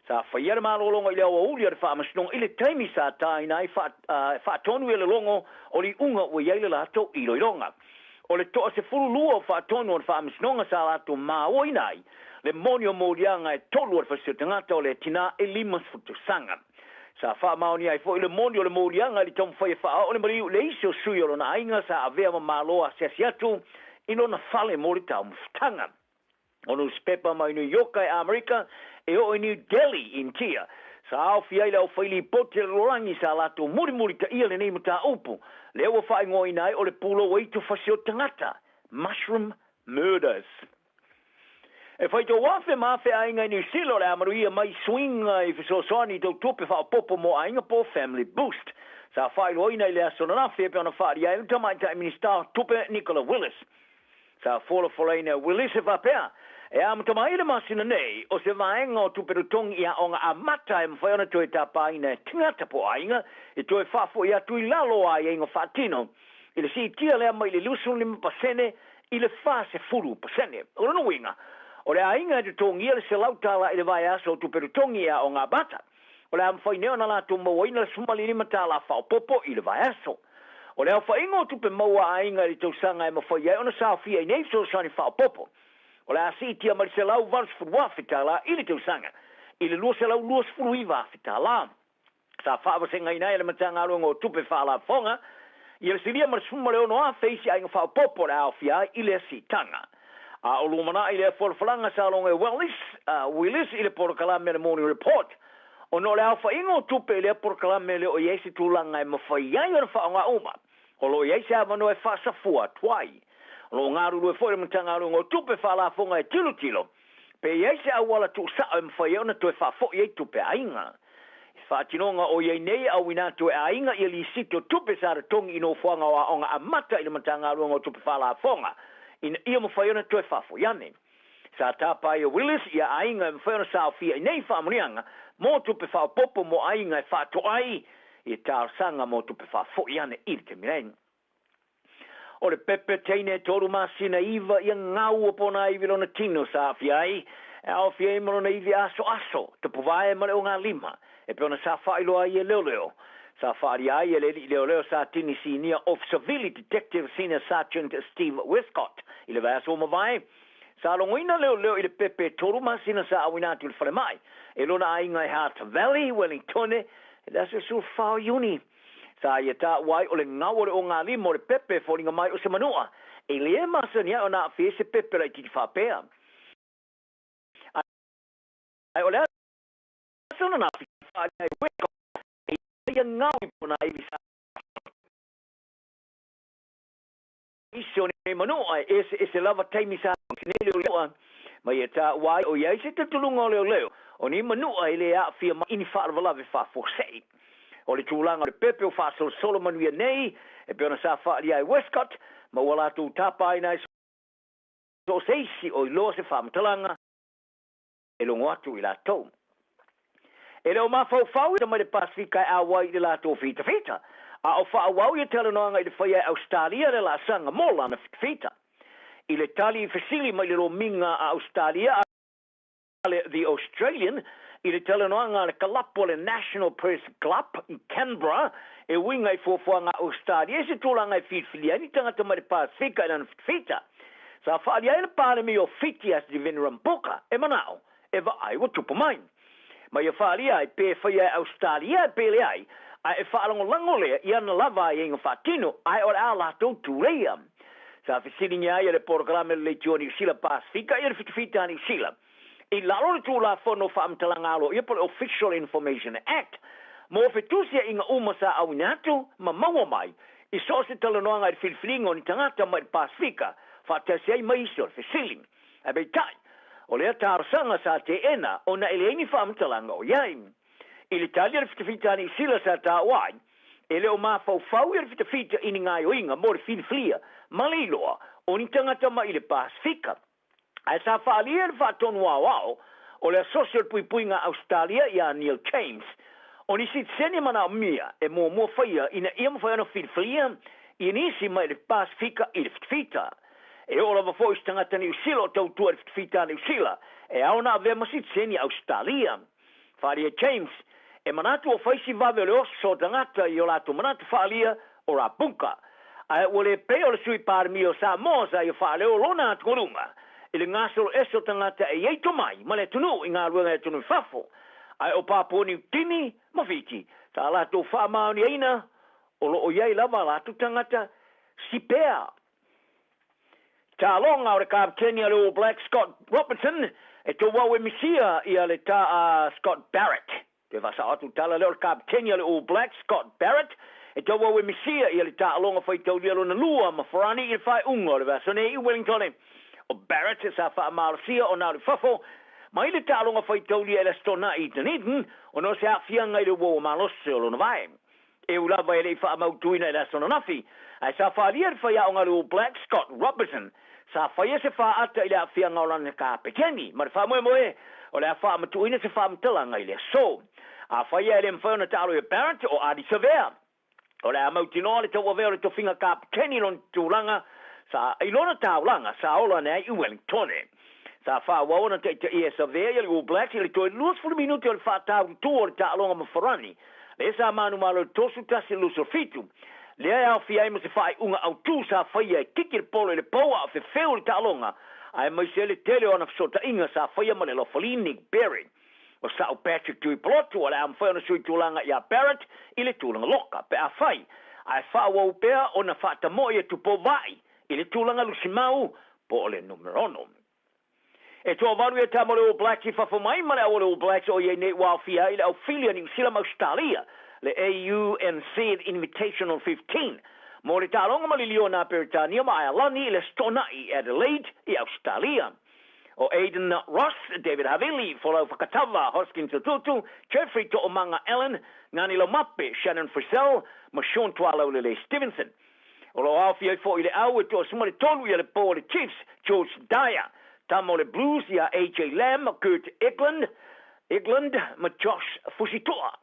Sa faia le malologa i le aoauli a le Faamasinoga i le taimi sa taina ai faatonu ia le logo o le iuga ua i ai le latou iloiloga. O le toa 12 o faatonu o le Faamasinoga sa latou māuaina ai le moni o moliaga e tolu a le fasi o tagata o le tinā e 50 tausaga. Sa faamaonia ai foi le moni o le moliaga i le taumafai e faaoo le maliu i le isi o sui o lona aiga sa avea ma malo asiasi atu i lona fale mo le taumafataga. O nusipepa mai New Ioka e Amerika e oo i New Delhi, Initia. Sa aofia ai le aufailipoti a le lalolagi sa latou mulimulitaia lenei mataupu, lea ua faaigoaina ai o le pulou aitu fasi o tagata, mushroom murders. E faitau afe ma afe aiga i Niu Sila o le a manuia mai suiga i fesoasoani tau tupe faaopoopo mo aiga po o Family Boost. Sa faailoaina i le aso ananafi e pei ona faaalia ai le Tamaitai Minisita o Tupe Nicola Willis. Sa folafolaina e Willis e faapea, e amata mai le masina nei, o se vaega o tupe totogi i aoga amata e mafai ona toe tapaina e tagata po o aiga e toe faafoi atu i lalo o aiaiga faatino i le siitia lea mai le 25% i le 40%. O lona uiga, o le aiga e totogia le $100 i le vaiaso o tupe totogi i aoga amata, o le a mafai nei ona latou mauaina le $15 faaopoopo i le vaiaso. O le aofaiga o tupe maua a aiga i le tausaga e mafai ai ona saofia i nei fesoasoani faaopoopo, o le a siitia mai le $180,000 i le tausaga i le $229,000. Sa faavasegaina ai e le Matagaluega o Tupe Faalafoga ia le silia ma le 16,000 isi aiga faaopoopo o le a aofia ai i lea siitaga. A o lumanai lea folafolaga sa logo e Wellis, Willis i le polokalame a le Morning Report, ona o le aofaiga o tupe i lea polokalame e le o i ai se tulaga e mafai ai ona faaaoga uma, o lo o i ai se avanoa e faasafua atu ai. O lo o galulue foi le Matagaluega o Tupe Faalafoga e tilotilo pe i ai se auala tuusao e mafai ai ona toe faafoi ai tupe a aiga. I faatinoga o i ai nei e auina atu e aiga ia lisiti o tupe sa totogi i nofoaga o aoga amata i le Matagaluega o Tupe Faalafoga ina ia mafai ona toe faafoi ane. Sa tapa ai e Willis ia aiga e mafai ona saofia i nei faamanuiaga mo tupe faaopoopo mo aiga e faatoa ai ia talosaga mo tupe faafoi ane i le taimi nei. O le pepe teine e 3 masina 9 ia gau o pona ivi lona tino sa aafia ai, e aofia ai ma lona ivi asoaso, tapuvae ma le ogalima, e pei ona sa faailoa ai e leoleo. Sa faaalia ai e le alii leoleo Satini Sinia Officer Detective Senior Sergeant Steve Westcott i le vaiaso ua mavae. Sa logoina leoleo i le pepe e 3 masina sa auina atu i le falemai e lona aiga i Hart Valley, Wellingtone, i le aso 14 o Iuni. Sa ia taua ai o le gau o le ogalima o le pepe e foliga mai o se manua. E lē masani ai ona aafia ai se pepe laitiiti faapea. Ae o le aso ananafi faaalia ai Westcott e ia gau i pona ivi sa isi o nei manua e eseese lava taimi sa nei leoleo ma ia taua ai o i ai se talitonuga o leoleo o nei manua e lē aafia mai i ni faalavelave faafuasei. O le tulaga o le pepe o faasolosolo manuia nei e pei ona sa faaalia ai Westcott ma ua latou tapaina ai so o se isi o iloa se faamatalaga e logo atu i latou. E le o mafaufau mai le Pasefika e auai i le latou fitafita, a o faaauau ia talanoaga i le faia e Ausetalia le laasaga mo lana fitafita. I le tali i fesili mai le lomiga a Ausetalia a le The Australian i le talanoaga a le kalapu a le National Press Club i Canberra e uiga i fuafuaga a Ausetalia i se tulaga e filifilia ai ni tagata mai le Pasefika i lana fitafita, sa faaalia ai le Palemia o Fiti ia Sitiveni Rabuka e manao e vaai ua tupu mai. Ma ia faaalia ai pe faia e Ausetalia e pe leai, ae e faalagolago lea i ana lava aiaiga faatino, ae o le a latou tuleia. Sa fesiligia ai e le polokalame le leitio a Niu Sila Pasefika ia le fitafita a Niu Sila i lalo o le Tulafono o Faamatalaga Aloaia po o le Official Information Act mo fetusiaiga uma sa auina atu ma maua mai i so o se talanoaga i le filifiliga o ni tagata mai le Pasefika faatasi ai ma isi o le fesili. Ae peitai, o lea talosaga sa teena ona e leai ni faamatalaga o i ai. I le tali a le fitafita a Niu Sila sa taua ai, e le o mafaufau ia le fitafita i ni gaoioiga mo le filifilia ma le iloa o ni tagata mai le Pasefika. Ae sa faaalia e le Faatonu Aoao o le Asosi o le Puipuiga a Ausetalia ia Neil James, o ni sitiseni e manaomia e muamua faia ina ia mafai ona filifilia i nisi mai le Pasefika i le fitafita. E oo lava foi i se tagata Niu Sila o tautua i le fitafita a Niu Sila e ao ona avea ma sitiseni Ausetalia. Faaalia James, e manatu o fai si vave o le oso o tagata i o latou manatu faaalia o Rapunka. Ae ua le pei o le Sui Palemia o Samoa sa ia faaleo lona atugaluga i le gasolo ese o tagata e i ai tomai ma le atunuu i galuega i atunuu i fafo. Ae o Papua Niu Kini ma Fiti sa latou faamaoniaina o lo o i ai lava a latou tagata sipea. Taaloga o le kapeteni a le All Blacks Scott Robertson e touau e misia ia le ta a Scott Barrett. Toe faasao atu le tala lea o le kapeteni a le All Blacks Scott Barrett e touau e misia ia le taaloga faitaulia lona lua ma Farani i le faaiuga o le vaiaso nei i Wellington. O Barrett sa faamalosia ona alu i fafo mai le taaloga faitaulia i le Aso Toonai i Dunedin ona o se aafiaga i le uaua malosi o lona vae. E ui lava e le i faamautuina i le aso ananafi, ae sa faaalia e le faiaoga a le All Blacks, Scott Robertson, sa faia se faata i le aafiaga o lana kapeteni, ma le faamoemoe o le a faamatuuina se faamatalaga i le aso. Afai e le mafai ona taalo ia Barrett o Ardie Savea, o le a mautinoa le tauavea o le tofiga kapeteni i lona tulaga sa i lona taulaga sa ola ane ai i Wellingtone. Sa faaauau ona taitaia e Savea ia le All Blacks i le toe 20 minute o le faatautū o le taaloga ma Farani, lea sa manumalo i le 31 27, lea e aofia ai ma se faaiuga autū sa faia e kiki le polo i le pou a o fefeu le taaloga, aemaise ai le tele o ana fesootaiga sa faia ma le lofali Nick Berry. O Sa'u Patrick Tuipulotu o le a mafai ona sui tulaga ia Barrett i le tulaga loka pe afai ae faaauau pea ona faatamoe ia Tupou Vaai i le tulaga lusimau po o le numera ono. E toavalu ia tama o le All Blacks i fafo mai ma le au o le All Blacks o i ai nei ua aofia ai le au fili a Niu Sila ma Ausetalia, le AUNZ Invitational 15, mo le taaloga maliliona a Peretania ma Aealani i le Aso Toonai i Adelaide i Ausetalia. O Aidan Ross, David Havili, Folau Fakatava, Hoskins Otutu, Jeffrey To'omaga Allen, Ngani Laumape, Shannon Frizell ma Sean Tualaulelei Stevenson. O lo o aofia ai foi i le au e toasuma le tolu ia le po o le Chiefs, George Dyer, tama o le Blues ia AJ Lam, Kurt Eklund, Eklund ma Josh Fusitu'a.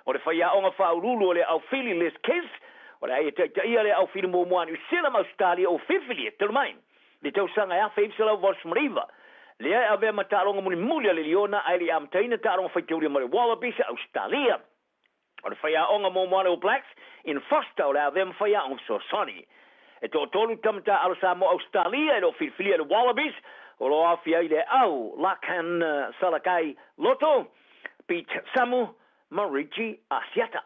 O le faiaoga faauluulu o le aufili Les Kiss, o le a ia taitaia le aufili muamua a Niu Sila ma Ausetalia o Fifilia talu mai le tausaga e 1989, lea e avea ma taaloga mulimuli a le Liona ae le i amataina taaloga faitaulia ma le Wallabies a Ausetalia. O le faiaoga muamua a le All Blacks, Ian Foster, o le a avea ma faiaoga fesoasoani. E toatolu tama taaalo Samoa Ausetalia e le o filifilia e le Wallabies, o lo o aofia ai le au Lachlan Salakai Loto, Pete Samu ma Reggie Asiata.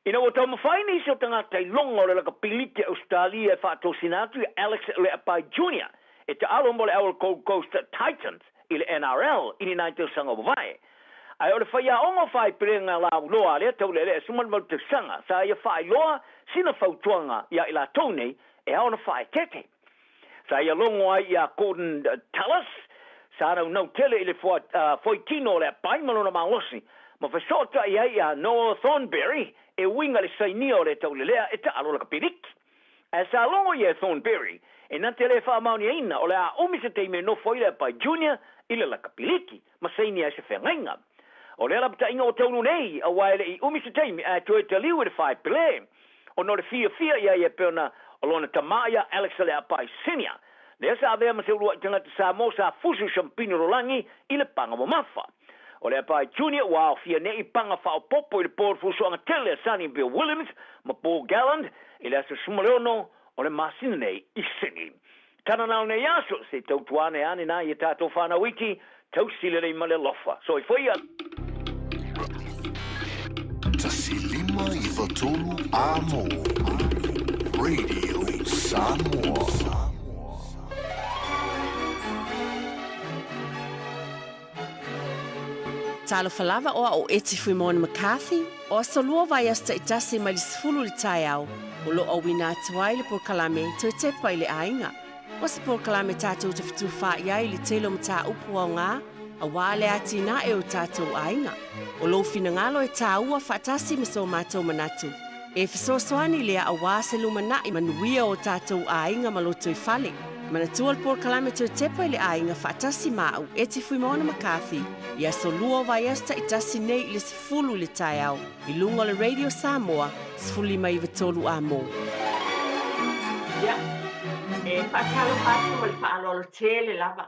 Ina ua taumafai nisi o tagata i loga o le lakapiliti a Ausetalia e faatosina atu ia Alex Leapai Junior e taalo mo le au o le Gold Coast Titans i le NRL i ni nai tausaga ua mavae. Ae o le faiaoga o faaipelega lauloa a lea taulealea e 18 tausaga sa ia faailoa sina fautuaga ia i latou nei e ao ona faaeteete. Sa ia logo ai ia Gordon Tallis, sa naunau tele i le foitino o Leapai ma lona malosi, ma fesootai ai ia Noah Thornberry e uiga le sainia o le taulelea e taalo lakapiliki. Ae sa logo ia e Thornberry e na te le faamaoniaina o le a umi se taimi e nofo ai Leapai Junior i le lakapiliki ma sainia ai se feagaiga. O lea lapataiga o taunu nei, aua e le i umi se taimi ae toe taliu i le faipele. Ona o le fiafia ia ia pei ona o lona tama ia Alex Leapai Senior, lea sa avea ma se uluai tagata Samoa sa fusu shampini rolagi i le paga mamafa. O Leapai Junior ua aofia nei i paga faaopoopo i le po o le fusuaga tele a Sonny Bill Williams ma Paul Galland i le aso 16 o le masina nei i Sydney. Tananao nei aso, se i tautuana e ane nā i a tātou whānau iti, tausi lelei ma le alofa. Soifua ia. 153 Amo Radio Samoa. Talofa lava o a'o Eti Fuimone McCarthy, o aso lua vaiaso taitasi mai le 10 i le taeao, o lo o auina atu ai le polokalame Toe Tepa i le Aiga. O se polokalame tatou te fetufaai ai i le tele o mataupu aoga aua le atinae o tatou aiga. O lou finagalo e tāua faatasi ma so matou manatu. E fesoasoani lea aua se lumanai manuia o tatou aiga ma lotoifale. Manatua le polokalame toe tepa i le aiga faatasi ma au Eti Fuimaono McCarthy i aso lua o vaiaso taitasi nei i le 10 i le taeao i luga o le Radio Samoa 1593 Amo. Ia, e faatalofa atu ma le faaaloalo tele lava.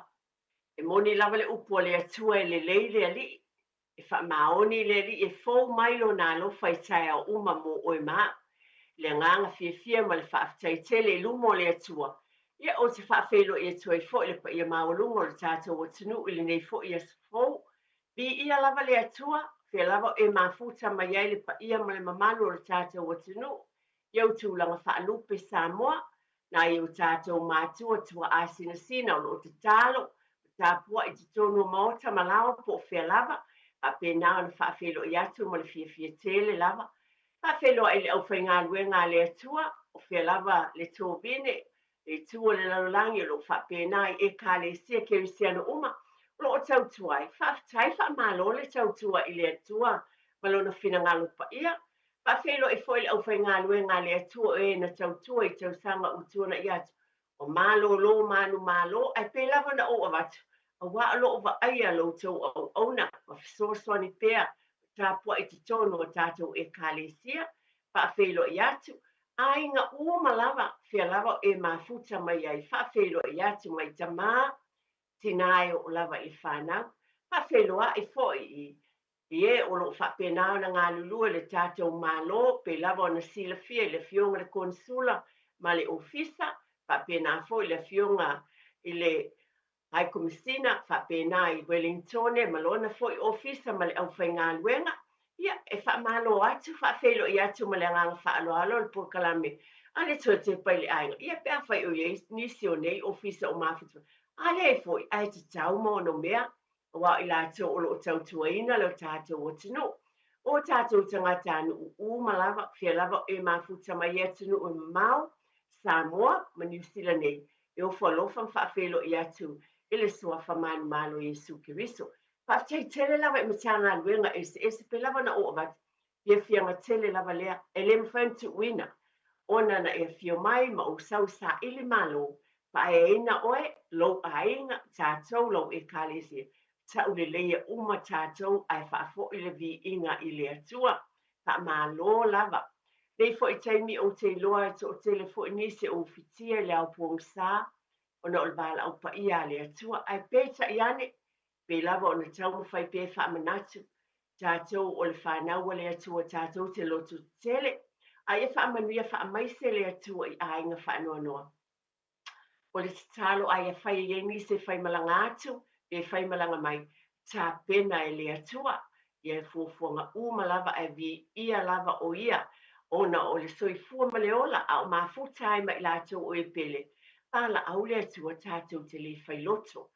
E moni lava le upu a le Atua e lelei le Alii, e faamaoni le Alii e fou mai Lona alofa i taeao uma mo oe ma au. I le agaga fiafia ma le faafetai tele i luma o le Atua, ia ou te faafeiloai atu ai foi le paia maualuga o le tatou atunuu i lenei foi aso fou. Viia lava le Atua, fea lava o e mafuta mai ai le paia ma le mamalu o le tatou atunuu i ou tulaga faalupe Samoa, nai o tatou matua tuaa sinasina o lo o tatalo ma tapuai i totonu o maota ma laoa po o fea lava, faapena ona faafeiloai atu ma le fiafia tele lava. Faafeiloai i le aufaigaluega a le Atua, o fea lava le tovine, le itu o le lalolagi o lo o faapena i Ekalesia Kerisiano uma o lo o tautua ai. Faafetai, faamalo le tautua i le Atua ma Lona finagalo paia. Faafeiloai foi i le aufaigaluega a le Atua o e na tautua i tausaga ua tuanai atu, ua malolo manumalo, ae pei lava ona ou avatu, aua o lo o vaaia lo outou auauna ma fesoasoani pea ma tapuai i totonu o tatou Ekalesia. Faafeiloai atu, aiga uma lava, fea lava o e mafuta mai ai, faafeiloai atu mai tamā, tinā e oo lava i le fanau. Faafeiloai foi i i e o lo o faapena ona galulue le tatou Malo, pei lava ona silafia i le Afioga i le Konesula ma le Ofisa, faapena foi le Afioga i le High Komisina, faapena i Welingtone ma lona foi Ofisa ma le aufaigaluega. Ia, e faamalo atu, faafeiloai atu ma le agaga faaaloalo le polokalame a le Toe Tepa i le Aiga. Ia, pe afai o i ai nisi o nei Ofisa o mafuta, a leai foi, ae tatau ma onomea aua o i latou o lo o tautuaina lo tatou atunuu. O tatou tagatanuu uma lava, fea lava o e mafuta mai i atunuu e mamao, Samoa ma Niu Sila nei, e ofo alofa ma faafeiloai atu i le Suafa manumalo o Iesu Keriso. Faafetai tele lava i Matagaluega eseese pei lava ona ou avatu, fiafiaga tele lava lea, e le mafai ona tuuina, ona na e afio mai ma ou sau saili malo, faaeaina oe, lou aiga, tatou, lou Ekalesia, tauleleia uma tatou ae faafoi le viiga i le Atua. Faamalo lava. Nei foi taimi ou te iloa e toatele foi nisi o ufitia i le ao pogisa ona o le valaau paia a le Atua, ae peitai ane, pei lava ona taumafai pea e faamanatu tatou o le fanau a le Atua tatou te loto tetele, a ia faamanuia faamaise le Atua i aiga faanoanoa. O le tatalo a ia fai e i ai nisi e faimalaga atu pe faimalaga mai, tapena e le Atua ia fuafuaga uma lava ae viia lava o Ia ona o le soifua ma le ola a o mafuta ai ma i latou o e pele, valaau le Atua tatou te le failoto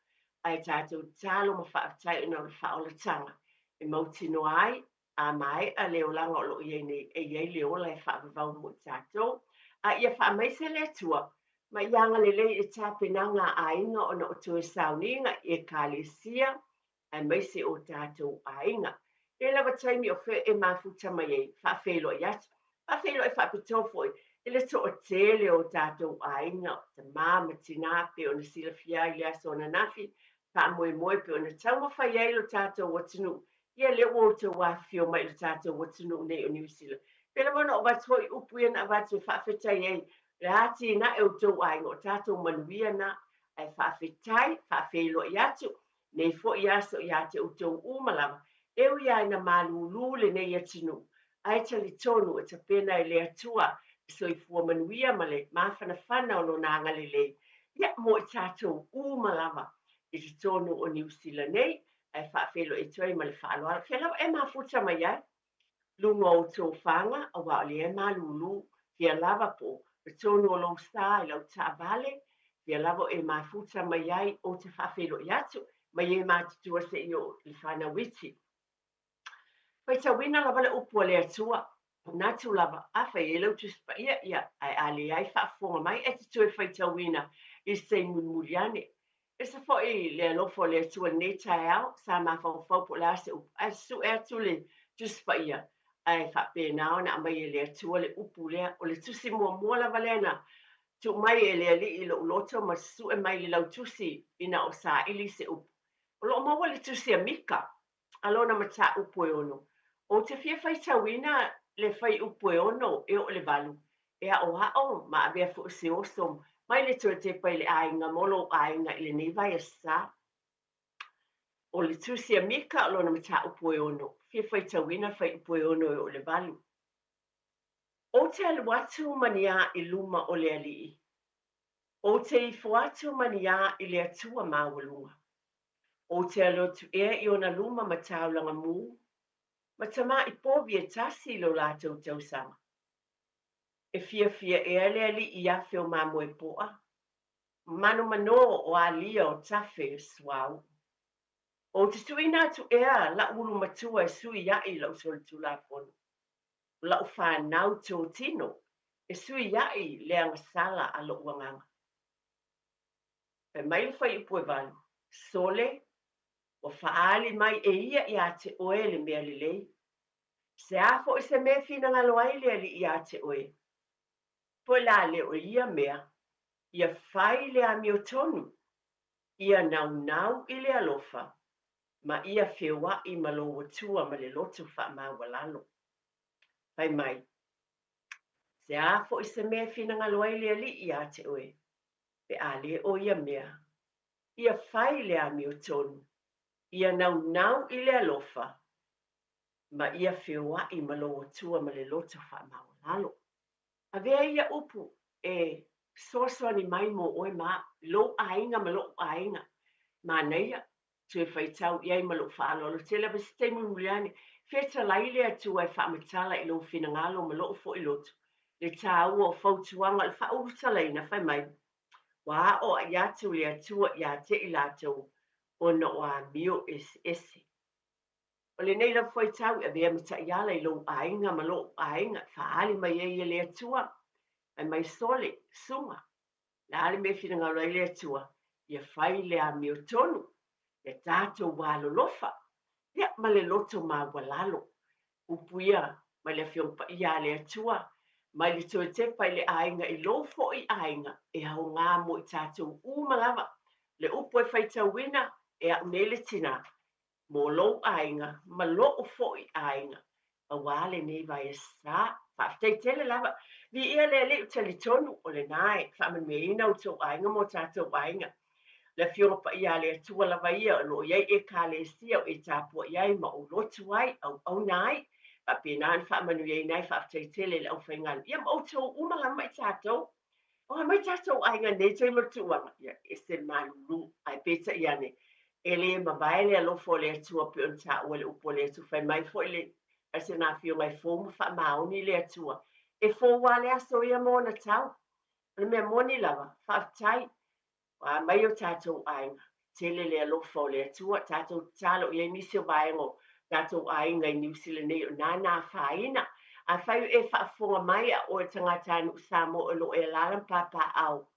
ae tatou tatalo ma faafetai ona o le faaolataga e mautinoa ai a maea le olaga o lo o i ai nei, e i ai le ola e faavavau mo i tatou. A ia faamaise le Atua ma ia agalelei i le tapenaga a aiga ona o toe sauniga i Ekalesia aemaise o tatou aiga. E lava taimi o fea e mafuta mai ai, faafeiloai atu. Faafeiloai faapitoa foi i le toatele o tatou aiga, o tamā ma tinā pei ona silafia ai i le aso ananafi, faamoemoe pei ona taumafai ai lo tatou atunuu. Ia lea ua outou afifio mai i lo tatou atunuu nei o Niu Sila. Pei lava ona ou avatu foi upu ia na avatu e faafetai ai le atinae o outou aiga, o tatou manuia na, ae faafetai, faafeiloai atu nei foi aso ia te outou uma lava, e ui lava ina malūlū lenei atunuu, ae talitonu e tapena e le Atua le soifua manuia ma le mafanafana o Lona agalelei, ia, mo i tatou uma lava i totonu o Niu Sila nei, ae faafeiloai atu ai ma le faaaloalo. Fea lava e mafuta mai ai? Luga o outou faga, aua o lea e malūlū, fea lava po o totonu o lou sa i lau taavale, fea lava o e mafuta mai ai, ou te faafeiloai atu, mai e matutua seia oo i le fanau iti. Faitauina lava le upu a le Atua, manatu lava, afai e i ai lau Tusi Paia, ia, ae a leai faafofoga mai, e te toe faitauina i se taimi mulimuli ane. Ese foi le alofa o le Atua i lenei taeao, sa mafaufau po o le a se upu, ae sue atu le Tusi Paia, ae faapena ona aumai e le Atua le upu lea. O le tusi muamua lava lea na Tuu mai e le Alii lou loto ma sue mai le lautusi ina o saili se upu. O lo o maua le tusi a Mika, a lona mataupu e ono. Ou te fia faitauina le fuaiupu e 6 e oo i le 8, e aʻoaʻo ma avea foi o se oso mai le toe tepa i le aiga mo lou aiga i lenei vaiaso. O le tusi a Mika o lona mataupu e 6, fia faitauina le fuaiupu e 6 e oo i le 8. Ou te alu atu ma ni a i luma o le Alii. Ou te ifo atu ma ni a i le Atua maualuga. Ou te alu atu ea i ona luma ma taulaga mū, ma tamaʻi povi e tasi lo latou tausaga. E fiafia ea le Alii i afe o mamoe poa, manomanō o alia o tafe suauu. Ou te tuuina atu ea la'u ulu matua e sui aʻi la'u solitulafono, o la'u fanau totino e sui aʻi le agasala a lo'u agaga. Fai mai le fuaiupu e 8, Sole, ua faaali mai e ia iā te oe le mea lelei. Se a foʻi se mea e finagalo ai le Alii iā te oe, po o le a le o ia mea, ia fai le amiotonu, ia naunau i le alofa, ma ia feoaʻi ma lou Atua ma le loto faamaualalo. Fai mai, Se a foʻi se mea e finagalo ai le Alii iā te oe, pe a le o ia mea, ia fai le amiotonu, ia naunau i le alofa, ma ia feoaʻi ma lou Atua ma le loto faamaualalo. Avea ia upu e fesoasoani mai mo oe ma lou aiga ma loʻu aiga. Manaia, toe faitau i ai ma lou faaaloalo tele lava se taimi mulimuli ane. Fetalai le Atua e faamatala i lou finagalo ma loʻu foi loto le tāua o fautuaga o le faaulutalaina fai mai, Ua aoaʻi atu le Atua iā te i latou ona o amio eseese. O lenei lava faitau e avea ma taiala i lou aiga ma loʻu aiga e faaali mai ai e le Atua. Fai mai Sole, Suga, le a le mea e finagalo ai le Atua? Ia fai le amiotonu, ia tatou alolofa, ia ma le loto maualalo. Upu ia mai le Afioga Paia a le Atua, mai le toe tepa i le aiga i lou foi aiga e aoga mo i tatou uma lava. Le upu e faitauina e a'u nei le tinā, mo lou aiga ma loʻu foi aiga, auā lenei vaiaso. Faafetai tele lava. Viia le Alii, ou te talitonu o lenā e faamanuiaina outou aiga ma o tatou aiga. Le Afioga Paia a le Atua lava ia o lo o i ai Ekalesia o e tapuaʻi ai ma ou lotu ai, auauna ai, faapena ona faamanuiaina ai. Faafetai tele i le aufaigaluega, ia ma outou uma lava ma i tatou. Oa mai tatou aiga nei taimi o le tuuaga, ia ese le malulu, ae peitai ane, e le mavae le alofa o le Atua pei ona taua i le upu a le Atua. Fai mai foi le Asena Afioga e fou ma faamaoni le Atua. E fou lava le aso ia ma ona tau. O le mea moni lava, faafetai. Ua mai o tatou aiga, tele le alofa o le Atua, tatou tatalo i ai nisi o vaega o tatou aiga i Niu Sila nei o nā afaina. Afai o e faafofoga mai a oe tagatanuu Samoa o lo o e alaala ma papaaao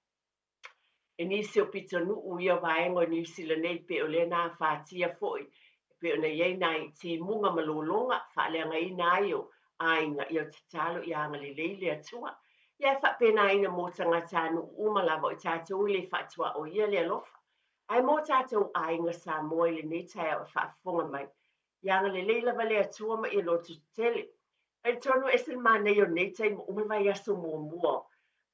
e nisi o pitonuu ia vaega o Niu Sila nei pei o lea na afatia foi e pei ona i ai nai timuga ma lologa faaleagaina ai o aiga, ia tatalo ia agalelei le Atua. Ia e faapenaina mo tagatanuu uma lava o i tatou i le faatuaoia le alofa. Ae mo tatou aiga Samoa i lenei taeao e faafofoga mai, ia agalelei lava le Atua ma ia lototetele. Talitonu e ese le manaia o lenei taimi, ua uma le vaiaso muamua o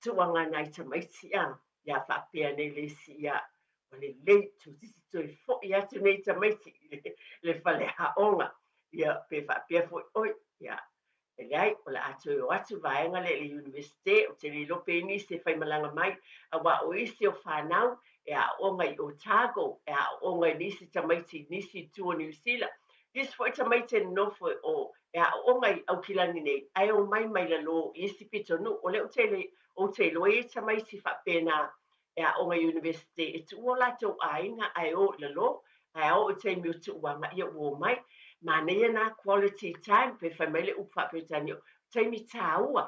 tuuaga nai tamaiti a, ia faapea nei le isi ia, ua lelei, toeitiiti toe foi atu nei tamaiti i le faleaoga. Ia pe faapea foi oi, ia e leai, o le a toe o atu le vaega lea i le Iunivesite, ou te le iloa pe i ai nisi e faimalaga mai, auā o isi o fanau e aooga i Otago, e aooga i nisi tamaiti i nisi itu o Niu Sila. Nisi foi tamaiti e nonofo o e aooga i Aukilani nei, ae omai mai lalo i isi pitonuu. O lea ou te le, ou te iloa e i ai tamaiti faapena e aoga i Iunivesite e tuua o latou aiga ae o i lalo, ae a oo i taimi o tuuaga, ia ua omai. Manaia na quality time, pe fai mai le upu faa-Peretania, o taimi tāua,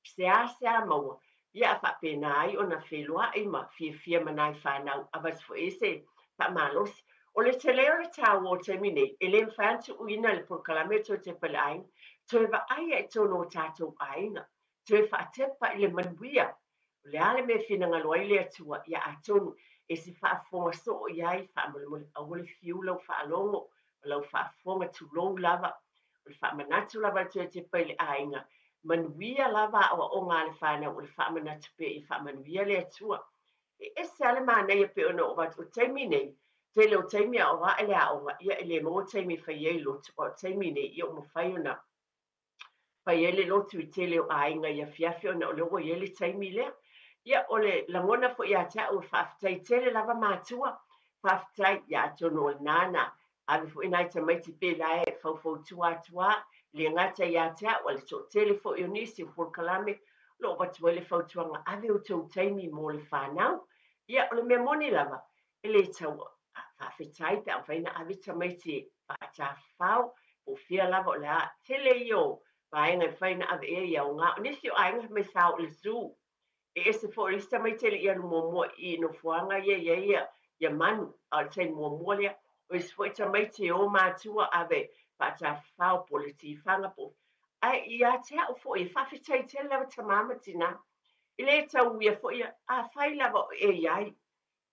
seasea maua, ia a faapena ai ona feiloai ma fiafia ma nai fanau, avatu foi i ai se faamalosi. O le tele o le tāua o taimi nei, e le mafai ona tuuina le polokalame e toe tepa i le aiga, toe vaaia i totonu o tatou aiga, toe faatepa i le manuia. O le a le mea e finagalo ai le Atua, ia atonu e se faafofoga soo i ai, faamolemole, aua le fiu lau faalogo ma lau faafofoga, tulou lava. O le faamanatu lava a le Tuilaepa i le aiga, manuia lava aoaoga a le fanau, o le faamanatu pea ia faamanuia le Atua. E ese lava le manaia pei ona oo atu, o le taimi nei, tele o taimi a o ae le aoga, ia e le maua taimi e fai ai lotu, a o le taimi nei, ia ua mafai ona fai ai le lotu i tele o aiga i afiafi ona o lea ua i ai le taimi lea. Ia, o le lagona foi ia te au e faafetai tele lava matua, faafetai, ia atonu o lena na ave foi nai tamaiti pe la e faufautua atu a, le gata ia te au, a le toatele foi o nisi o polokalame, o lo o avatu ai le fautuaga ave outou taimi mo le fanau. Ia, o le mea moni lava, e le tau faafetai pe a mafai ona ave tamaiti e faatafafao po o fea lava o le a tele ia o vaega e mafai ona ave i ai aoga. O nisi o aiga fai mai sa oo i le zoo. E ese foi o le isi tamaiti e le i alu muamua i nofoaga ia e i ai ia manu, a o le taimi muamua lea. O isi foi tamaiti e o matua ave faatafafao po o le tifaga po o Ae ia te au foi, e faafetai tele lava tama ma tina. E le tau uia foi, afai lava o e i ai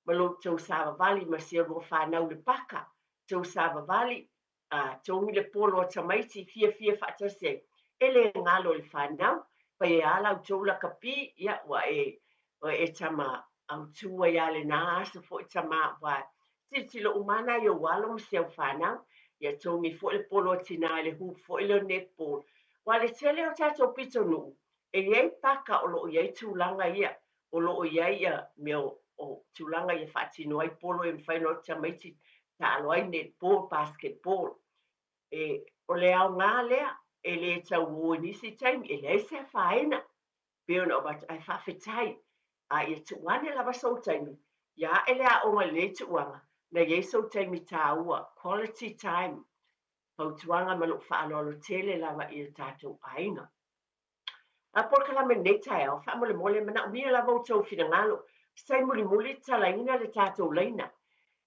ma lo outou savavali ma si a lua fanau le paka, tou savavali, a, togi le polo a tamaiti, fiafia faatasi ai, e le galo i le fanau, fai ai a la outou lakapi, ia, ua e, ua e tama autu ai a lena aso foi tama, ua tilotilo uma a nai ou alo ma si au fanau, ia togi foi le polo a tina i le hoop foi lea o netball. Ua le tele o tatou pitonuu, e i ai paka o lo o i ai tulaga ia, o lo o i ai ia mea o tulaga ia faatino ai polo e mafai ona o atu tamaiti taalo ai netball, basketball. E, o le aoga lea, e le tau o i nisi taimi, e leai se afaina, pei ona avatu, ae faafetai. A ia tuu ane lava sou taimi, ia ae le aoga i lenei tuuaga, na i ai sou taimi tāua, quality time, fautuaga ma lou faaaloalo tele lava i o tatou aiga. A polokalame lenei taeao, faamolemole, manaomia lava outou finagalo, se taimi mulimuli tatalaina le tatou laina.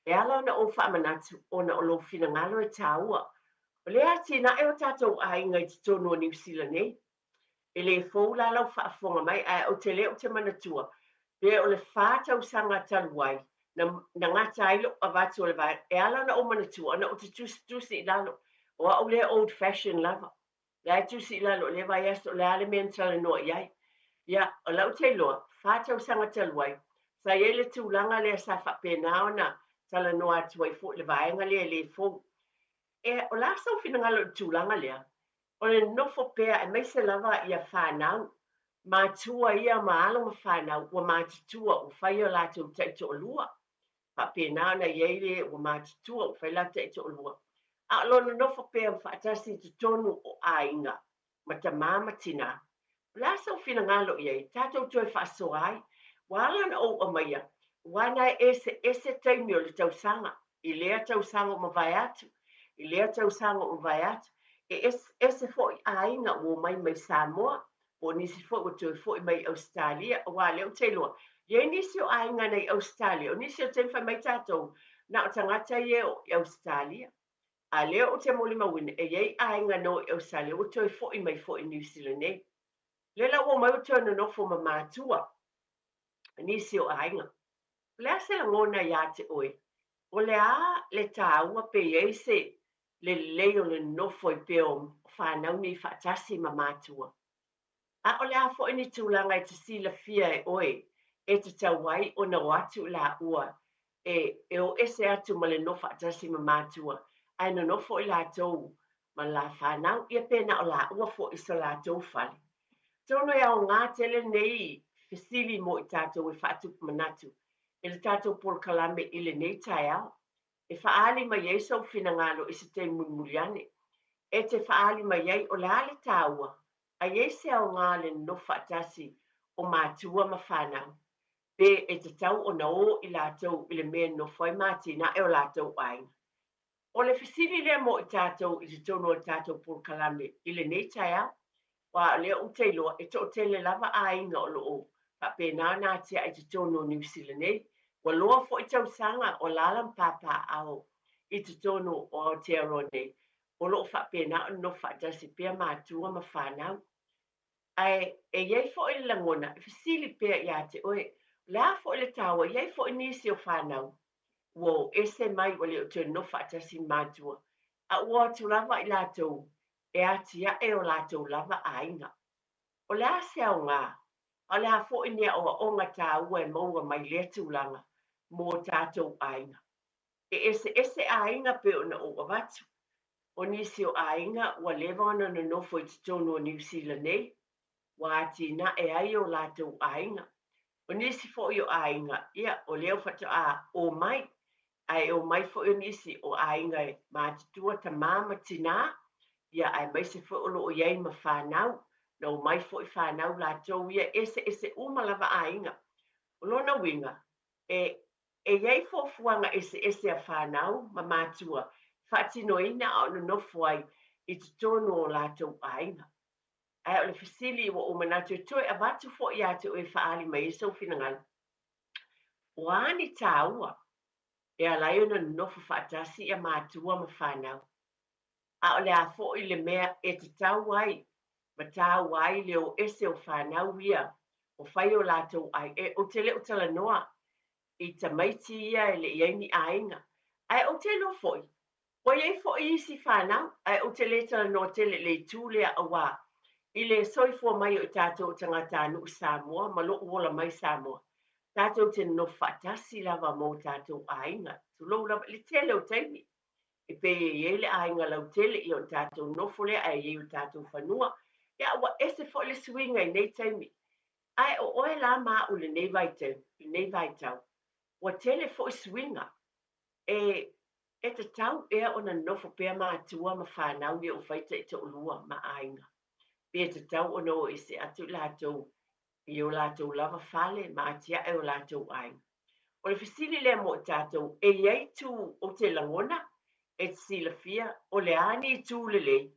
E ala ona ou faamanatu ona o lou finagalo e tāua. O lea atinae o tatou aiga i totonu o Niu Sila nei. E le fou la lau faafofoga mai ae ou te le ou te manatua pe o le fa tausaga talu ai na, na gata ai lou avatu o le vaega. E ala ona ou manatua ona ou te tusitusi i lalo. O au lea old fashion lava. La e tusi i lalo o lea vaiaso, o le a le mea na talanoa i ai. Ia, o lau tailoa, fa tausaga talu ai, sa i ai le tulaga lea sa faapena ona talanoa atu ai foi le vaega lea e le fou. E, o le a sou finagalo i le tulaga lea? O le nofo pea, aemaise lava ia fanau, matua ia ma alo ma fanau ua matutua, ua fai o latou taitoalua. Faapena ona i ai le ua matutua, ua fai latou taitoalua. A o lona nofo pea faatasi i totonu o aiga ma tamā ma tinā. O le a sou finagalo i ai, tatou toe faasoa ai. Ua ala ona ou aumaia, aua na e eseese taimi o le tausaga, i lea tausaga ua mavae atu, i lea tausaga ua mavae atu. E eseese foi aiga ua omai mai Samoa, po o nisi foi ua toe foi mai i Ausetalia, aua o lea ou te iloa, e i ai nisi o aiga na i Ausetalia, o nisi o taimi fai mai tatou, na o tagata ia e o i Ausetalia. A o lea ou te molimauina, e i ai aiga na o i Ausetalia ua toe foi mai foi i Niu Sila nei. O lea la ua omai ua toe nonofo ma matua nisi o aiga. O le a se lagona iā te oe? O le a le tāua pe i ai se lelei o le nonofo ai pea o fanau nei faatasi ma matua? A o le a foi ni tulaga e te silafia e oe e tatau ai ona o atu i laua e e o ese atu ma le nofo faatasi ma matua ae nonofo i latou ma la fanau, ia pe na o laua foi i so latou fale. Atonu e aoga tele lenei fesili mo i tatou e faatupu manatu i le tatou polokalame i lenei taeao. E faaali mai ai sou finagalo i se taimi mulimuli ane. E te faaali mai ai o le a le taua, a i ai se aoga le nonofo faatasi o matua ma fanau, pe e tatau ona o i latou i le mea e nonofo ai ma atinae o latou aiga. O le fesili lea mo i tatou i totonu o le tatou polokalame i lenei taeao, aua o lea ou te iloa e toatele lava aiga o lo o faapena ona atiae i totonu o Niu Sila nei. Ua loa foi tausaga o alaala ma papaaao i totonu o Aotearoa nei, o lo o faapena ona nofo faatasi pea matua ma fanau. Ae e i ai foi le lagona e fesili pea iā te oe, o le a foi le taua, e i ai foi nisi o fanau ua o ese mai ua le o toe nofo faatasi ma matua, a ua o atu lava i latou e atiae o latou lava aiga. O le a se aoga, a o le a foi ni aoaoga taua e maua mai lea tulaga mō tātou aiga? E eseese aiga pei ona ou avatu. O nisi o aiga ua leva ona nonofo i totonu o Niu Sila nei, ua atinae ai o latou aiga. O nisi foi o aiga, ia, o lea faatoa omai, ae omai foi o nisi o aiga e matutua tamā ma tinā, ia, aemaise foi o lo o i ai ma fanau, na omai foi fanau latou ia, eseese uma lava aiga. O lona uiga, e E i ai fuafuaga eseese a whānau ma mātua e faatinoina a o nonofo ai i totonu o latou aiga. Ae o le fesili ua ou manatu e toe avatu foi ia te oe e faaali mai ai sou finagalo, o a ni tāua e ala ai ona nonofo faatasi ia mātua ma whānau? A o le a foi le mea e tatau ai ma tāua ai le o ese o whānau ia o whai o latou ai? E, ou te le o talanoa i tamaiti ia e le i ai ni aiga. Ae ou te iloa foi, ua i ai foi isi fanau, ae ou te le talanoa tele i le itu lea auā i le soifua mai o i tatou o tagatanuu Samoa ma lo'u ola mai Samoa, tatou te nonofo faatasi lava ma o tatou aiga, tulou lava, i le tele o taimi. E pei e i ai le aiga lautele ia ona tatou nofo lea ae i ai o tatou fanua. Ia, ua ese foi le suiga i nei taimi. Ae o oe la ma a'u i lenei vaitaimi, lenei vaitau, ua tele foi suiga. E, e tatau ea ona nofo pea matua ma fanau ia ua fai taitoalua ma aiga? Pe tatau ona o ese atu i latou i o latou lava fale ma atiae o latou aiga? O le fesili lea mo i tatou, e i ai itu ou te lagona e te silafia o le a ni itu lelei?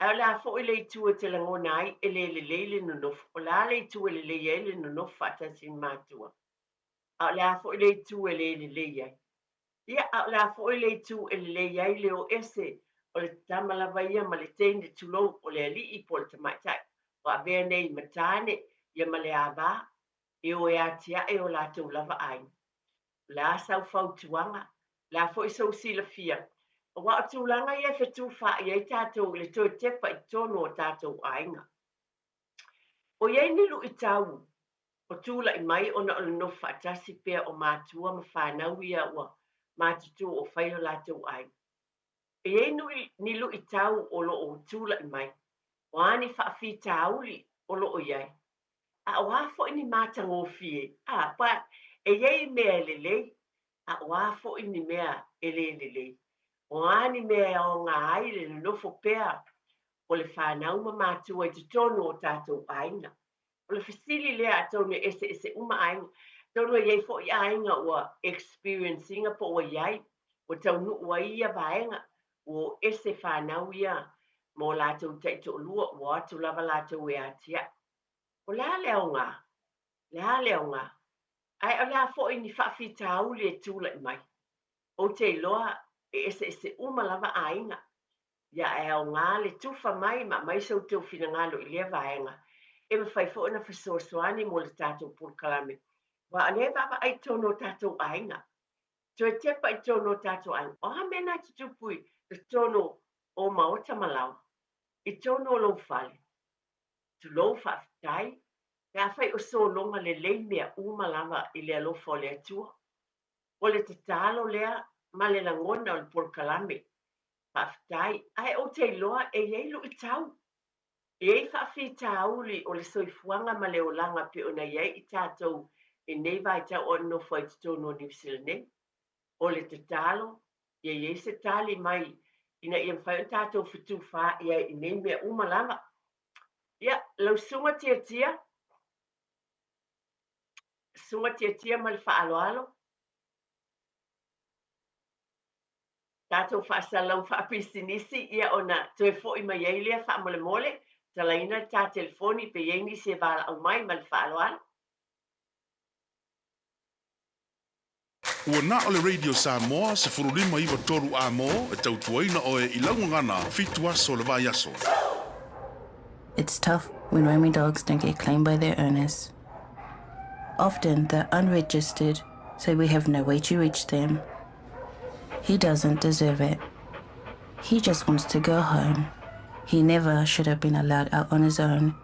Ae o le a foi le itu e te lagona ai e le lelei le nonofo? O le a le itu e lelei ai le nonofo faatasi ma matua? A o le a foi le itu e le lelei ai? Ia, a o le a foi le itu e lelei ai le o ese o le tama lava ia ma le teine, tulou, o le alii po o le tamaitai, ua avea nei ma tane, ia ma le ava, e o e atiae o latou lava aiga. O le a sau fautuaga? O le a foi sou silafia? Aua o tulaga ia e fetufaai ai tatou i le toe tepa i totonu o tatou aiga. O i ai ni luitau o tulai mai ona o le nofo faatasi pea o matua ma fanau ia ua matutua ua fai o latou aiga. E i ai ni luitau o lo o tulai mai, o a ni faafitauli o lo o i ai, A o a foi ni matagofie? A, but, e i ai mea e lelei, a o a foi ni mea e le lelei? O a ni mea e aoga ai le nonofo pea o le fanau ma matua i totonu o tatou aiga? O le fesili lea atonu e eseese uma aiga. Atonu e i ai foi aiga ua experience ina po ua i ai, ua taunuu ai ia vaega, ua o ese fanau ia ma o latou taitoalua, ua o atu lava latou e atiae. O le a le aoga? Le a le aoga? Ae o le a foi ni faafitauli e tulai mai? Ou te iloa e eseese uma lava aiga. Ia ae aoga le tufa mai ma aumai so outou finagalo i lea vaega. E mafai foi ona fesoasoani mo le tatou polokalame, aua o lea e vaavaai i totonu o tatou aiga. Toe tepa i totonu o tatou aiga. O a mea na tutupu i totonu o maota ma laoa? I totonu o lou fale? Tulou, faafetai, pe afai o sologa lelei mea uma lava i le alofa o le Atua. O le tatalo lea ma le lagona o le polokalame. Faafetai, ae ou te iloa e i ai luitau. E i ai faafitauli o le soifuaga ma le olaga pei ona i ai i tatou i nei vaitau o nofo ai totonu o Niu Sila nei. O le tatalo, ia i ai se tali mai ina ia mafai ona tatou fetufaai ai i nei mea uma lava. Ia, lau susuga Tiatia, Susuga Tiatia ma le faaaloalo, tatou faasalalau faapisinisi, ia ona toe foi mai ai lea faamolemole, talaina le ta telefoni pe i ai nisi e valaau mai ma le faaaloalo. Ua na o le Radio Samoa 15 93 A mo e tautuaina oe i lau gagana fitu aso o le vaiaso. It's tough when roaming dogs don't get claimed by their owners. Often they're unregistered, so we have no way to reach them. He doesn't deserve it. He just wants to go home. He never should have been allowed out on his own.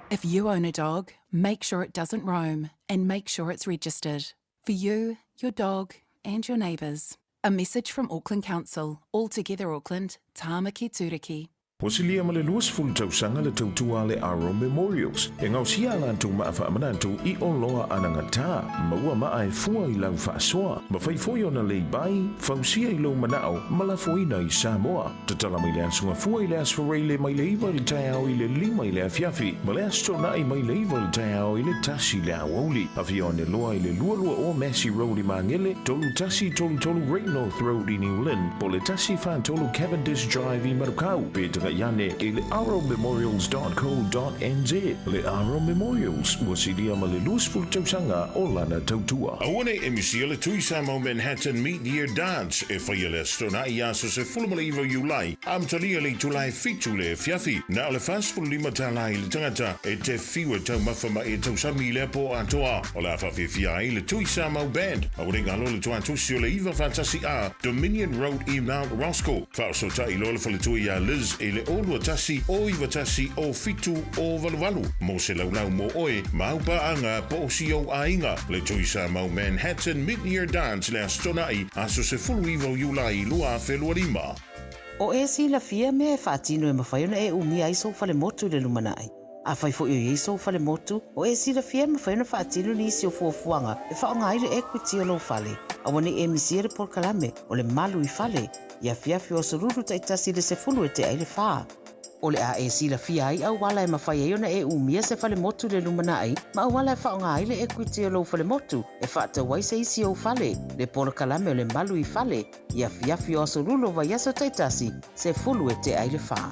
If you own a dog, make sure it doesn't roam and make sure it's registered. For you, your dog, and your neighbours. A message from Auckland Council, All Together Auckland, Tāmaki Tūriki. Ua silia ma le 20 tausaga le tautua a le Aro Memorials e gaosia a latou maa faamanatu i oloa anagata. Maua maa e fua i lau faasoa. Mafai foi ona lay-by, fausia i lou manao ma lafoina i Samoa. Tatala mai le Aso Gafua i le Aso Faraile mai le 9 i le taeao i le 5 i le afiafi ma le Aso Toonai mai le 9 i le taeao i le 1 i le aoauli. Afio ane loa i le 22 Massey Road i Magele, 3133 Great North Road i New Lynn, po o le 143 Cavendish Drive i Manukau, pe tagai ane i le arrowmemorials.co.nz. Le Arrow Memorials, ua silia ma le 20 tausaga o lana tautua. Aua ne i e misia le Tui Samoa Manhattan Mid-Year Dance e faia le Aso Toonai aso 19 o Iulai, amatalia i le itula e 7 le afiafi. Na o le $45 i le tagata e te fiu e taumafa ma e tausami i lea pō atoa. O le a faafiafia ai le Tui Samoa Band, aua ne i galo le tuatusi o le 9 faatasi A, Dominion Road i Mount Roskill. Faaosootai loa le faletua iā Liz i le 0 21 0 91 07 0 88 mo se laulau mo oe ma au paaga po o si ou aiga. Le Tui Samoa Manhattan Mid-Year Dance le Aso Toonai, aso 19 o Iulai 2025. O e silafia mea e faatino e mafai ona e umia ai sou falemotu i le lumanai. Afai foi o i ai sou falemotu, o e silafia e mafai ona faatino nisi o fuafuaga e faaaoga ai le equity o lou fale. Aua ne i e misia le polokalame o le Malu i Fale i afiafi o Aso Lulu taitasi i le 10 e tea i le fa. O le a e silafia ai auala e mafai ai ona e umia se falemotu i le lumanai ma auala e faaaoga ai le equity o lou falemotu e faatau ai se isi ou fale, le polokalame o le Malu i Fale i afiafi o Aso Lulu o vaiaso taitasi, 10 e tea i le fa.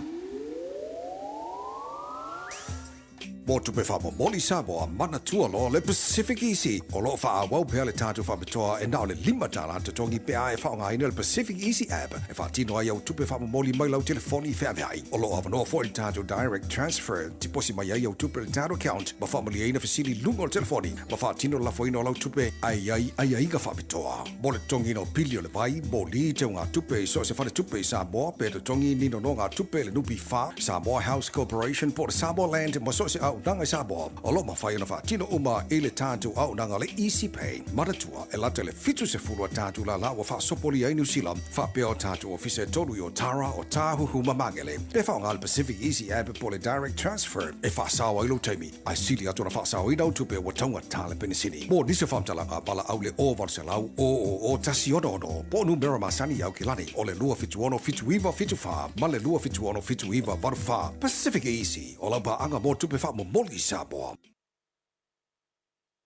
Mo tupe faamomoli Samoa, manatua loa le Pacific Easy. O lo o faaauau pea le tatou faapitoa e na o le $5 totogi pe a e faaaogaina le Pacific Easy app e faatino ai au tupe faamomoli mai lau telefoni feaveai. O lo o avanoa foi le tatou Direct Transfer, tiposi mai ai au tupe i le tatou account ma faamalieina fesili i luga o le telefoni ma faatino le lafoina o lau tupe ae i ai aiaiga faapitoa. Mo le totogiina o pili o le vai, moli, teugatupe i so o se faletupe i Samoa, pe totogi ni nonogatupe i le NPF, Samoa House Corporation po o le Samoa Land ma so o se auaunaga i Samoa, o lo o mafai ona faatino uma i le tatou auaunaga o le Easy Pay. Manatua, e lata i le 70 a tatou lala ua faasopolia ai Niu Sila, faapea o tatou ofisa e tolu i Otara, Otāhuhu ma Magele. Pe faaaoga le Pacific Easy App po o le Direct Transfer e faasao ai lou taimi, Ae sili atu ona faasaoina au tupe ua taugata le penisini. Mo nisi o faamatalaga, valaau le 0800 000 166 po o numera masani i Aukilani o le 276 7974 ma le 276 7984. Pacific Easy, o lau paaga mo tupe faamomoli i Samoa.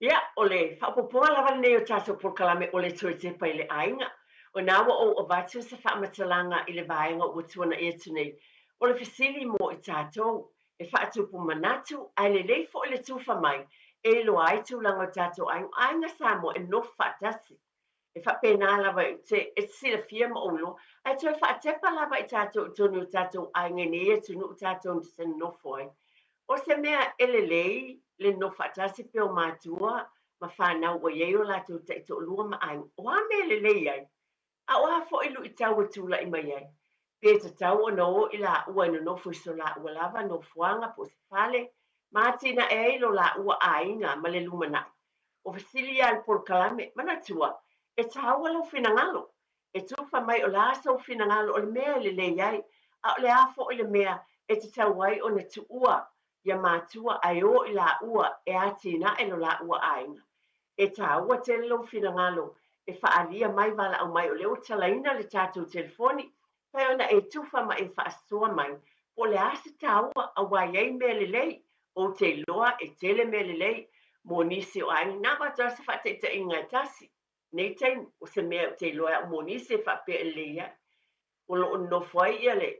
Ia, o le faaopoopoga lava lenei o tatou polokalame o le toe tepa i le aiga. O na ua ou avatu se faamatalaga i le vaega ua tuana'i atu nei. O le fesili mo i tatou, e faatupu manatu, ae lelei foi le tufa mai e iloa ai tulaga o tatou aiga, o aiga Samoa e nofo faatasi. E faapena lava i te, e te silafia ma ou iloa, ae toe faatepa lava i tatou i totonu o tatou aiga i nei atunuu tatou te nonofo ai. O se mea e lelei le nofo faatasi pea o matua ma fanau ua i ai o latou taitoalua ma aiga. O a mea e lelei ai? A o a foi luitau e tulai mai ai? Pe tatau ona o i laua e nonofo i so laua lava nofoaga po o se fale ma atinae ai lo laua aiga ma le lumanai? O fesili ia a le polokalame, manatua, e tāua lou finagalo. E tufa mai o le a sou finagalo o le mea e lelei ai, a o le a foi le mea e tatau ai ona tuua ia matua ae o i laua e atinae lo laua aiga. E tāua tele lou finagalo e faaalia mai valaau mai o lea ua talaina le tatou telefoni, pai ona e tufa ma e faasoa mai po o le a se tāua aua e i ai mea lelei, ou te iloa e tele mea lelei mo nisi o aiga. Na avatu lava se faataitaiga e tasi nei taimi, o se mea ou te iloa ai au mo nisi e faapea e lelei ai. O lo o nonofo ai ia le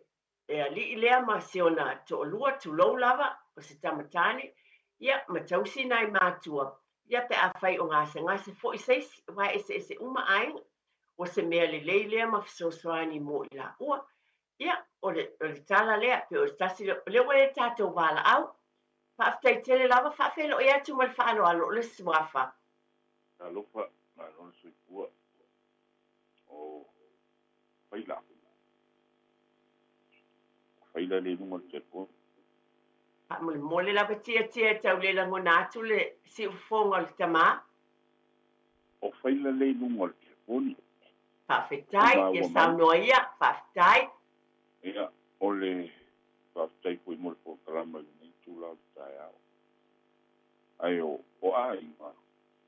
le alii lea ma si ona toalua, tulou lava, o se tama tāne, ia, ma tausi nai mātua, ia, pe afai o gasegase foi se isi, aua e eseese uma aiga. O se mea lelei lea ma fesoasoani mo i laua. Ia, O le, o le tala lea, pe o se tasi lea, o lea ua i ai le tatou valaau. Faafetai tele lava, faafeiloai atu ma le faaaloalo o le Suafa. Talofa, malo le soifua. O Faila. O Faila lea i luga o le telefoni. Faamolemole lava Tiatia e tau le lagona atu le siufofoga o le tama. O Faila lea i luga o le telefoni. Faafetai, ia saunoa ia, faafetai. Ia, o le faafetai foi mo le polokalama i lenei itula o le taeao. Ae o, o aiga,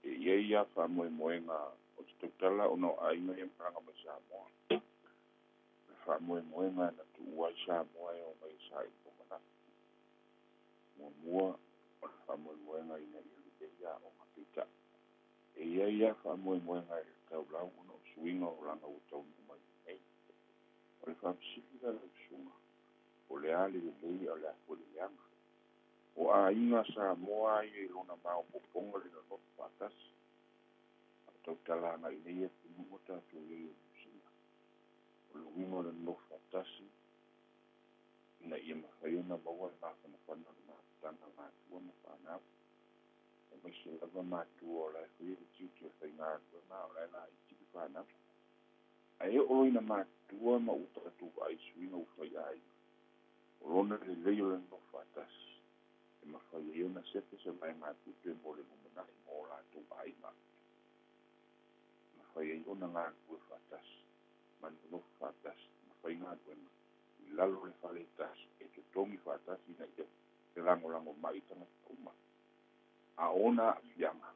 e i ai lava faamoemoega o te tautala ona o aiga ia malaga mai Samoa. O le faamoemoega na tuua ai Samoa e omai e saili lumanai. Muamua, o le faamoemoega ina ia lelei aoga peitai. E i ai lava faamoemoega e le taulau ona o suiga o olaga ua taunuu mai nei. O le faafesili la lau susuga, o le a le lelei a o le a foi le leaga? O aiga Samoa ia i lona maopoopoga le nonofo faatasi. A o tautala agai nei atunuu ua tatou i ai o Niu Sila. O le uiga o le nonofo faatasi, ina ia mafai ona maua le mafanafana o le mafutaga a matua ma fanau, aemaise lava matua o la e faia le tiute o le faigaluega a o la e laiti le fanau. Ae oo loa ina matutua ma ua tatou vaai i suiga ua fai aiga, o lona lelei o le nonofo faatasi, e mafai ai ona sefe se vaegatupe mo le lumanai mo o latou aiga, e mafai ai ona galulue faatasi ma nonofo faatasi ma faigaluega i lalo o le fale e tasi e totogi faatasi ina ia felagolagomai tagata uma. A o ona aafiaga,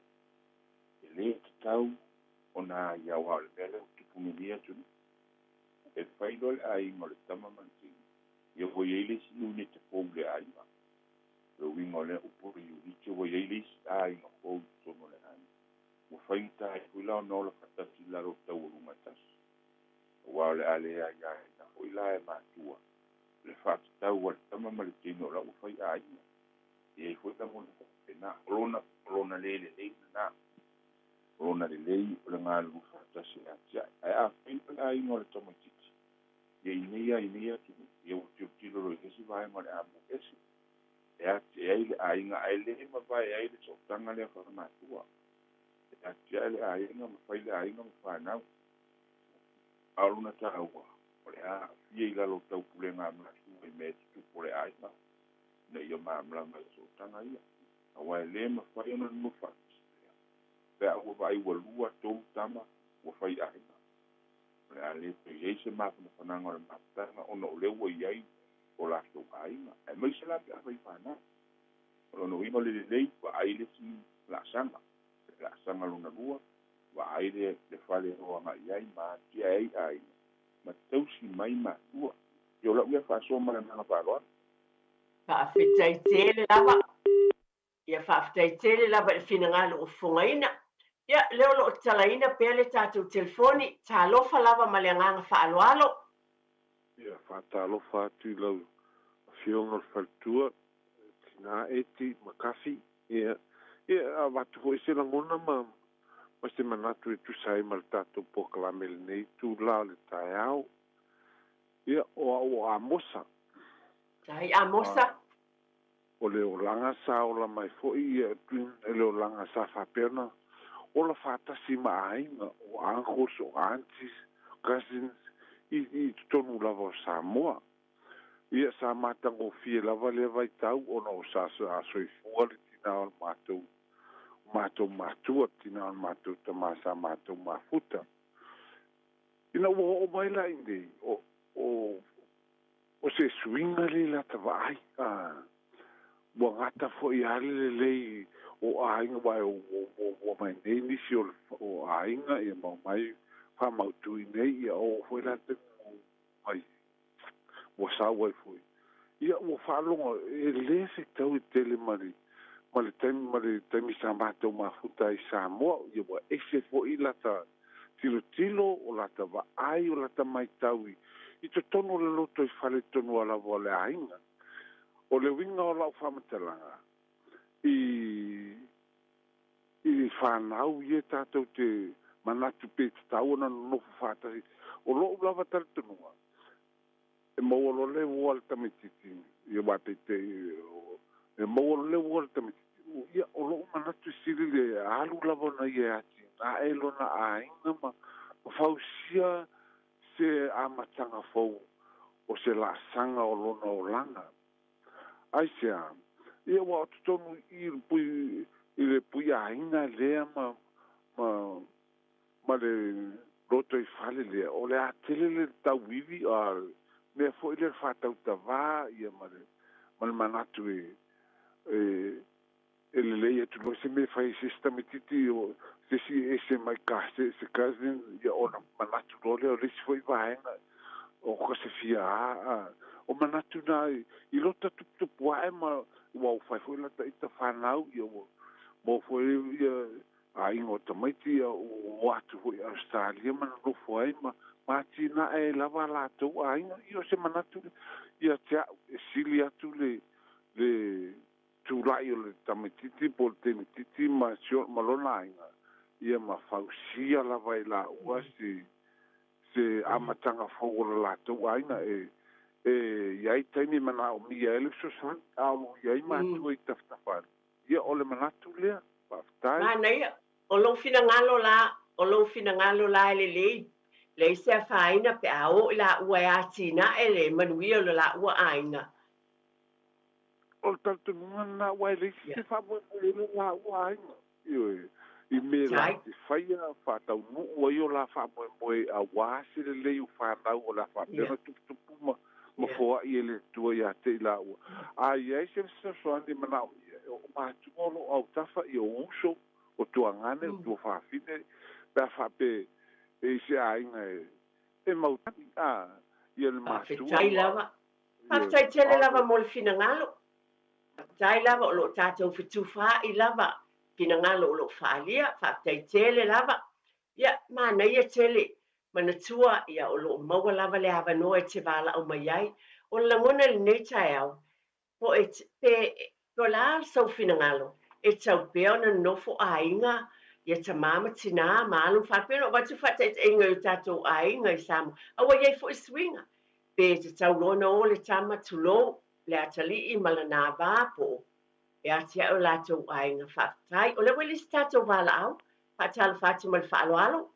e lē tatau ona aia aua o le mea lea ua tupu nei i lenei atunuu. E fai loa le aiga o le tama ma le teine, ia ua i ai le isi iunite fou i le aiga. O le uiga o lea upu o le iunite, ua i ai le isi aiga fou i totonu o le aiga. Ua faigata ai foi la ona ola faatasi i lalo o le taualuga e tasi. Aua o le a le aiaina foi la e matua le faatatau a le tama ma le teine o la ua fai aiga. E i ai foi lagona faapena. O lona, o lona le lelei lena. O lona lelei o le galulue faatasi e atiae. Ae afai loa le aiga o le tamaitiiti, ia i nei lava i nei atunuu, ia ua tilotilo loa i le isi vaega o le a mou ese, e atiae ai le aiga ae le mavae ai le sootaga lea faamatua. E atiae le aiga ma fai le aiga ma fanau. A o lona taua, o le a aafia i lalo o taupulega a matua i mea e tutupu o le aiga, ina ia malamalama i sootaga ia. Aua e le mafai ona nonofo faatasi pea, pe a ua vaai ua lua, tolu tama ua fai aiga. O le a le toe i ai se mafanafanaga o le mafutaga ona o lea ua i ai o latou aiga, aemaise la pe a fai fanau. O lona uiga o le lelei, vaai le isi laasaga, le laasaga lona lua, vaai le le fale e o agai i ai ma atiae ai aiga ma tausi mai matua. Ia o lau ia faasoa ma le agaga faaaloalo. Faafetai tele lava. Ia faafetai tele lava i le finagalo ua fofogaina. Ia, lea o lo o tatalaina pea le tatou telefoni. Talofa lava ma le agaga faaaloalo. Ia, faatalofa atu i lau Afioga o le Faletua, Tina Eti McCarthy. Ia, ia avatu foi se lagona ma ma se manatu e tusa ai ma le tatou polokalame i lenei itula o le taeao. Ia, o au o Amosa. Tahi Amosa. O le olaga sa ola mai foi ia e le olaga sa faapea ona ola faatasi ma aiga, o uncles, o aunties, cousins i i totonu lava o Samoa. Ia sa matagofie lava lea vaitau ona o sa soifua le tina o le matou matou matua, tina o le matou tama sa matou mafuta. Ina ua oo mai la iinei, o o o se suiga lea i lata vaai, a ua gata foi lava le lelei o aiga, aua ua muamua mai nei nisi o o aiga ia ma omai faamautu iinei, ia oo foi la le taimi mai ua sau ai foi. Ia ua faalogo e le fetaui tele ma le ma le taimi ma le taimi sa matou mafuta ai i Samoa, ia ua ese foi lata tilotilo, o lata vaai, o lata maitau i i totonu o le lotoifale tonu lava o le aiga. O le uiga o lau faamatalaga i i fanau ia tatou te manatu pe tatau ona nonofo faatasi, o lo'u lava talitonuga, E maua loa le uo a le tamaitiiti ia aua peitai e maua loa le uo a le tamaitiiti ia o lo'u manatu e sili le alu lava ona ia e atinae lona aiga ma fausia se amataga fou o se laasaga o lona olaga. Aisea? Ia ua o totonu i i pui i le puiaiga lea ma ma ma le lotoifale lea, o le a tele le tauivi a mea foi lea le faatautavā ia ma le ma le manatu e e e lelei atu loa se mea e fai e se isi tamaitiiti o se isi e ese mai ka se se cousin ia ona manatu loa lea o le isi foi vaega o ka se fia a o manatu na i lota tuputupu ae ma ua ua fai foi lata ita fanau ia ua maua foi ia aiga o tamaiti ia ua o atu foi i Ausetalia ma nonofo ai ma ma atinae ai lava a latou aiga. Ia o se manatu ia te a'u e sili atu le le tula'i o le tamaitiiti po o le teine ma si ma lona aiga ia ma fausia lava e laua se se amataga fou o le latou aiga e e i ai taimi e manaomia ai le fesoasoani a o lo o i ai matua i tafatafa ane. Ia o le manatu lea. Faafetai. Manaia. O lou finagalo la, o lou finagalo la e lelei, leai se afaina pe a o i laua e atinae le manuia o le laua aiga. O le talitonuga lena aua e leai se faamoemoe i lo laua aiga. Ioe, i mea la te faia, faataunuu ai o la faamoemoe auā se lelei o fanau o le a faapea ona tuputupu ma ma foai e le Atua ia te i laua. A i ai se fesoasoani e manaomia, e oo matua o loo autafa ia o uso, o tuagane, o tuafafine, pe a faapea e i se aiga e e mautani, a ia le matua Faafetai lava. Faafetai tele lava mo le finagalo. Faafetai lava o lo o tatou fetufaai lava finagalo o lo o faaalia. Faafetai tele lava. Ia, manaia tele. Manatua, ia, o lo o maua lava le avanoa e te valaau mai ai. O le lagona i lenei taeao, po e, pe, pe o le a sou finagalo, e tau pea ona nonofo aiga, ia tamā ma tinā, ma alo ma faapea ona avatu faataitaiga i o tatou aiga i Samoa. A ua i ai foi suiga, pe tatau loa ona o le tama, tulou, le atalii ma lana va po o e atiae o latou aiga. Faafetai. O lea ua i le isi tatou valaau. Faatalofa atu ma le faaaloalo.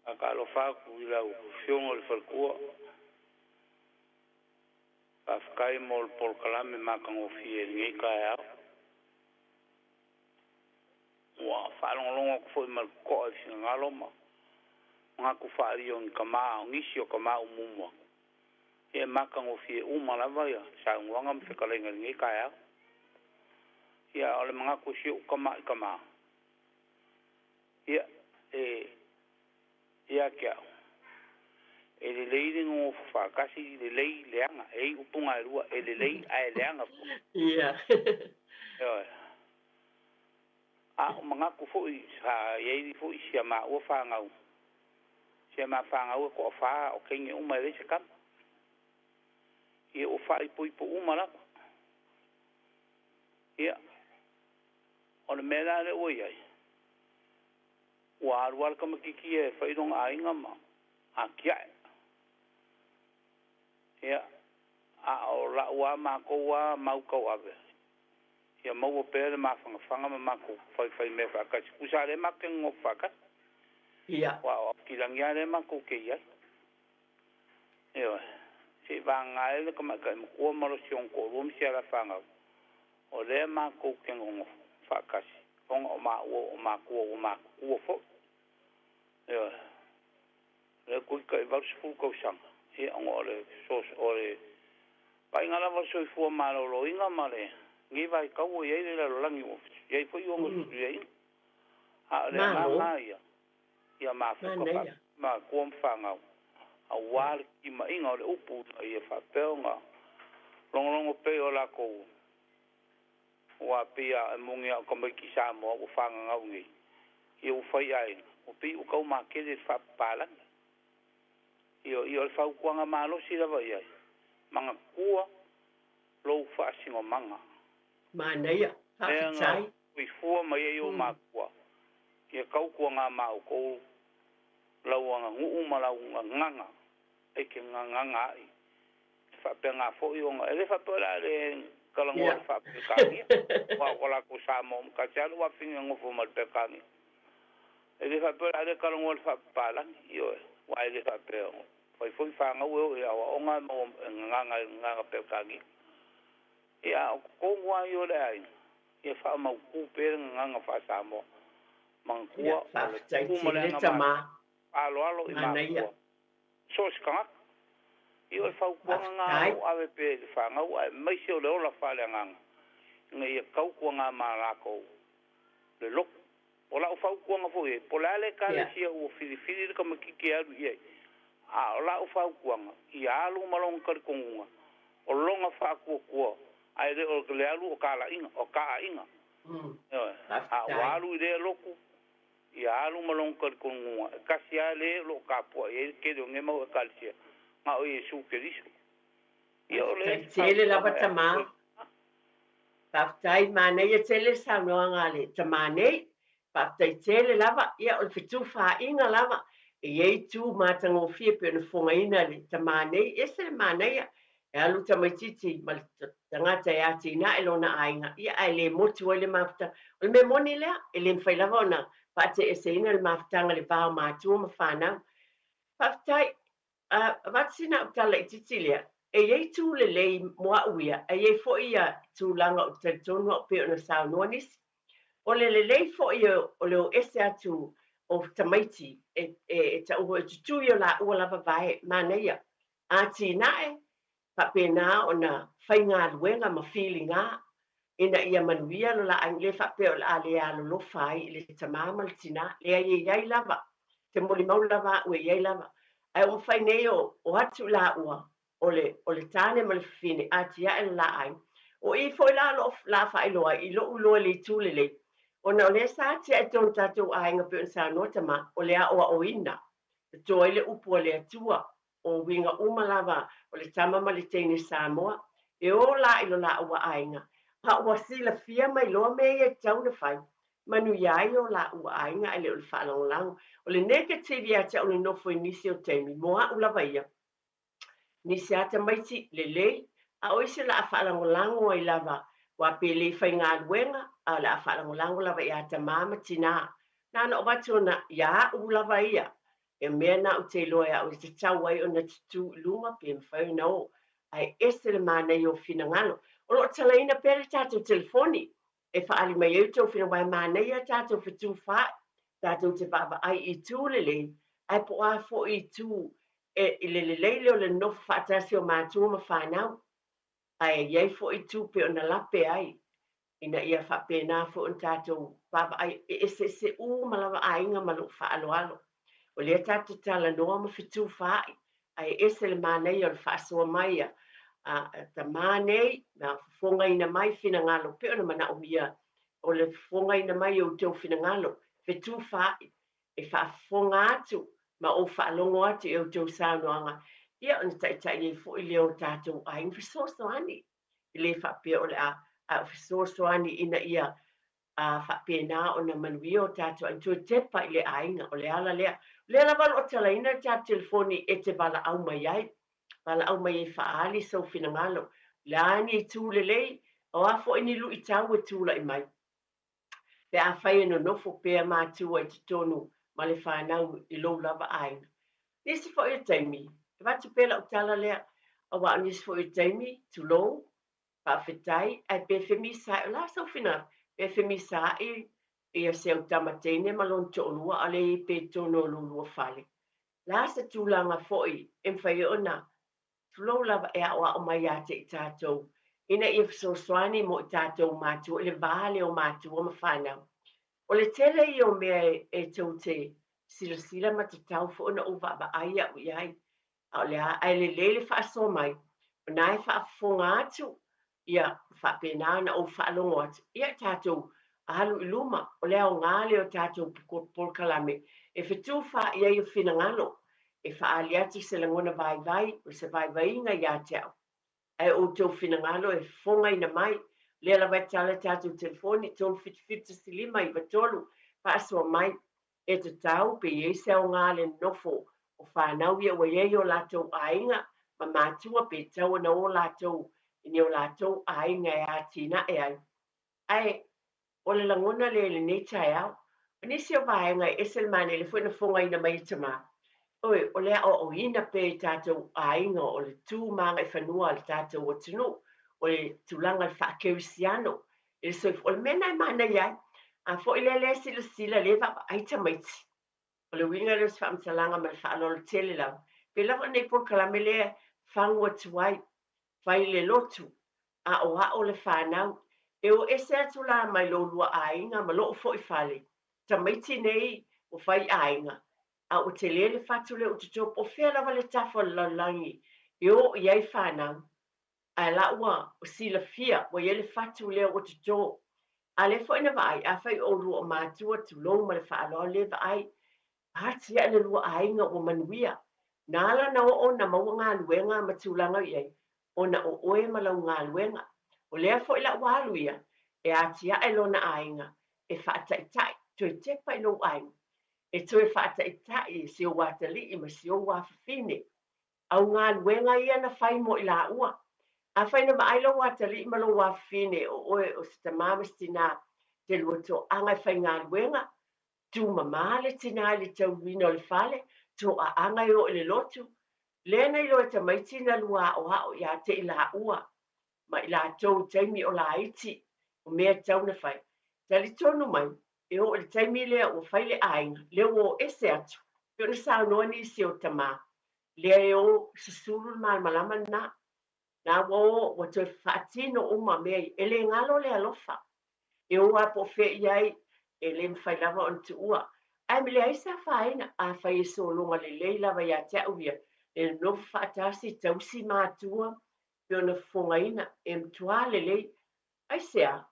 Faatalofa atu i lau Afioga i le Faletua. Faafetai mo le polokalame matagofie i lenei taeao. Ua faalogologo atu foi ma le totoa i finagalo ma manatu faaalia o ni tama, o nisi o tama umuumu atu. Ia e matagofie uma lava ia saunoaga ma fetalaiga i lenei taeao. Ia o le manatu o si ou tama'i tama, ia e ia te a'u, e lelei le nonofo faatasi, lelei leaga, e i ai upuga e lua, e lelei ae leaga foi. Ioe. A o manatu foi sa i ai foi si a maua fanau, si a ma fanau e toafā o teine uma e leai se tama. Ia ua faaipoipo uma lava. Ia, o le mea la lea ua i ai, ua alu lava le tamaitiiti ia e fai lona aiga ma atia'e. Ia, a o la'u a matou a mau tauave, ia maua pea le mafanafana ma matou faifai mea faatasi, tusa a lea matou te nonofo faatasi. Ia. Aua o Aukilagi a lea matou te i ai. Ioe. Se i vagana ai le tamaitai matua ma lo si ona toalua ma si ala fanau, o lea matou te nonofo faatasi, ona o maua o matua ua matutua foi. Ioe. O lea toeitiiti tai 80 tausaga, ia ona o le o le vaaiga lava o le soifua maloloina ma lenei vaitau ua i ai le lalolagi ua i ai foi ona fesuiaiga. A o le agaga lava ia, ia mafuta faapea matua ma fanau, aua le timaiga o le upu ina ia faapea ona logologo pea i o latou aua pei a e moni a o tamaiti Samoa ua fagagau nei, ia ua fai aiga, ua pei ua tau matele i le faapapalagi. Ia, ia o le fautuaga malosi lava i ai, manatua lou faasinomaga. Manaia, Mea na faafetai. soifua mai ai ou matua, ia tautuaga ma outou lau aganuu ma lau gagana e te gagana ai. Faapena foi ona e le faapea o le a le talanoa i le faa-Peretania, aua o ko latou Samoa ma tasi lava le uafine e nofo ma le Peretania. E le faapea o le a le talanoa i le faapapalagi, ioe, aua e le faapea fai foi fanau e oo i aoaoga e maua e gagana i le gagana Peretania. Ia, a o totonu lava ia o le aiga, ia faamautu pea le gagana faa-Samoa. Manatua o le Faafetai tu ma le tele agamalu, tama. faaaloalo i Manaia. makua, so o se tagata. Ia o le fautuaga lena o Faafetai. lo o ave pea i le fanau aemaise o le ola faaleagaga ina ia tautuana ma latou le loto. O lau fautuaga foi e, po o le a le ekalesia ua filifili le tamaitiiti e alu i ai, a o lau fautuaga, ia alu ma lona talitonuga, o lona faatuatua, ae le o le alu o talaiga, o taaiga. Ioe. A ua alu i lea lotu, ia alu ma lona talitonuga, e tasi lava le o lo o tapuai ai le tele o nei mau ekalesia, na o Iesu Keriso. Ia o le Faafetai tele lava fautuaga e tamā. ave. Faafetai, manaia tele le saunoaga a le tamā nei. Faafetai tele lava. Ia, o le fetufaaiga lava. E i ai itu matagofie pei ona fofogaina e le tamā nei. E ese le manaia. E alu tamaitiiti ma le tagata e atinae lona aiga, ia ae le motu ai le mafutaga. O le mea moni lea, e le mafai lava ona faateeseina le mafutaga i le va o matua ma fanau. Faafetai. Avatu sina au tala laitiiti lea, e i ai itu lelei mo au ia, ae i ai foi ia tulaga ou te talitonu au pei ona saunoa nisi. O le lelei foi o le o ese atu o tamaiti e, e, e tau hoi e tutū i o laua lava vae, manaia. Atinae, faapena ona faigaluega ma filiga ina ia manuia lo la aiga, le faapea o le a le alolofa ai i le tamā ma le tinā, leai e i ai lava, te molimau lava a'u e i ai lava. Ae ua mafai nei o, o atu i laua, o le, o le tāne ma le fafine, atia'e le la aiga. O i foi la o lo'o la faailoa ai i lo'u iloa i le itu lelei, ona o lea sa atia'e i totonu o tatou aiga pei ona saunoa tamā, o le aoaoina, toto ai le upu a le Atua, o uiga uma lava o le tama ma le teine Samoa, e o la i lo laua aiga, a ua silafia mai loa mea ia e tatau ona fai, manuia ai o laua aiga ae le o le faalagolago. O le negative ia te au le nofo i nisi o taimi, mo a'u lava ia, nisi a tamaiti lelei, a o isi o le a faalagolago ai lava, ua pe le faigaluega, a o le a faalagolago lava ia tamā ma tinā. Na ona avatu ona ia a'u lava ia, e mea na ou te iloa e a'u e tatau ai ona tutū i luga pe mafai ona o, ae ese le manaia o finagalo. O lo o talaina pea le tatou telefoni e faaali mai ai outou finagalo, aua e manaia tatou fetufaai, tatou te vaavaai i itu lelei, ae po o a foi itu e, i le lelei lea o le nonofo faatasi o matua ma fanau, ae i ai foi itu pei ona lape ai ina ia faapena foi ona tatou vaavaai e eseese uma lava aiga ma lou faaaloalo. O lea tatou te talanoa ma fetufaai, ae ese le manaia o le faasoa mai a a tamā nei, ma fofogaina mai finagalo pei ona manaomia o le fofogaina mai o outou finagalo, fetufaai, e faafofoga atu ma ou faalogo atu i outou saunoaga, ia ona taitai ai foi lea o tatou aiga fesoasoani. E le faapea o le a a o fesoasoani ina ia a faapena ona manuia o tatou aiga, toe tepa i le aiga, o le ala lea. O lea lava o lo o talaina le tatou telefoni e te valaau mai ai, valaau mai e faaali sou finagalo, o le a ni itu lelei, o a foi ni luitau e tulai mai. Pe afai e nonofo pea matua i totonu ma le fanau i lou lava aiga. Nisi foi o taimi, e avatu pea lau tala lea, aua o nisi foi o taimi, tulou, faafetai, ae pe femisaai, o le a sou finagalo, pe femisaai ia si au tama teine ma lona toalua, a o lea e i ai pea i totonu o lo lua fale. O le a se tulaga foi e mafai ai ona tulou lava e aoao mai ia te i tatou ina ia fesoasoani mo i tatou matua i le va lea o matua ma fanau. O le tele ia o mea e tou te silasila ma tatau foi ona ou vaavaai a'u i ai, a o le a, ae lelei le faasoa mai, o na e faafofoga atu, ia faapena ona ou faalogo atu, ia tatou alu i luma, o le aoga lea o tatou polokalame e fetufaai ai o finagalo, e faaali atu se lagona vaivai, o se vaivaiga ia te au. Ae o outou finagalo e fofogaina mai, o lea lava e tala tatou telefoni, 377 1593, faasoa mai, e tatau pe i ai se aoga le nonofo o fanau ia ua i ai o latou aiga ma matua pe tatau ona o latou i ni o latou aiga e atinae ai. Ae o le lagona lea i lenei taeao, o nisi o vaega e ese le manaia, lea foi na fogaina mai e Tamā, oi, o le aoaoina pea i tatou aiga o le tu ma agaifanua a le tatou atunuu, o le tulaga i le faakerisiano, i le soifua, o le mea lena e manaia ai. A foi lea lea silasila, lea e vaavaai tamaiti, O le uiga lea o se faamatalaga ma le faaaloalo tele lava. Pei lava o lenei polokalame lea e fagu atu ai, fai le lotu, aoao le fanau. E o ese atu la mai lo lua aiga ma lou foi fale, tamaiti nei ua fai aiga, a ua tele le fatu lea ua toto, po o fea lava le tafa o le lalolagi e o i ai fanau. Ae la ua silafia ua i ai le fatu lea ua toto. A lea foi na vaai, afai o oulua o matua, tulou ma le faaaloalo lea vaai, atiae le lua aiga ua manuia. Na ala na oo na maua galuega ma tulaga i ai, ona o oe ma lau galuega. O lea foi la ua alu ia e atiae lona aiga, e faataitai, toe tepa i lou aiga, e toe faataitai e si ou atalii ma si ou afafine. Au galuega ia na fai mo i laua. Afai na vaai lou atalii ma lou afafine o oe o se tamā ma se tinā te lua toaga e faigaluega, tumamā le tinā i le tauina o le fale, toaaga e o i le lotu, lea na iloa e tamaiti na lua aoao ia te i laua ma i latou i taimi o laiti o mea e tatau ona fai. Talitonu mai, e oo i le taimi lea ua fai le aiga, lea ua o ese atu, pei ona saunoa nisi o tamā, lea e o susulu le malamalama lena. Na ua o ua toe faatino uma mea ia. E le galo le alofa. E o lava po o fea i ai, e le mafai lava ona tuua. Ae leai se afaina, afai e sologa lelei lava ia te au ia, le nonofo faatasi, tausi matua, pei ona fofogaina, e matua lelei. Aisea?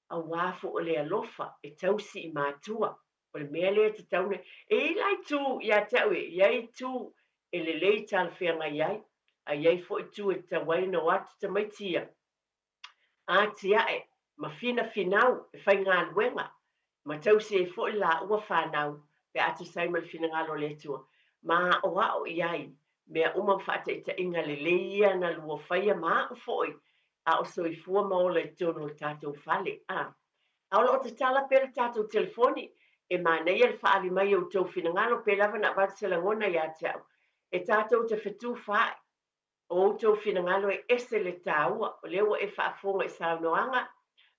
Aua foi o le alofa e tausi i matua. O le mea lea e tatau ona... E i ai la itu ia te au e i ai itu e lelei talafeagai ai, a i ai foi itu e tatau ai ona o atu tamaiti ia atiae ma finafinau e faigaluega ma tausi ai foi le laua fanau pe a tusa ai ma le finagalo o le Atua, ma aoao i ai mea uma ma faataitaiga lelei ia na lua faia ma au foi a o soifua ma ola i totonu o le tatou fale. A. A o lo o tatala pea le tatou telefoni, e manaia le faaali mai o outou finagalo pe lava na avatu se lagona ia te au. E tatou te fetufaai, o outou finagalo e ese le taua, o lea ua e faafofoga i saunoaga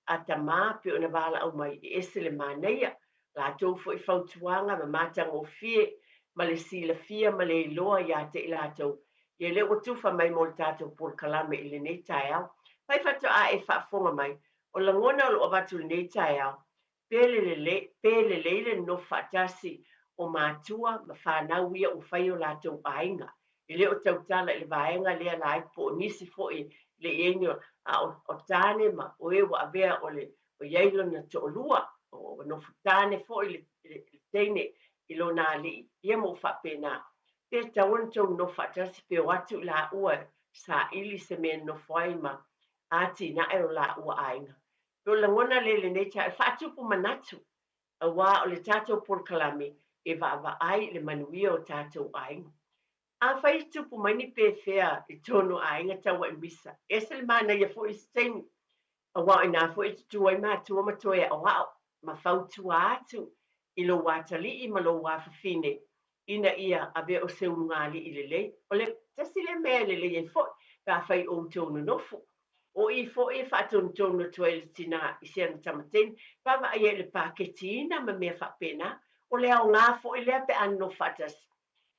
a tamā pei ona valaau mai, e ese le manaia, latou foi fautuaga ma matagofie ma le silafia ma le iloa ia te i latou, ia lea ua tufa mai mo le tatou polokalame i lenei taeao. Fai faatoa e faafofoga mai, o lagona o lo o avatu i lenei taeao, pe le lelei, pe lelei le nonofo faatasi o matua ma fanau ia ua fai o latou aiga. E le o tautala i le vaega lea laiti po o nisi foi e le i ai ni, a o tane ma o e ua avea o le o i ai lona toalua, o nofo tane foi le, le, le teine i lona alii, ia ma ua faapena. Pe tatau ona tou nonofo faatasi pe o atu i laua e saili se mea e nonofo ai ma atinae o laua aiga. Pe o le lagona lea i lenei taeao, e faatupu manatu, aua o le tatou polokalame e vaavaai i le manuia o tatou aiga. Afai e tupu mai ni pefea i totonu o aiga tauai misa, e ese le manaia foi i se taimi, aua o inā foi e tutū ai matua ma toe aoao ma fautua atu i lou atalii ma lou afafine ina ia avea o se ulugalii lelei. O le tasi lea mea e lelei ai foi pe afai o outou nonofo. O i foi e faatonutonu atu ai le tinā i si ana tama teine, vaavaai ai i le paketiina ma mea faapena. O le aoga foi lea pe a nonofo faatasi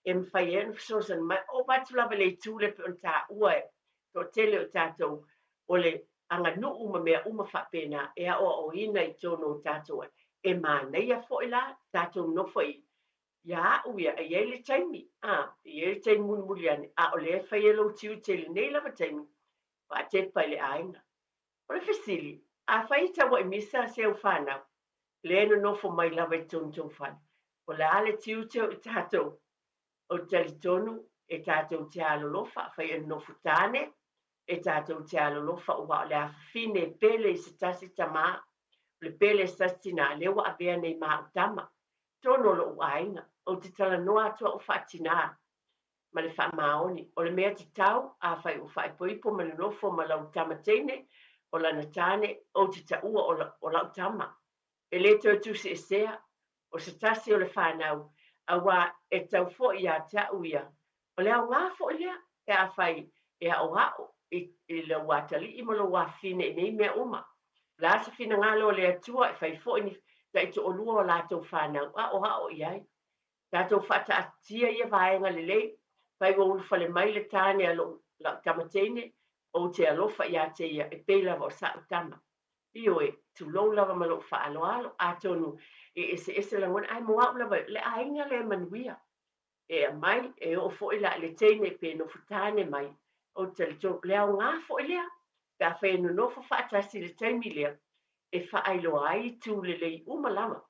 e mafai ai ona fesoasoani mai. Oo atu lava i le itu lea pei ona taua e toatele o tatou o le aganuu ma mea uma faapena e aoaoina i totonu o tatou ai. E manaia foi la tatou nonofo i ia au ia, e i ai le taimi, a, e i ai le taimi mulimuli ane, a o lea e fai e lou tiute i lenei lava taimi, faatepa i le aiga. O le fesili, afai e tauai misa se au fanau, lea e nonofo mai lava i totonu tou fale, o le a le tiute o i tatou? Ou te talitonu e tatou te alolofa, afai e nonofo tane, e tatou te alolofa aua o le afafine e pele i se tasi tamā, o le pele i se tasi tinā, lea ua avea nei ma au tama, totonu o lo'u aiga. Ou te talanoa atu au faatinā. ma le faamaoni. O le mea tatau, afai ua faaipoipo ma nonofo ma lau tama teine, o lana tane, ou te taua o, la, o lau tama. E le toe tusiesea, o se tasi o le fanau, auā e tau foi ia te a'u ia. O le aogā foi lea, pe afai e aʻoaʻo i, i lou atalii ma lou afafine i nei mea uma. O le a se finagalo o le Atua e fai foi ni taitoalua o latou fanau, aʻoaʻo i ai. Tatou faataatitia ia vaega lelei, fai ua ulufale mai le tane a lou, la'u tama teine, ou te alofa iā te ia e pei lava o sa'u tama. Ioe, tulou lava ma lou faaaloalo, atonu e eseese lagona, ae mo a'u lava, le aiga lea e manuia. E aumai, e oo foi la i le teine pe nofo tane mai, ou te talitonu, le aogā foi lea, pe afai e nonofo faatasi i le taimi lea, e faailoa ai itu lelei uma lava.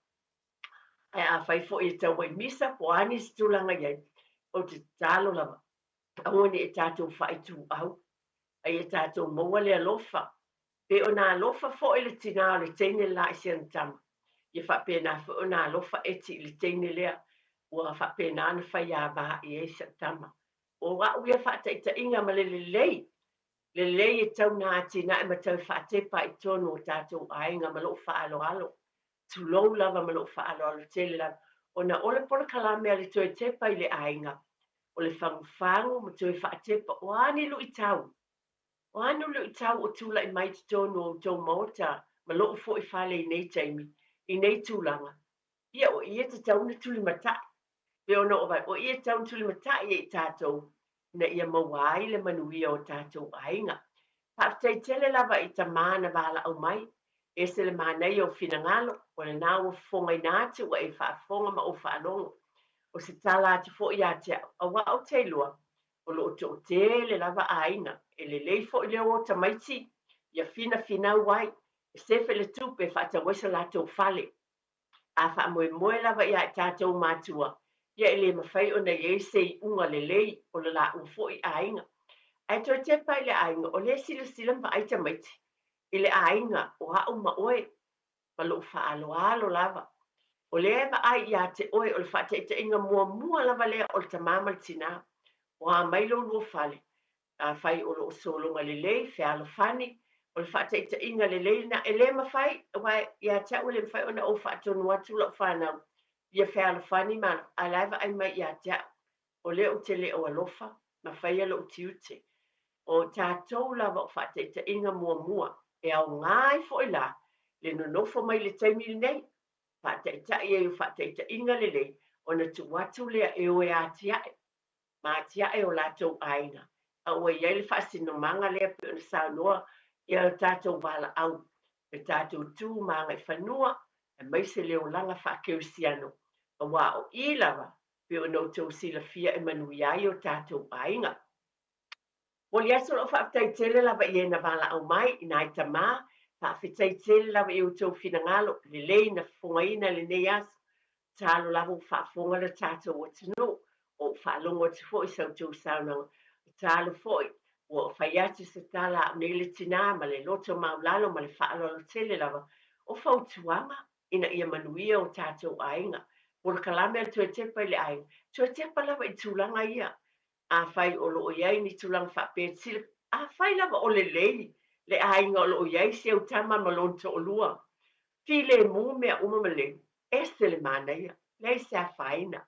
Ae afai foi e taua i misa po o a nisi tulaga i ai, ou te tatalo lava, aua ne i e tatou faaituau, a ia tatou maua le alofa. Pe ona alofa foi le tinā o le teine le la i si ana tama, ia faapena foi ona alofa Eti i le teine lea ua faapena ona faiava i ai si au tama. O a'u ia faataitaiga ma le lelei, lelei e tau na atinae ma tau faatepa i totonu o tatou aiga ma lou faaaloalo. Tulou lava ma lou faaaloalo tele lava, ona o le polokalame a le toe tepa i le aiga, o le fagufagu ma toe faatepa, o a ni luitau? O a ni luitau o tulai mai i totonu o outou maota ma lou foi fale i nei taimi, i nei tulaga? Ia, o i e tatau ona tulimatai. Pe ona o vai, o i e tatau ona tulimatai e i tatou ina ia maua ai le manuia o tatou aiga. Faafetai tele lava i tamā na valaau mai, ese le manaia o finagalo, o lena ua fofogaina atu ua e faafofoga ma ou faalogo. O se tala atu foi ia te au, auā ou te iloa, o lo o toatele lava aiga, e lelei foi le o o tamaiti ia finafinau ai, e sefe le tupe e faatau ai so latou fale. A faamoemoe lava iā i tatou matua, ia e le mafai ona i ai se iuga lelei o le laua foi aiga. Ae toe tepa i le aiga, o lea e silasila ma vaai tamaiti i le aiga o a'u ma oe, ma lou faaaloalo lava. O lea e vaai iā te oe, o le faataitaiga muamua lava lea o le tamā ma le tinā. O a mai lo lua fale, Afai o lo o sologa lelei, fealofani, o le faataitaiga lelei lena. E le mafai, aua ia te au e le mafai ona ou faatonu atu lau fanau ia fealofani ma alofa, ae la e vaai mai ia te au, o lea ou te le o alofa ma faia lou tiute. O tatou lava o faataitaiga muamua, e aoga ai foi la le nonofo mai i le taimi lenei, faataitai ai o faataitaiga lelei, ona tuu atu lea e o e atiae ma atiae o latou aiga, a ua i ai le faasinomaga lea pei ona saunoa ia le tatou valaau, le tatou tu ma agaifanua, aemaise le olaga faakerisiano, auā o i lava pei ona outou silafia e manuia ai o tatou aiga. Momoli atu lou faafetai tele lava i e na valaau mai, i nai tamā, faafetai tele lava i outou finagalo, lelei na fofogaina lenei aso, tatalo lava ua faafofoga le tatou atunuu, o ou faalogo atu foi i sa outou saunoaga, tatalo foi ua fai atu se tala a au nei le tinā ma le loto maulalo ma le faaaloalo tele lava o fautuaga ina ia manuia o tatou aiga. Polokalame a le Toe Tepa i le Aiga, toe tepa lava i tulaga ia Afai o lo o i ai ni tulaga faapea, sila, afai lava o lelei le aiga o lo o i ai si au tama ma lona toalua, filemu mea uma ma lelei, ese le manaia, leai se afaina.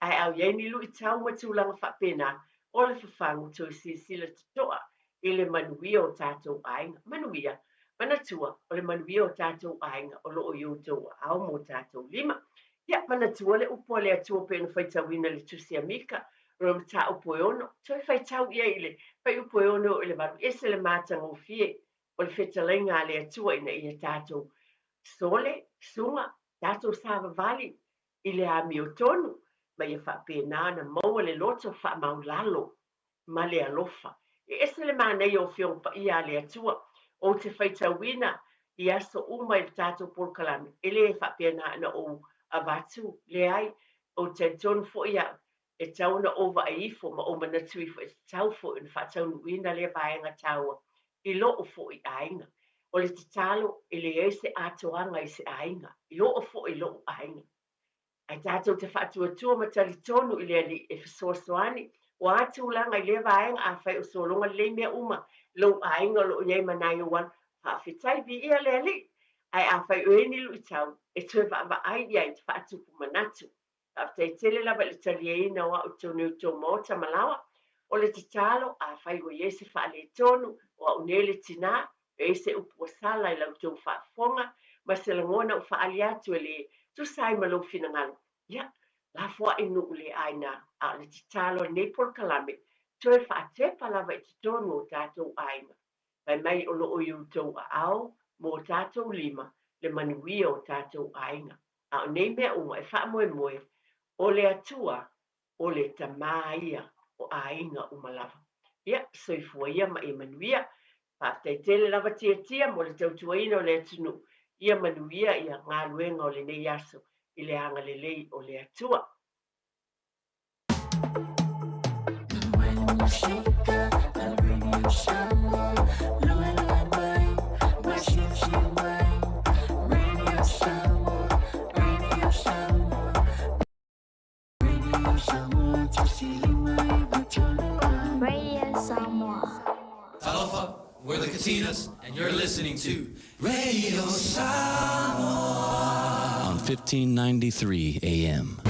Ae a i ai ni luitau ma tulaga faapena, o le fafagu toe silasila totoa i le manuia o tatou aiga. Manuia, manatua, o le manuia o tatou aiga o lo o i outou aao ma o tatou lima. Ia, manatua le upu a le Atua pei ona faitauina i le Tusi a Mika, lona mataupu e ono, toe faitau i ai i le fuaiupu e ono e oo i le valu, ese le matagofie o le fetalaiga a le Atua ina ia tatou sole, suga, tatou savavali i le amiotonu, ma ia faapena ona maua le loto faamaulalo ma le alofa. E ese le manaia o Afioga Paia a le Atua. Ou te faitauina i aso uma i le tatou polokalame, e le faapea na ona ou avatu, leai, ou te talitonu foi au, e tatau ona ou vaai ifo ma ou manatu ifo e tatau foi ona faataunuuina lea vaega taua i lou foi aiga. O le tatalo, e leai se atoaga i se aiga, i oo foi i lou aiga. Ae tatou te faatuatua ma talitonu i le Alii e fesoasoani O a tulaga i lea vaega, afai o sologa lelei mea uma i lou aiga o lo o i ai ma nai ou alo, faafetai, viia le Alii. Ae afai o i ai ni luitau, e toe vaavaai i ai i te faatupu manatu. Faafetai tele lava i le taliaina o au i totonu o tou maota ma laoa. O le tatalo, afai ua i ai se faaletonu, o au nei le tina, e i ai se upu ua sala i la outou faafofoga ma se lagona ua faaali atu e le tusa ai ma lou finagalo, ia, lafoai nuu le aina. A o le tatalo a lenei polokalame, toe faatepa lava i totonu o tatou aiga. Fai mai o lo o i outou aao ma o tatou lima le manuia o tatou aiga. A o nei mea uma e faamoemoe, o le Atua, o le Tama ia o aiga uma lava. Ia, soifua ia ma ia manuia. Faafetai tele lava Tiatia mo le tautuaina o le atunuu. Ia manuia ia galuega o lenei aso i le agalelei o le Atua. Radio Samoa. Talofa, we're the Katinas, and you're listening to Radio Samoa on 1593 AM.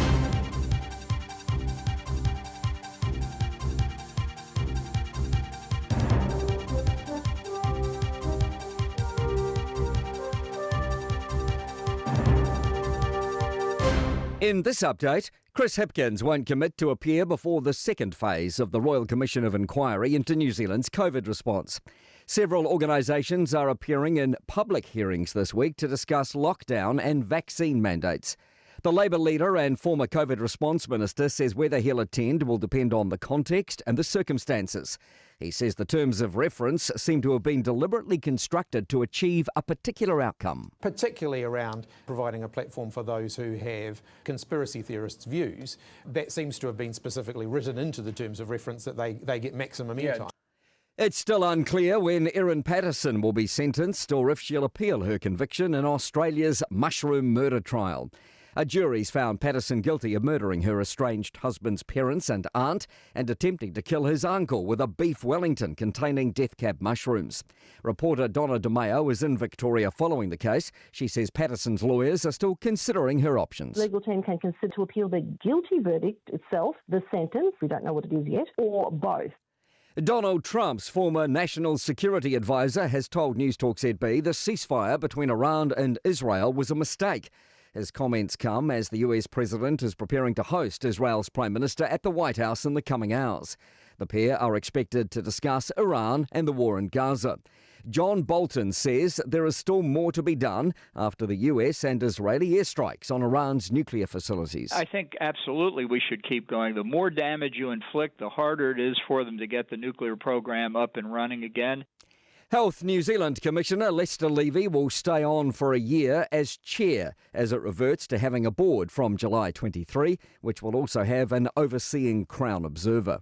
In this update, Chris Hipkins won't commit to appear before the second phase of the Royal Commission of Inquiry into New Zealand's COVID response. Several organisations are appearing in public hearings this week to discuss lockdown and vaccine mandates. The Labour leader and former COVID response minister says whether he'll attend will depend on the context and the circumstances. He says the terms of reference seem to have been deliberately constructed to achieve a particular outcome. Particularly around providing a platform for those who have conspiracy theorists' views, that seems to have been specifically written into the terms of reference that they, they get maximum airtime. It's still unclear when Erin Patterson will be sentenced or if she'll appeal her conviction in Australia's mushroom murder trial. A jury's found Patterson guilty of murdering her estranged husband's parents and aunt and attempting to kill his uncle with a beef Wellington containing death cap mushrooms. Reporter Donna DeMayo is in Victoria following the case. She says Patterson's lawyers are still considering her options. The legal team can consider to appeal the guilty verdict itself, the sentence, we don't know what it is yet, or both. Donald Trump's former national security advisor has told News Talk ZB the ceasefire between Iran and Israel was a mistake. His comments come as the US president is preparing to host Israel's prime minister at the White House in the coming hours. The pair are expected to discuss Iran and the war in Gaza. John Bolton says there is still more to be done after the US and Israeli airstrikes on Iran's nuclear facilities. I think absolutely we should keep going. The more damage you inflict, the harder it is for them to get the nuclear program up and running again. Health New Zealand Commissioner Lester Levy will stay on for a year as chair as it reverts to having a board from July 23, which will also have an overseeing Crown observer.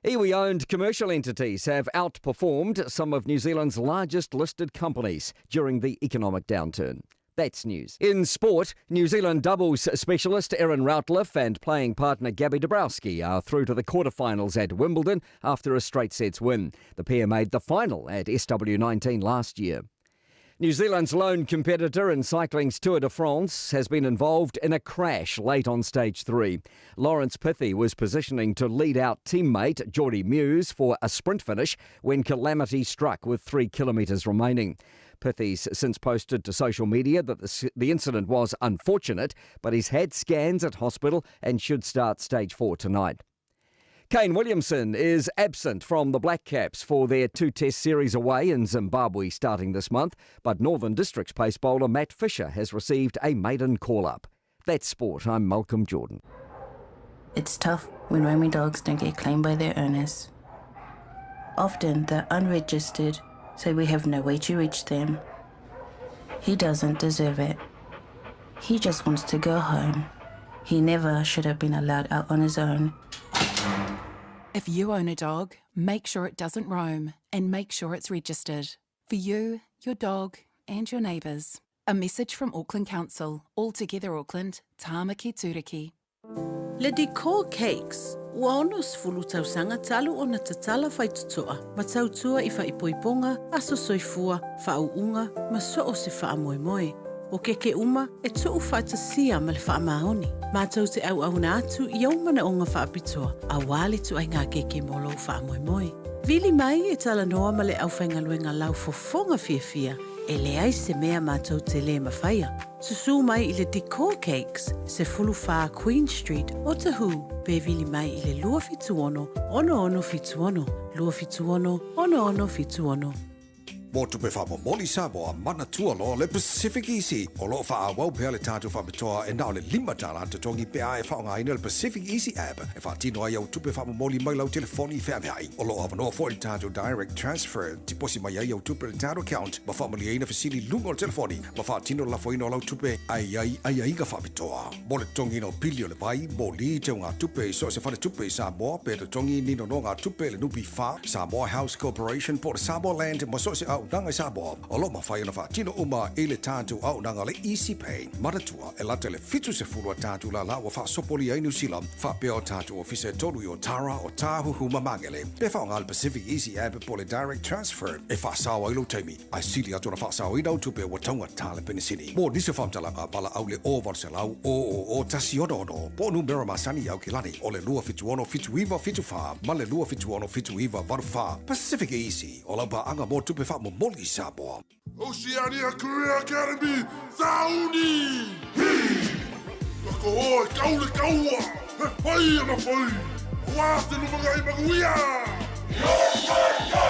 Iwi owned commercial entities have outperformed some of New Zealand's largest listed companies during the economic downturn. That's news. In sport, New Zealand doubles specialist Erin Routliffe and playing partner Gabby Dabrowski are through to the quarterfinals at Wimbledon after a straight sets win. The pair made the final at SW19 last year. New Zealand's lone competitor in cycling's Tour de France has been involved in a crash late on stage three. Laurence Pithie was positioning to lead out teammate Jordi Meeus for a sprint finish when calamity struck with three kilometres remaining. Pithie's since posted to social media that the, the incident was unfortunate, but he's had scans at hospital and should start stage four tonight. Kane Williamson is absent from the Black Caps for their two test series away in Zimbabwe starting this month, but Northern District's pace bowler Matt Fisher has received a maiden call up. That's sport. I'm Malcolm Jordan. It's tough when roaming dogs don't get claimed by their owners. Often they're unregistered, so we have no way to reach them. He doesn't deserve it. He just wants to go home. He never should have been allowed out on his own. If you own a dog, make sure it doesn't roam and make sure it's registered. For you, your dog, and your neighbours. A message from Auckland Council. All together, Auckland. Tāmaki Turaki. Le Decor Cakes. Ua 60 tausaga talu ona tatala faitotoa ma tautua i faaipoipoga, aso soifua, faauuga ma so o se faamoemoe. O keke uma e tuu faatasia ma le faamaoni. Matou te auauna atu i ou manaoga faapitoa aua le ituaiga keke mo lou faamoemoe. Vili mai e talanoa ma le aufaigaluega laufofoga fiafia e leai se mea matou te lē mafaia. Susū mai i le Decor Cakes, 14 Queen Street, Otahuhu, pe vili mai i le 276 6676, 276 6676. Mo tupe faamomoli Samoa, manatua loa le Pacific Easy. O lo o faaauau pea le tatou faapitoa e na o le $5 totogi pe a e faaaogaina le Pacific Easy app e faatino ai au tupe faamomoli mai lau telefoni feaveai. O lo o avanoa foi le tatou Direct Transfer, tiposi mai ai au tupe i le tatou account ma faamalieina fesili i luga o le telefoni ma faatino le lafoina o lau tupe ae i ai aiaiga faapitoa. Mo le totogiina o pili o le vai, moli, teugatupe i so o se faletupe i Samoa pe totogi ni nonogatupe i le NPF, Samoa House Corporation po o le Samoa Land ma so o se auaunaga i Samoa, o lo o mafai ona faatino uma i le tatou auaunaga le Easy Pay. Manatua, e lata i le 70 a tatou lala ua faasopolia ai Niu Sila, faapea o tatou ofisa e tolu i Otara, Otāhuhu ma Magele. Pe faaaoga le Pacific Easy App po o le Direct Transfer e faasao ai lou taimi. Ae sili atu ona faasaoina au tupe ua taugata le penisini. Mo nisi o faamatalaga, valaau le 0800 000 166 po o numera masani i Aukilani o le 276 7974 ma le 276 7984. Pacific Easy, o lau paaga mo tupe faamomoli i Samoa. Oceania Career Academy, Sauni! Hi! Ka koho e kau le kaua, he whai ana whai, aua te lumangai manuia! Yo, yo, yo!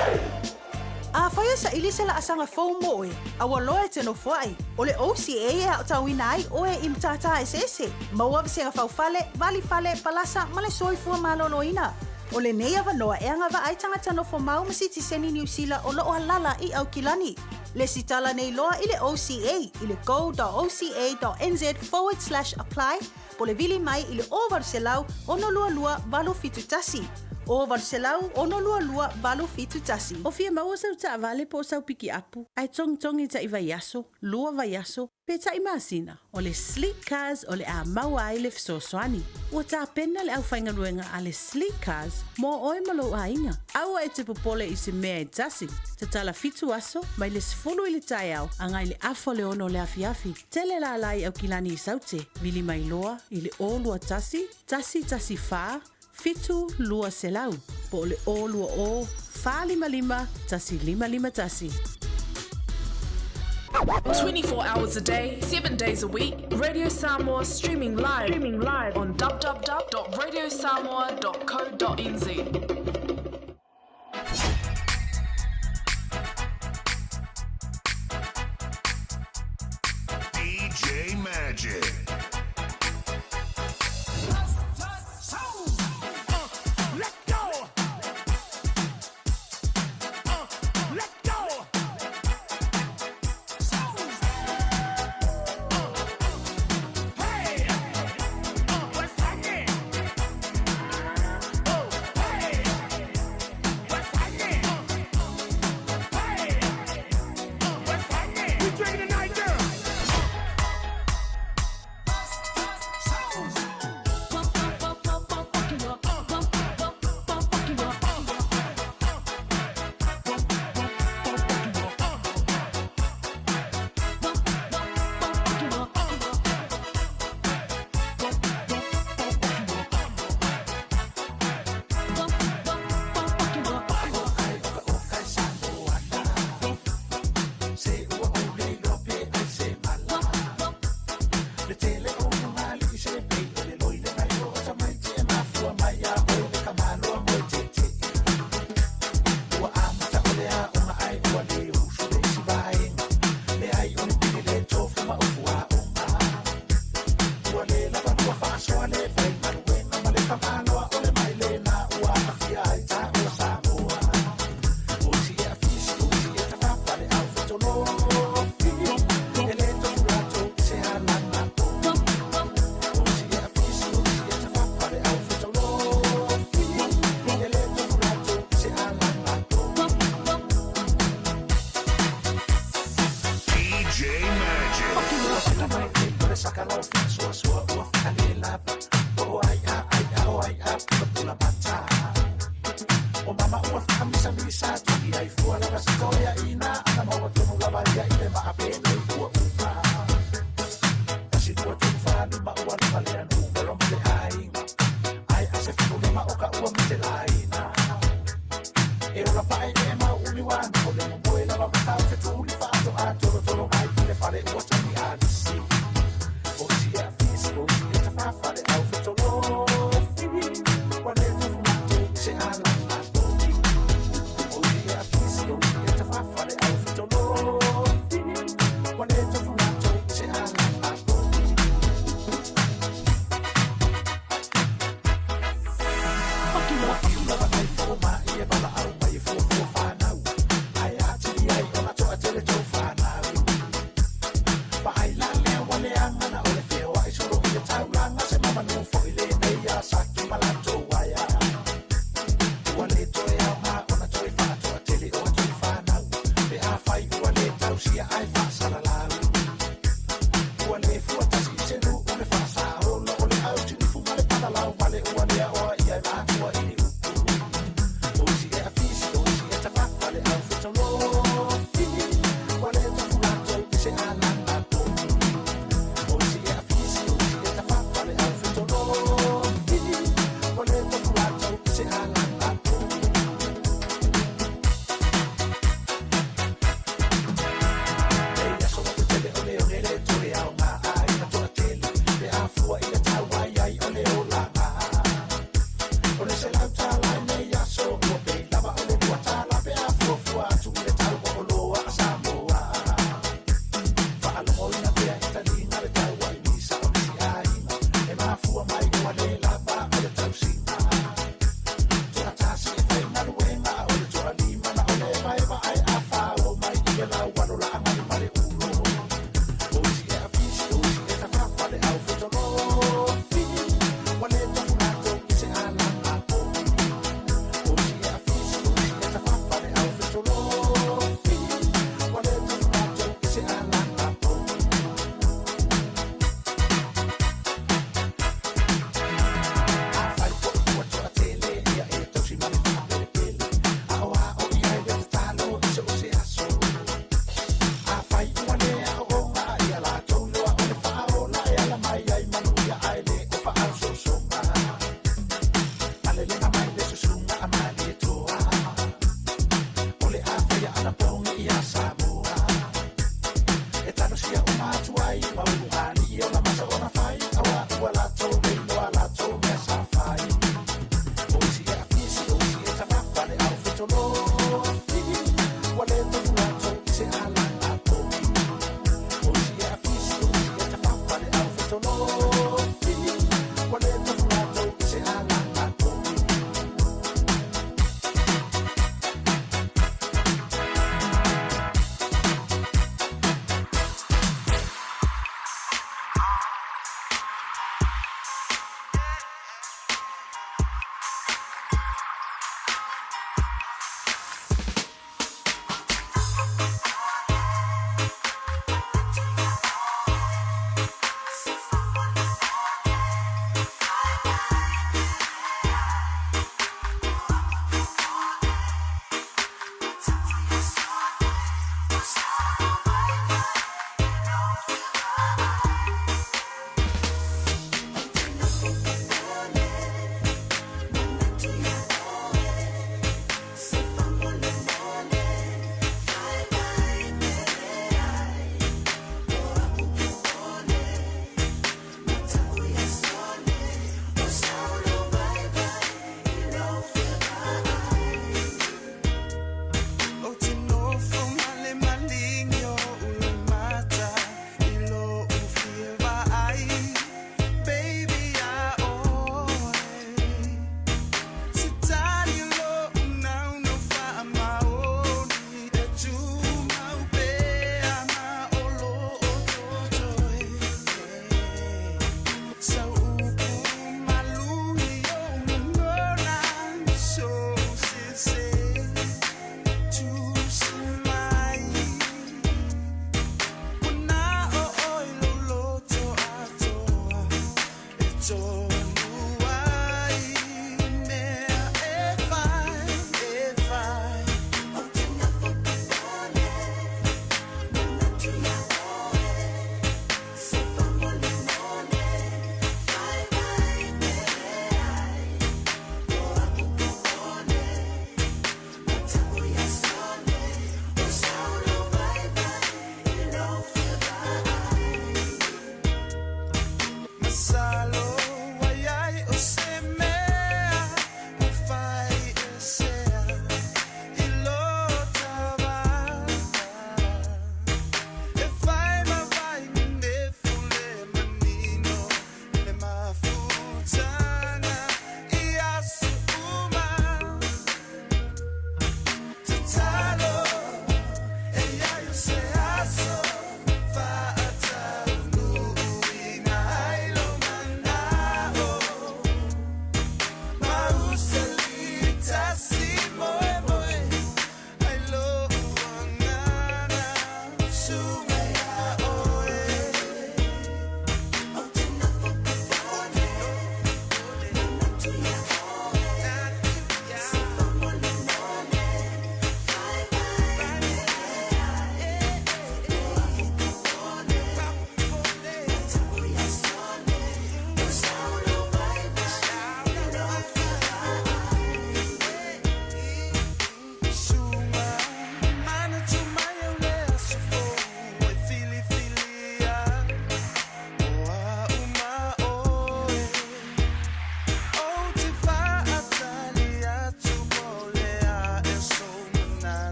Afai e saili se laasaga fou mo oe, a ua loa e te nofoai, o le OCA e aotauina ai oe i matata eseese, maua vasega faufale, valifale, palasa ma le soifua maloloina. O lenei avanoa e agavaa ai tagata nofomau ma sitiseni Niu Sila o lo o alala i Aukilani. Lesitala nei loa i le OCA i le go.oca.nz forward slash apply po le vili mai i le 0800 622 871. 0800 622 871. O fia maua sau taavale po o sau pikiapu, ae togitogi taʻi vaiaso, lua vaiaso, pe taʻi masina, o le Sleek Cars o le a maua ai le fesoasoani. Ua tapena le aufaigaluega a le Sleek Cars mo oe ma lou aiga. Aua e te popole i se mea e tasi. Tatala fitu aso, mai le 10 i le taeao agai le afa o le ono o le afiafi. Tele lala i Aukilani i Saute, vili mai loa i le 021 114 7200 po o le 020 455 1551. 24 hours a day, 7 days a week, Radio Samoa streaming live, streaming live on www.radiosamoa.co.nz. DJ Magic. Ua fiu lava nai fomaʻi e valaau mai e fuafua fanau, ae atili ai ona toʻatele tou fanau. Vaai la lea ua leaga na o le feoaʻi solo i le taulaga, se mamanu foʻi lenei ia Saki ma latou aea. Ua lē toe aogā ona toe faatoatele o atou fanau, pe afai ua lē tausia ae faasalalau. Ua lē fuatasi i se nuu le faasaolo, o le autinifu ma le palalau vale ua lea oa ia e matua i ni upu.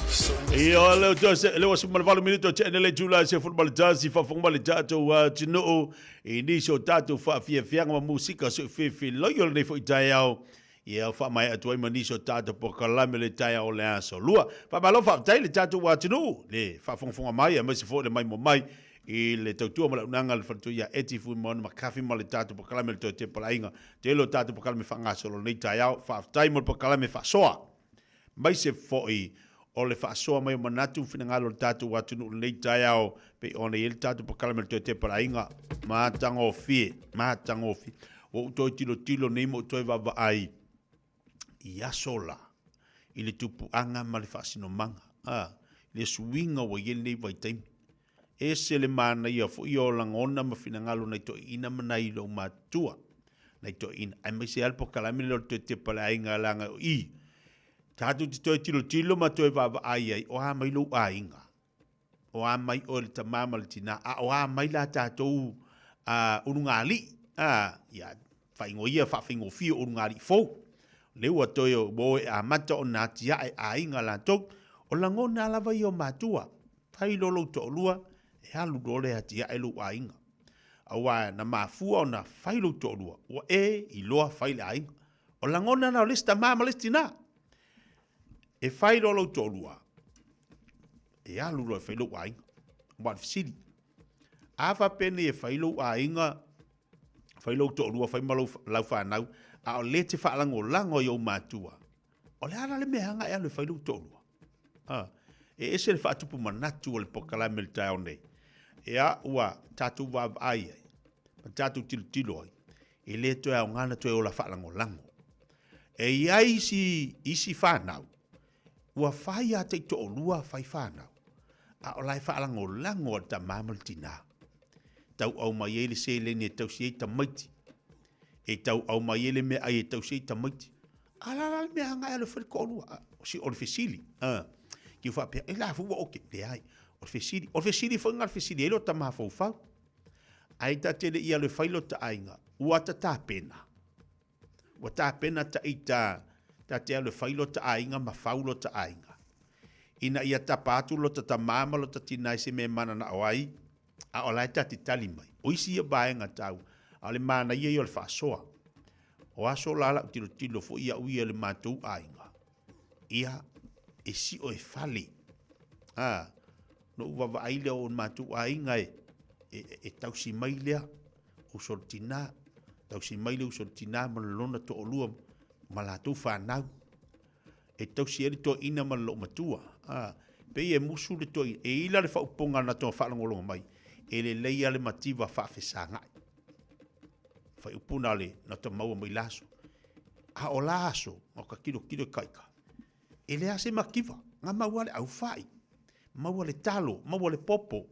Ia leo te se leo se malavalu minuto te ene le tula se fulu maletasi faafofoga mai le tatou atunuu i nisi o tatou faafiafiaga ma musika se fefe loio lenei foi taeao. Ia faamaea atu ai ma nisi o tatou polokalame le taeao o le aso lua. Faamalo faafetai le tatou atunuu le faafogafoga mai aemaise foi le maimoa mai i le tautua ma le auaunaga a le faletua ia Eti Fuimaono McCarthy ma le tatou polokalame le Toe Tepalaiga. Tele o tatou polokalame faagasolo i lenei taeao. Faafetai mo le polokalame faasoa aemaise foi o le faasoa mai o manatu ma finagalo o le tatou atunuu i lenei taeao pei ona i ai le tatou polokalame le Toe Tepalaiga. Matagofie, matagofie. Ua ou toe tilotilo nei ma ou toe vaavaai i aso la, i le tupuaga ma le faasinomaga, a, le suiga ua i ai lenei vaitaimi. E ese le manaia foi o lagona ma finagalo nai toeaiina ma nai loomatutua, nai toeaiina, aemaise lava le polokalame lea o le toe tepa le aiga leaga o i, tatou te toe tilotilo ma toe vaavaai ai, o a mai lou aiga, o a mai oe le tama ma le tina, a o a mai la tatou ulugalii, a, ia, faaigoa ia faafaigofie o ulugalii fou, lea ua toe ua o e amata ona atiae aiga latou. O lagona lava ia o matua, fai loa lou toalua, e alu loa le atiae lou aiga. Aua na mafua ona fai lou toalua, ua e iloa fai le aiga. O lagona na o le isi tama ma le isi tina. E fai loa lou toalua, e alu loa e fai lou aiga. Aua o le fesili, a faapea nei e fai lou aiga, fai lou toalua, fai ma lou, lau fanau, a o lea e te faalagolago i ou matua, o le a la le mea e aga e alu e fai lou toalua? A, e ese le faatupu manatu o le polokalame i le taeao nei. Ia, ua tatou vaavaai ai, ma tatou tilotilo ai, e le toe aoga ona toe ola faalagolago. E i ai isi, isi fanau, ua fai lava taitoalua fai fanau, a o la e faalagolago a le tama ma le tinā. Tauau mai ai le seleni e tausi ai tamaiti, e tauau mai ai le meaai e tausi ai tamaiti. A la la le mea agai alu e fai le toalua, o le fesili, a, ki faapea, e la foi ua oke, leai, o le fesili, o le fesili foi na le fesili ai lo ta mafaufau. Ai ta te le i alu e fai lo ta aiga, ua ta tapena. Ua tapena ta ita ta te alu e fai lo ta aiga ma fau lo ta aiga. Ina ia tapa atu lo ta tamā ma lo ta tinā i se mea e mananao ai, a o la e ta te tali mai. O isi ia vaega taua, a o le manaia ia o le faasoa. O aso la lau tilotilo foi iaʻu ia i le matou aiga, ia, e sio e fale. A, na ou vaavaai lea o le matou aiga e, e, e tausi mai lea, uso le tinā, tausi mai le uso le tinā ma le lona toalua ma latou fanau. E tausi ai le toeaina ma le loomatua. A, pei e musu le toeaina, e ila le faaupuga na tonga faalogologo mai, e lelei lava le mativa faafesagai. Faaiupu na le na ta maua mai la aso. A o la aso, ma ka tilotilo i kaika, e leai se mativa, nga maua le aufai, maua le talo, maua le popo.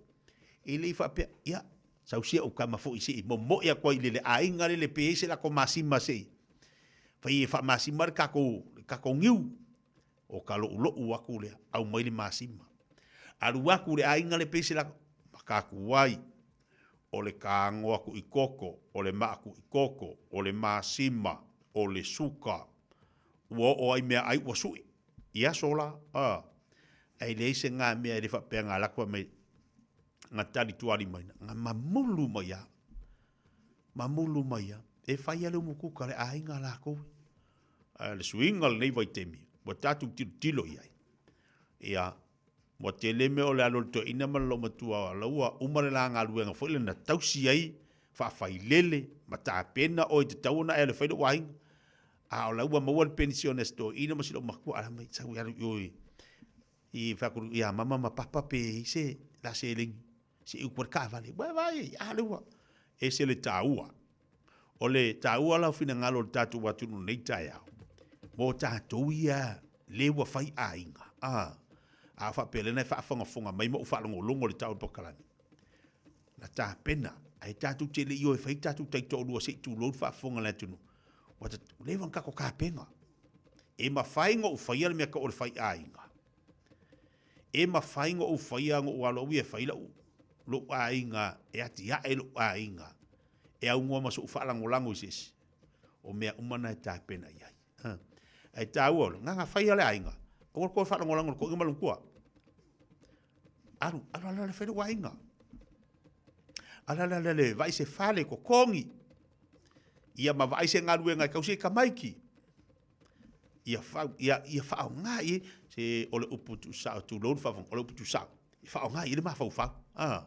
E le i faapea, ia, sau sia ou kama foi se i momoe atu ai i le le aiga lele pe i ai se lako masima se i fai e faamasima le tatou, le tatou niu. O ka loulou aku lea, aumai le masima. Alu atu i le aiga le pe i se lako, maka atu ai, o le kagoa tuikoko, o le maa tuikoko, o le masima, o le suka, ua oo ai meaai ua sui i aso la, a, ae leai se ga mea e le faapea ga alu atu fai mai, ga tali tuali mai, ga mamulu mai a, mamulu mai a, e fai a le umukuka a le aiga a lakou. Ae o le suiga o lenei vaitaimi, ua tatou tilotilo i ai, ia, ua tele mea o le alu a le toeaina ma le loomatua, la ua uma le la galuega foi lea na tausi ai, faafailele ma tapena oe e tatau ona e alu e fai lou aiga. A o la ua maua le penisione a si toeaina ma si loomatua, ala mai sau e alu i o i fai atu ia mama ma papa pe i ai se la seleni se i utu ai le taavale. Ua vaai ai, a lea ua ese le taua. O le taua la o finagalo o le tatou atunuu nei taeao, mo tatou ia le ua fai aiga, a, a faapea lena e faafogafoga mai ma ou faalogologo i le tau o le polokalame, na tapena, ae tatou te le i o e fai tatou taitoalua se i tulou le faafofoga a le atunuu, ua leva ona tatou tapena. E mafai ona ou faia le mea tau o le fai aiga. E mafai ona ou faia ona ou alo au ia e fai lau, lou aiga, e atiae lou aiga, e aunoa ma so'u faalagolago i se isi, o mea uma na e tapena i ai. Ae taua o le, na na fai a le aiga, Aua le toe faalagolago i le toeaina ma le matua. Alu, alu, alu, alu, fai lou aiga. Alu, alu, alu, alu, vaai se fale, totogi. Ia ma vaai se galuega e tausi ai tamaiti. Ia fau, ia, ia faaaoga i ai se, o le upu tuusao, tulou le faafofoga, o le upu tuusao, ia faaaoga i ai le mafaufau. Ah.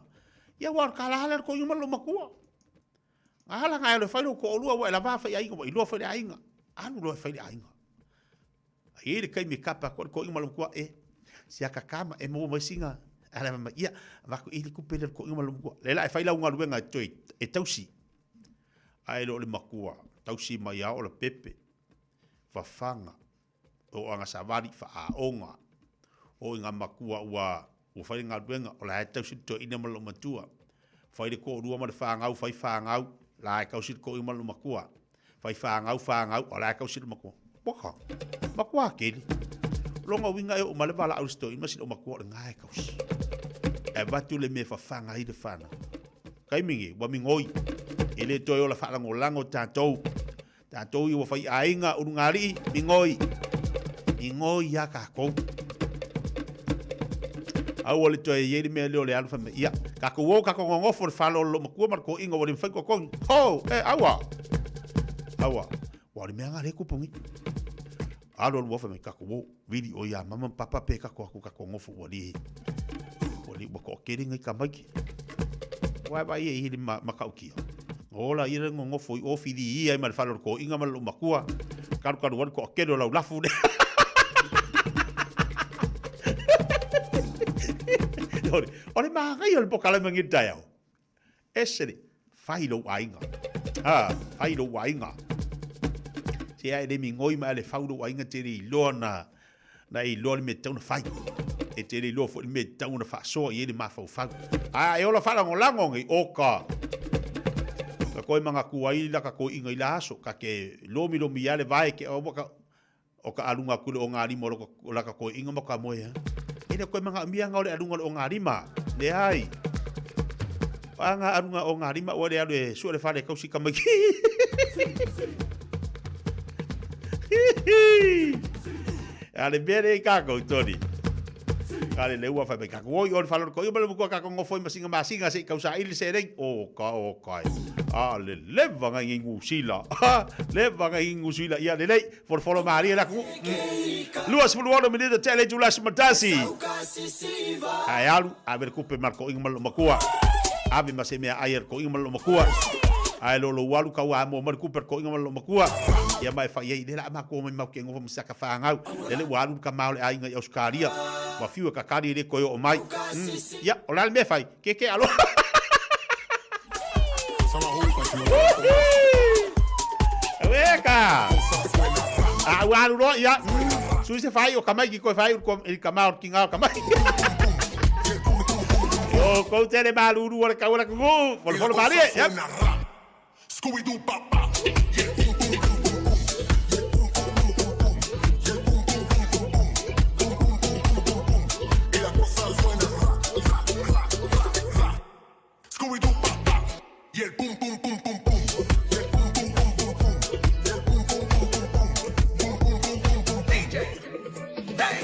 Ia aua o le tala lava lea a le toeaina ma le loomatua. Ala na e alu e fai lou toalua ua e lava fai aiga ua iloa foi le aiga. Alu loa e fai le aiga. A i ai le taimi e kapa atu ai le toeaina ma le matua, e, si ata tama e maua mai sina, ala fai mai, ia, avatu i le tupe lea i le toeaina ma le matua. Lea la e fai lau galuega e toe, e tausi. Ae le o le matua, tausi mai lava o le pepe, fafaga, o ana savali faaaoga, o i ngā matua ua ua fai le galuega, o la e tausi le toeaina ma lou matua. Fai le toalua ma le fanau, fai fanau, la e tausi le toeaina ma lou matua. Fai fanau, fanau, o la e tausi le matua. Waka, matua tele. Lona uiga e oo mai le valaau i se toeaina ma si lou matua o le gā e tausi. E avatu le mea e fafaga ai le fanau. Taimi nei, ua migoi. E le toe ola faalagolago tatou. Tatou ia ua fai aiga, ulugalii, migoi. Migoi ia tatou. Aua le toe i ai le mea lea o le alu fai mai, ia, tatou o tatou nonofo le falo o le loomatua ma le toeaina ua le mafai totogi. Ho, e, aua. Aua. Ua o le mea lena lea e tupu nei. Alu alu fai mai, tatou o, vili ʻoe iā mama ma papa pe tatou atu tatou nofo ua le, ua le, ua toatele nai tamaiti. Ua e vaai e i le matautia. Ola ia le nonofo i o fili ia ai ma le fale o le toeaina ma le loomatua. Kalukalu ai le toatele o lau lafu lea. O le manaia o le polokalame lenei i le taeao. Ese le fai lou aiga. Ha, fai lou aiga. Se ae le migoi ma le fau lou aiga te le iloa na na e iloa le mea tatau ona fai. E te le iloa foi le mea tatau ona faasoa i ai le mafaufau. A e ola faalagolago nei, oka. Ka koe manatu ai la ka toeaina i la aso, ka ke lomilomi ia le vae ke o ka o ka aluga atu i le ogalima o la ka toeaina ma ka moe a. E le koe manaomia nga o le aluga o le ogalima. Leai. O a nga aluga ogalima ua le alu e sue le fale e tausi tamaiti. A le mea lea i kākou, Tony. Ka le leua whai mai kākou. Oi, o le whalo ko, i male mukua kākou ngofoi masinga masinga se i kausa ili se rei. O ka, o kai. A le leva ngai ngai ngusila. Leva ngai ngusila. Ia le lei. Folofolo malie le atunuu. 26 minita tea le itula 11. Ae alu, ave le tupe ma le toeaina ma le loomatua. Ave ma se mea ai a le toeaina ma le loomatua. Ae lo lou alu tau amoa mai le tupe a le toeaina ma le loomatua. Ia ma e fai ai, lea la a matou omai matou te nofo ma si ata fanau. Lele ua alu le tama o le aiga i Ausetalia. Ua fiu e kakali e le toe oo mai. Ia, o le a le mea e fai? Keke aloha. Weka. A ua alu loa ia. Sui se fai o tamaiti koe fai i ka mao ki ngā o tamaiti. O kou tele malulu o le kau o le kuku. Folofolo malie. Yep. Scooby-Doo pop pop. Yeah, boom boom boom boom boom. Yeah, boom boom boom boom boom. Yeah, boom boom boom boom boom. Boom boom boom boom boom boom. Y la cosa suena ra ra ra ra ra. Scooby-Doo pop pop. Yeah, boom boom boom boom boom. Yeah, boom boom boom boom boom. Yeah, boom boom boom boom boom. Boom boom boom boom boom. DJ. Hey.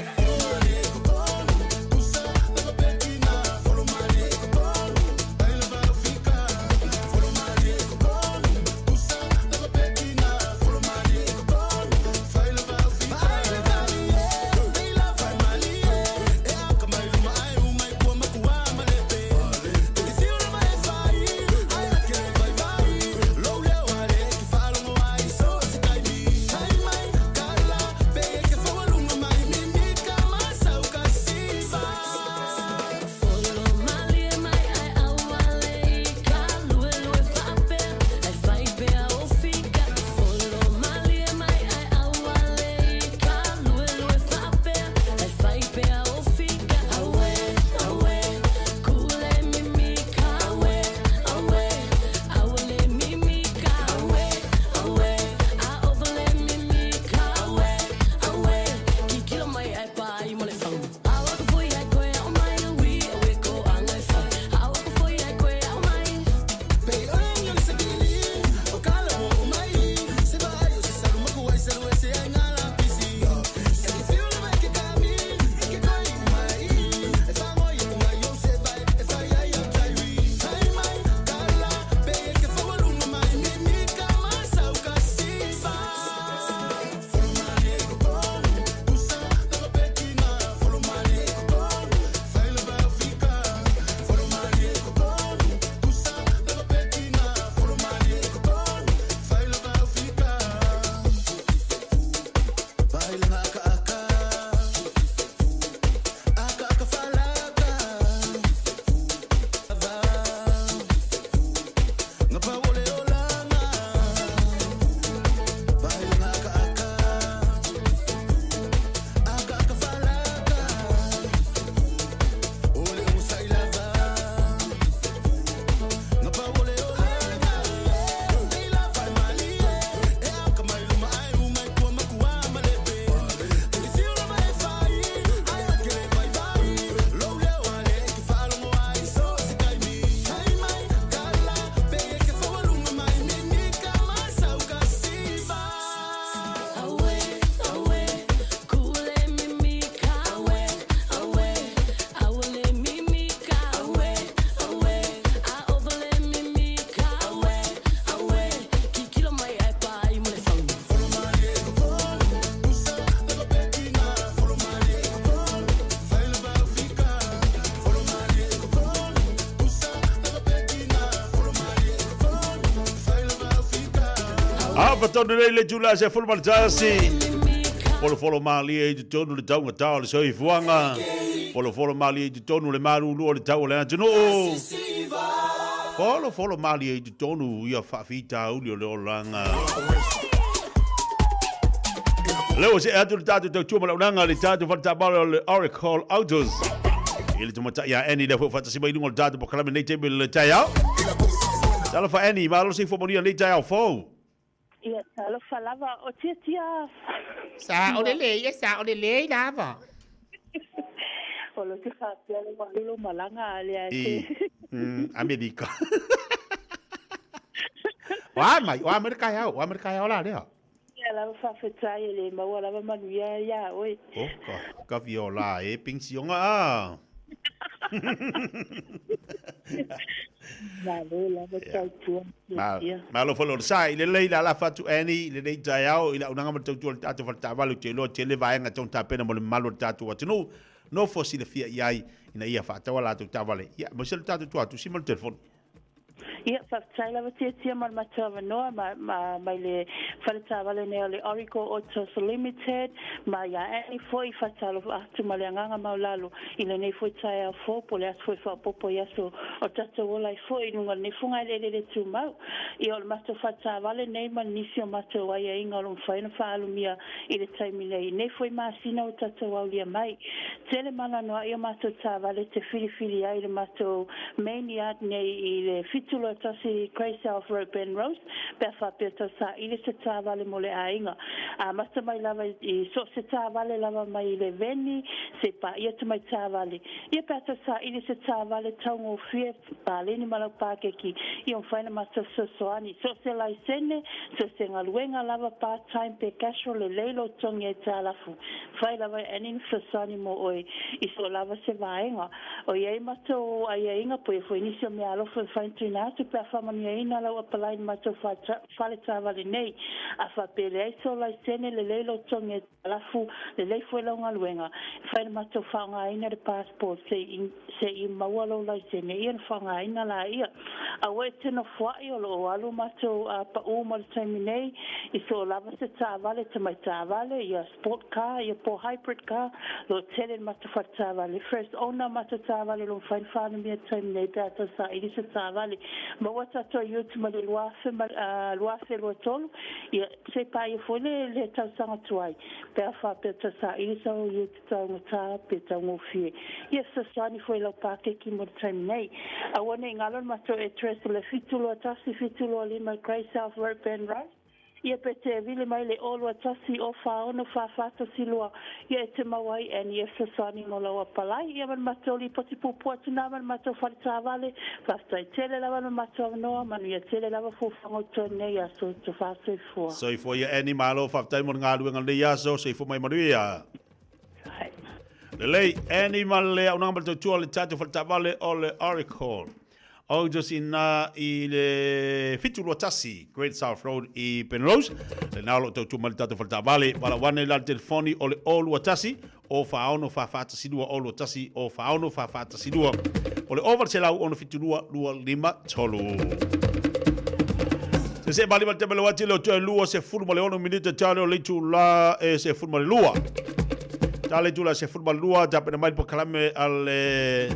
A patonu nei le tula se fulu malatasi. Folofolo malie i totonu le taugatā o le soifuaga. Folofolo malie i totonu le malulu o le tau o le atunuu. Folofolo malie i totonu ia faafitauli o le olaga. Lea ua see atu le tatou tautua ma le auaunaga i le tatou faletaavale o le Oracle Autos. I le tamaitai ia Annie lea foi ua faatasi mai i luga o le tatou polokalame nei taimi o le taeao. Talofa Annie, malo soifua manuia lenei taeao fou. Ia, talofa lava, o Tiatia. Sa o lelei e sa o lelei lava. O lo te faapea le ua alu lou malaga a lea e te. I Amerika. O a mai, o a mai le taeao, o a mai le taeao la lea. Ia lava faafetai e le maua lava manuia ia oe. O ka, ka viola e pensiona a. Malo lava tautua Ia. Malo foi le sa i lelei le alafa atu Annie i lenei taeao i le auaunaga ma le tautua o le tatou faletaavale ou te iloa tele vaega e tatau ona tapena mo le mamalu o le tatou atunuu nofo silafia i ai ina ia faatau a latou taavale ia aemaise le tatou tuatusi ma le telefoni. Ia, faafetai lava Tiatia mo le matou avanoa ma, ma, mai le fale taavale nei o le Origo Autos Limited, ma ia Annie foi, faatalofa atu ma le agaga maualalo i lenei foi taeao fou po o le aso foi faaopoopo i aso o tatou ola ai foi i luga o lenei fogaeleele le tumau. Ia, o le matou fale taavale nei ma nisi o matou aiaiga o lo o mafai ona faaalumia i le taimi nei, i nei foi masina ua tatou aulia mai. Tele ma anoanoai o matou taavale te filifili ai i le matou main yard nei i le 721 Grey South Road Penrose pe a faapea tau saili se taavale mo le aiga. Amata mai lava i so o se taavale lava mai i le veni se paia tamai taavale. Ia pe a tau saili se taavale taugofie paleni ma lau pakeki ia mafai ona matou fesoasoani. So o se laisene, so o se galuega lava part time pe casual lelei lou togi aitalafu. Fai lava e Annie ni fesoasoani mo oe i so lava se vaega. O i ai matou aiaiga po ia foi nisi o meaalofa e mafai ona tuuina atu pe a faamanuiaina lau apalai i le matou fale taavale nei. A faapea e leai sou laisene, lelei lou togi aitalafu, lelei foi lau galuega, e fai le matou faaaogaina le passport se i se i maua lou laisene ia ona faaaogaina laia. Aua e te nofoai o lo o alu matou pau mo le taimi nei i so o lava se taavale, tamai taavale, ia sport car, ia po hybrid car, lo o tele le matou fale taavale. First owner matou taavale o lo o mafai ona faanumia i le taimi nei pe a tau saili se taavale. Maua tatou ute ma le 2023, ia se i paia foi le tausaga tuai pe a faapea tau saili sau ute. Taugata pe taugofie. Ia fesoasoani foi i lau pakeki mo le taimi nei. Aua ne i galo le matou address o le 721 725 Grey South Road Penrose. Ia pe te vili mai le 021 046 4412 ia e te maua ai Annie e fesoasoani mo lau apalai. Ia ma le matou lipoti puupuu atu na ma le matou fale taavale. Faafetai tele lava le matou avanoa, manuia tele lava fuafuaga o totoe nei aso. Tofa soifua. Soifua ia Annie, malo faafetai mo le galuega lenei aso, soifua mai manuia. Lelei, Annie ma le auaunaga ma le tautua o le tatou fale taavale o le Oracle. Autos ina i le 721 Great South Road i Penrose. Lena o lo o tautua mai le tatou fale taavale. Valaau ane la le telefoni o le 021 046 4412 021 046 4412 o le 0800 672 253. Se se mali mali temele wati le toe lua se fulu ma le ono minute tale o le itula e se fulu ma le lua. Tale itula se fulu ma le lua ta pena mai po kalame ale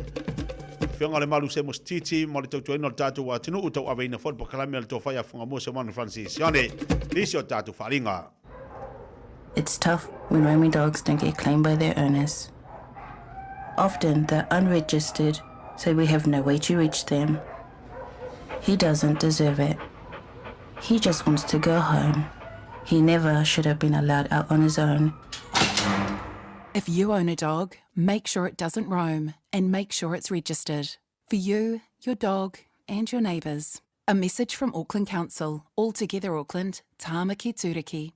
Fionga le malu se mostiti mo le tautuaina o le tātou atunuu tau aveina foi le pakalame a le tofai a Whangamua se Manu Francis Sione nisi o tātou wharinga. It's tough when roaming dogs don't get claimed by their owners. Often they're unregistered, so we have no way to reach them. He doesn't deserve it. He just wants to go home. He never should have been allowed out on his own. If you own a dog, make sure it doesn't roam and make sure it's registered. For you, your dog, and your neighbours. A message from Auckland Council, All Together Auckland, Tāmaki Tūriki.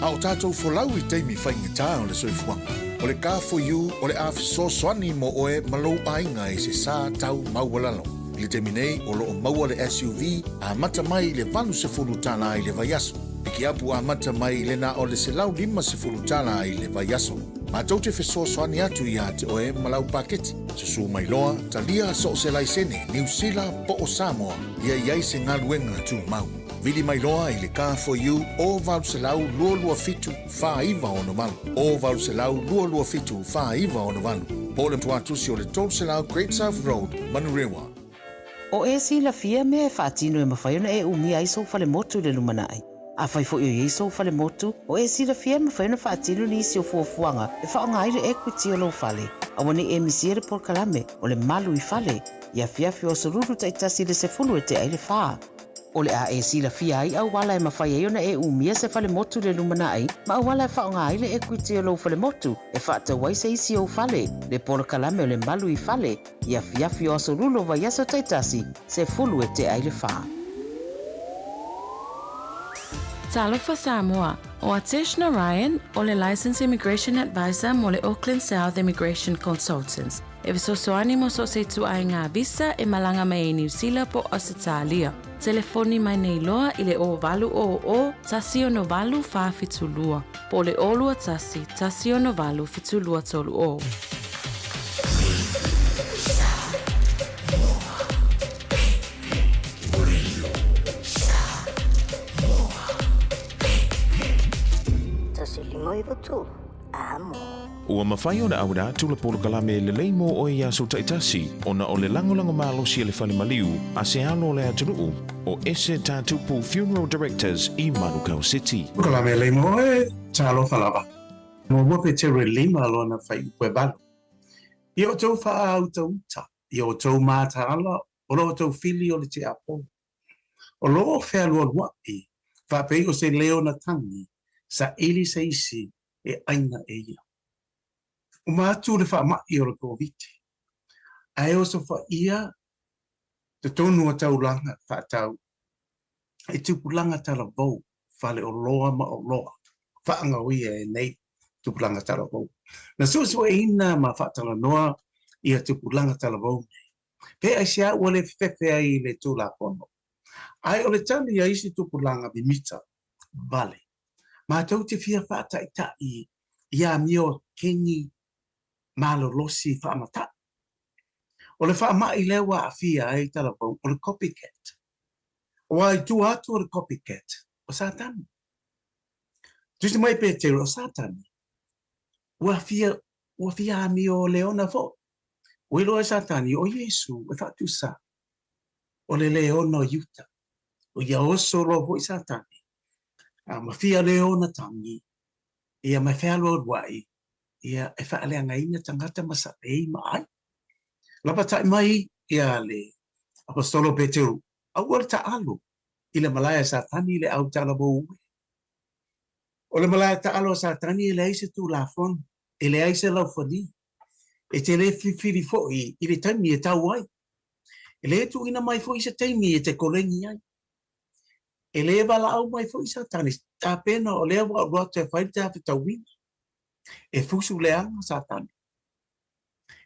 A o tātou folau i taimi faigata o le soifuaga, o le Car4U o le a fesoasoani mo oe ma lou aiga i se sa tau maualalo. I le taimi nei, o lo o maua le SUV amata mai i le $80 i le vaiaso. Pikiapu amata mai i le na o le $150 i le vaiaso. Matou te fesoasoani atu iā te oe ma lau paketi. Susū mai loa, talia so o se laisene, Niu Sila po o Samoa, ia i ai se galuega tumau. Vili mai loa i le Car4U o 800 227 4968, o 800 227 4968, po o le tuatusi o le 300 Great South Road, Manurewa. O e silafia mea e faatino e mafai ona e umia ai sou falemotu i le lumanai. Afai foi o i ai sou falemotu, o e silafia e mafai ona faatino nisi o fuafuaga e faaaoga ai le equity o lou fale. Aua ne i e misia le polokalame o le Malu i Fale i afiafi o Aso Lulu taitasi i le 10 e tea ai le fa. O le a e silafia ai auala e mafai ai ona e umia se falemotu i le lumanai ma auala e faaaoga ai le equity o lou falemotu e faatau ai se isi ou fale, le polokalame o le Malu i Fale i afiafi o Aso Lulu o vaiaso taitasi, 10 e tea ai le fa. Talofa Samoa, ʻO Atesh Narayan, ʻo le Licensed Immigration Advisor mo le Auckland South Immigration Consultants, e fesoasoani mo so o se ituaiga visa e malaga mai ai Niu Sila po o Ausetalia. Telefoni mai nei loa i le 0800 168 472 po o le 021 168 7230. Ua mafai ona auina atu le polokalame lelei mo oe i aso taitasi ona o le lagolago malosi a le fale maliu a se alo o le atunuu o Ese Tatupu Funeral Directors i Manukau City. Polokalame lelei mo oe, talofa lava. Muamua Petero e lima lona fuaiupu e valu. Ia outou faautauta, ia outou mataala o lo outou fili o le tiapolo. O lo o fealualuaʻi faapei o se leo na tagi, saili se isi e ʻaina e ia. Uma atu le faamaʻi o le Koviti, ae osofaia totonu o taulaga faatau i tupulaga talavou faleoloa ma oloa faagaoia e nei tupulaga talavou. Na suesueina ma faatalanoa ia tupulaga talavou nei Pe aisea ua le fefefe ai i le Tulafono? Ae o le tali a isi tupulaga mimita vale, matou te fia faataitaʻi i amio keni malolosi faamataʻi. O le faamaʻi lea ua aafia ai talavou o le copycat. Aua i tua atu o le copycat, o Satani. Tusi mai Petero, o Satani, ua fia, ua fia amio leona foʻi. Ua iloa e Satani ʻo Iesū e faatusa o le leona o Iuta, ʻo ia oso loa foʻi Satani, a ma fia leona tagi, ia ma e fealualuaʻi, ia e faaleagaina tagata ma saʻei ma ʻai. Lapataʻi mai ia le Aposetolo Peteru, aua le taʻalo i le malae a Satani i le ʻau talavou ue. ʻO le malae taʻalo a Satani e leai se Tulafono, e leai se laufali, E te le filifili foi i le taimi e tau ai. E le tuuina mai foi se taimi e te koleni ai. E le valaau mai foi Satani, tapena o lea ua alu atu e fai le tafetauina. E fusu leaga Satani.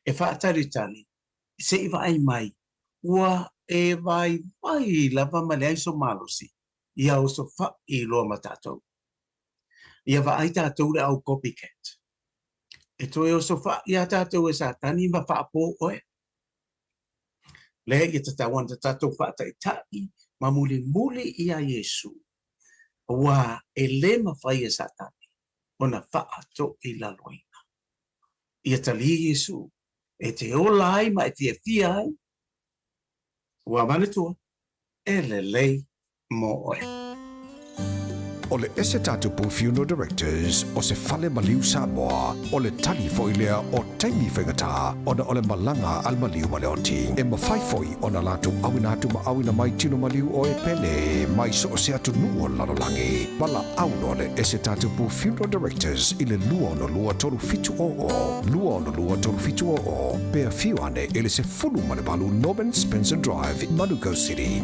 E faatalitali se i vaai mai, ua e vaivai lava ma leai so malosi, ia osofaʻi loa ma tatou. Ia vaai tatou le au copycat. E toe osofaʻi iā tatou e Satani ma faapō oe. Lea ia tatau ana ta tatou faataʻitaʻi ma mulimuli iā Iesū, auā e lē mafai e Satani ona faatoilaloina. Ia talī Iesū e te ola ai ma e fiafia ai, ua manatua, e lelei mo oe. O le Ese Tatupu Funeral Directors o se fale maliu Samoa, o le tali foi lea o taimi faigata ona o le malaga a le maliu ma le oti. E mafai foi ona latou auina atu ma auina mai tino maliu o e pele mai so o se atunuu o le lalolagi. Valaau loa le Ese Tatupu Funeral Directors i le 262 3700, 262 3700, pe afio ane i le 18 Norman Spencer Drive, Manukau City.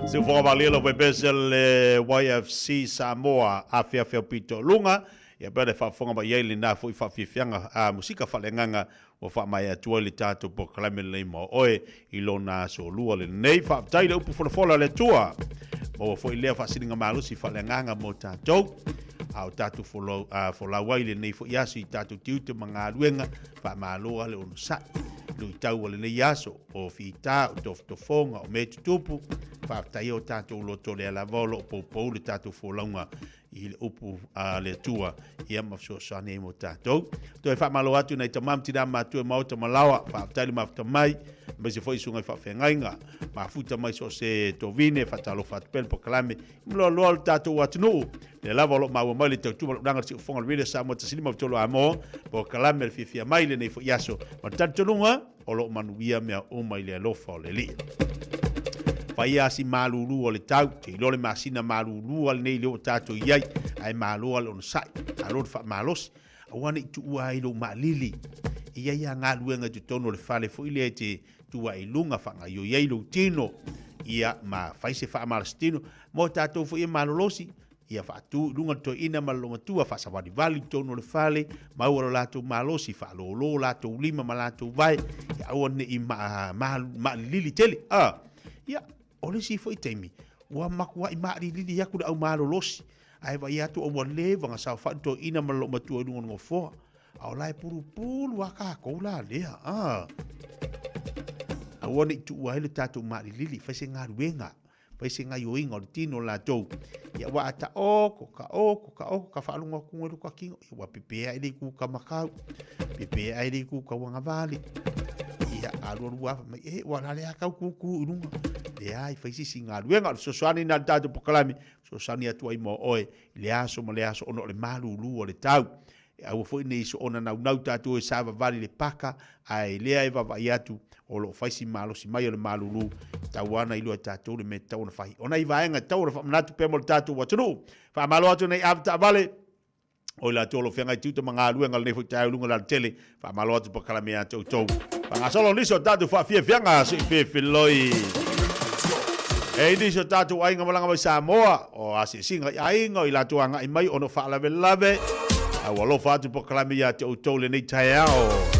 Se ufoga valia lau faipese le YFC Samoa afeafea pito luga ia pea le faafofoga mai ai lenā foʻi faafiafiaga a musika faaleagaga ua faamaea atu ai le tatou polokalame lenei mo oe i lona aso lua lenei. Faafetai le upu folafola a le Atua. Maua foi lea faasiliga malosi faaleagaga mo tatou a o tatou folau, a folau ai lenei foi aso i tatou tiute ma galuega. Faamalo a le onosai luitau o lenei aso o fita, o tofotofoga, o mea tutupu. Faafetai o tatou loto lea lava o loo poupou le tatou folauga i le upu a le Atua ia ma fesoasoani ai mo tatou. Toe faamalo atu nai tama ma tina matua maota malaoa, faafetai le mafuta mai, aemaise foi susuga i faafeagaiga, mafuta mai so o se tovine, faatalofa atu pea le polokalame i maloaloa o le tatou atunuu. Lea lava o lo o maua mai le tautuma o le ulaga o le siufofoga o le Radio Samoa 153 Amo, polokalame le fiafia mai lenei foi aso. Ma le talitonuga, o lo o manuia mea uma i le alofa o le Alii. Fai a si malulu o le tau, te iloa le masina malulu a lenei lea ua tatou i ai, ae malo a le onosai, malo le faamalosi, aua ne i tuua ai lou maalili. E i ai a galuega i totonu o le fale foi lea e te tu ai i luga, faagaioi ai lou tino, ia ma fai se faamalositino mo tatou foi e malolosi, Ia faatu i luga le toeaina ma le lomatua, faasavalivali i totonu o le fale, maua lo latou malosi, faalōlō latou lima ma latou vae, ia aua ne i maalilili tele. A, ia, o le isi foi taimi, ua matuai maalilili atu le au malolosi, ae vaai atu ua leva ona saofai le toeaina ma le lomatua i luga o le nofoa. A o la e pulupulu a kākou la lea. A, aua ne i tuua ai le tatou maalilili, fai se galuega. Fai se gaioiga o le tino o latou. Ia ua a taoko, taoko, taoko, ka faalogo atu i lota tino, ia ua pepe ae le itu kamakau, pepe ae le itu tauagavale. Ia alu alu mai, e ua la le a tau kūkū i luga. Leai, fai sisi galuega, o le fesoasoani lena i le tatou polokalame, fesoasoani atu ai mo oe i le aso ma le aso ona o le malūlū o le tau. E aua foi nei soona naunau tatou e savavali le paka, ae lea e vaavaai atu o lo o fai si malosi mai o le malulu, e tatau lava ona iloa e tatou le mea e tatau ona fai. O nai vaega e tatau ona faamanatu pea mo le tatou atunuu. Faamalo atu nei avetaavale, o i latou o lo o feagai tiute ma galuega o lenei foi taeao i luga o le alatele. Faamalo atu pakalame ia te outou. Faagasolo nisi o tatou faafiafiaga se i felfeloi. E i nisi o tatou aiga malaga mai Samoa, o asiasiga i aiga, o i latou agai mai ona o faalavelave. A ua alofa atu pakalame ia te outou lenei taeao.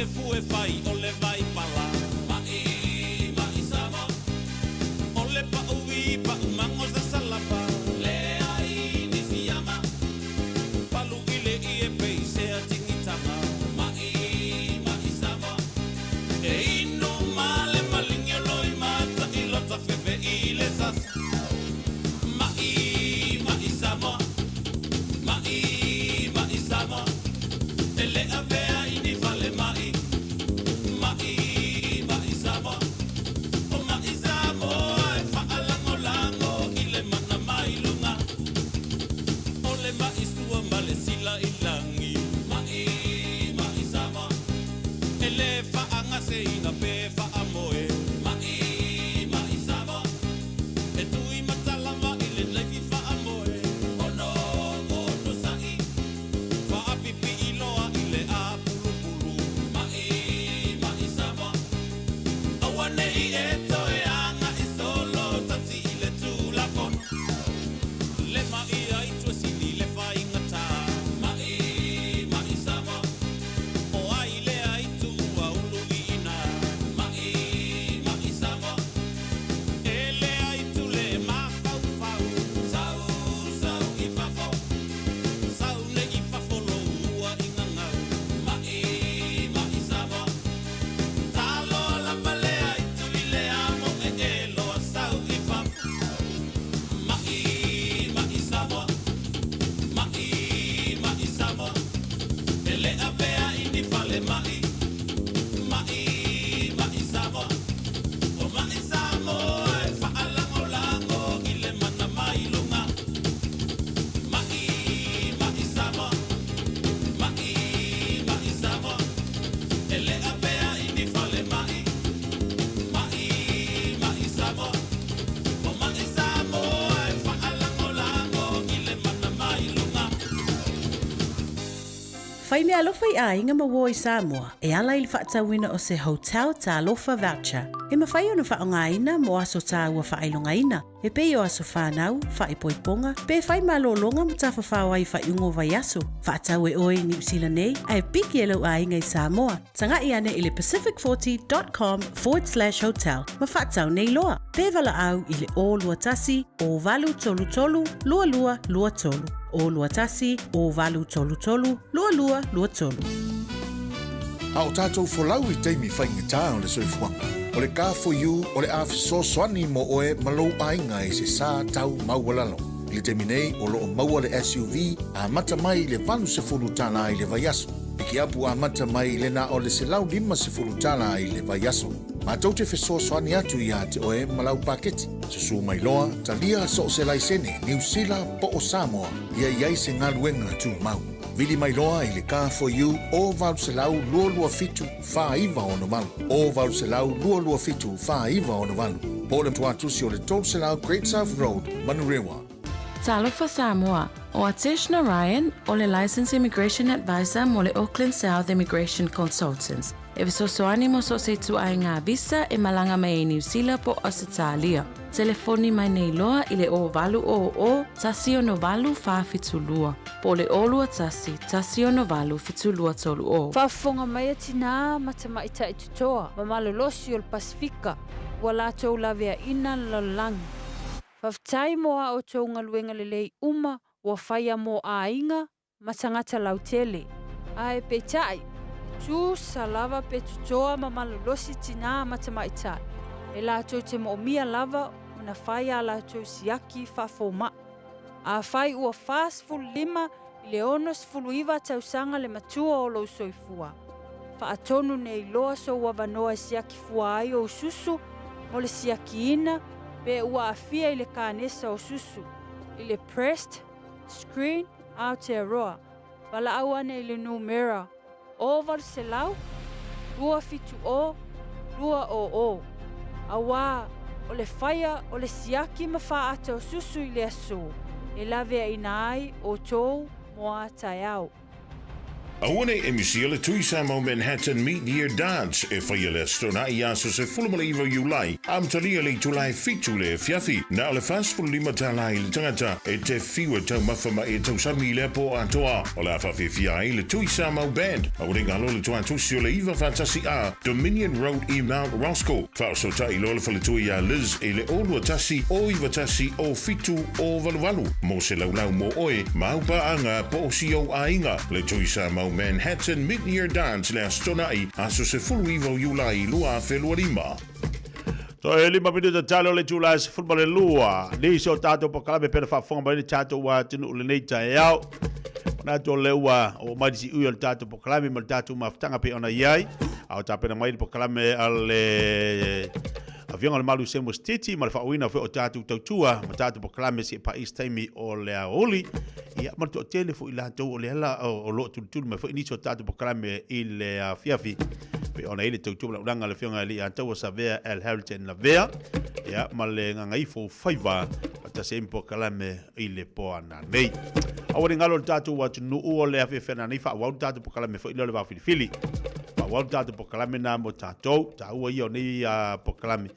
le fue fai o le vai pala. Ma'i, ma'i Samoa. O le pa'uvi pa'u mango sa salapa. Le ai ni fiama. Palu i le ie peisea tingitanga. Ma'i, ma'i Samoa. E inu ma le malingi o loi mata i lota fefe i le sasa. Ma'i, ma'i Samoa. Ma'i, ma'i Samoa. E le avea i ni fale ma'i. Ma'i, ma'i Samoa. O ma'i Samoa e fa'alagolango i le mana mai luga. O le ma'i sua ma le sila i lagi. Ma'i, ma'i Samoa. E le fa'agaseina pe fa'amoe. Ma'i, ma'i Samoa. E tui matalava i le laifi fa'amoe. Ono, ono sa'i. Fa'apipi'i loa i le apulupulu. Ma'i, ma'i Samoa. Aua ne'i e toe aga'i solo tasi i le tulafono. Le ma'i ai tuasili le faigatā. Ma'i, ma'i Samoa. O ai lea i tuua ulu i'ina. Ma'i, ma'i Samoa. E lea i tule mafaufau. Sau, sau i fafo. Sau nei i fafo lou ua i gagau. Ma'i, ma'i Samoa. Talo lava lea i tui le amo e e loa sau i fafo. Ma'i, ma'i Samoa. Ma'i, ma'i Samoa. E le avea i ni fale ma'i. Ma'i, ma'i Samoa. O ma'i Samoa e fa'alagolango i le mana mai luga. Ma'i, ma'i Samoa. Ma'i, ma'i Samoa. E le avea i ni fale ma'i. Ma'i, ma'i Samoa. O ma'i Samoa e fa'alagolango i le mana mai luga. Fai mea alofa i aiga ma uo i Samoa e ala i le fa'atauina o se Hotel Talofa Voucher e mafai ona fa'aogaina mo aso tāua fa'ailogaina e pei o aso fanau, fa'aipoipoga, pe fai malōlōga ma tafafao ai i fa'aiuga o vaiaso. Fa'atau e oe i Niu Sila nei ae piki e lou aiga i Samoa. Taga'i ane i le pacific40.com/hotel ma fa'atau nei loa. Pe valaau i le 021 0833 2223. 021 0833 2223. A o tātou folau i taimi faigata o le soifuaga, o le Car4U o le a fesoasoani mo oe ma lou aiga i se sa tau maualalo. I le taimi nei o loo maua le SUV amata mai i le $80 i le vaiaso. Pikiapu amata mai i le na o le $150 i le vaiaso. Matou te fesoasoani atu iā te oe ma lau paketi. Susū mai loa, talia so o se laisene, Niu Sila po o Samoa, ia i ai se galuega tumau. Vili mai loa i le Car4U o 800 227 4968, o 800 227 4968, po o le tuatusi o le 300 Great South Road, Manurewa. Talofa Samoa, o Atesh Narayan, o le Licensed Immigration Advisor mo le Auckland South Immigration Consultants, e fesoasoani mo so o se ituaiga visa e malaga mai ai Niu Sila po o Ausetalia. Telefoni mai nei loa i le 0800 168 472 po o le 021 168 7230. Faafofoga mai a tinā ma tamaitai totoa ma malolosi o le Pasefika ua latou laveaina le lalolagi. Faafetai mo a outou galuega lelei uma ua faia mo aiga ma tagata lautele. Ae peitai, e tusa lava pe totoa ma malolosi tinā ma tamaitai, e latou te moomia lava ona fai a latou siaki faafoma'i. Afai ua 45 i le 69 tausaga le matua o lou soifua, faatonu nei loa sou avanoa e siaki fua ai ou susu mo le siakiina pe ua aafia i le kanesa o susu, i le breast screen Aotearoa, valaau ane i le numera 0800 270 200, auā o le faia o le siaki ma fāata o susu i le aso e laveaina ai outou mo a taeao. Aua ne i e misia le Tui Samoa Manhattan Mid-Year Dance e faia le Aso Toonai aso 19 o Iulai, amatalia i le itula e 7 le afiafi. Na o le $45 tala i le tagata e te fiu e taumafa ma e tausami i lea po atoa. O le a faafiafia ai le Tui Samoa Band. Aua ne i galo le tuatusi o le 9 faatasi A, Dominion Road i Mount Roskill. Faaosootai loa le faletua iā Liz i le 0 21 0 91 07 0 88 mo se laulau mo oe ma au paaga po o si ou aiga. Le Tui Samoa Manhattan Mid-Year Dance le Aso Toonai, aso 19 o Iulai 2025. Toe lima minute talo le itula e 12. Nisi o tatou polokalame pei ona faafofoga mai le tatou atunuu lenei taeao. Manatu o lea ua oo mai le siui o le tatou polokalame ma le tatou mafutaga pei ona i ai. A o tapena mai le polokalame a le Afioga o le Malu Semo Stiti ma le faauiina foi o tatou tautua ma tatou polokalame seia paia se taimi o le aoauli. Ia, ma le toatele foi i latou o lea la o lo o tulituli mai foi nisi o tatou polokalame i le afiafi pei ona i ai le tautua ma le auaunaga a le Afioga i le Ataua Savea L. Harrington Lavea, ia, ma le Gagaifo Faiva faatasi ai ma polokalame i le po ananei. Aua ne i galo i le tatou atunuu o le afiafi ananei faaauau le tatou polokalame foi lea o le vaofilifili. Faaauau le tatou polokalame na mo tatou, taua ia o nei polokalame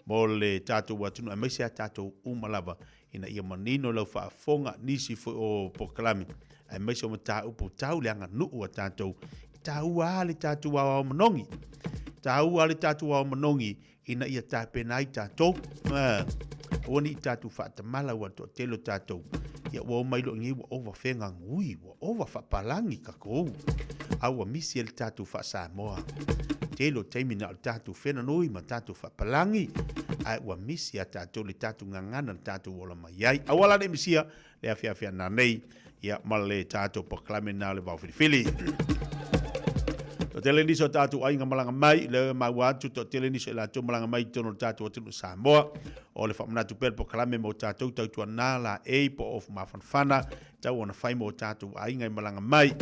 mo le tatou atunuu aemaise a tatou uma lava ina ia manino lau faafofoga nisi foi o polokalame aemaise o mataupu tau le aganuu a tatou. E taua lava le tatou aoao manogi. E taua lava le tatou aoao manogi ina ia tapena ai tatou. Aua ne i tatou faatamala aua le toatele o tatou. Ia ua omai loa i inei ua ova fegagui, ua ova faapalagi tatou. A ua misi ai le tatou faa-Samoa. Tele o taimi na o le tatou fenanui ma tatou faapalagi, ae ua misi ia tatou le tatou gagana na tatou ola mai ai. Aua la ne i misia le afiafi ananei, ia ma le tatou polokalame na o le vaofilifili. Toatele nisi o tatou aiga malaga mai, lea e maua atu, toatele nisi o i latou malaga mai i totonu o le tatou atunuu Samoa. O le faamanatu pea le polokalame mo tatou tautuana laei po o ofu mafanafana, tau ona fai mo tatou aiga e malaga mai.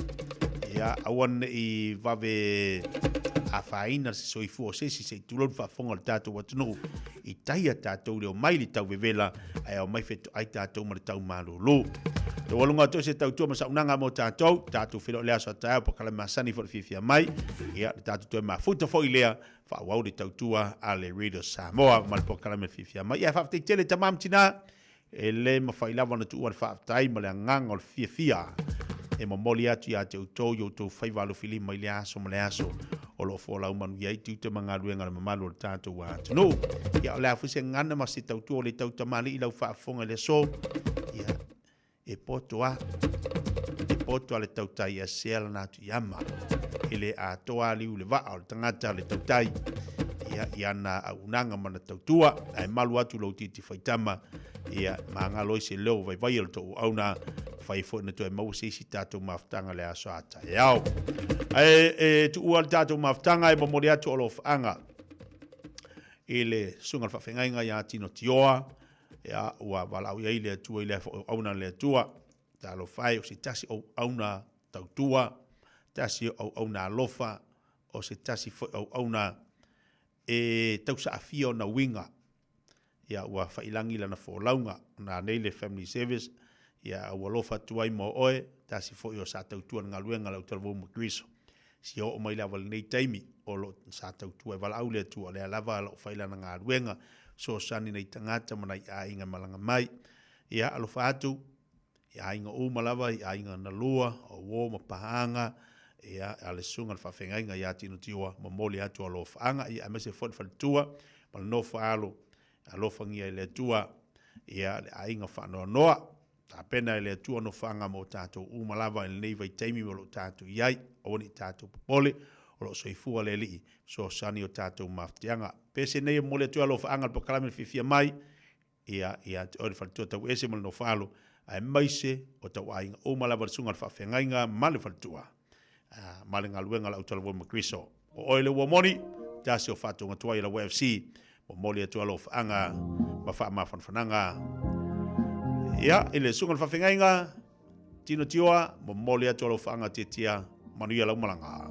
Ia, aua ne i vave afaina se soifua o se isi, se i tulou le faafofoga o le tatou atunuu i tai a tatou le omai i le tau vevela, ae omai fetoai tatou ma le tau malulu. Taualuga atu ai se tautua ma saunaga mo tatou, tatou feiloai le aso a taeao polokalame masani foi le fiafia mai. Ia, le tatou toe mafuta foi lea, faaauau le tautua a le Radio Samoa ma le polokalame fiafia mai. Ia, faafetai tele tama ma tina. E le mafai lava ona tuua le faafetai ma le agaga o le fiafia e momoli atu ia te outou i outou faiva alofilima i lea aso ma le aso o lo o folau manuia ai tiute ma galuega a le mamalu o le tatou atunuu. Ia, o le a foi se gagana ma se tautua o le tau tamalii i lau faafofoga i le aso, ia, e poto a, e poto a le tautai e sea lana atu i ama. E le atoa liu le vaa o le tagata o le tautai ia, i ana auaunaga ma ana tautua, ae malu atu lou titi faitama, ia, magalo ai se leo vaivai o le tou auauna, fai foi na toe maua se isi tatou mafutaga le aso a taeao. Ae e tuua le tatou mafutaga e momoli atu alofaaga i le susuga i le faafeagaiga ia Tino Tioa, ia, ua valaau i ai le Atua i lea foi auauna a le Atua. Talofa e, o se tasi o auauna tautua, tasi o auauna alofa, o se tasi foi o auauna e tausaafia ona uiga. Ia, ua failagi lana folauga, na nei le Family Service, ia, ua alofa atu ai mo oe, tasi foi o sa tautua i le galuega a le Autalavou ma Keriso. Sia oo mai lava i lenei taimi, o lo o sa tautua e valaau le Atua, o lea lava o lo o fai lana galuega, fesoasoani i nai tagata ma nai aiga e malaga mai. Ia, alofa atu i aiga uma lava, i aiga na lua, o uo ma paaga, ia, a le susuga i le faafeagaiga ia Tinotioa, momoli atu alofaaga, ia, aemaise foi le faletua ma le nofo alo, alofagia e le Atua, ia, le aiga faanoanoa. Tapena e le Atua nofoaga mo tatou uma lava i lenei vaitaimi o lo o tatou i ai. Aua ne i tatou popole, o lo o soifua le Alii, fesoasoani i o tatou mafatiaga. Pese nei e momoli atu ai alofaaga i le polokalame le fiafia mai, ia, ia te oe le faletua tauese ma le nofoalo, aemaise o tauaiga uma lava le susuga i le faafeagaiga ma le faletua, ma le galuega a le autalavou ma Keriso. O oe le ua moni, tasi o faatoga tuai o la UFC, momoli atu alofaaga ma faamafanafanaga. Ia, i le susuga i le faafeagaiga, Tino Tioa, momoli atu alofaaga tiatia, manuia lau malaga.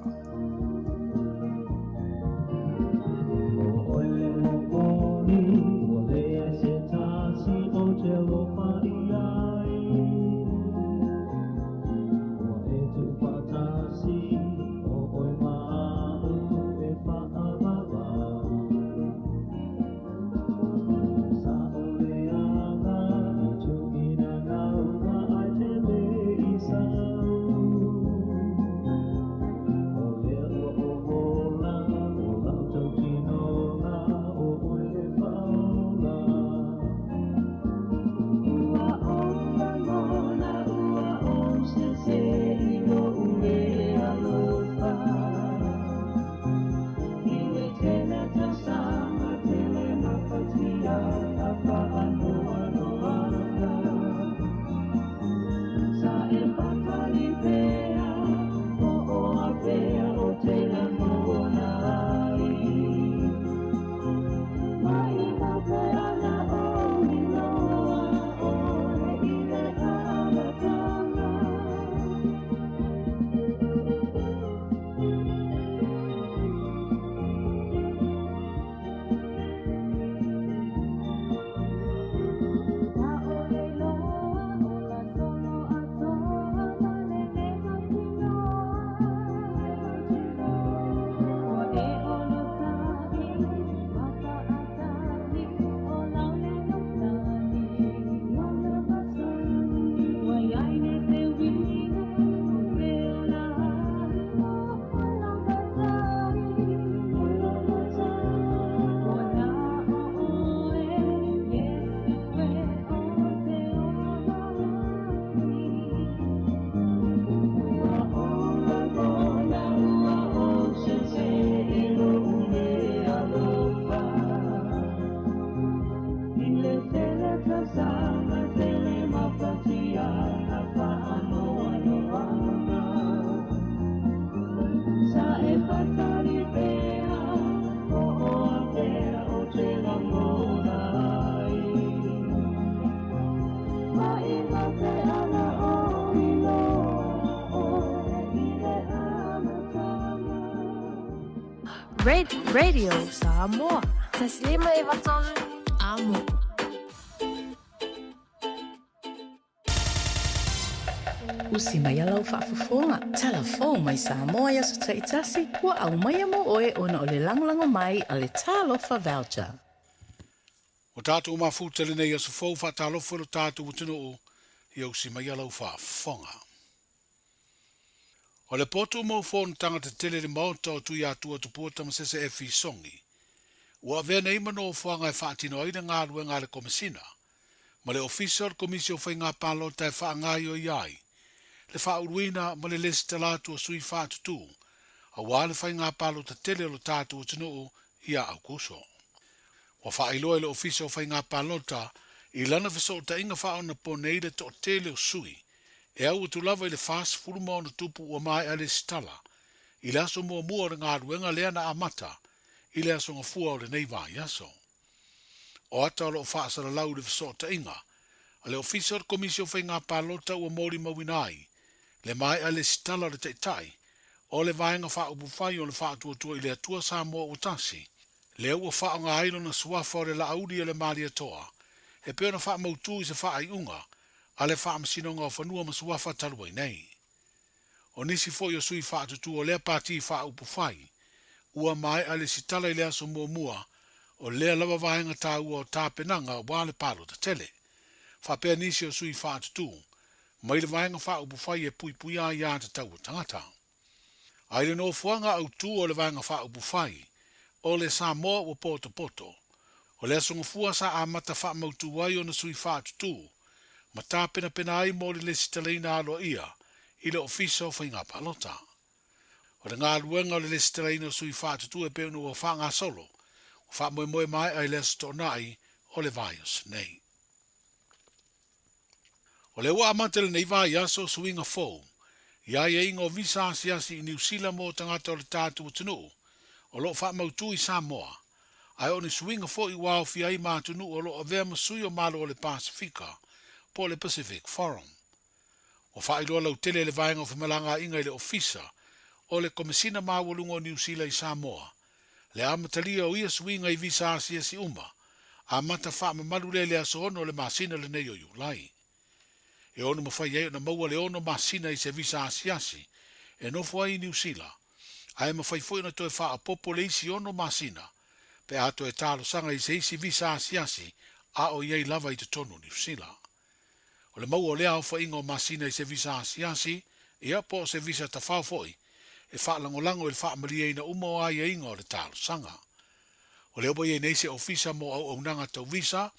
Radio Samoa. 1 5 93 Amo. Usi mai a lau faafofoga, tala fou mai Samoa i aso taitasi, ua aumaia mo oe ona o le lagolago mai a le Talofa Voucher. Ua tatou mafuta i lenei aso fou, faatalofa i lo tatou atunuu, ia usi mai a lau faafofoga. O le potu mo fonotaga tetele i le Maota o Tuiatua Tupua Tamasese Efi Songi, ua avea nei ma nofoaga e faatino ai le galuega a le Komesina ma le Ofisa o le Komisi o Faiga Palota e faagaoioi ai le faauluina ma le lesitala atu o sui faatutū auā le faiga palota tele o lo tatou atunuu ia Aukuso. Ua faailoa e le Ofisa o Faiga Palota i lana fesootaiga faaonaponei le toatele o sui e au atu lava i le 46+ ua maea lesitala i le aso muamua o le galuega lea na amata i le aso Gafua o lenei vaiaso. O ata o loo faasalalau i le fesootaiga a le Ofisa o le Komisi o Faiga Palota ua molimauina ai le maea lesitala o le Taitai o le Vaega Faaupufai o le Faatuatua i le Atua Samoa Ua Tasi, lea ua faaaoga ai lona suafa o le Laauli o le Malietoa e pei ona faamautū i se faaiuga a le Faamasinoga o Fanua ma Suafa talu ai nei. O nisi foi o sui faatutū o lea Pati Faaupufai ua maea lesitala i le aso muamua o lea lava vaega taua o tapenaga aua le palota tele. Faapea nisi o sui faatutū mai le Vaega Faaupufai e Puipuia Aiā Tatau a Tagata. A i le nofoaga autū o le Vaega Faaupufai o le Samoa Ua Potopoto, o le aso Gafua sa amata faamautū ai ona sui faatutū ma tapenapena ai mo le lesitalaina aloaia i le Ofisa o Faiga Palota. O le galuega o le lesitalaina o sui faatutū e pei ona ua faagasolo, ua faamoemoe e maea i le Aso Toonai o le vaiaso nei. O lea ua amata lenei vaiaso suiga fou i aiaiga o visa asiasi i Niu Sila mo tagata o le tatou atunuu o lo o faamautū i Samoa, ae o ni suiga foi ua aofia ai ma atunuu o lo o avea ma sui o Malo o le Pasefika po o le Pacific Forum. Ua faailoa lautele e le Vaega o Femalagaaiga i le Ofisa o le Komesina Maualuga o Niu Sila i Samoa le amatalia o ia suiga i visa asiasi uma, amata faamamalu lea i le aso 6 o le masina lenei o Iulai. E ono mafai ai ona maua le 6 masina i se visa asiasi e nofo ai i Niu Sila, ae mafai foi ona toe faaopoopo le isi 6 masina pe a toe talosaga i se isi visa asiasi a o i ai lava i totonu o Niu Sila. O le maua o lea aofaiga o masina i se visa asiasi, ia, po o se visa tafao foi, e faalagolago i le faamalieina uma o aiaiga o le talosaga. O lea ua i ai nei se ofisa mo auaunaga tau visa,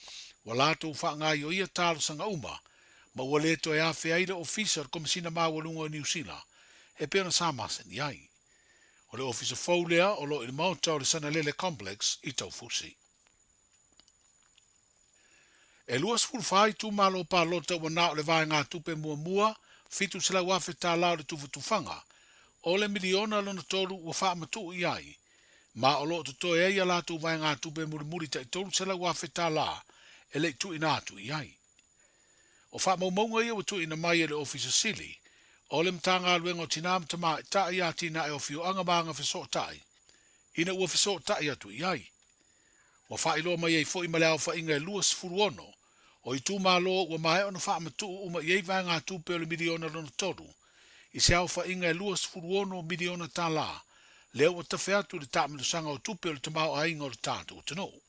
ua latou faagaioia talosaga uma, ma ua le toe afea ai le Ofisa o le Komesina Maualuga o Niu Sila e pei ona sa masani ai. O le ofisa fou lea o lo o i le maota o le Sanalele Complex i Taufusi. E 24 itumalo palota ua na o le vaegatupe muamua $700,000 o le tufatufaga o le miliona lona tolu ua faamatuu i ai, ma o lo o totoe ai a latou vaegatupe mulimuli tai $300,000 e le i tuuina atu i ai. O faamaumauga ia ua tuuina mai e le Ofisa Sili o le Matagaluega o Tinā ma Tamaitai, Atinae o Afioaga ma Agafesootai ina ua fesootai atu i ai. Ua faailoa mai ai foi ma le aofaiga e 26 o itumalo ua maea ona faamatuu uma i ai vaegatupe o le miliona lona tolu i se aofaiga e $26 miliona lea ua tafe atu i le taamilosaga o tupe o le tamaoaiga o le tatou atunuu.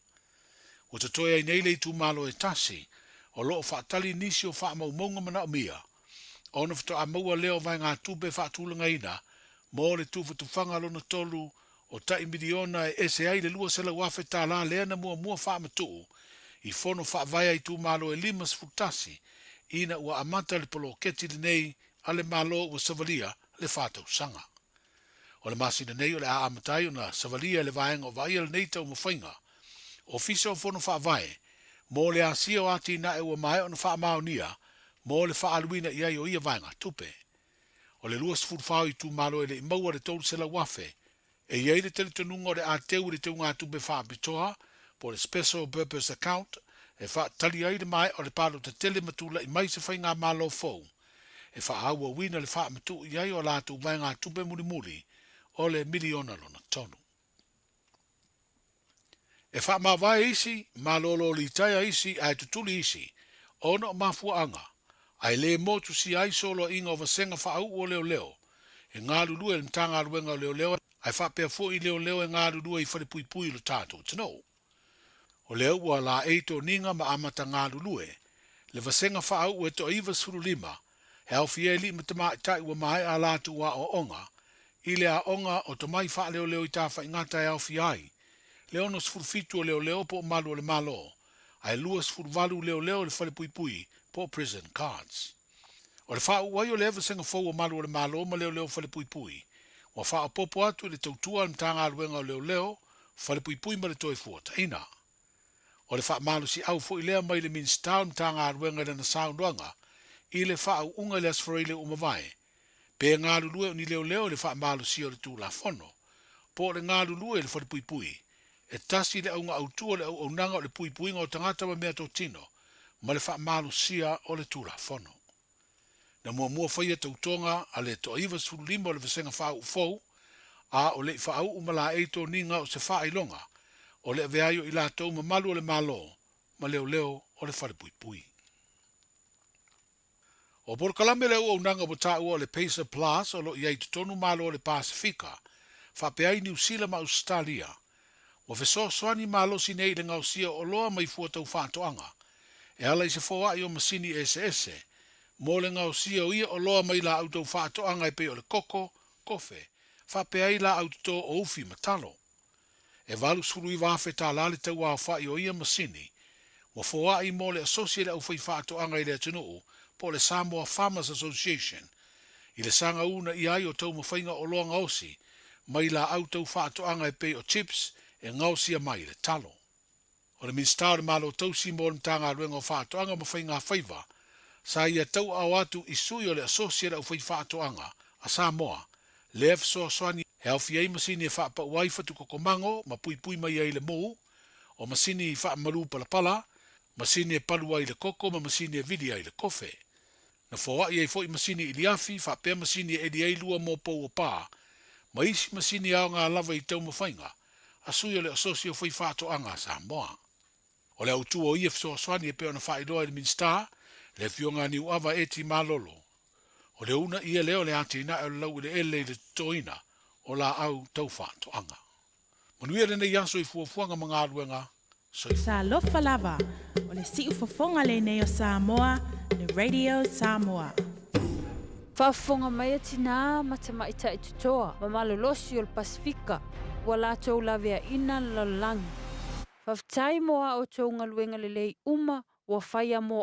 Ua totoe ai nei le itumalo e tasi o lo o faatali nisi o faamaumauga manaomia ona faatoa maua lea o vaegatupe faatulagaina mo le tufatufaga lona tolu o tai miliona e ese ai le $200,000 lea na muamua faamatuu i fono faavae a itumalo e 51 ina ua amata le poloketi lenei a le Malo ua savalia le 4 tausaga. O le masina nei o le a amata ai ona savalia e le vaega o vaaia lenei taumafaiga Ofisa o Fono Faavae mo le asia o atinae ua maea ona faamaonia mo le faaaluina i ai o ia vaegatupe. O le 24 o itumalo e le i maua le 300,000 e i ai le talitonuga o le a teu i le teugatupe faapitoa po le Special Purpose Account e faatali ai le maea o le palota tele ma tulai mai se faigamalo fou e faaauauina le faamatuu i ai o latou vaegatupe mulimuli o le miliona lona tolu. E faamavae isi, malolo litaea isi ae tutuli isi, ona o mafuaaga, ae le motusia ai soloaiga o vasega faauu o leoleo e galulue i le Matagaluega o Leoleo ae faapea foi leoleo e galulue i falepuipui o le tatou atunuu. O lea ua laei toniga ma amata galulue le vasega faauu e toa 95 e aofia ai alii ma tamaitai ua maea a latou aoaoga i le aoga o tomai faaleoleo i Tafaigata e aofia ai le 67 o leoleo po o malu o le Malo ae 28 leoleo i le falepuipui po o prison guards. O le faauu ai o lea vasega fou o malu o le Malo ma leoleo falepuipui ua faaopoopo atu i le tautua a le Matagaluega o Leoleo, Falepuipui ma le Toefuataiga. O le faamalosiau foi lea mai le Minisita o le Matagaluega i lana saunoaga i le faauuga i le Aso Faraile ua mavae, pe galulue o ni leoleo i le faamalosia o le Tulafono, po o le galulue i le falepuipui, e tasi le auga autu o le auaunaga o le puipuiga o tagata ma meatotino ma le faamalosia o le Tulafono. Na muamua faia tautoga a le toa 95 o le vasega faauu fou, a o le i faauu ma laei toniga o se faailoga o le avea ai o i latou ma malu o le Malo ma leoleo o le falepuipui. O polokalame le auaunaga ua taua o le Pacer Plus o lo o i ai i totonu Malo o le Pasefika, faapea ai Niu Sila ma Ausetalia. Ua fesoasoani malosi nei i le gaosia o oloa mai fua tau faatoaga, e ala i se foai o masini eseese, mo le gaosia o ia oloa mai laau tau faatoaga e pei o le koko, kofe, faapea ai laau toto o ufi ma talo. E $89,000 tālā le tau aofai o ia masini, ua foai mo le Asosi a le Aufaifaatoaga i le atunuu po o le Samoa Farmers Association i le sagauna ia ai o taumafaiga oloa gaosi mai laau tau faatoaga e pei o chips e gaosia mai i le talo. O le Minisita o le Malo Tausi mo le Matagaluega o Faatoaga ma Faiga Faiva sa ia tauaao atu i sui o le Asosi a le Aufaifaatoaga a Samoa lea fesoasoani e aofia ai masini e faapau ai fatukokomago ma puipui mai ai le mou, o masini faamalu palapala, masini e palu ai le koko ma masini e vili ai le kofe. Na foai ai foi masini iliafi faapea masini e eli ai lua mo pou o pā, ma isi masini aoga lava i taumafaiga a sui o le Asosi o Faifaatoaga a Samoa. O le autu o ia fesoasoani e pei ona faailoa e le Minisita, le Afioga a Niuava Eti Malolo. O le una ia lea o le atinae o le laueleele i le totoina o laau tau faatoaga. Manuia lenei aso i fuafuaga ma galuega. Soifua. Talofa lava, o le siufofoga lenei o Samoa, le Radio Samoa. Faafofoga mai a tinā ma tamaitai totoa ma malolosi o le Pasefika ua latou laveaina le lalolagi. Faafetai mo a outou galuega lelei uma ua faia mo.